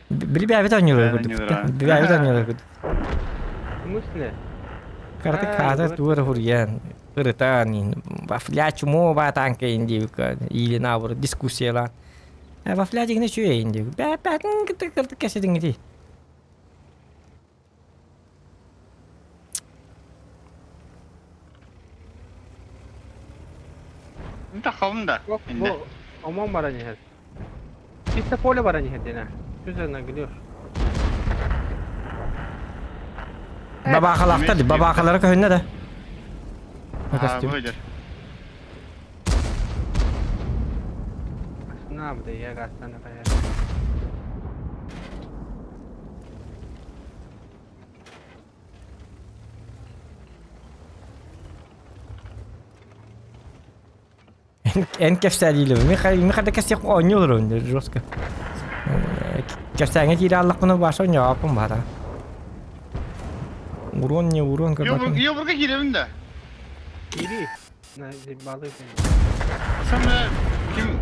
Били бәбит оñур курдук. Бәбит оñур курдук. Смысле? Карты када тугур хурьян. Ырытан, вафля чумо ба танка индивка или наоборот дискуссияла. Вафля дигне чуе индив. Бә бәтин кырты кеседиң ди. Тахалым да. Бу омон баран иһэр. Чисто поле баран иһэр диэн. Сүзэнэ гүлүр. Бабаахалаахтар, бабаахалара көһүннэ да. Бу Астына бу да астана кая. Эн кэпсээдиилэбин. Мин хада кэсиэх оонньуулар жестко. Кэпсээҥҥэ киирэ аллахпына баша оонньооппун баата. Урон не урон көрбөтүм. Йобурга киирэбин да. Киири. Балык. Сама ким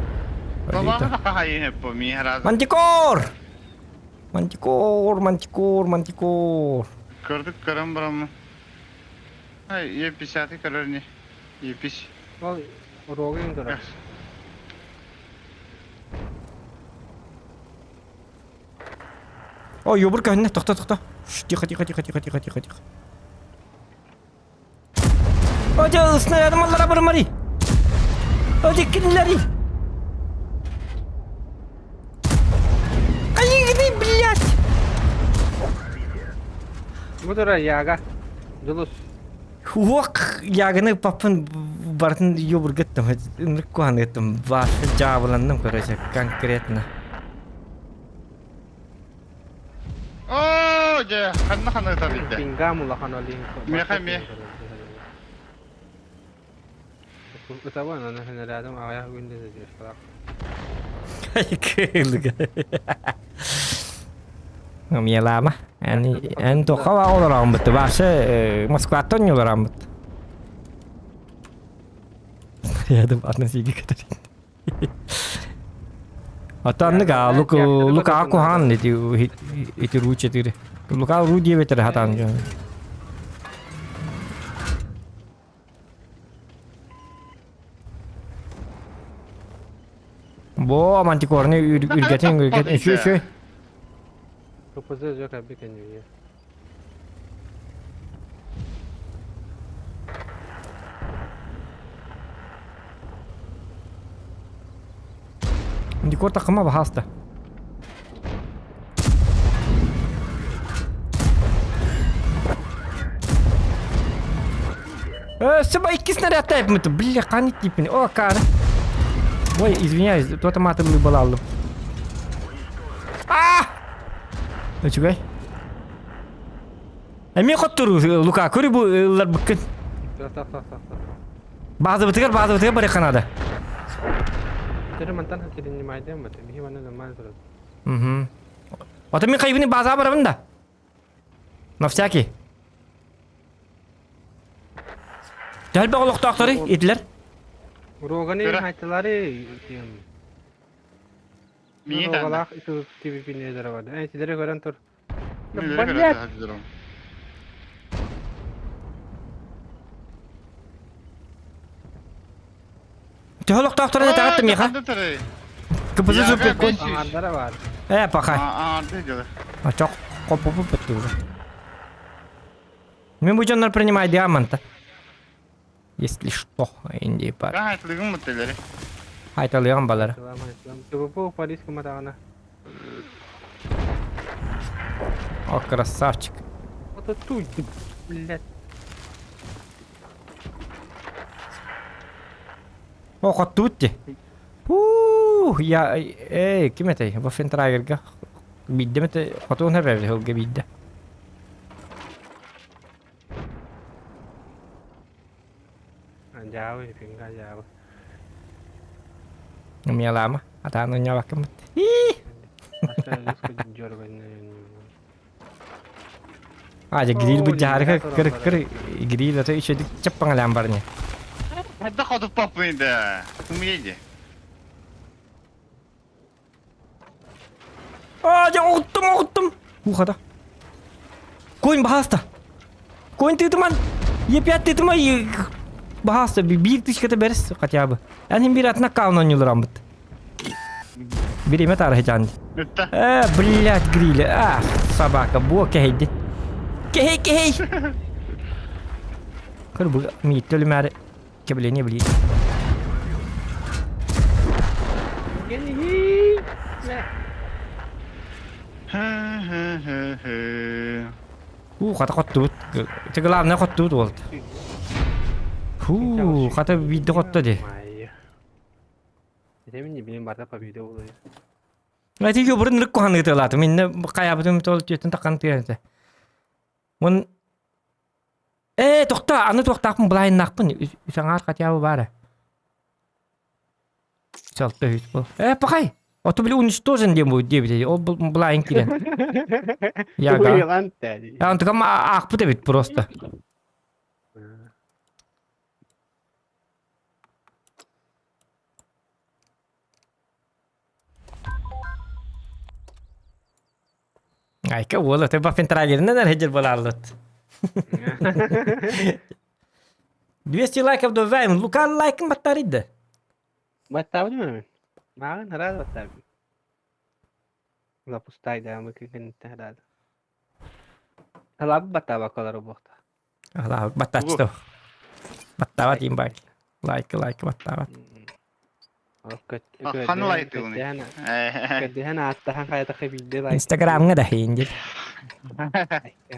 Бабаха хахайын по ми хараза. Мантикор! Мантикор, мантикор, мантикор. Көрдүк көрөн бараммын. Ай, Е50 көрөр не. Епись. Ол урогын турар. О, юбур көһүннэ, тохто, тохто. Тихо, тихо, тихо, тихо, тихо, тихо, тихо. О, снарядым аллара бармари. О, кинилери. Айыгны, блядь! Бу турар яга. Дулус. Уох, ягыны папын бартын юбур гыттым. Ынырык куһан гыттым. Башы жаабыланным, короче, конкретно. Оо, дьэ, ханна ханна ытар илдэ. Пингам улахан олин. Миэхэ эмиэ. Ытабын, аны хэнэрээдим аҕыйах күн дезодержкалаах. Кыылыга. Мелама. Эн эн тоққа олораммыт. Башы Москваттан олораммыт. Снаряды атын сиги көтөр. Атанныга Лука Лука кухан ити ити руче тире. Лука уруу диэбэтэр хатаан дьон. Бо мантикорны үргэтин үргэтин үчү үчү. КПЗ жок әбі кәнюе. Декор такыма баһаста. Сыба икки снаряд тайпмыты. Бля, қаны типін. О, кары. Ой, извиняюсь, то-то матымны была алдым. А! Үчүгэй. Эмиэ хоттуру, Лука, көрү бу ыллар быккын. Так, так, так, так. Баазыбытыгар, баазыбытыгар барыахха наада. Тэр мантан хатырыннымайдым бат. Биһи манна нормально турар. Угу. Ото мин хайбыны баазаҕа барабын да. На всякий. Дэлбэх олохтоохтору итилэр. Уроганы Көрө. хайтылары тиэм. Миги таанда. Рогалаах ТВП-нелere бар. Э, силери көрөн тур. Милери Блядь! көрө сылдьарым. Төһө олохтоохтору этаҕыт миэхэ? КПЗ супер конь. Аңардара бар. Э, пахай. Аңарды дьылы. Очох хоппупу пыттыгы. Мен бу дьоннор принимай диаманта. Если что, инди бар. Айтылыгын мыттылары. Айталыган балары. ТВП Парижка матаҕына. О, красавчик. Вот тут, блядь. О, хоттубут ти. Ух, я, эй, ким этэй? Воффентрагерга биирдэ эмэтэ хотуун эбэбит сылга биирдэ. Дьаабы, финга дьаабы. Умелама, атаан унньабаккыммыт. А, дьэ гриль быдьаарыка кыр кыр гриль ото үчүгдүк чаппаҥалаан барыня. Хайдах хотуппаппын да. Умеете. А, дьэ оҕуттум, оҕуттум. Ухата. Конь баһааста. Конь тыытыман. Е5 тыытыма баһааста биир тысячата бэрис хотя бы. Эн хин биир атын аккаунт оонньуулараммыт. Бириэмэ таарыһычаан. Үтта. Э, блядь, гриля. А, собака, буо кэһэйдин. Кэһэй, кэһэй! Көр бу миитте өлүмээри кэбилэниэ билии. Уу, хата хоттубут. Ити главное хоттубут уолт. Фу, хата биирдэ хотто дии. Этэмин билин барда победа буолуо. Эти юбурун рык куханыытылаатым. Инне хайаабытым тол түөтүн таккан тыа Мун Ээ, тохтоо, аны туохтаахпын былаайыннаахпын. Үс аҥаар хотя бы баара. Салта үс бу. Ээ, пахай! Ото били уничтожен диэн будет диэбитэ. Ол былаайын киирэн. Яга. Онтукам аахпыт эбит просто. Айка уол аты баффентрагеринен эрһэдьир буолааллыт. 200 лайков добавим. Лука лайкын баттарыйды. Баттаабын мен. Мааҕын араас баттаабын. Запустай да мы кэнниттэн араада. Талабы баттаабаккалар буохта. Алаа баттааччы. Баттаабат им бак. Лайк лайк баттаабат. Ханна лайктыылыный? Көрдөһөн ааттаһан хайатахха биирдэ лайк. Инстаграмҥа да индир.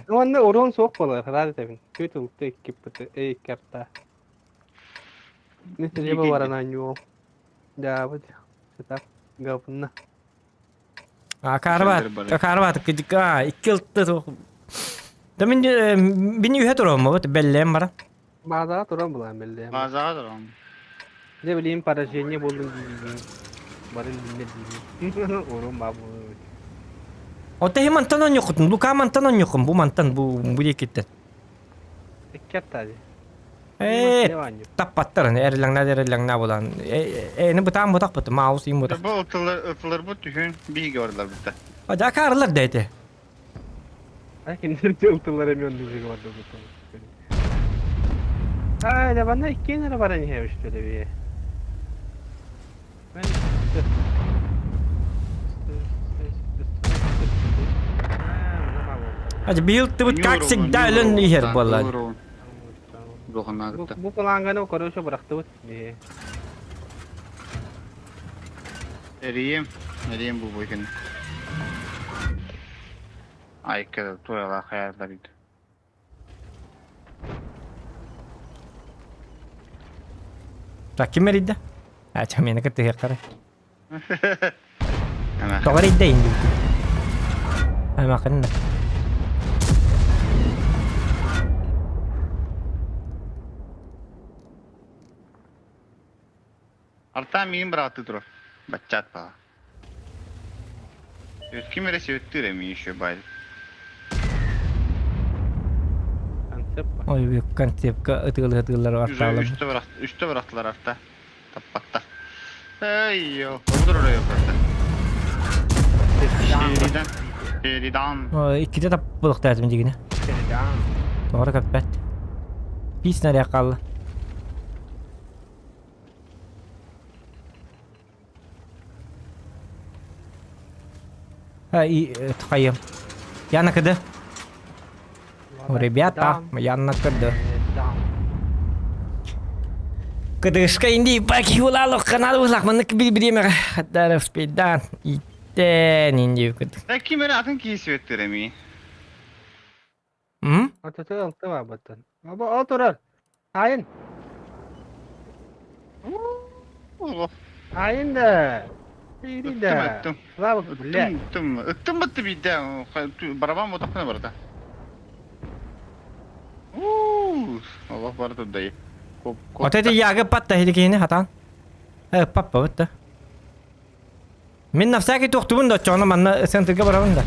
Уонна урон суох буолар, хараат этэбин. Күт ылты икки пыты, икки арта. Нестереба баран анньуол. Дьаабыт. Сытап. Габынна. Акаарбаат, акаарбаат, икки ылты туох. Да мин бини үһэ туруом вот бэллээн баран. Баазаҕа туран булаан бэллээн. Баазаҕа туран. Дьэ билигин поражение буоллун диибин. Барын билинэр диибин. Урун баа буолуо. Ота иһи мантан онньуккутун, Лука мантан онньуккун, бу мантан, бу бу диэкиттэн. Икки аттаады. Ээ, таппаттар, эрэлэҥнээ эрэлэҥнээ буолан. Эни бытаан бутах быт, маус им бутах. Бу ытылар ытыларбыт түһүн биһиги барылар бытта. Дьакаарылар да эти. А кинилэр дьыл тыллара эмиэ оннук дьиҥэ барда Ай, да манна иккиэн эрэ баран иһэбит что ли Быйыл тыбыт как всегда өлөн иһэр буолла. Бу кылаанганы короче бырахтыбыт. Эрием, эрием бу буйкин. Айка туяла хаярдар ит. Так, ким эрийдэ? А, чамена кытыһыахтара. Тоҕо эрийдэ индибит? Аймахын да. Артаан миигин быраҕаттыы турар. Баччаат баҕа. Ким эрэ сүөттүүр эмиэ еще бай. Ой, концепка ытыалыһытыыллар артаалар. Үстэ бырах, үстэ бырахтылар арта. Таппаттар. Эй, обудур орой барда. Шеридан. Шеридан. Иккитэ таппылыктаатым дигинэ. Тоҕо көппөт. Биир снаряд хаалла. И хайым. Я на КД. Ребята, я на КД. КДшка инди паки улалох канал улах маннык бир бириэмэҕэ хаттара успейдаан иттэн инди кыд. Ким эрэ атын киһи сүөттүр эми. М? Отуту алты баабыттан. Оба ол турар. Айын. Айын да. Ири да. Ыттым, Слава, бля. ыттым, ыттым бытты биирдэ барабан ботохпуна барда. Олох бары турдай. Вот это яга патта хиликини хатан. Э, паппа бытта. Мин на всякий туохтубун да оччоҕуна манна центрга барабын да.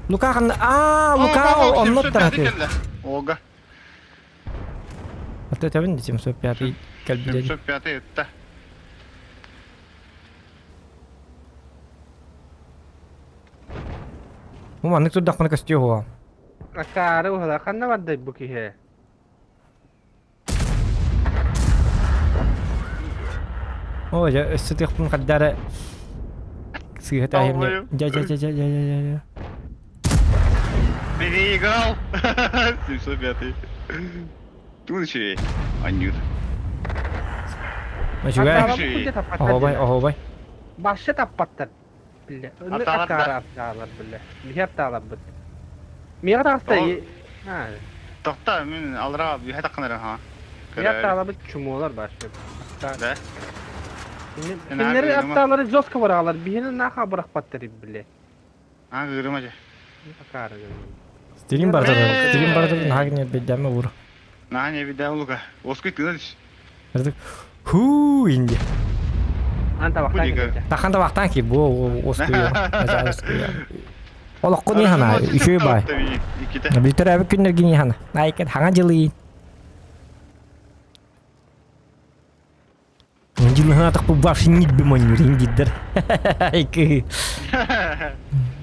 Лука ханна аа Лука онно тараты. Ога. Вот это вин 705 кэлбит. 705 ытта. Бу маннык турдахпына көстүө хуа. Акаары уһала ханна бардай бу киһи? Оо, дьэ, өссө тыахпын хардара сыыһа тааһым дьэ дьэ дьэ дьэ дьэ дьэ дьэ Переиграл! 705. Тут еще Анют. Үчүгэй. Оһуобай, оһуобай. Башы таппаттар. Бile. Акаара аттаалар бile. Биһи аттааларбыт. Миэхэ таҕыста. Тохта, мин алра биһи тахханара ха. Биһи аттааларбыт чумуолар башы. Да. Кинилэри аттаалары жестко бараалар. Биһини наха бырахпаттар бile. А, гырыма же. Акаара. Стрим барда, стрим барда, наһаа не беддәме ур. Наһаа не беддәме лука. Оскуй тына түс. Хуу инди. Ан табахтан киирдэ. Тахан табахтан ки бу оскуйа. Олохко не хана, үчүгэй бай. Бүтэр әбі күннерге не хана. Айкет хаңа жылы. Жылы тақпы башы нит бі монюр индиддер. Айкы.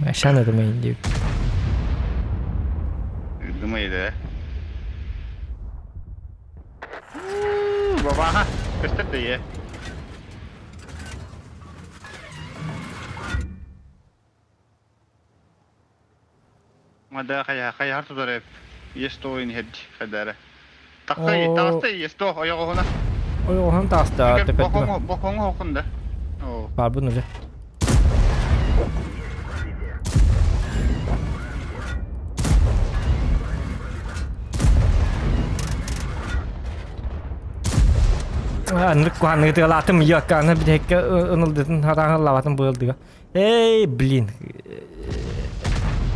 Ашан это мен деп. Думай да. Бабаха, көстөр да Мада хайа хайа тутар Есто ин хед хадара. Тахтай таастай есто ойоҕоһуна. Ойоҕоһун тааста төпөттү. Бокоҥ хокунда. Барбын уже. Аннык куһанныгы тыалаатым якканы битэкке ынылдытын хараҥаллаабатын быылдыга. Эй, блин.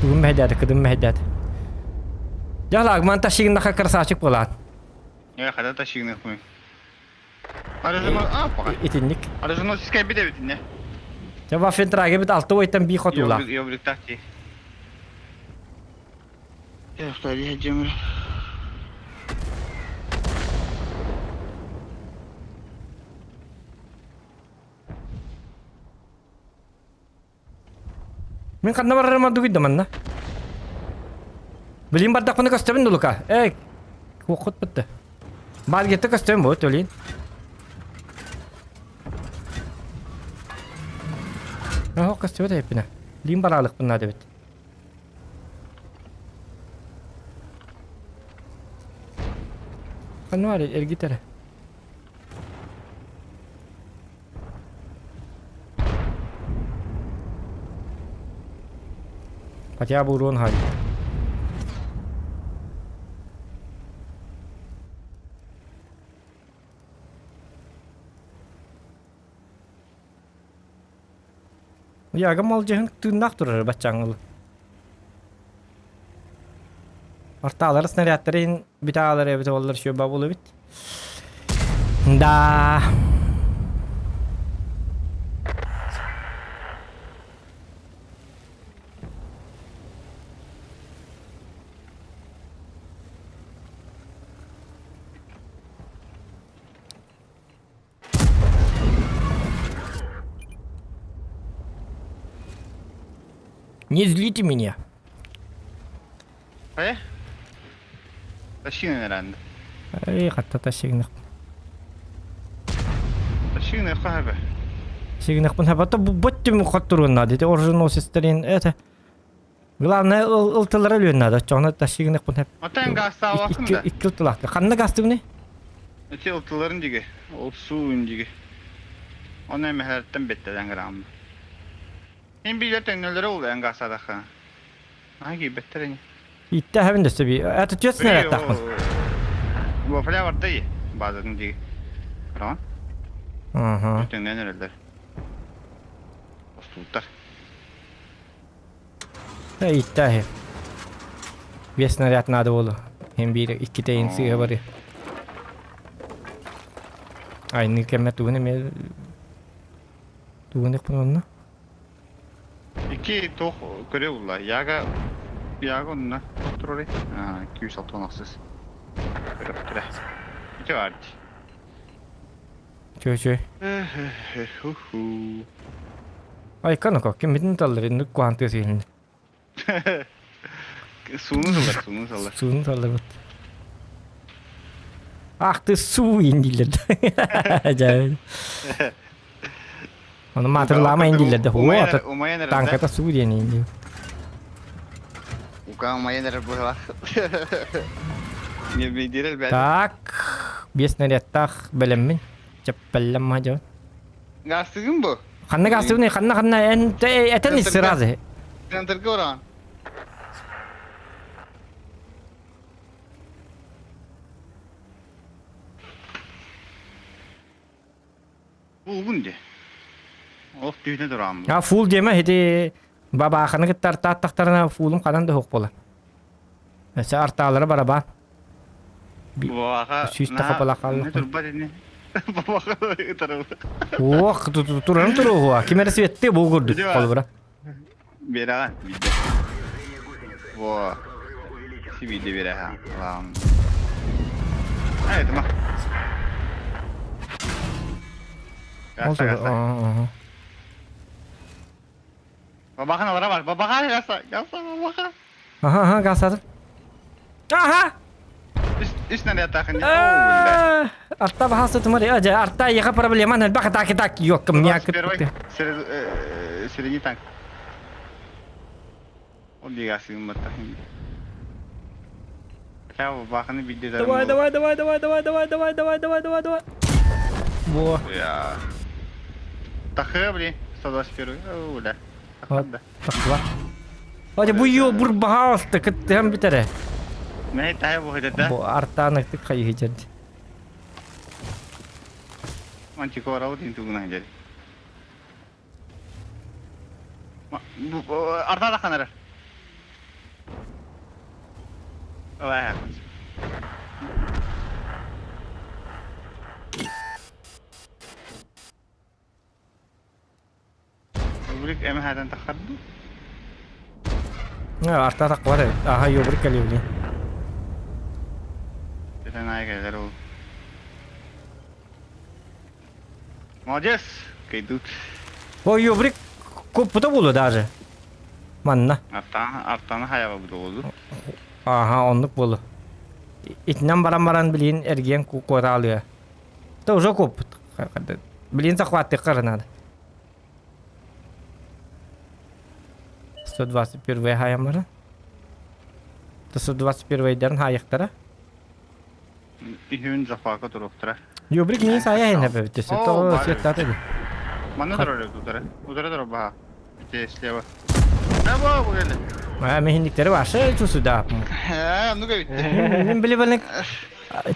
Тугун мэһэйдээтэ, кыдым мэһэйдээтэ. Дьэ, ман тащигыннаха красавчик буолаан. Э, хада тащигынах мы. Арыжыно, а, пока. Итинник. Арыжыно сискай бит эбитинне. Дьэ, Ваффентраге бит алты ойтан би хотула. Ёбрик ти. Эх, жемір. Мин ханна барарым ордугуй да манна. Билин бардахпына көстөбүн Лука. Эй, куоххут бытты. Баргетте көстөбүн бу төлейін. Оһох көстүбэт эппинэ. Лин бараалыкпын наада эбит. Ханна бар эргит эрэ. Хотя бы урон хай. Яга малдьыһын тыыннаах турар баччааҥҥылы. Ортаалары снарядтары иһин бүтаалар эбит оллар сүөбэ буолу эбит. Да. Не злите меня. Э? Тащины herhalde. Эй, хатта тащигнах. Тащины хаһабы. Сигнахпын хабата бу хоттурун надо. Это оруженосецтерин это. Главное ылтылара өлүөн надо. Оччоҕуна тащигнахпын хап. Отан гаастаабаккын да. Икки ылтылаахта. Ханна гаастыбыный? Ити ылтыларын диги. Ол суун диги. Оны эмэһэртэн беттелен грамм. Ин биле төннөлөрө ол эн гаасадаха. Аги киирбэттэр ини. Иттэ хабын дөссө би. Это түөт снарядтаахпын. Вофля барда базатын диги. Роман? Ага. Төннөн өрөллөр. Остууттар. Иттэ Биэс снаряд надо болу. Hem биир иккитейин сыыһа бары. Айны кэммэ тугун эмиэ тугун экпин онно? Икки туох көрө булла. Яга Яга онно турар. Аа 266. Көрөптүрэ. Ити бар. Чөө чөө. Айка ну ким битин таллар инник куанты сиһин. Сууну саллар, сууну саллар. Сууну саллар бут. Ах ты суу индилер. Жа. Оны матырлама индилер де. О, танката суу диэн инди. Ука умайан эрэр быһылаах. Не бейдирел бәт. Так, бес снарядтаах бэлэммин. Чаппаллам мадьон. Гастыгын бу. Ханна гастыбын ханна ханна эн этен ис сразу. Центрге уран. Булгун де. Ох түйне турам. А фул деме хити бабааханы кытта артааттахтарына фулум ханан да хук була. Өсө артаалара бараба. Бабаха. Сүүс тахапала хаалла. Турбат ини. Бабаха ытарабы. Ох, туран туруһуа. Ким эрэ светти бу курдук холбура. Бераҕа биирдэ. Во. Си биирдэ берэһэ. Лаам. Ай, это ма. Ол Гаса, Бабахан алара бар. Бабахан гаса. Гаса, бабахан. Аха, аха, гасадым. Аха! Үс снаряд тахын. Арта бахасы тымыр. Ажа, арта яха проблема баха так так yok. Мяк. Первый средний танк. Ол дигасы маттахын. Бабаханы бидде Давай, давай, давай, давай, давай, давай, давай, давай, давай, давай, давай. Во. Я. Тахы, блин, 121. О, да. Тахла. Hadi bu yo бур баһаалта кыттыһан бүтэре. Мэ таа бу да. Бу артааны тык хайыһы Мантикора вот интугуна дьэ. Арта да ханара. Ой. Рубрик эм хатан тахарду. Арта тақпар аха юбрик кэлиэбили. Это наайга ол. Молодец, кайдут. Ой, юбрик куппута булу даже. Манна. Артан, артан хаява буду. Ааһа, оннук буолу. Итинэн баран баран билигин эргийэн куотаалыа. Да уже куоппут. Билигин захваттыахха эрэ наада. 121 хаайан баран. 121-дэрин хаайыахтара. Иһин захвака туруохтара. Юбрик не сая хин эбит. То светтаты. Манна турар удара. Удара турар баха. Те слева. Да бу келе. А мехиниктери ваша чусуда. Э, ну ка Мен биле балык.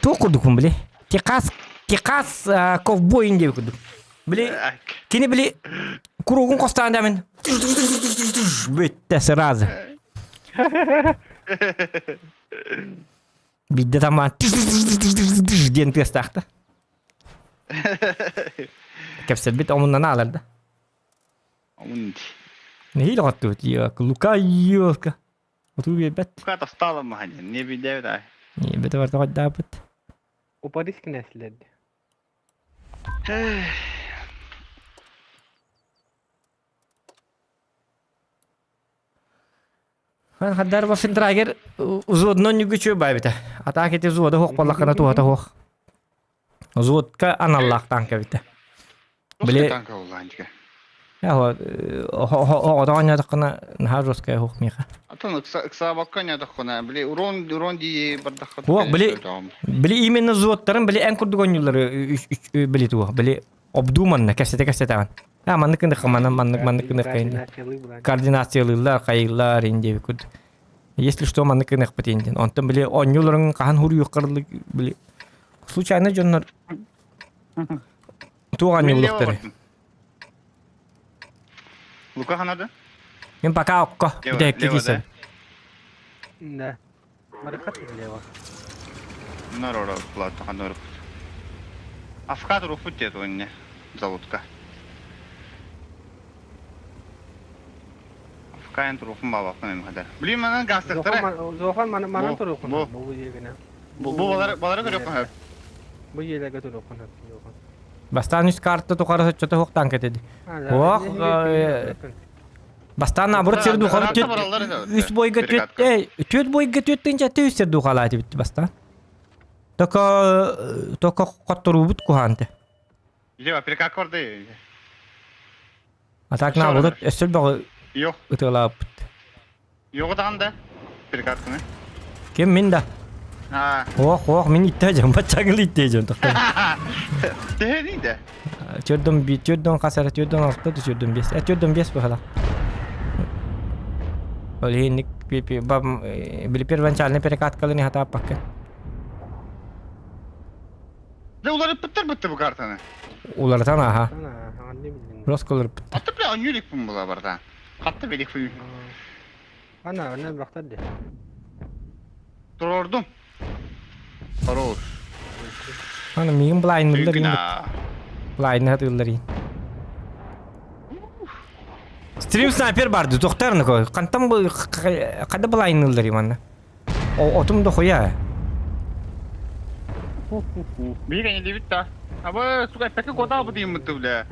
Туох курдукпун били. Техас Техас ковбойын диэбит курдук. Били кини били куругун хостаан да мен бүттэ сразу. Бидде тамаан диэн тыастаахта. Кэпсэлбит омуннана алар да. Омун. Нэһиилэ хоттубут Лука елка. Отуу биэрбэт. Лука тастаала маханья. Не билдээбит ай. Не бете барда қойдаабыт. Упадис князьлерди. Хаддар Вафендрагер узуодунан нүгүчү байбыта. Атаак ити взвода хуох баллахына туһата хуох. Взводка аналлаах танка битэ. Били танка улаанчыга. Оҕото оонньоотоххуна наһаа жесткая хуох миэхэ. Атын ыксаабакка оонньоотоххуна били урон урон дии бардахха Хуох били били именно взводтарын били эн курдук оонньууллары били туох били обдуманно кэпсэтэ кэпсэтэҕин. А маннык гыныхха манан маннык маннык гыныхха инди. Координациялыыллар, хайыыллар инди курдук. Если что маннык гыныхпыт индин. Онтон били оонньууларын хаһан хуруйуоххар били случайно дьоннор туох оонньуулуохтары. Лука ханады? Мен пока окко. Бүтэһикке киирсэбин. Да. Марыкат лево. Нарора плата ханорып. Афкат руфут дед ойне заводка. Афкайн руфун бабакын эми хадар. Блин, манан гастыктара. Зохан мана мана турукун. Бу жегине. Бу балары балары көрөккөн хөп. Бу жерлерге турукун хөп. Бастаан үс карта тухары соччото хуохтаан кэтиди. Ох, Бастаан наоборот сир духары түт үс бойга түт түт бойга түт тынча түс сир духалаати битти бастаан. Только только хотторуубут куһаанты. Лево, перекак барды. А так наоборот өссө бөҕө Yok. ытыалаабыт. Yok да. Перекатканы. Ким мин да? А. Ох, ох, мин итте жам, бачагыл итте жам тоқтар. Тэһэни да. Төрдөн би, төрдөн хасара, төрдөн алта, төрдөн бес. Э, төрдөн бес бахала. Ол иһинник бам били первоначальный перекаткалы не хатааппакка. Да уларыппыттар бытты бу картаны. Уларытан аха. Ана, анны билдин. Роско уларыппыттар. Атты бля анюликпин була барда. Хатты беликпин. Ана, ана бактар де. Турордум. Хорош. Аны миигин былайыннылар иин. Былайынны хатыыллар иин. Стрим снайпер барды, тохтар кой. Кантан бу када былайыннылар манна. Отум да хуя. Биир эни дебит да. Аба, сука, таки кота бу дейм бутты, бля.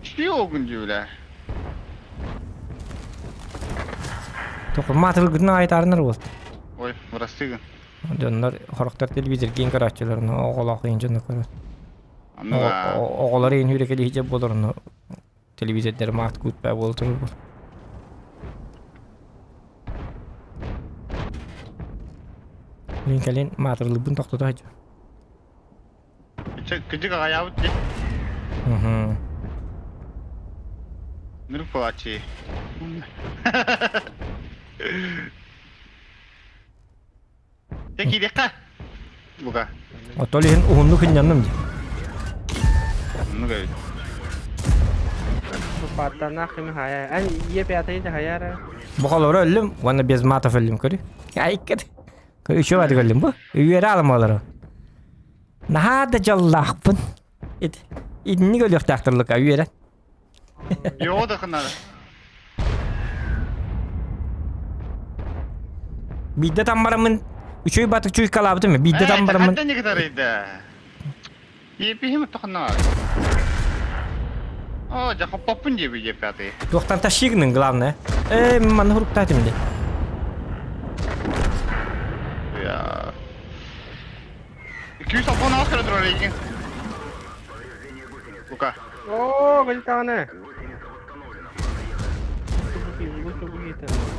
Чти огун дии, бля. Тоқы матылгытын айтарынар болт. Ой, бырастыгын. Дьоннор хорохтор телевизор киин көрөөччүлэр, оҕолоох иин дьону көрөр. Оҕолор иин хүрекели хиджаб болор, телевизордер маат куутпаа буола турар буол. Мин кэлин маатырлыыбын тохтото сылдьар. Кыдьык аҕайаабыт дии. Нырып буолааччы. Дьэ киириэххэ. Бука. Оттон иһин уһуннук сынньанным дии. Оннук эбит. Паттанах ими хая. Эн е пятый да хаяра. Бу холобура өллүм уонна без матов өллүм көрү. Айккет. Көрү үчү өллүм бу. Үөрэ алым олору. Наһаа да дьоллоохпун. Ит итинник өлүөхтээхтэр үөрэ. Йоо да ханара. Биирдэ таммараммын үчүгэй батык чуйкалаабытым биирдэ таммараммын. Хантан никытарыйда. Епихим тохна. О, дьэ хоппоппун диэби епятый. Туохтан тащигнын главное. Э, манна хуруктаатым дии. эйигин. Лука. Оо, кэлтэҕинэ.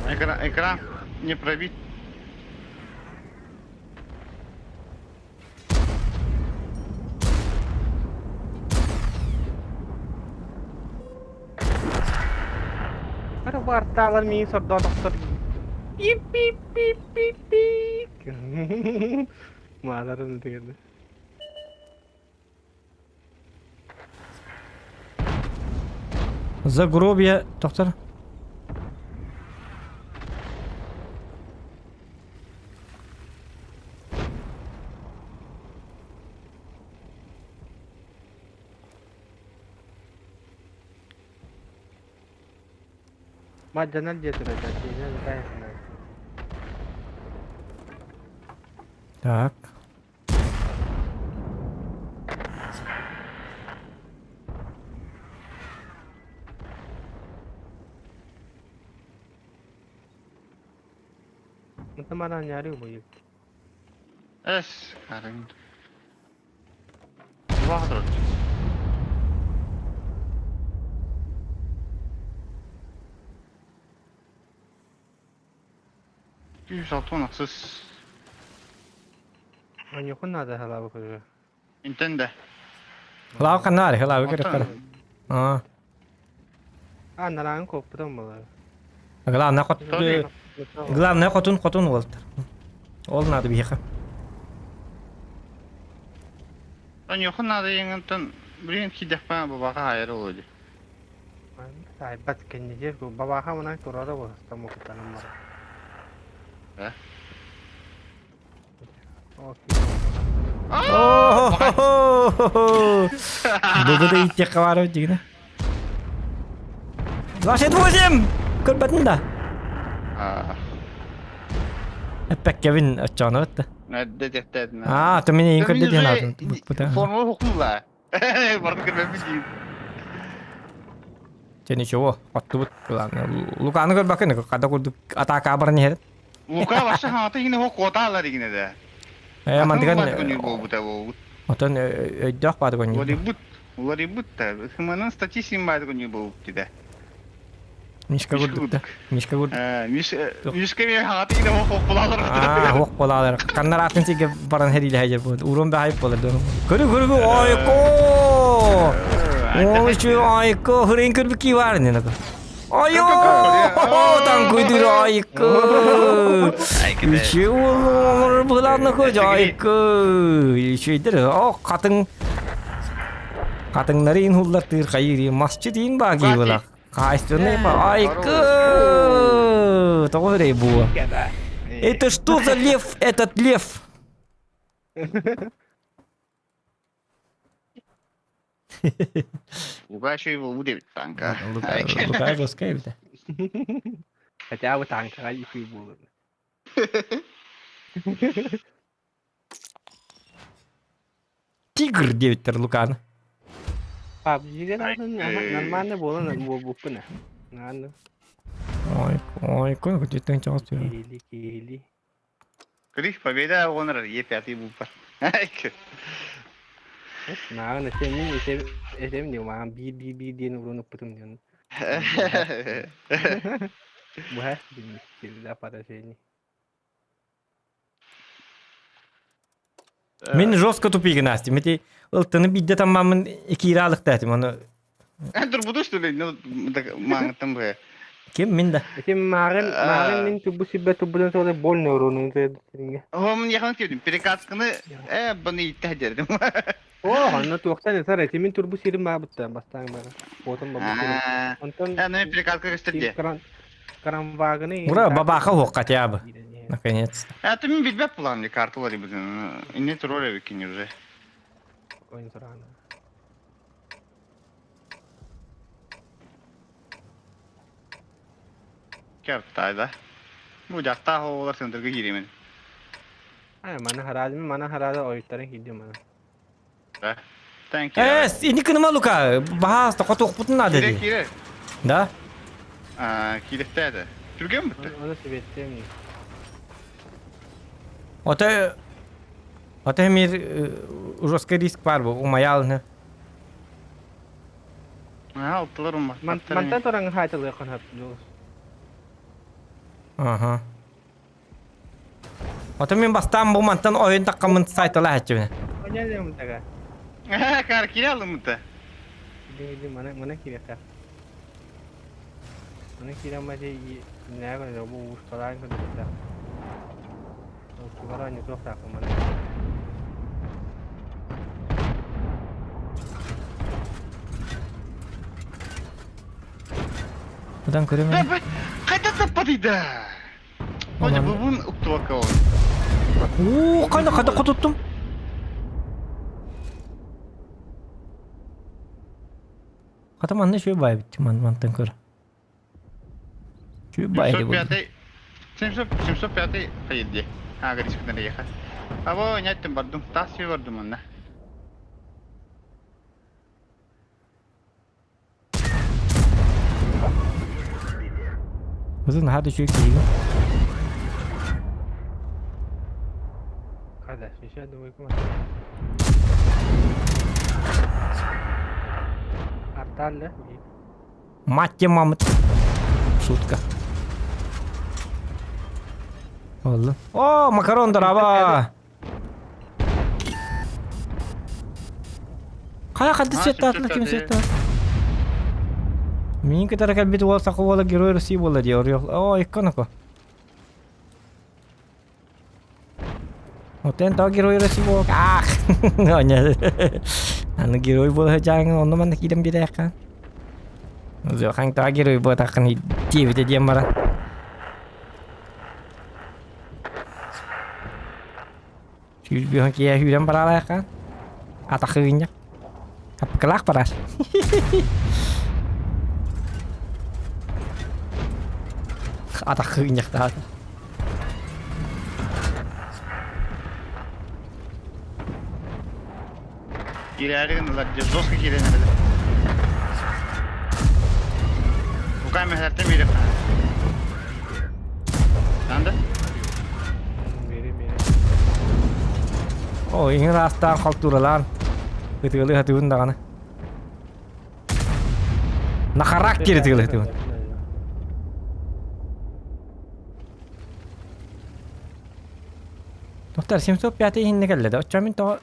Экран, экран не пробит. Бары бартаалар миигин сордоотохтор. Пип-пип-пип-пип-пип. Мааларын тигэрдэ. Загробье, доктор. Мадьанар диэтилэр да, дьиэнэн тайахынан. Так. Мытымаран яры буйук. Эс, карын. Улахан 106 Оньохун наада халаабы көрө. Интен да. Лав канари, лав Оттон көрөр. Аа. А, нараан коппутан болар. Главное хот Тони. главное хотун хотун уолтар. Ол надо биһиэхэ. Оньохун надо еңентен блин кидехпа бабаха хайыр олуди. Айбат кэннигэр бабааха манан турара буоластам окутаным бар. Э? Бугу да иттиэххэ баар дигинэ. 28! Көрбөтүн да. Эппэккэбин оччоҕуна бытта. Аа, то мин эйин көрдө диэн аатын букпута. Формула хукмула. Барды көрбөппүн диир. Чэ ничего, оттубут главное. Луканы көрбөккүн, хата курдук атака баран иһэр. Лука вообще хаҥата игине хо куотаалар игине да. Э, мандыган Атын буолбута буолбут. Отон өйдөөх баады көнньү. Уларыйбыт, уларыйбыт да. Хыманан статистик баады көнньү буолбут да. Мишка курдук да. Мишка курдук. Мишка мен хаҥата игине хо хоппулаалар. Аа, хох болалар. Каннар атын сиге баран хериле хайыр буолар. Урун бахайып болар дорум. Көрү көрү ойко! Ой, чу ойко, хырын көрбү ки бар не нако. Айо! Танкуйдур ойко! Үчү олор буларны көж ойко! Үчүйдер, о, қатын Қатыңнары ин хуллар тыр хайыр, масчит ин баги булак. Кайсыны айкы! Тоҕо эрэй буо. Это что за лев этот лев? Лука еще его будет танка. Лука жесткая эбитэ. Хотя бы танкаҕа икки буолар. Тигр диэбиттэр Луканы. PUBG-га нормально буолан буолбуппун Нормально. Ой, ой, кой күтүттэн чаҕас түһэн. Киһили, киһили. Крих победа онор Е5 буппар. Мааҕын этем мин этем этем диэн мааҕын биир биир биир диэн урунукпутум диэн. Быһа всегда поражение. Мин жестко тупигын астым. Ити ылтыны бидде таммамын кииралыктаатым оны. Турбуту что ли? Ну, маңыттан бу. Ким мин да. Ити мааҕын мааҕын мин тубу сибэ тубудун суола больно урунун сиринге. Хом яхан кирдим. Перекатканы э баны итте дердим. О, онно туохтан ысар эти мин турбу сирим баабытта бастаан бара. Потом бабу сирим. Онтон Э, перекатка көстөр Крамваганы Ура, бабаха хуох хотя бы. Наконец-то. Это мин билбэт булам карталар бизин. Инне турор эбикин уже. Ойын сұрағына. Картайда. Бу жакта олар сендерге киремен. Ай, мана харады, мана харады ойуттарын кийдим мана. Thank you. Э, ини кыныма Лука, баһааста хотуохпутун наада Кире дии. кире. Да? А, кирехтээде. Түрген бүттү. Оны себеттем. Ото... Ата эмир жесткий риск бар бу умайалны. Аа, алтылар умматтар. Мантан туран хаайтылыаххын сөп дьулус. Аха. Ото мин бастаан бу мантан ойун таккаммын сайталааччыбын. Оня мутага. Кар кире алымыта. Иди иди мана мана кириэхтээх. Мана киирэн мати нээгэ бу усталаан көрдөхтөөх. Чугара не туохтаахпын мана. Одан көрөмүн. Хайда таппатыйда? Оня бубун уктубакка ол. Уу, қайда қайда құтыттым? Хата манна үчүгэй баай эбит мантан көр. Үчүгэй баай 705 705 хайдди. А, горискутан ехать. Або няттым бардым. Тас бардым онна. Кызын наһаа да үчүгэй киһигин. Хада, шиша думаю, Арталла. Мать тебе мамы. Шутка. Oldu. О, макарон дораба. Хайа хадды светтаатла ким светтаат? Мин кытары кэлбит уол саха уола Герой России буолла дии орйол. О, икконоко. Отен тоо Герой России буол. Ах! Аны герой буола сылдьааҥҥын онно манна киирэн биэриэххэ. Зохан тоо герой буотаххын диэбитэ диэн баран. Сүүрбүһүн киһи сүүрэн бараалаахха. Атахыынньах. Аппыкылаах барар. Атахыынньахтаата. Киирээри гыннылар, дьэ жестко киирэн эрэлэр. Лука мэһэртэн биэриэх Надо? Бери, бери. О, иҥин аастаан халтууралаан ытыалыы сатыыбын даҕаны. На характере ытыалыы сатыыбын. Доктор, 705 иһиннэ кэллэ да, оччо мин тоҕо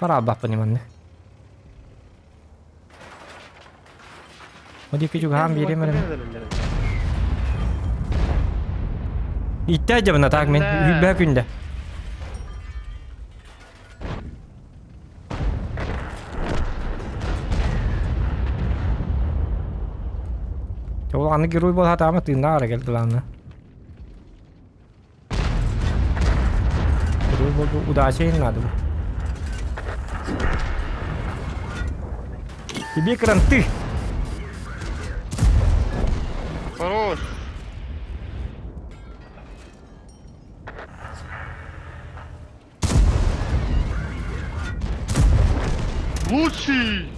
бараабаппын маннык. О диэки чугаһаан биэриэм эрэ. Иттэ дьабына так мин үһүбэ күндэ. Ол аны герой буола сатаама тыыннаах эрэ кэлди лаанна. Герой буолбу удача иһин наада бу. Тебе кранты! Хорош! Лучший!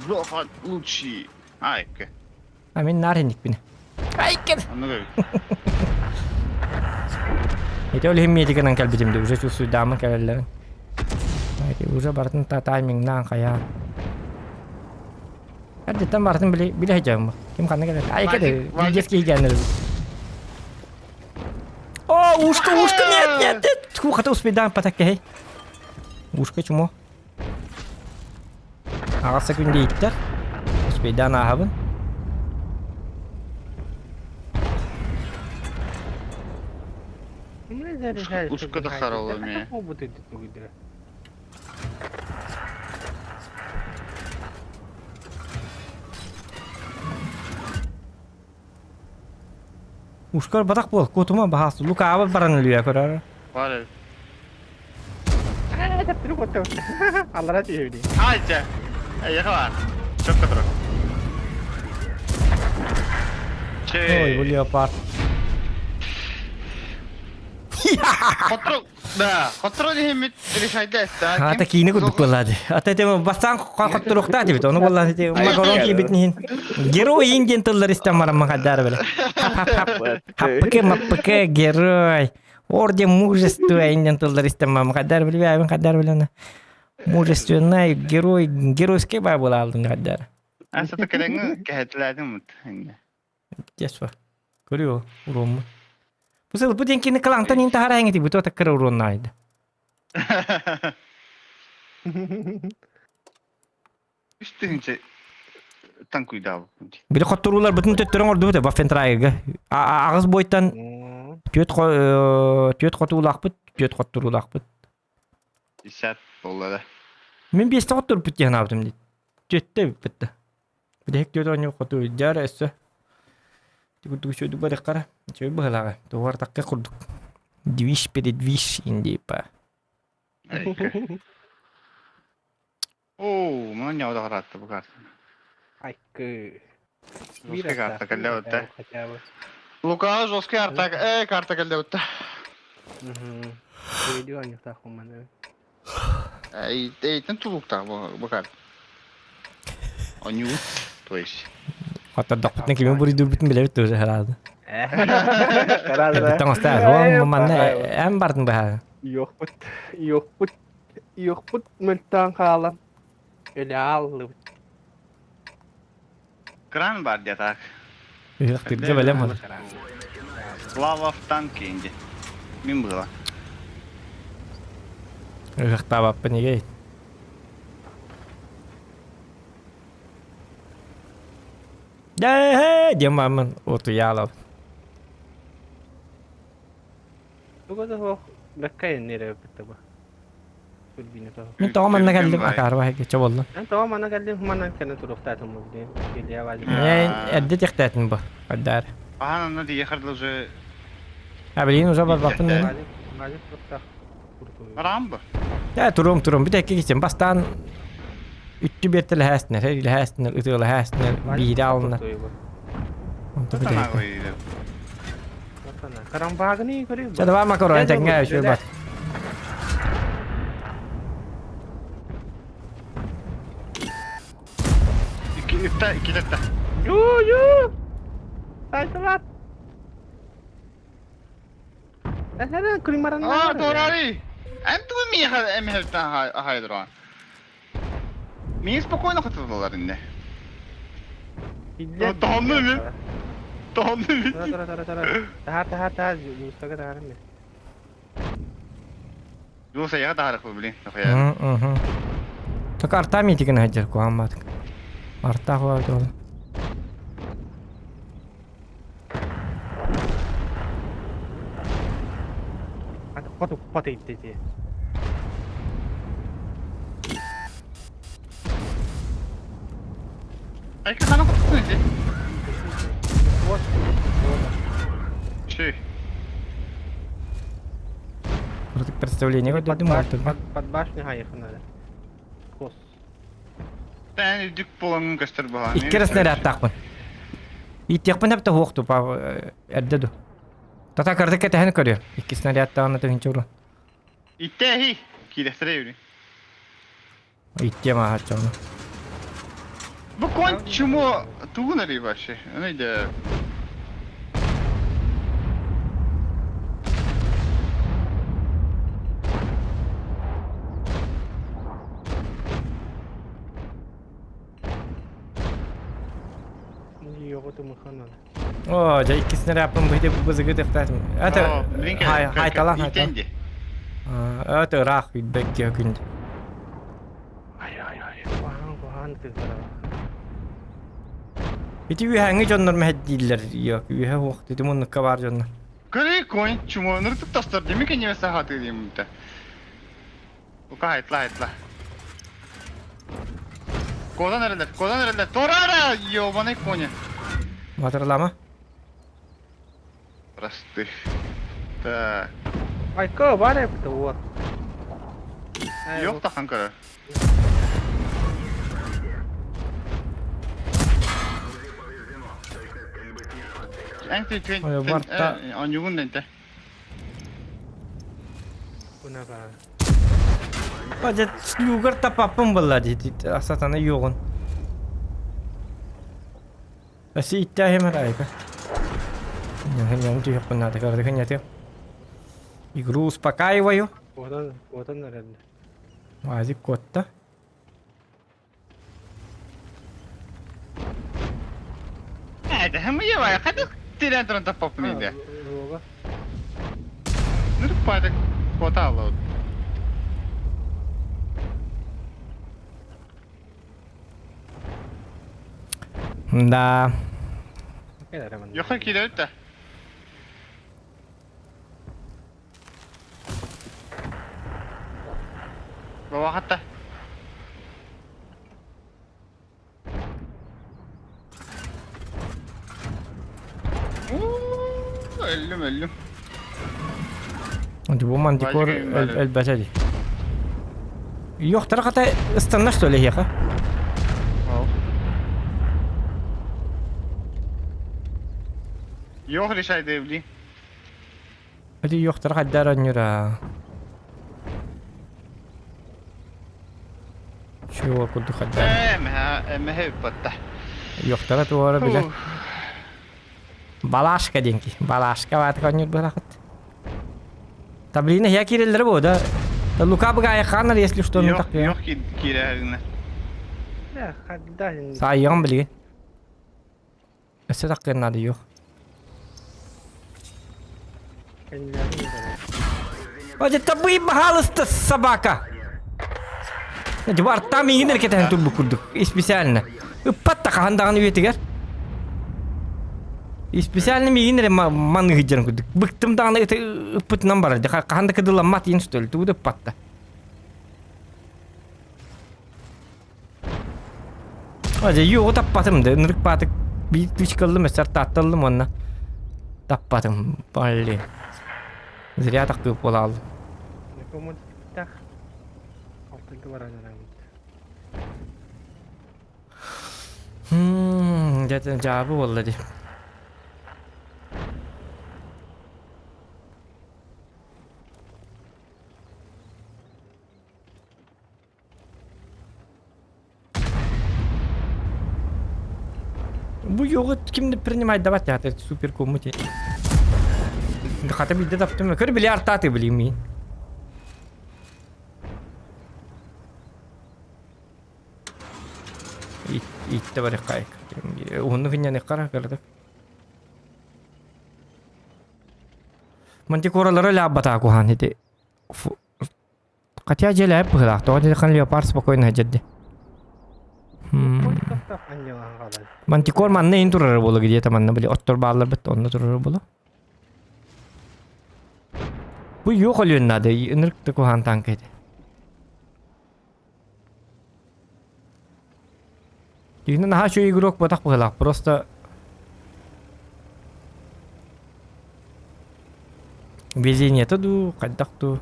Зохан лучший! Айка. А мин наар инникпин. Айкын! Онно көрү. Ити ол иһин медигынан кэлбитим да уже чувствуйдааммын кэлэллэрин. Ити уже барытын та таймингнаан хайаан. Эрдеттен барытын биле биле сылдьабын. Ким ханна кэлэр? Айка да видео киһигэннэр. О, ушка, ушка, нет, нет, нет. Тьфу, хата успейдаан патаккэһэй. Ушка чмо. Аҕыс күндэ ииттэр. Успейдаан ааһабын. Ушка да харала ме. Ушкар батах буол, куотума баһаас, лукаабы баран өлүө көрөр. Бар. Аллара тиийэбин. Айча. Эйиэхэ баар. Сөпкө турар. Ой, бу Чэ. леопард. Хотро. Да, хотторон иһиммит решайда эстаа. Ата киини курдук буоллаа дии. Ата ити бастаан хотторуохтаа дибит. Ону буоллаа ити макарон киирбит иһин. Герой иин диэн тыллар истэн баран хаддаар били. Хаппыкы маппыкы герой. Орден мужества иин диэн тыллар истэн баран хаддаар били бэйэбин хаддаар били. Мужественный герой геройский баа буолаалдын хаддаар. Асата кэлэҥҥи кэһэтилээтим мут. Детство. Көрүө уруоммут. Бу сыл бу диэн кини кылаантан ин таһара эҥити бу туота кыра уруоннаайда. Үс тыһыынча танкуйдаабыппын. Били хотторуулар бытын төттөрүн ордубут Ваффентрайга. Аҕыс бойтан түөт түөт хотуулаахпыт, түөт хотторуулаахпыт. 50 буолла да. Мин биэстэ хотторбут диэн аабытым дии. Түөттэ бүппүт да. Бүтэһик түөт оонньуу хоту дьаар өссө. Курдук үчүгэй барыххара. Үчүгэй быһылааҕа. Тугар такка курдук. Движ передвиж индипа. Оо, мана ньауда хараатта бу карта. Айкы. Жесткий карта кэллэ бутта. Лука жесткий карта, э, карта кэллэ бутта. Видео аньыктаах маны. Эйтен тулуктаах бу карта. Онньуу, то есть. Хоттордохпутун кими буруйдуурбутун билэбит тоже хараады. Хараады. Тоҥостаа, манна эн бардын быһаа. Йохпут, йохпут, йохпут мөлтөөн хаалан өлө ааллыбыт. Кран бар диye так. Ыһыахтыырга бэлэм ол. Слава в танке инди. Мин было. Ыһыахтаабаппын игей. Дэ диэн бааммын утуйаалабын. Туга да суох бэккэ иннирэ бу. Мин тоҕо манна кэллим акаарба эһиги боллун. Эн тоҕо манна кэллим манан кэлэн туруохтаатым бу диэн Эрдэ тиэхтээтин бу хайдаар. Ахан анна диехар уже А билигин уже барбаппын Барам бу. Ээ туруом туруом бүтэкки кичим бастаан үттү биэртэлэһээстинэр илэһээстинэр ытыалаһээстинэр биирэ алыннар. Онто бүтэһик. Карамбаагыны көрүү. Чэ давай макарон тэҥҥэ үчүгэй бар. Икки ытта, икки ытта. Ю ю. Сайтылат. Эһэрэ күлмаран. Аа, Торари. Эн тугу миэхэ эмиһэлтэн ахайдыран. Мин спокойно хотылалар инне. Тонну ми? Тонну ми? Тара тара тара. Тахар тахар тахар юстага тахар ми. Юса я тахар блин. Нахуя. Так арта митигин хаджар куаммат. Арта хуа тол. Хоту патый дети. Айка хана хоту иди. Вот. Чи. Против представление вот думал. Под башню хаеху надо. Кос. Тэн үрдүк буолан көстөр буолан. Икки эрэ снарядтаахпын. Ииттиэхпин эбитэ суох ду, эрдэ ду. Тата кырдык кэтэһэн көрүө. Икки снарядтаҕына тыһыынча уру. Иттэһи киирэхтэрэ үри. Иттиэм ааһаччаҕына. Бу конь чмо тугун эрий вообще? Аны да Оо, дьэ икки снарядпын быһыты бызыгы тыхтаатым. Это хай хайталан хайталан. Это ыраах бэкке күндү. Ай ай ай. Куһаҕан куһаҕан тыгара. Ити үөһээҥҥи дьоннор мэһэйдииллэр. Йок, үөһэ суох. Ити муннукка баар дьоннор. Көрүй конь чмо ныртык тастар деми кенеме сахаты деймін Лука айтла айтла. Кодан эрэлэр, кодан эрэлэр. Торара, ёбаный кони. Батырлама. Просты. Так. Айка бар эбит вот. Yok da kanka. Эн Ой, барта. Анюгун дэнте. Бадьа слюгар тапаппын буолла дии сатана юоҕун. Өссө иттээһим айка. Ньон түһүөхпүн наада кырдыгын ятыам. Игру успокаиваю. Куотан, куотан эрэллэр. Азик куотта. Это мы хайдах тирэн туран таппаппын иде. Рога. Нырып патык куота алла. Да. Йоха киирэр да. Бабахатта. Өллүм, өллүм. Бу мантикор өлбөтө дии. Йохтара хата ыстанна что ли эһиэхэ? Йох решай блин. Ити йохтара хайдар анньыра. Чего курдук хайдар. Э, эмэһэ ыппатта. Йохтара туора билэр. Балашка диэнки. Балашка баатык онньур бырахыт. Таблина я киреллere бу да. Лука быгая ханар, если что, ну так. Yok киирэринэ. Саайыгын билигин. Өссө таккыан надо yok. Ой, табы пожалуйста, собака. Дьыбар там иҥин эркэтэһэн турбут курдук. Специально. Ыппат да хаһан даҕаны үйэтигэр. Специально миигин эрэ маныгы дьон курдук. Быктым даҕаны ыппытынан барар. Хаһан да кыдыламмат иин что ли, тугу да ыппатта. Дьэ, юоҕу таппатым да, ынырык баатык биир тычкаллым, өссө артаатталлым уонна таппатым. Блин. Зря тахтыы буолааллым. Дьэ, дьаабы буолла дии. Бу йогу ким принимать давать я супер коммути. Хата билде таптым. Көр били артаты билим мин. Итте бар кайк. Уһунну киняны кара кырдык. Мантикоралары ляббата кухан ити. Хотя дьиэлээбит быһыылаах, тоҕо диэтэххинэ леопард спокойно сылдьар дии. Мантикор манна иһин турара буолуо где-то манна били оттор баалларбыт онно турара буолуо. Бу юох өлүөн наада, ынырык да куһаҕан танка этэ. Дьиҥинэн наһаа үчүгэй игрок буотах быһыылаах, просто везениета дуу, хайдах дуу.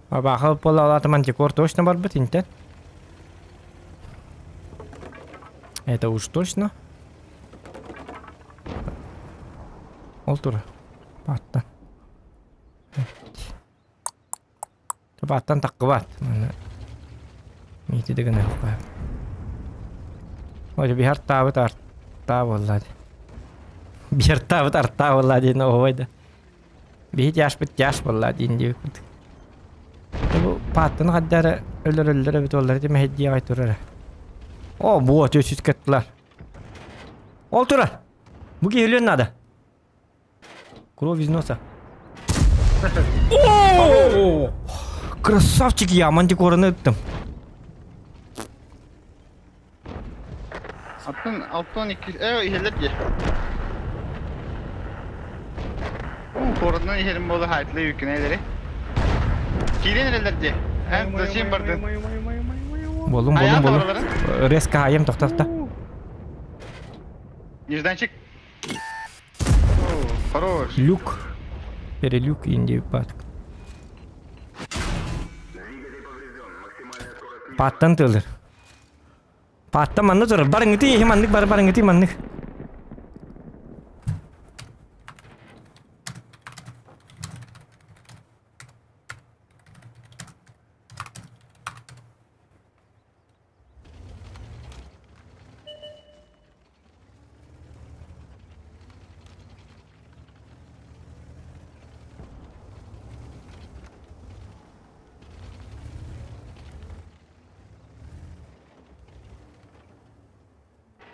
Абаахал буолаалаата мантикор точно барбыт интен. Это уж точно. Ол тура. Бааттан. Бааттан таккыбат. Мити дегене Ой, бихар таабыт артаа буолла. Бихар таабыт артаа буолла диэн оһуой да. Биһи тяжпыт тяж буолла диэн диэбиппит. Бу пааттаны хаддара өлөрөллөр эбит уоллар ити мэһэйдии аҕай турара. О, буо түөсүс кыттылар. Ол турар. Бу киһи өлүөн наада. Кровь из носа. О! Красавчик я, мантикораны ыттым. Алтын, алтын икки, э, иһэллэр дии. Уу, куоратынан иһэрим буолла хаайтылы үүккүнээлэри. Киирэн эрэллэр дии. Эн зачем бардын? Болум, болум, болум. Резко айым тоқтатта. Нежданчик. Хорош. Люк. Перелюк инди пат. Паттан тылыр. Патта манна турар. Барыҥыты иһи маннык бар барыҥыты маннык.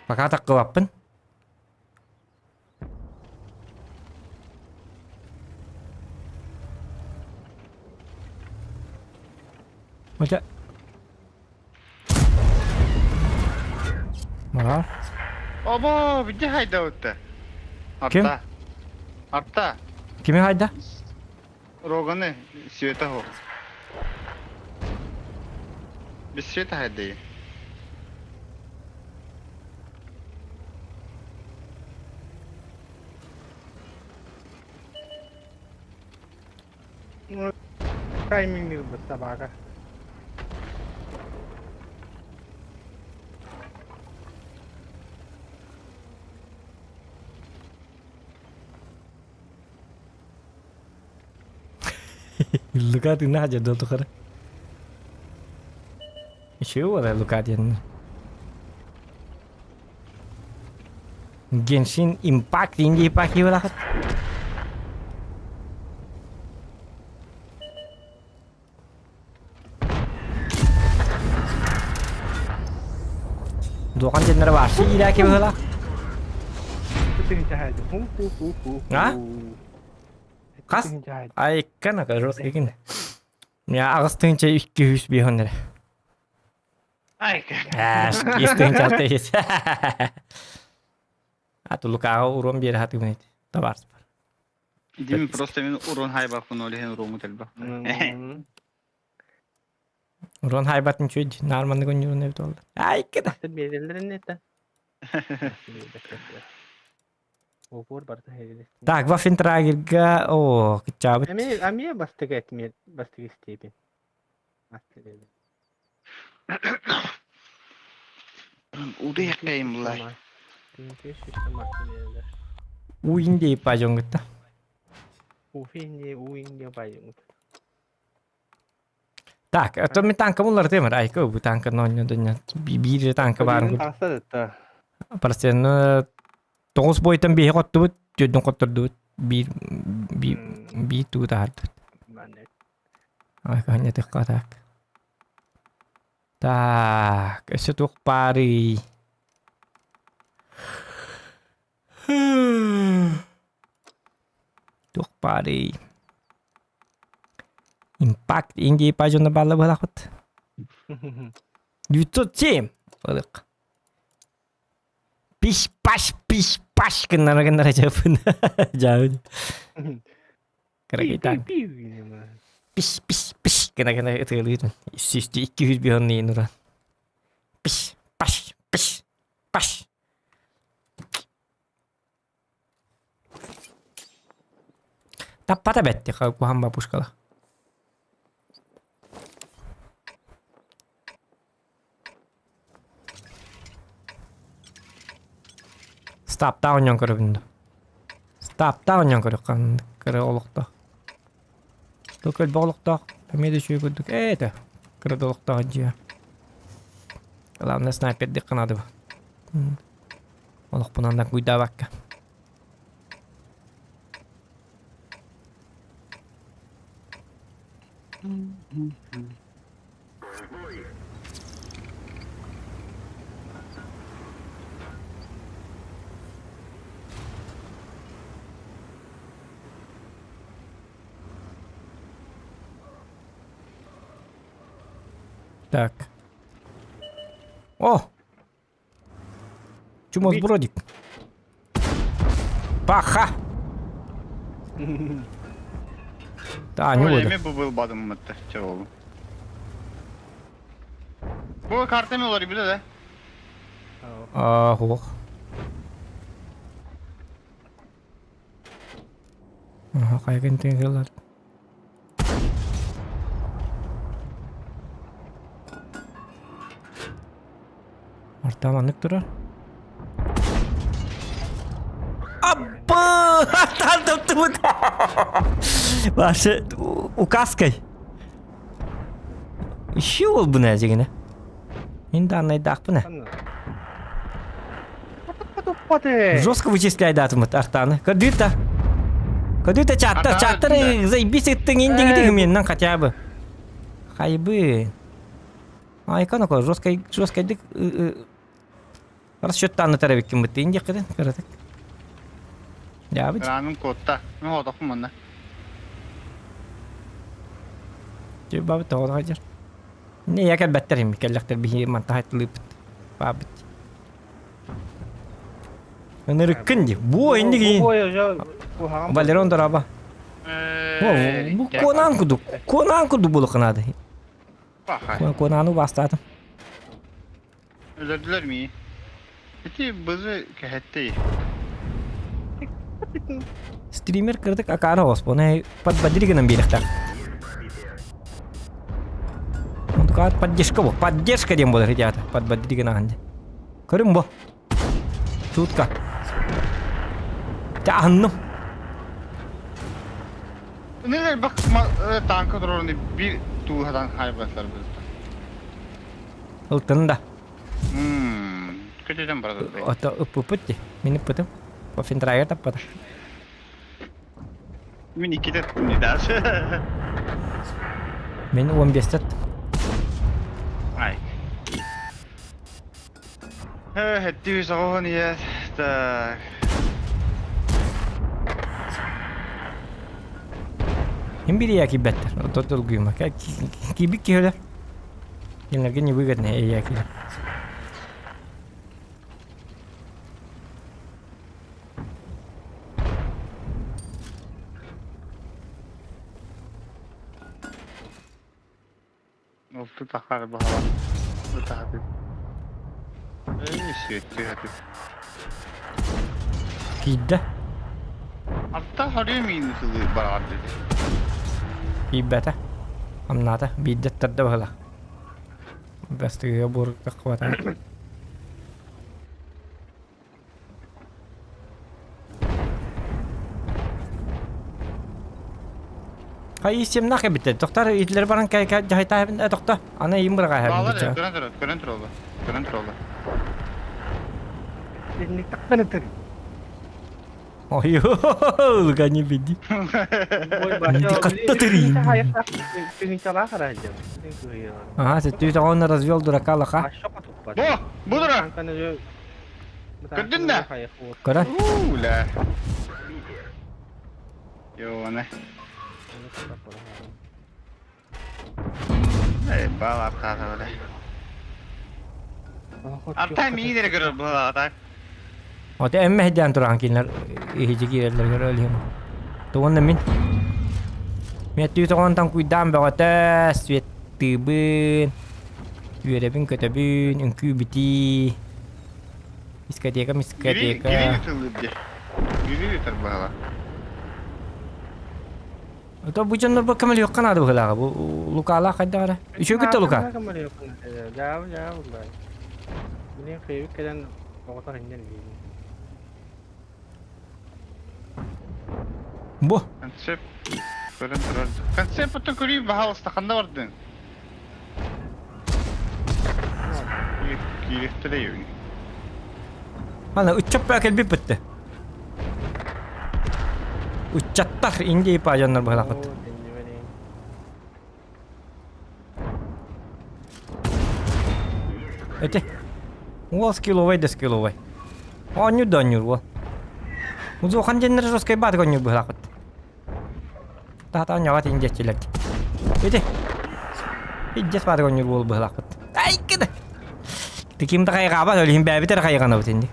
Пока таккылаппын. Хотя... Ага. Обо, где хайда Ким? Арта. Арта. Кими хайда? Роганы света хо. Без света хайда. Тайминг собака. Лука ты Надя до тухара. Еще вот Лука диэн. Genshin Impact инди пахи Дуохан дьэннэрэ баарсы иирээки быһыылаах. А? Хас? Айыккан жесткий Я аҕыс тыһыынча икки үс биэһон эрэ. Айка. Ис тыһыынча алта ис. А тулукааҕа уруон биэрэ хатыыбын ити. Табаарыспар. Дим просто мен урон хайбаппын ол иһин уруому тэлбэх. Урон хайбатын чуй наарманнык онньуурун эбит олла. Айкыда. Биэрэллэрин это. Опор барта херилес. Так, Ваффентрагерга, о, кыччаабыт. Ами ами бастыга этмет бастыга степень. Удыяккайым булай. Уин дей пажонгытта. Уфинде уинде байынгыт. Так, а то ми танка буллар темир. Айка бу танка нонню дөнья. Биир танка баар. Тахса Парсен тоҕус бойтан биһи хоттубут, түөрдүн хоттордубут. Биир биир биир тугу таһардыбыт. Айка ханнятыкка так. Так, өссө туох баарый? Туох баарый? Impact инди пажона баалла быһалахпыт. 907 ылык. Пиш паш пиш паш гыннара гыннара жапын. Жабын. Карагайтан. Пиш пиш пиш гына гына ытыалыытын. Сүүстүү икки жүз биһонныйын уран. Пиш паш пиш паш. Таппата бэтти куһан бабушкала. Стаптаах онньон көрөбүн доо. Стаптаах онньон көрүөххэ кыра олохтоох. Тук элбэх олохтоох, эмиэ да үчүгэй курдук. Ээ это кыра да олохтоох дьиэ. Главное снайпердиэххэ наада бу. Олохпунан да куйдаабакка. Так. О! Чумос бродик. Паха! Да, не буду. Эми бу был бадым мытты чоолу. Бу карта ми олар биле да. А, ох. Хайгын тыҥылар. Орто маннык турар. Аппа! Тартыптыбыт! Ваше указкой. Еще ол буна дегене. Мен данныйдаахпын. Жестко вычисляйдаатымыт артаны. Көрдүүр Көрдүүр чаттар, чаттар заебись ыттың индиги менен хотя бы. Хайбы. Айка ну жесткой жесткойдык расчеттааны тарабиккин бытты инди кырын кыратык. Дябыт. Раным куотта. Мен хотохпун манна. Бабыт тоҕо дьар. Не я кэлбэттэр им кэллэхтэр биһи мантаһайтылыыппыт. Баабыт. Ынырыккын ди. Бу инники. Валерон дораба. Бу куонаан курдук. Куонаан курдук булуканаады. Куонааны бастаатым. Өлөрдүлэр ми? Ити бызы кэһэттей. Стример кырдык акаара оспону подбодри гынан биэриэхтээх. Онтукаат поддержка бу. Поддержка диэн буолар ребята. Подбодри гынан дии. Көрүҥ бу. Чутка. Дьэ аһынным. Нелер бак танка турарын bir tuğhadan haybatlar bizde. Ылтын да. Көтөтөн барады. Ото ыппыппыт дии. Мин ыппытым. Кофентрайга таппата. Мин иккитэ не дашь. Мин 15 Ай. Хэттүү соҕуһун ийэ. Так. Ким билиэ киирбэттэр. Ото долгуйума. Киирбит киһи өлөр. Кинилэргэ невыгодно эйэ киирэр. Олту тахар баһала. Ытаһаты. Эй, сүөттүү Киирдэ. Арта харыы миин сылы барар dedi. Киирбэтэ. Амнаата. Биирдэ тарда баһыла. Бастыгыга буоруктаххыбата. Хай семнах эбитэ. Тохтар итлер баран кай кай жахайтаабын э тохто. Ана им бырага Балар көрөн турар, көрөн тураллар. Көрөн тураллар. Инник тахтан ытыр. Ой, лука не беди. Ага, ты он развел дурака лоха. Бу, бу дура. Көрдүн да? Көрө. Уля. Йоны. Эй, бал аркада бile. Арта миидер көрөр була так. Оте эмме хедян туран кинилер иһiji киирэллэр көрө илиһим. Тугунна мин. Мен түүтөҕөнтан куйдаан бөҕөтө светтыыбын, үөрэбин көтөбүн, үҥкүү битии. Дискотека, мискотека. Гири тыллыр Гири тарбаала. Ото бу дьоннор бу көмөлүөххэ наада быһыылааҕа. Бу Лукалаах хайдах эрэ. Үчүгэй кытта Лука. Жаабы жаабы бай. Билин кыйбыт кэлэн оҕото хиннен диибин. Бу. Концепт көрөн турар. Концепт оттон көрүү баһаалыста ханна бардын? Киирихтэрэ юни. Ана ыччаппа кэлбит бытты. Ыччаттар Индия па дьоннор быһылаахпыт. Эти. Уол скилловай да скилловай. Оонньуур да оонньуур уол. Узуохан диэннэр жесткай баатык оонньуур быһылаахпыт. Таата оонньообот индиэччилэр. Ити. Иддес баатык оонньуур уол быһылаахпыт. Ай кыда. Ты ким да хайҕаабат, ол иһин бэйэбит эрэ хайҕанабыт инди.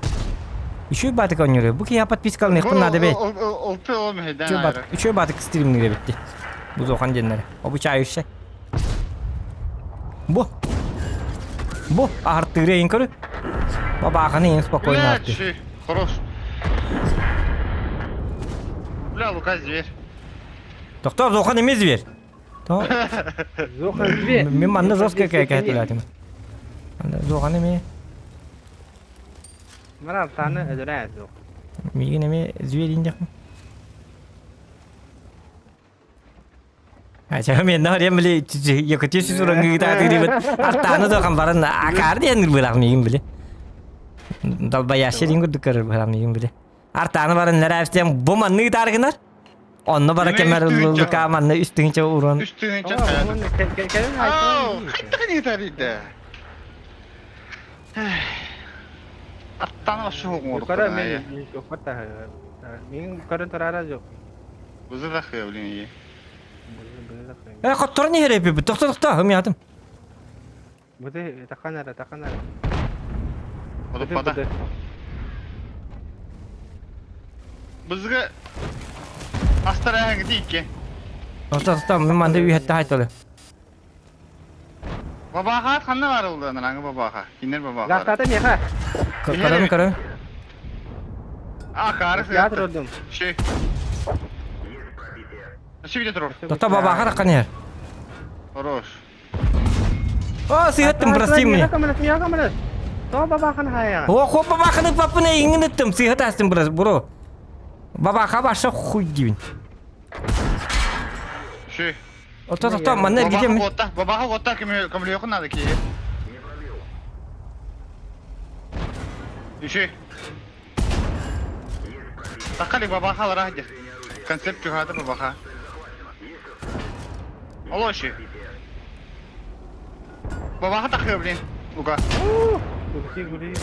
Үчүгэй баатык оонньуур. Бу киһи подпискаланыахпын наада бэй. Олты ол мэһэйдээн Үчүгэй баатык, үчүгэй баатык стримныыр эбит Бузуохан диэннэрэ. Обучающая. Бу. Бу аһартыыры эйин көрү. Бабааханы эйин спокойно артыыр. Хорош. Бля, Лука зверь. Тохтоо, Зохан эмиэ зверь. Зохан зверь. Мин манна жестко кэкэһэтилээтим. Зохан эмиэ. Мара артаны өлөрөө зох. Миигин эмиэ зверь индехмин. Ача мен нарем били якутия сүрөңгү артааны дохан баран акаар диэн быраах миигин били. Далбаяшы диэн курдук көрөр быраах миигин били. Артааны баран нэрээстиэн бу маннык ытааргынар. Онно бара кэмэр лука манна үстүҥчэ уран. Үстүҥчэ Хайдах ытаарыйда? Аттаны вообще Кара мен Мен көрөн турара жоқ. Бузы да блин. Э, хотторон иһэр эпипит. Тохто, тохто, ымятым. Быты таханара, таханара. Одуппата. Бызга астара икки. Тохто, тохто, мен манды үйэтте хайталы. Бабаха ханна бар oldu анаңы бабаха. Кинер бабаха. Лахтата меха. Көрөм, көрөм. А, кары Я турдум. Шей. Шей турур. Тохто, бабаха ракан иһэр. Хорош. О, сыһаттым, прости мне. Меха камера. То бабахан хая. О, хоп, бабаханы папына иңин ыттым, сыһат астым, бро. Бабаха баша хуй дибин. Шей. Ото, тохто, манна эргитем. Бабаха бабаха отта кем лёху надо ки. Шей. Такали бабаха лара Концепт чухата бабаха. Алло, шей. Бабаха такы, блин. Лука. Гули, гули.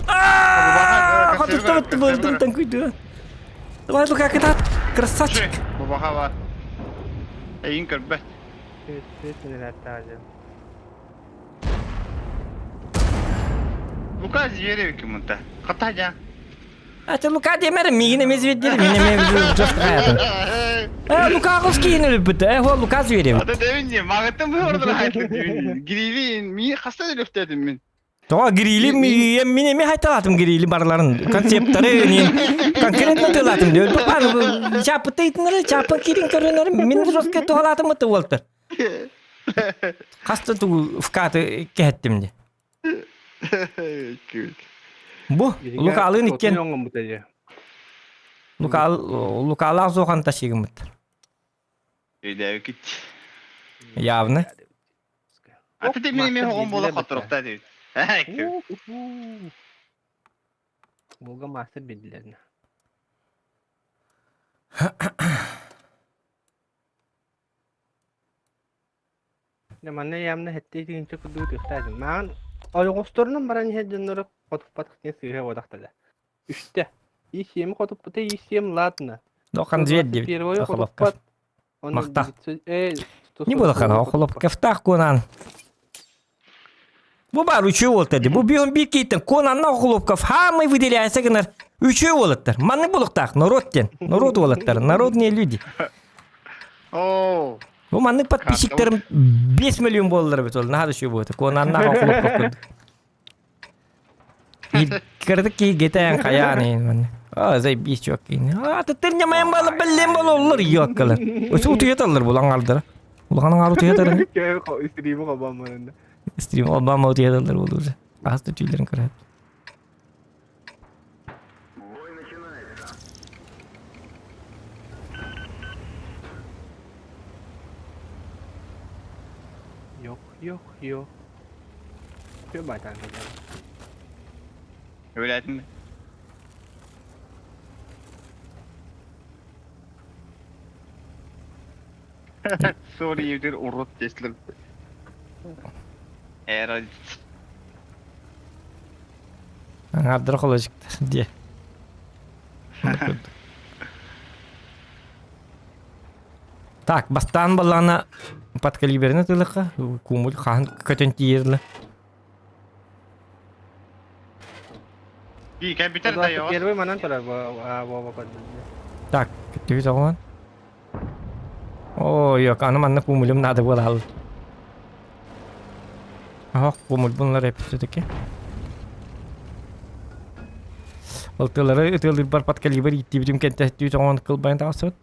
А, хотутту бөлдүм танкуйду. Давай, Лука, кытат. Красавчик. Бабаха бар. Эйин көрбөт. Лука зверев кимунта. Хата жа. А ты Лука демер, мигин эмес веддер, мен эме жостық аятым. Э, Лука Ағылский өліп Э, хо, Лука зверев. Ата дебин мағыттым бұл ордыр айтты дебин. Гриви ми хаста өлөптедим мен. Тоға грили, мен эме хайталатым грили барларын, концепттары, не, конкретно тылатым. Өліп баны, чапы тейтінері, чапы кирин көрінері, мен жостық туғалатым ұты болтыр. Хаста ту вкаты кеттим де. Бу, Лука алын иккен. Лука Лука зохан ташигымыт. Үйдәбі кит. Явно. Ата демин мен оғын бола қатырықта дейт. Волга мастер белгилерine. Манна ямна хетте тигинче кудуу тыхтаажым. Маан ойгосторунан баран хедженнору хотуппатых тен сыыха бодахтада. Үстэ. И7 хотуппата И7 ладно. Дохан зверь деп. Первый хотуппат. Махта. Не было хана, хлопкафтах конан. Бу бар үчөө болтады. Бу бион бир кейтен конанна хлопков хамай выделяется гынар. Үчөө болоттар. Маны булуктах народ тен. Народ болоттар. Народные люди. О. Бу маннык подписчиктерим 5 миллион болалар бит ол. Нахады үшөө болот. Конанна хлопков. Кырдык ки гетен хаяны манны. А, заебись, чувак. А, ты не моя бала, блин, бололар ёккалар. Өсө утуяталар бул аңардыр. Улахан аңар утуятар. Стримі қабамын. Стрим Обама утуяталар бул уже. Асты түүлерин көрөт. Yok, yok, yok. Все байтан. Өләтін. Sorry, евдер урод теслер. Эра. Аңардыр холожиктар де. Так, бастан балана подкалиберine тылыка, кумул хан көтөн тиерлі. Би компьютер да yok. Первый манан турар бо бо Так, күттүбүт оҕон. О, yok, аны манна кумулум надо было ал. Ах, кумул bunlar hep все-таки. Ылтылары ытылыр бар подкалибер иттибитим кенте түйт оҕон кылбайын тағысыт.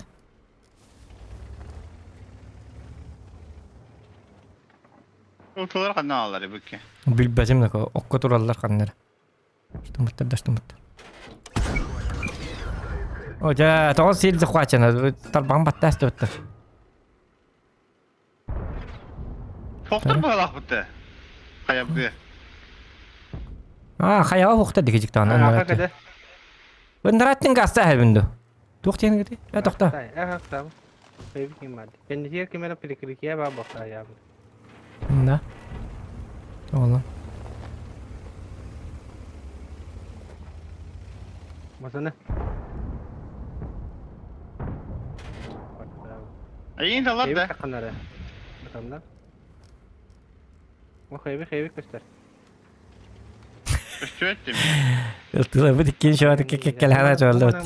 Ылтылар ханна аалар эбикки. Билбэтим да окко тураллар ханна эрэ. Штумуттар да штумуттар. О, дьэ, тоҕо сир захвачено, тарбаҕын баттаас төбөттөр. Фохтор быһалаахпыт Хайабыа. А, хайаҕа хуохтар диги дьиктаҕына. Аха кэдэ. Ындараттын гаста эһэбин ду. Туох диэн гыты? Э, тохто. Аха, там. Хайбит ким бар. Кендисигэр ким эрэ прикрытие баа бохтаайаабыт. Да. Оҕолор. Масаны. Эйин талар да. Ханара. Ханна. О, хайби хайби көстөр. Көстүбэт дим. Ылтылабыт иккин шоаты кеккелхана чоллот.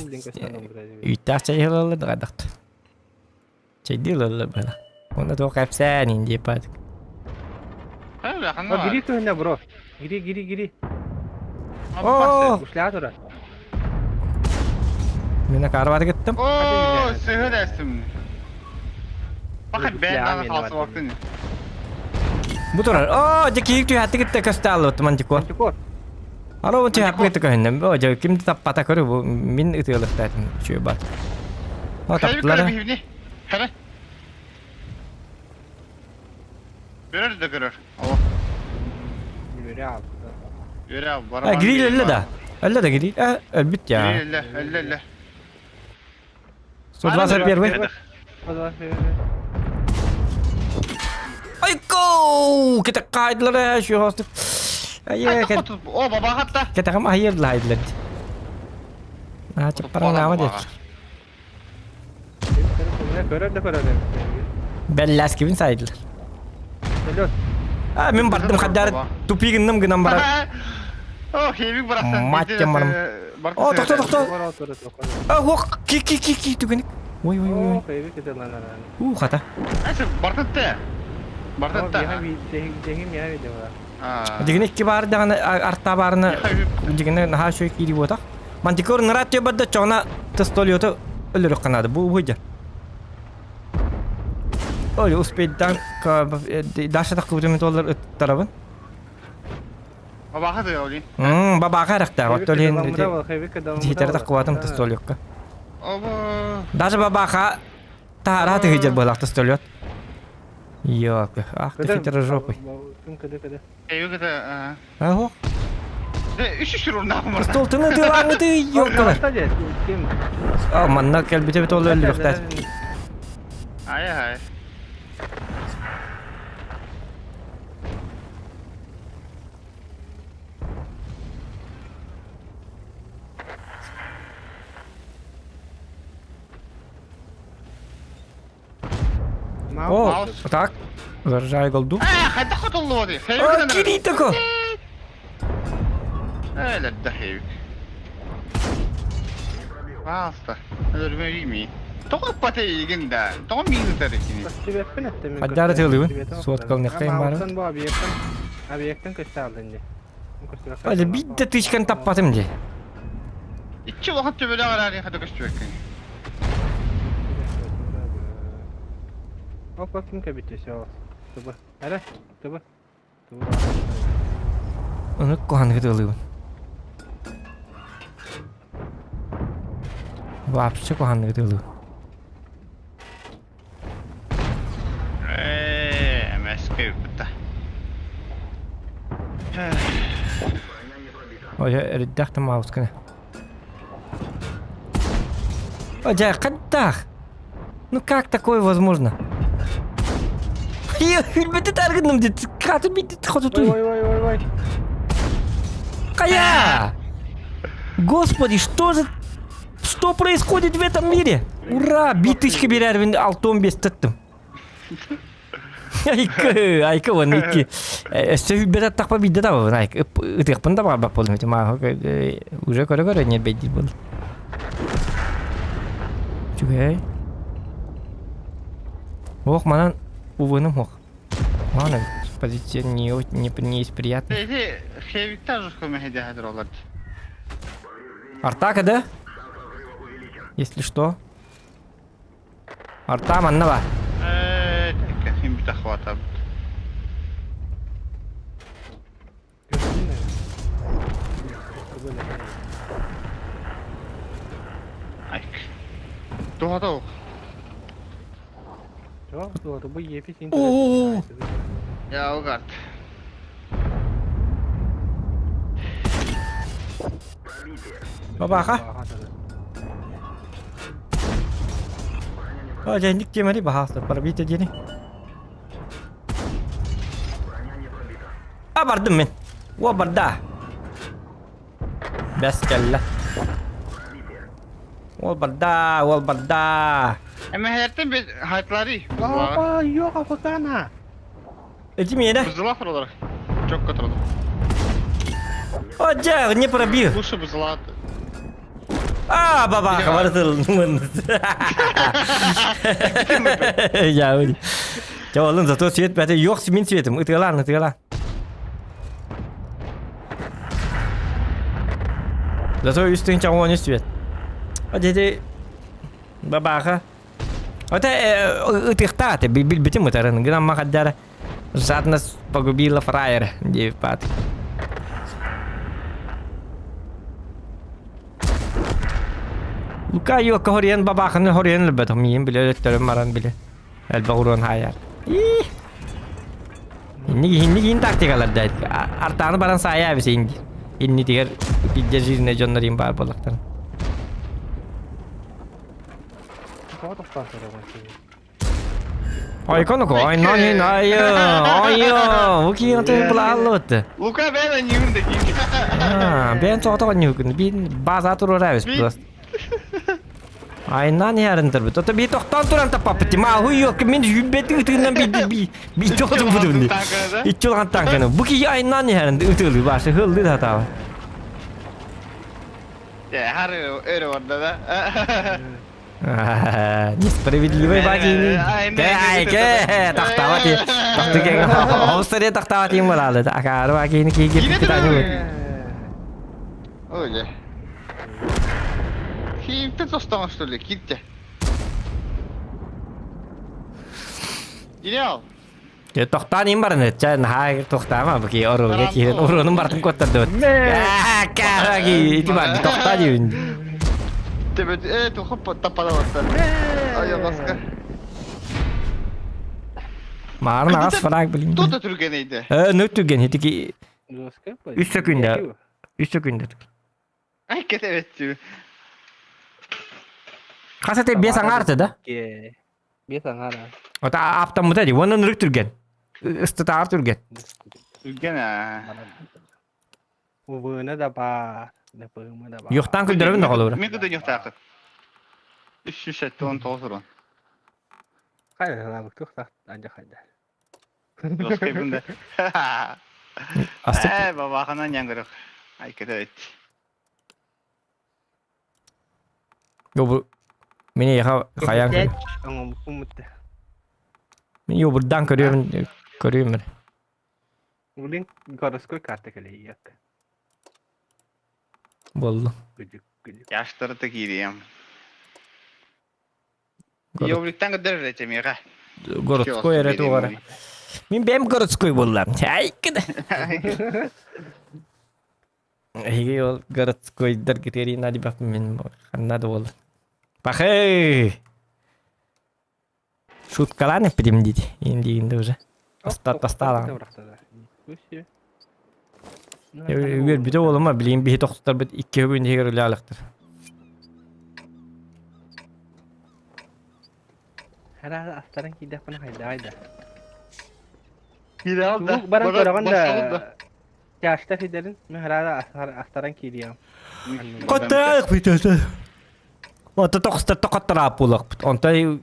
Үйтаах чай ылаллар дагадахт. Чэйдии ылаллар быһыла. Уонна туох кэпсээн индии паатык. О, гири түһүнэ бро. Гири, гири, гири. О! Ушля тура. Мин акаарбаты кыттым. О, сыһыр эстим. Баха бээн даҕаны хаалсыбаккын. Бу турар. О, дьэ киһи түһээтти кытта көстө аллыбыт мантикор. Мантикор. Ара он түһээппи кытта көһүннэм. О, дьэ ким да таппата көрү бу мин ытыалыктаатым. Үчүгэй баар. О, таптылар. Хара. Көрөр да көрөр. О. Үөрэ алты. Үөрэ барабан. Гриль өллө да. Өллө да гриль. Өлбүт я. Гриль өллө, өллө, өллө. 121. Айко! Кete кайдылар şu hostu. Айе, О, баба хатта. Кетегим айырдылар айдылар. Аа, чаппаран ама дет. Көрөр да көрөр. Беллас кибин сайдылар. А, мен бардым хаддар тупигинным гынан барар. О, хебик барахсан. Мать барым. О, тохто, тохто. А, ох, ки ки ки ки түгеник. Ой, ой, ой. У, хата. Бартатта. Бартатта. Дигини икки баар даҕаны арта баарына дигини наһаа үчүгэй киирии буотах. Мантикор нырат түбэрдэ чоҕуна тестолиоту өлөрүк канаады бу буйдьа. Ой, успейдан Даша тахкыбытым толлар ыттарабын. Бабаха да оли. Мм, бабаха эрехтää. Оттол иһин хитер тахкыбатым тестолиокка. Даже бабаха таһара тыһыдьар буолах тестолиот. Ёпы, ах ты хитрожопый. Ого. Стол тыны тылаңыты ёлкалар. А, манна кэлбите бит ол өллүөхтэр. Ай ай. О, так. Заряжаю голду. Э, хайдах хотоллуоди. О, кириитако! Элэрдэхик. Пожалуйста. Өлөрмөйүмий. Тоҕо ыппата эйигин да? Тоҕо миигин ытар итини? Хаддара тыалыыбын. Суоткалыныахтайым баара. Бу объекттан объекттан көстө алдын дии. Али биирдэ тычканы таппатым дии. Иччи улахан төбөлөөх эрээри хата көстүбэккин. Опа, ким кэбитэ все. Тыбы. Эрэ, тыбы. Тыбы. Ону куһаныгы тыалыыбын. Вообще куһаныгы тыалыыбын. Ээ, мэскэ ыппыта. Ой, эрдээх да маусканы. Ой, хайдах? Ну как такое возможно? Хүлбэти таргынным дит. Каты бит хотутуй. Ой, ой, ой, ой. Кая! Господи, что за... Что происходит в этом мире? Ура! Битышка берәрбин алтон бес таттым. Айка, айка вон икки. Өссө хүлбэт аттахпа бидде табабын айка. Ытыахпын да баҕарбат буоллум ити мааха уже көрө-көрө ньэрбэйдиир буоллум. Үчүгэй. Ох, манан увыным ох. Ладно, позиция не, не, не из приятных. Эти хевиктар жестко мэһэйдэһэ тураллар. Артака, да? Если что. Арта манна ба. Ээ, тэккэ хим бит ахватабыт. Туһата ох. Туох бу епи син Оо. Я угарт. Бабаха. О, дьэ, инник тиэмэри баһаалыста, пробитие диэни. А, бардым мин. О, барда. Бэс кэллэ. Уол барда, уол барда. Эмэһэртэн би хайтлары. Папа, yok афакана. Эти миэнэ. Бузылах туралар. Чокко туралар. О, дьэ, не пробил. Лучше бузылаат. А, бабаха, барытыл. Я уйди. Чэ, олын зато свет бәте yok мин светим. Ытыалаан, ытыалаан. Зато үс тыһыынча уон үс свет. Дети бабаха. Это ытыхтааты, билбитим ытарын. Гынан махаддара жадность погубила фраера, диэбит баат. Лука юокка хоруйан бабааханы хоруйан өлбөтөх миин биле өлөттөрүм баран биле. Элбэх уруон хаайар. Инник инник ин тактикалар да артааны баран саайа эбис инди. Иннитигэр пидде жирне дьоннор им баар буоллахтар. Тоҕо тохтоон көрөҕүн Ойкону ой ай ой бу киин былааллыбыт. Лука бэйэн аньыыбын да киин. Бэйэн соҕотох аньыыбын биин база туруора эбис просто. Айнан иһэрин турбут. Ото би тохтоон туран таппаппыт. Мааһу юок мин жүббетин ытыгынан би би би тоҕотун бутун. Иччи улахан танканы. Бу киһи айнан иһэрин ытыылыы башы хыллыы да сатаабат. Хар өрө барда да. Несправедливый бадини. Кэ, тахтаабат. Тахты кэ. Хостаре тахтаабат им баралы. Акары бакини киги питани. Ой. Киипте тостаҥа что ли, киирдэ. Идеал. Тохтоон им баран чэ наһаа тохтаама бу оруга киирэн уруонун бартын куоттардыбыт. Каараги ити бар тохтаа диибин. Тебе э тухоп таппада барта. Айыласка. Маарын аас фраг блин. Тут түргенейді. Э, нө түрген хитики үс секунда. Үс секунда. Ай кетебетти. Хасате бес аңарты да? Бес аңара. Ота аптаммыта ди, онон үрүк түрген. Ыстытаар түрген. Түрген а. Увына да бар. Да да бар. Юхтан күлдөрөбүн да холобура. Мен кыды юхтаакыт. 379 урон. Хайда лабык тухтах анжа хайда. Доскайбында. Астык. Э, бабаханан яңгырык. Ай кетебет. Йо Мени яха хаян. Мен йо бурдан көрүөмүн көрүөмүн. Блин, городской карта кэлэйиэк. Болду. Яштырды киирием. Йовликтан көдөр этемига. Городской эрэ тугара. Мин бэм городской буолла. Айкыда. Эһиги ол городскойдар критерий надибап мин ханна да буолла. Пахы! Шуткалан эппитим диит. Индиинде уже. Остаалаан. Үөрбүтэ буолума билигин биһи тохтутарбыт икки өгүн иһигэр үлэ Хара астаран киирдэхпинэ хайдаҕай да. Киирэ да. Баран көрөҕүн да. Тяжта сидерин мен хара астаран киириэм. Коттаах бүтөтө. Ота тохстар токоттараап буолахпыт. Онтой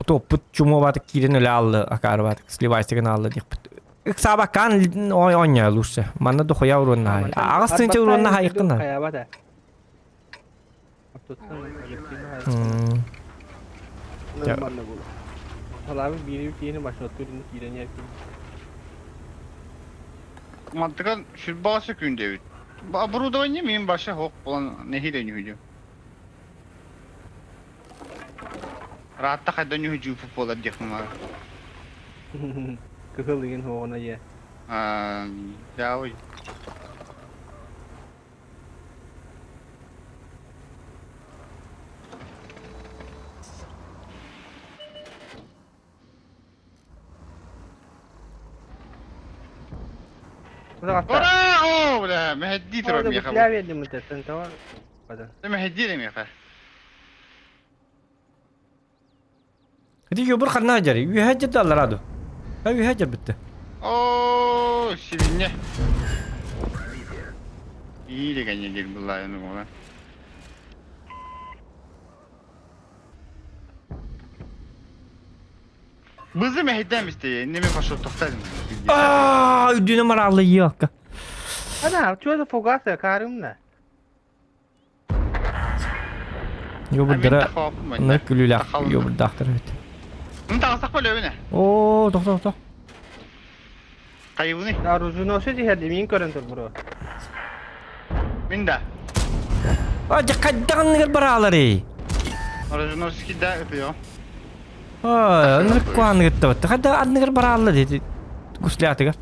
топпут чумуобатык киирэн үлэ аллы акаарбатык сливайстыгын аллы диэхпит. Ыксаабаккаан оонньоо лучше. Манна дохуя уруонна Аҕас тыынча уруонна хайыккына. Хайабата. Талабы бири киини башоттур киирен yerkin. Мантыган сүрбаасы күндэбит. Оборудование мин баша хок болан нехиле нюхүдү. Раатта хайда нюхүдү болар диэхмар. Кыһыл деген хоҕуна е. Аа, яой. Ура! О, бля, мэһэйдии турар миэхэ. Бля бердим ытаттан тоҕо бадан. Мэһэйдиир миэхэ. Ити юбур ханна дьари? Үөһэ дьэрди аллара ду. Ha үөһэ дьэрбитте. О, сибинньэ. Ии дегенне диир буллаайын уола. Бызы мэһэйдээн истэ, инними пошел тохтаадым. Аа, үрдүнэ мараалла елка. Ана, что за фугасы, карымна? Йобурдара ынырык күлүүлээх йобурдаахтар эбит. Таҕыстах бөлөбүнэ. Оо, тохто, тохто. Хайыбыны. Оруженосец иһэрди, мин көрөн тур бро. Мин да. А, дьэ хайдах анныгар барааларый? Оруженосец да ытыйо. А, ынырык куаныгыттабыт. Хайдах анныгар бараалар дии гуслятыгар.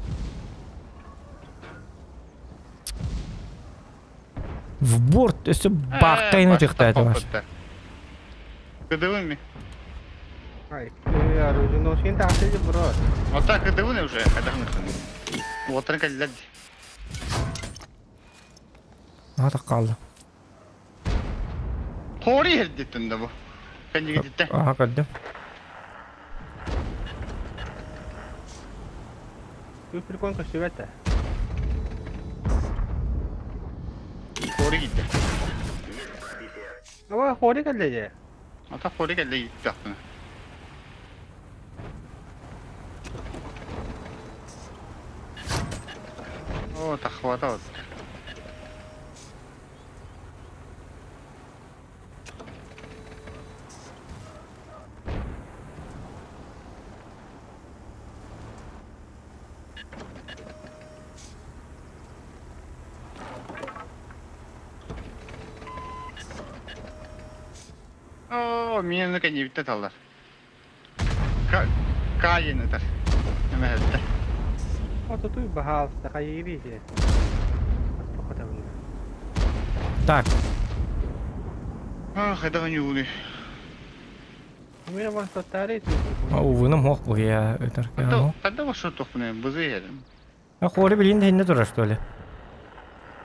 В борт өссө баахтайын ытыктаата маш. Кыдыбын ми. Ай, оруженосец тахсыйды бро. Ота кыдыбын уже, хайдах Уоттарын кэллэр дии. Аата хаалла. Хори иһэрдиттэн да бу. Кэннигититтэн. Аха көрдүм. Күпүркон көстүбэт да. Хори киирдэ. Ава хори кэллэ дьэ. Ата хори кэллэ ииттэхпинэ. О, тахвата вот. Оо, миэнэ кэннибиттэ таллар. Каайын ытар. Эмэһэттэ. Отутуй баһаалыста хайыырый же. Так. А, хайдах ньууну. Мин варсаттары Увыным хох бу я ытар. Хадда башыр тохпуна бызы иһэрим. А хори билин да турар что ли?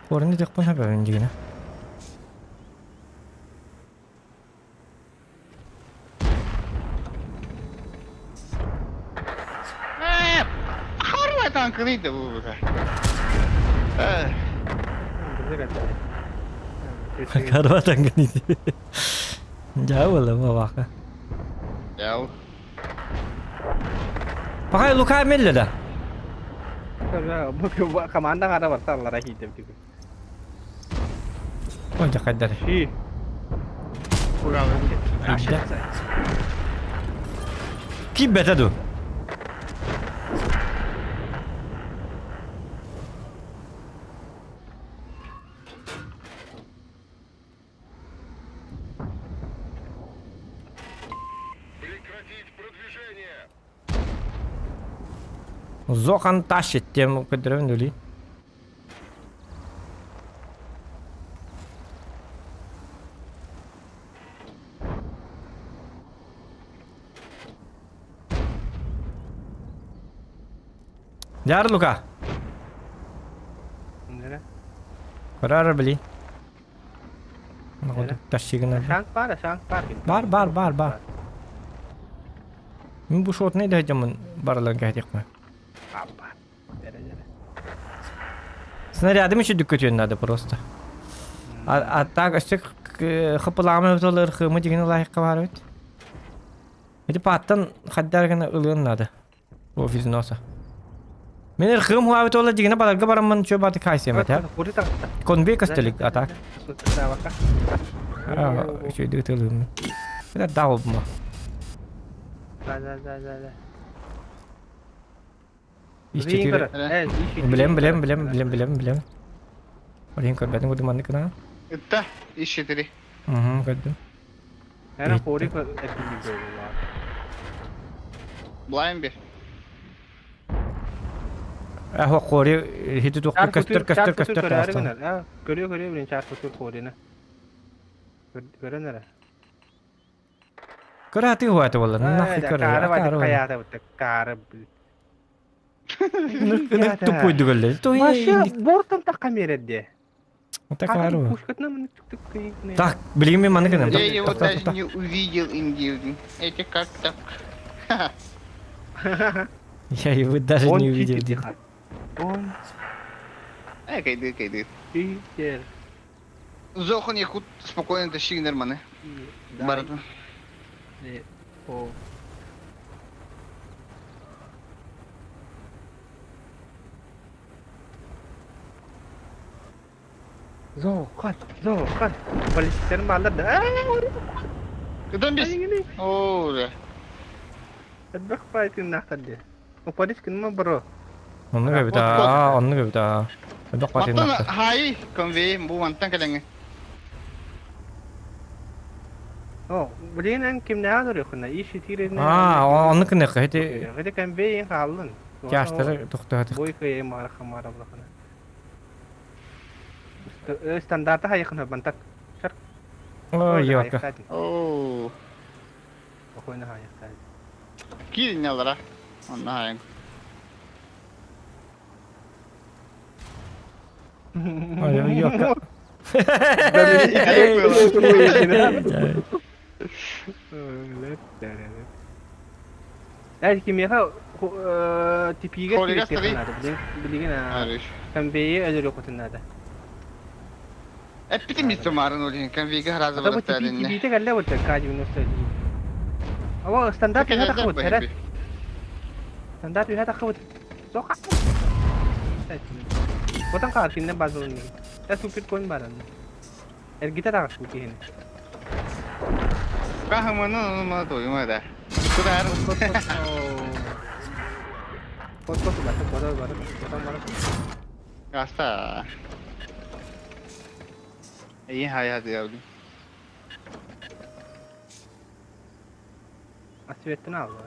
Хорины текпун хабарын дигина. Ээ, харвай танкыны да бу. Э. Карва танкыны. Дьаа буолла бака. Дьаа. Пахай Лука мелле да. Команда хара барсаллара хиитем түгү. Ой, дьакайдар. Ши. Ирдэ. Киббэтэ ду. Зохан тащит тему көдөрөн дүли. Дяр Лука. Көрөр били. Тащигына. Шанс бар, шанс бар. Бар, бар, бар, бар. Мин бу шотны да дьоммун барыларын кэһэтиэхпин. Аппа. Снарядым еще дүккөтүөн надо просто. А, а так өссө хапылаамы толор хымы дигин лайыққа бар бит. Эти паттан хаддар гына ылыан надо. Офис носа. Мен хым хуабит ола дигина баларга бараммын чө баты кайсем это. Конвей костелик а так. А, еще иди тылым. Это дал ма. Да, да, да, да, да. Из четыре. Билем, билем, билем, билем, билем, билем. Блин, көрбөтүн курдук маннык гына. Ытта, ис четыре. Угу, көрдүм. Ана хори эргинник буолла. Блайм бир. Ахо хори хити туохтур көстөр көстөр көстөр таҕыстан. Көрүө көрүө билин чар кутур хорина. Көрөн эрэ. Көрө аты хуата болла. Нахуй көрө. Каары бады каята бутта каары. Ынырык туппуйдук өллө. Вообще бортон тахха мерерде. Так ару. Пушкатына маны түк-түк Так, билигин мен маны гынам. Я его даже не увидел индивидуум. Это как так? Я его даже не увидел. Он Э, кайды, кайды. читер. Зохан якут спокойно тащи нормально. Баратан. О. Зохан, Зохан. Полицейтерин бааллар да. Кыдан бис. Оо, да. Элбэх баайтыннаахтар дии. Упадис гынма бро. Оннук эбит аа, оннук эбит аа. Элбэх Мантан баайтыннаахтар. хай конвей бу мантан кэлэҥҥэ. О, билигин эн кимнээҕэ олоруоххуна? Иш итииринэ. Аа, оннук гыныахха ити Ити конвейин хааллын. тяжтары тохтоотох. Бой кыайы маара хамаара булахына. Стандарта хайыхына бантак. Шар. Ой, ёка. Оо. Спокойно хайыхтаат. Киирин алара. Онно хайын. Ой, ёка. Эр кимиэхэ типигэ Холига стоит. билигин Арыш. конвейи өлөрүөххүтүн наада. Эппитим бит тумарын олин конвейга харазы Ата бу типи бараттарынне. типите кэллэ бу К-90. Ава стандарт үһэ таххыбыт хэрэ. Стандарт үһэ таххыбыт. Соха. Потом хаал кинне базылын. Та супер коин баран. Эргитэ таҕыс бу киһини. Кахыманы ма тойума да. Кудар. Кот кот бата кот бата кот бата. Аста. Эйин хай хаты явды. Асветтин алды.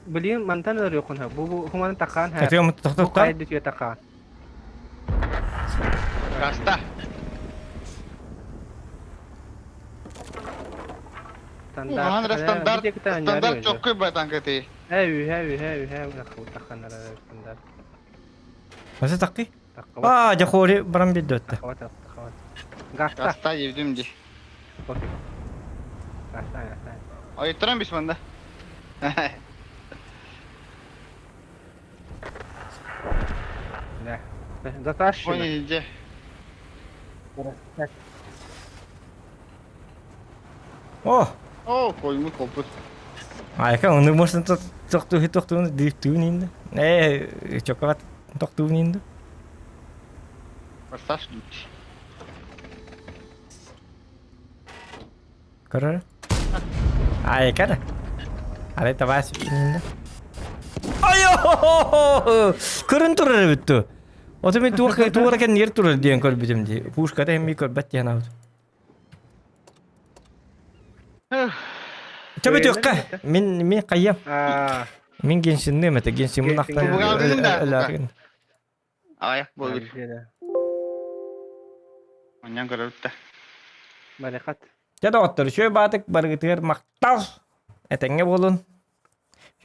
Блин, мантан ырыохун бу бу хуман такаан ха. Этиом Бу тохтохта. кайды түйе такаан. Аста. Стандарт. Стандарт стандарт стандарт чоккой батан кати. Әй, әй, әй, әй, такааннар стандарт. Асы такки? Таккабат, Аа, жахори баран биддетте. таккабат, таккабат. Гаста. Аста евдим ди. Пофиг. Гаста, гаста. Ой, туран бис манда. Да. Затащи. Ой, иди. О, О, коймут копут. айка оны может тохту тохту диптүүн инде. Э, чоколад тохтуун инде. Форсаж дуть. Көрөр. Айка да. Ары табас инде. Айо! Көрүн турар бүттү. Ото мен туох туора кен нер турар диэн көрбүтүм ди. Пушката эмми көрбөт диэн аут. Төбөтүөххэ. Мин мин кайям. Аа, Мин геншиннем это геншин Геншин. мунактан. Аяк болбут. Алжира. Оннан көрөбүт да. Баракат. Дьэ доҕоттор, үчүгэй баатык барыгытыгар махтал! Этэҥҥэ буолун.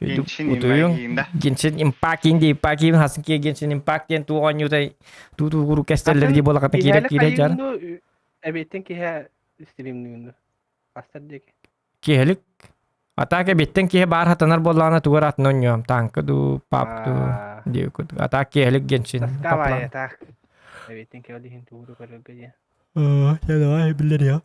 Геншин Утуйуҥ. Импакиин да. Геншин Импакт инди Импакт хасын киэ Геншин Импакт диэн туох оонньуутай туу-туу куруук кэстэллэр дии буолахата киирэ киирэ дьар. Эбиэттэн киһэ стримнүүнү. Астар диэки. Киһилик. Атака биттен киһи баар хатанар буоллаҕына тугар атын оонньуом. Танка дуу, пап дуу Аа. дии курдук. Атака киһилик Геншин. Таскабай так. Эбиэттэн киһи ол иһин тууру көрөргө диэн. Оо, дьэ давай биллэриэ.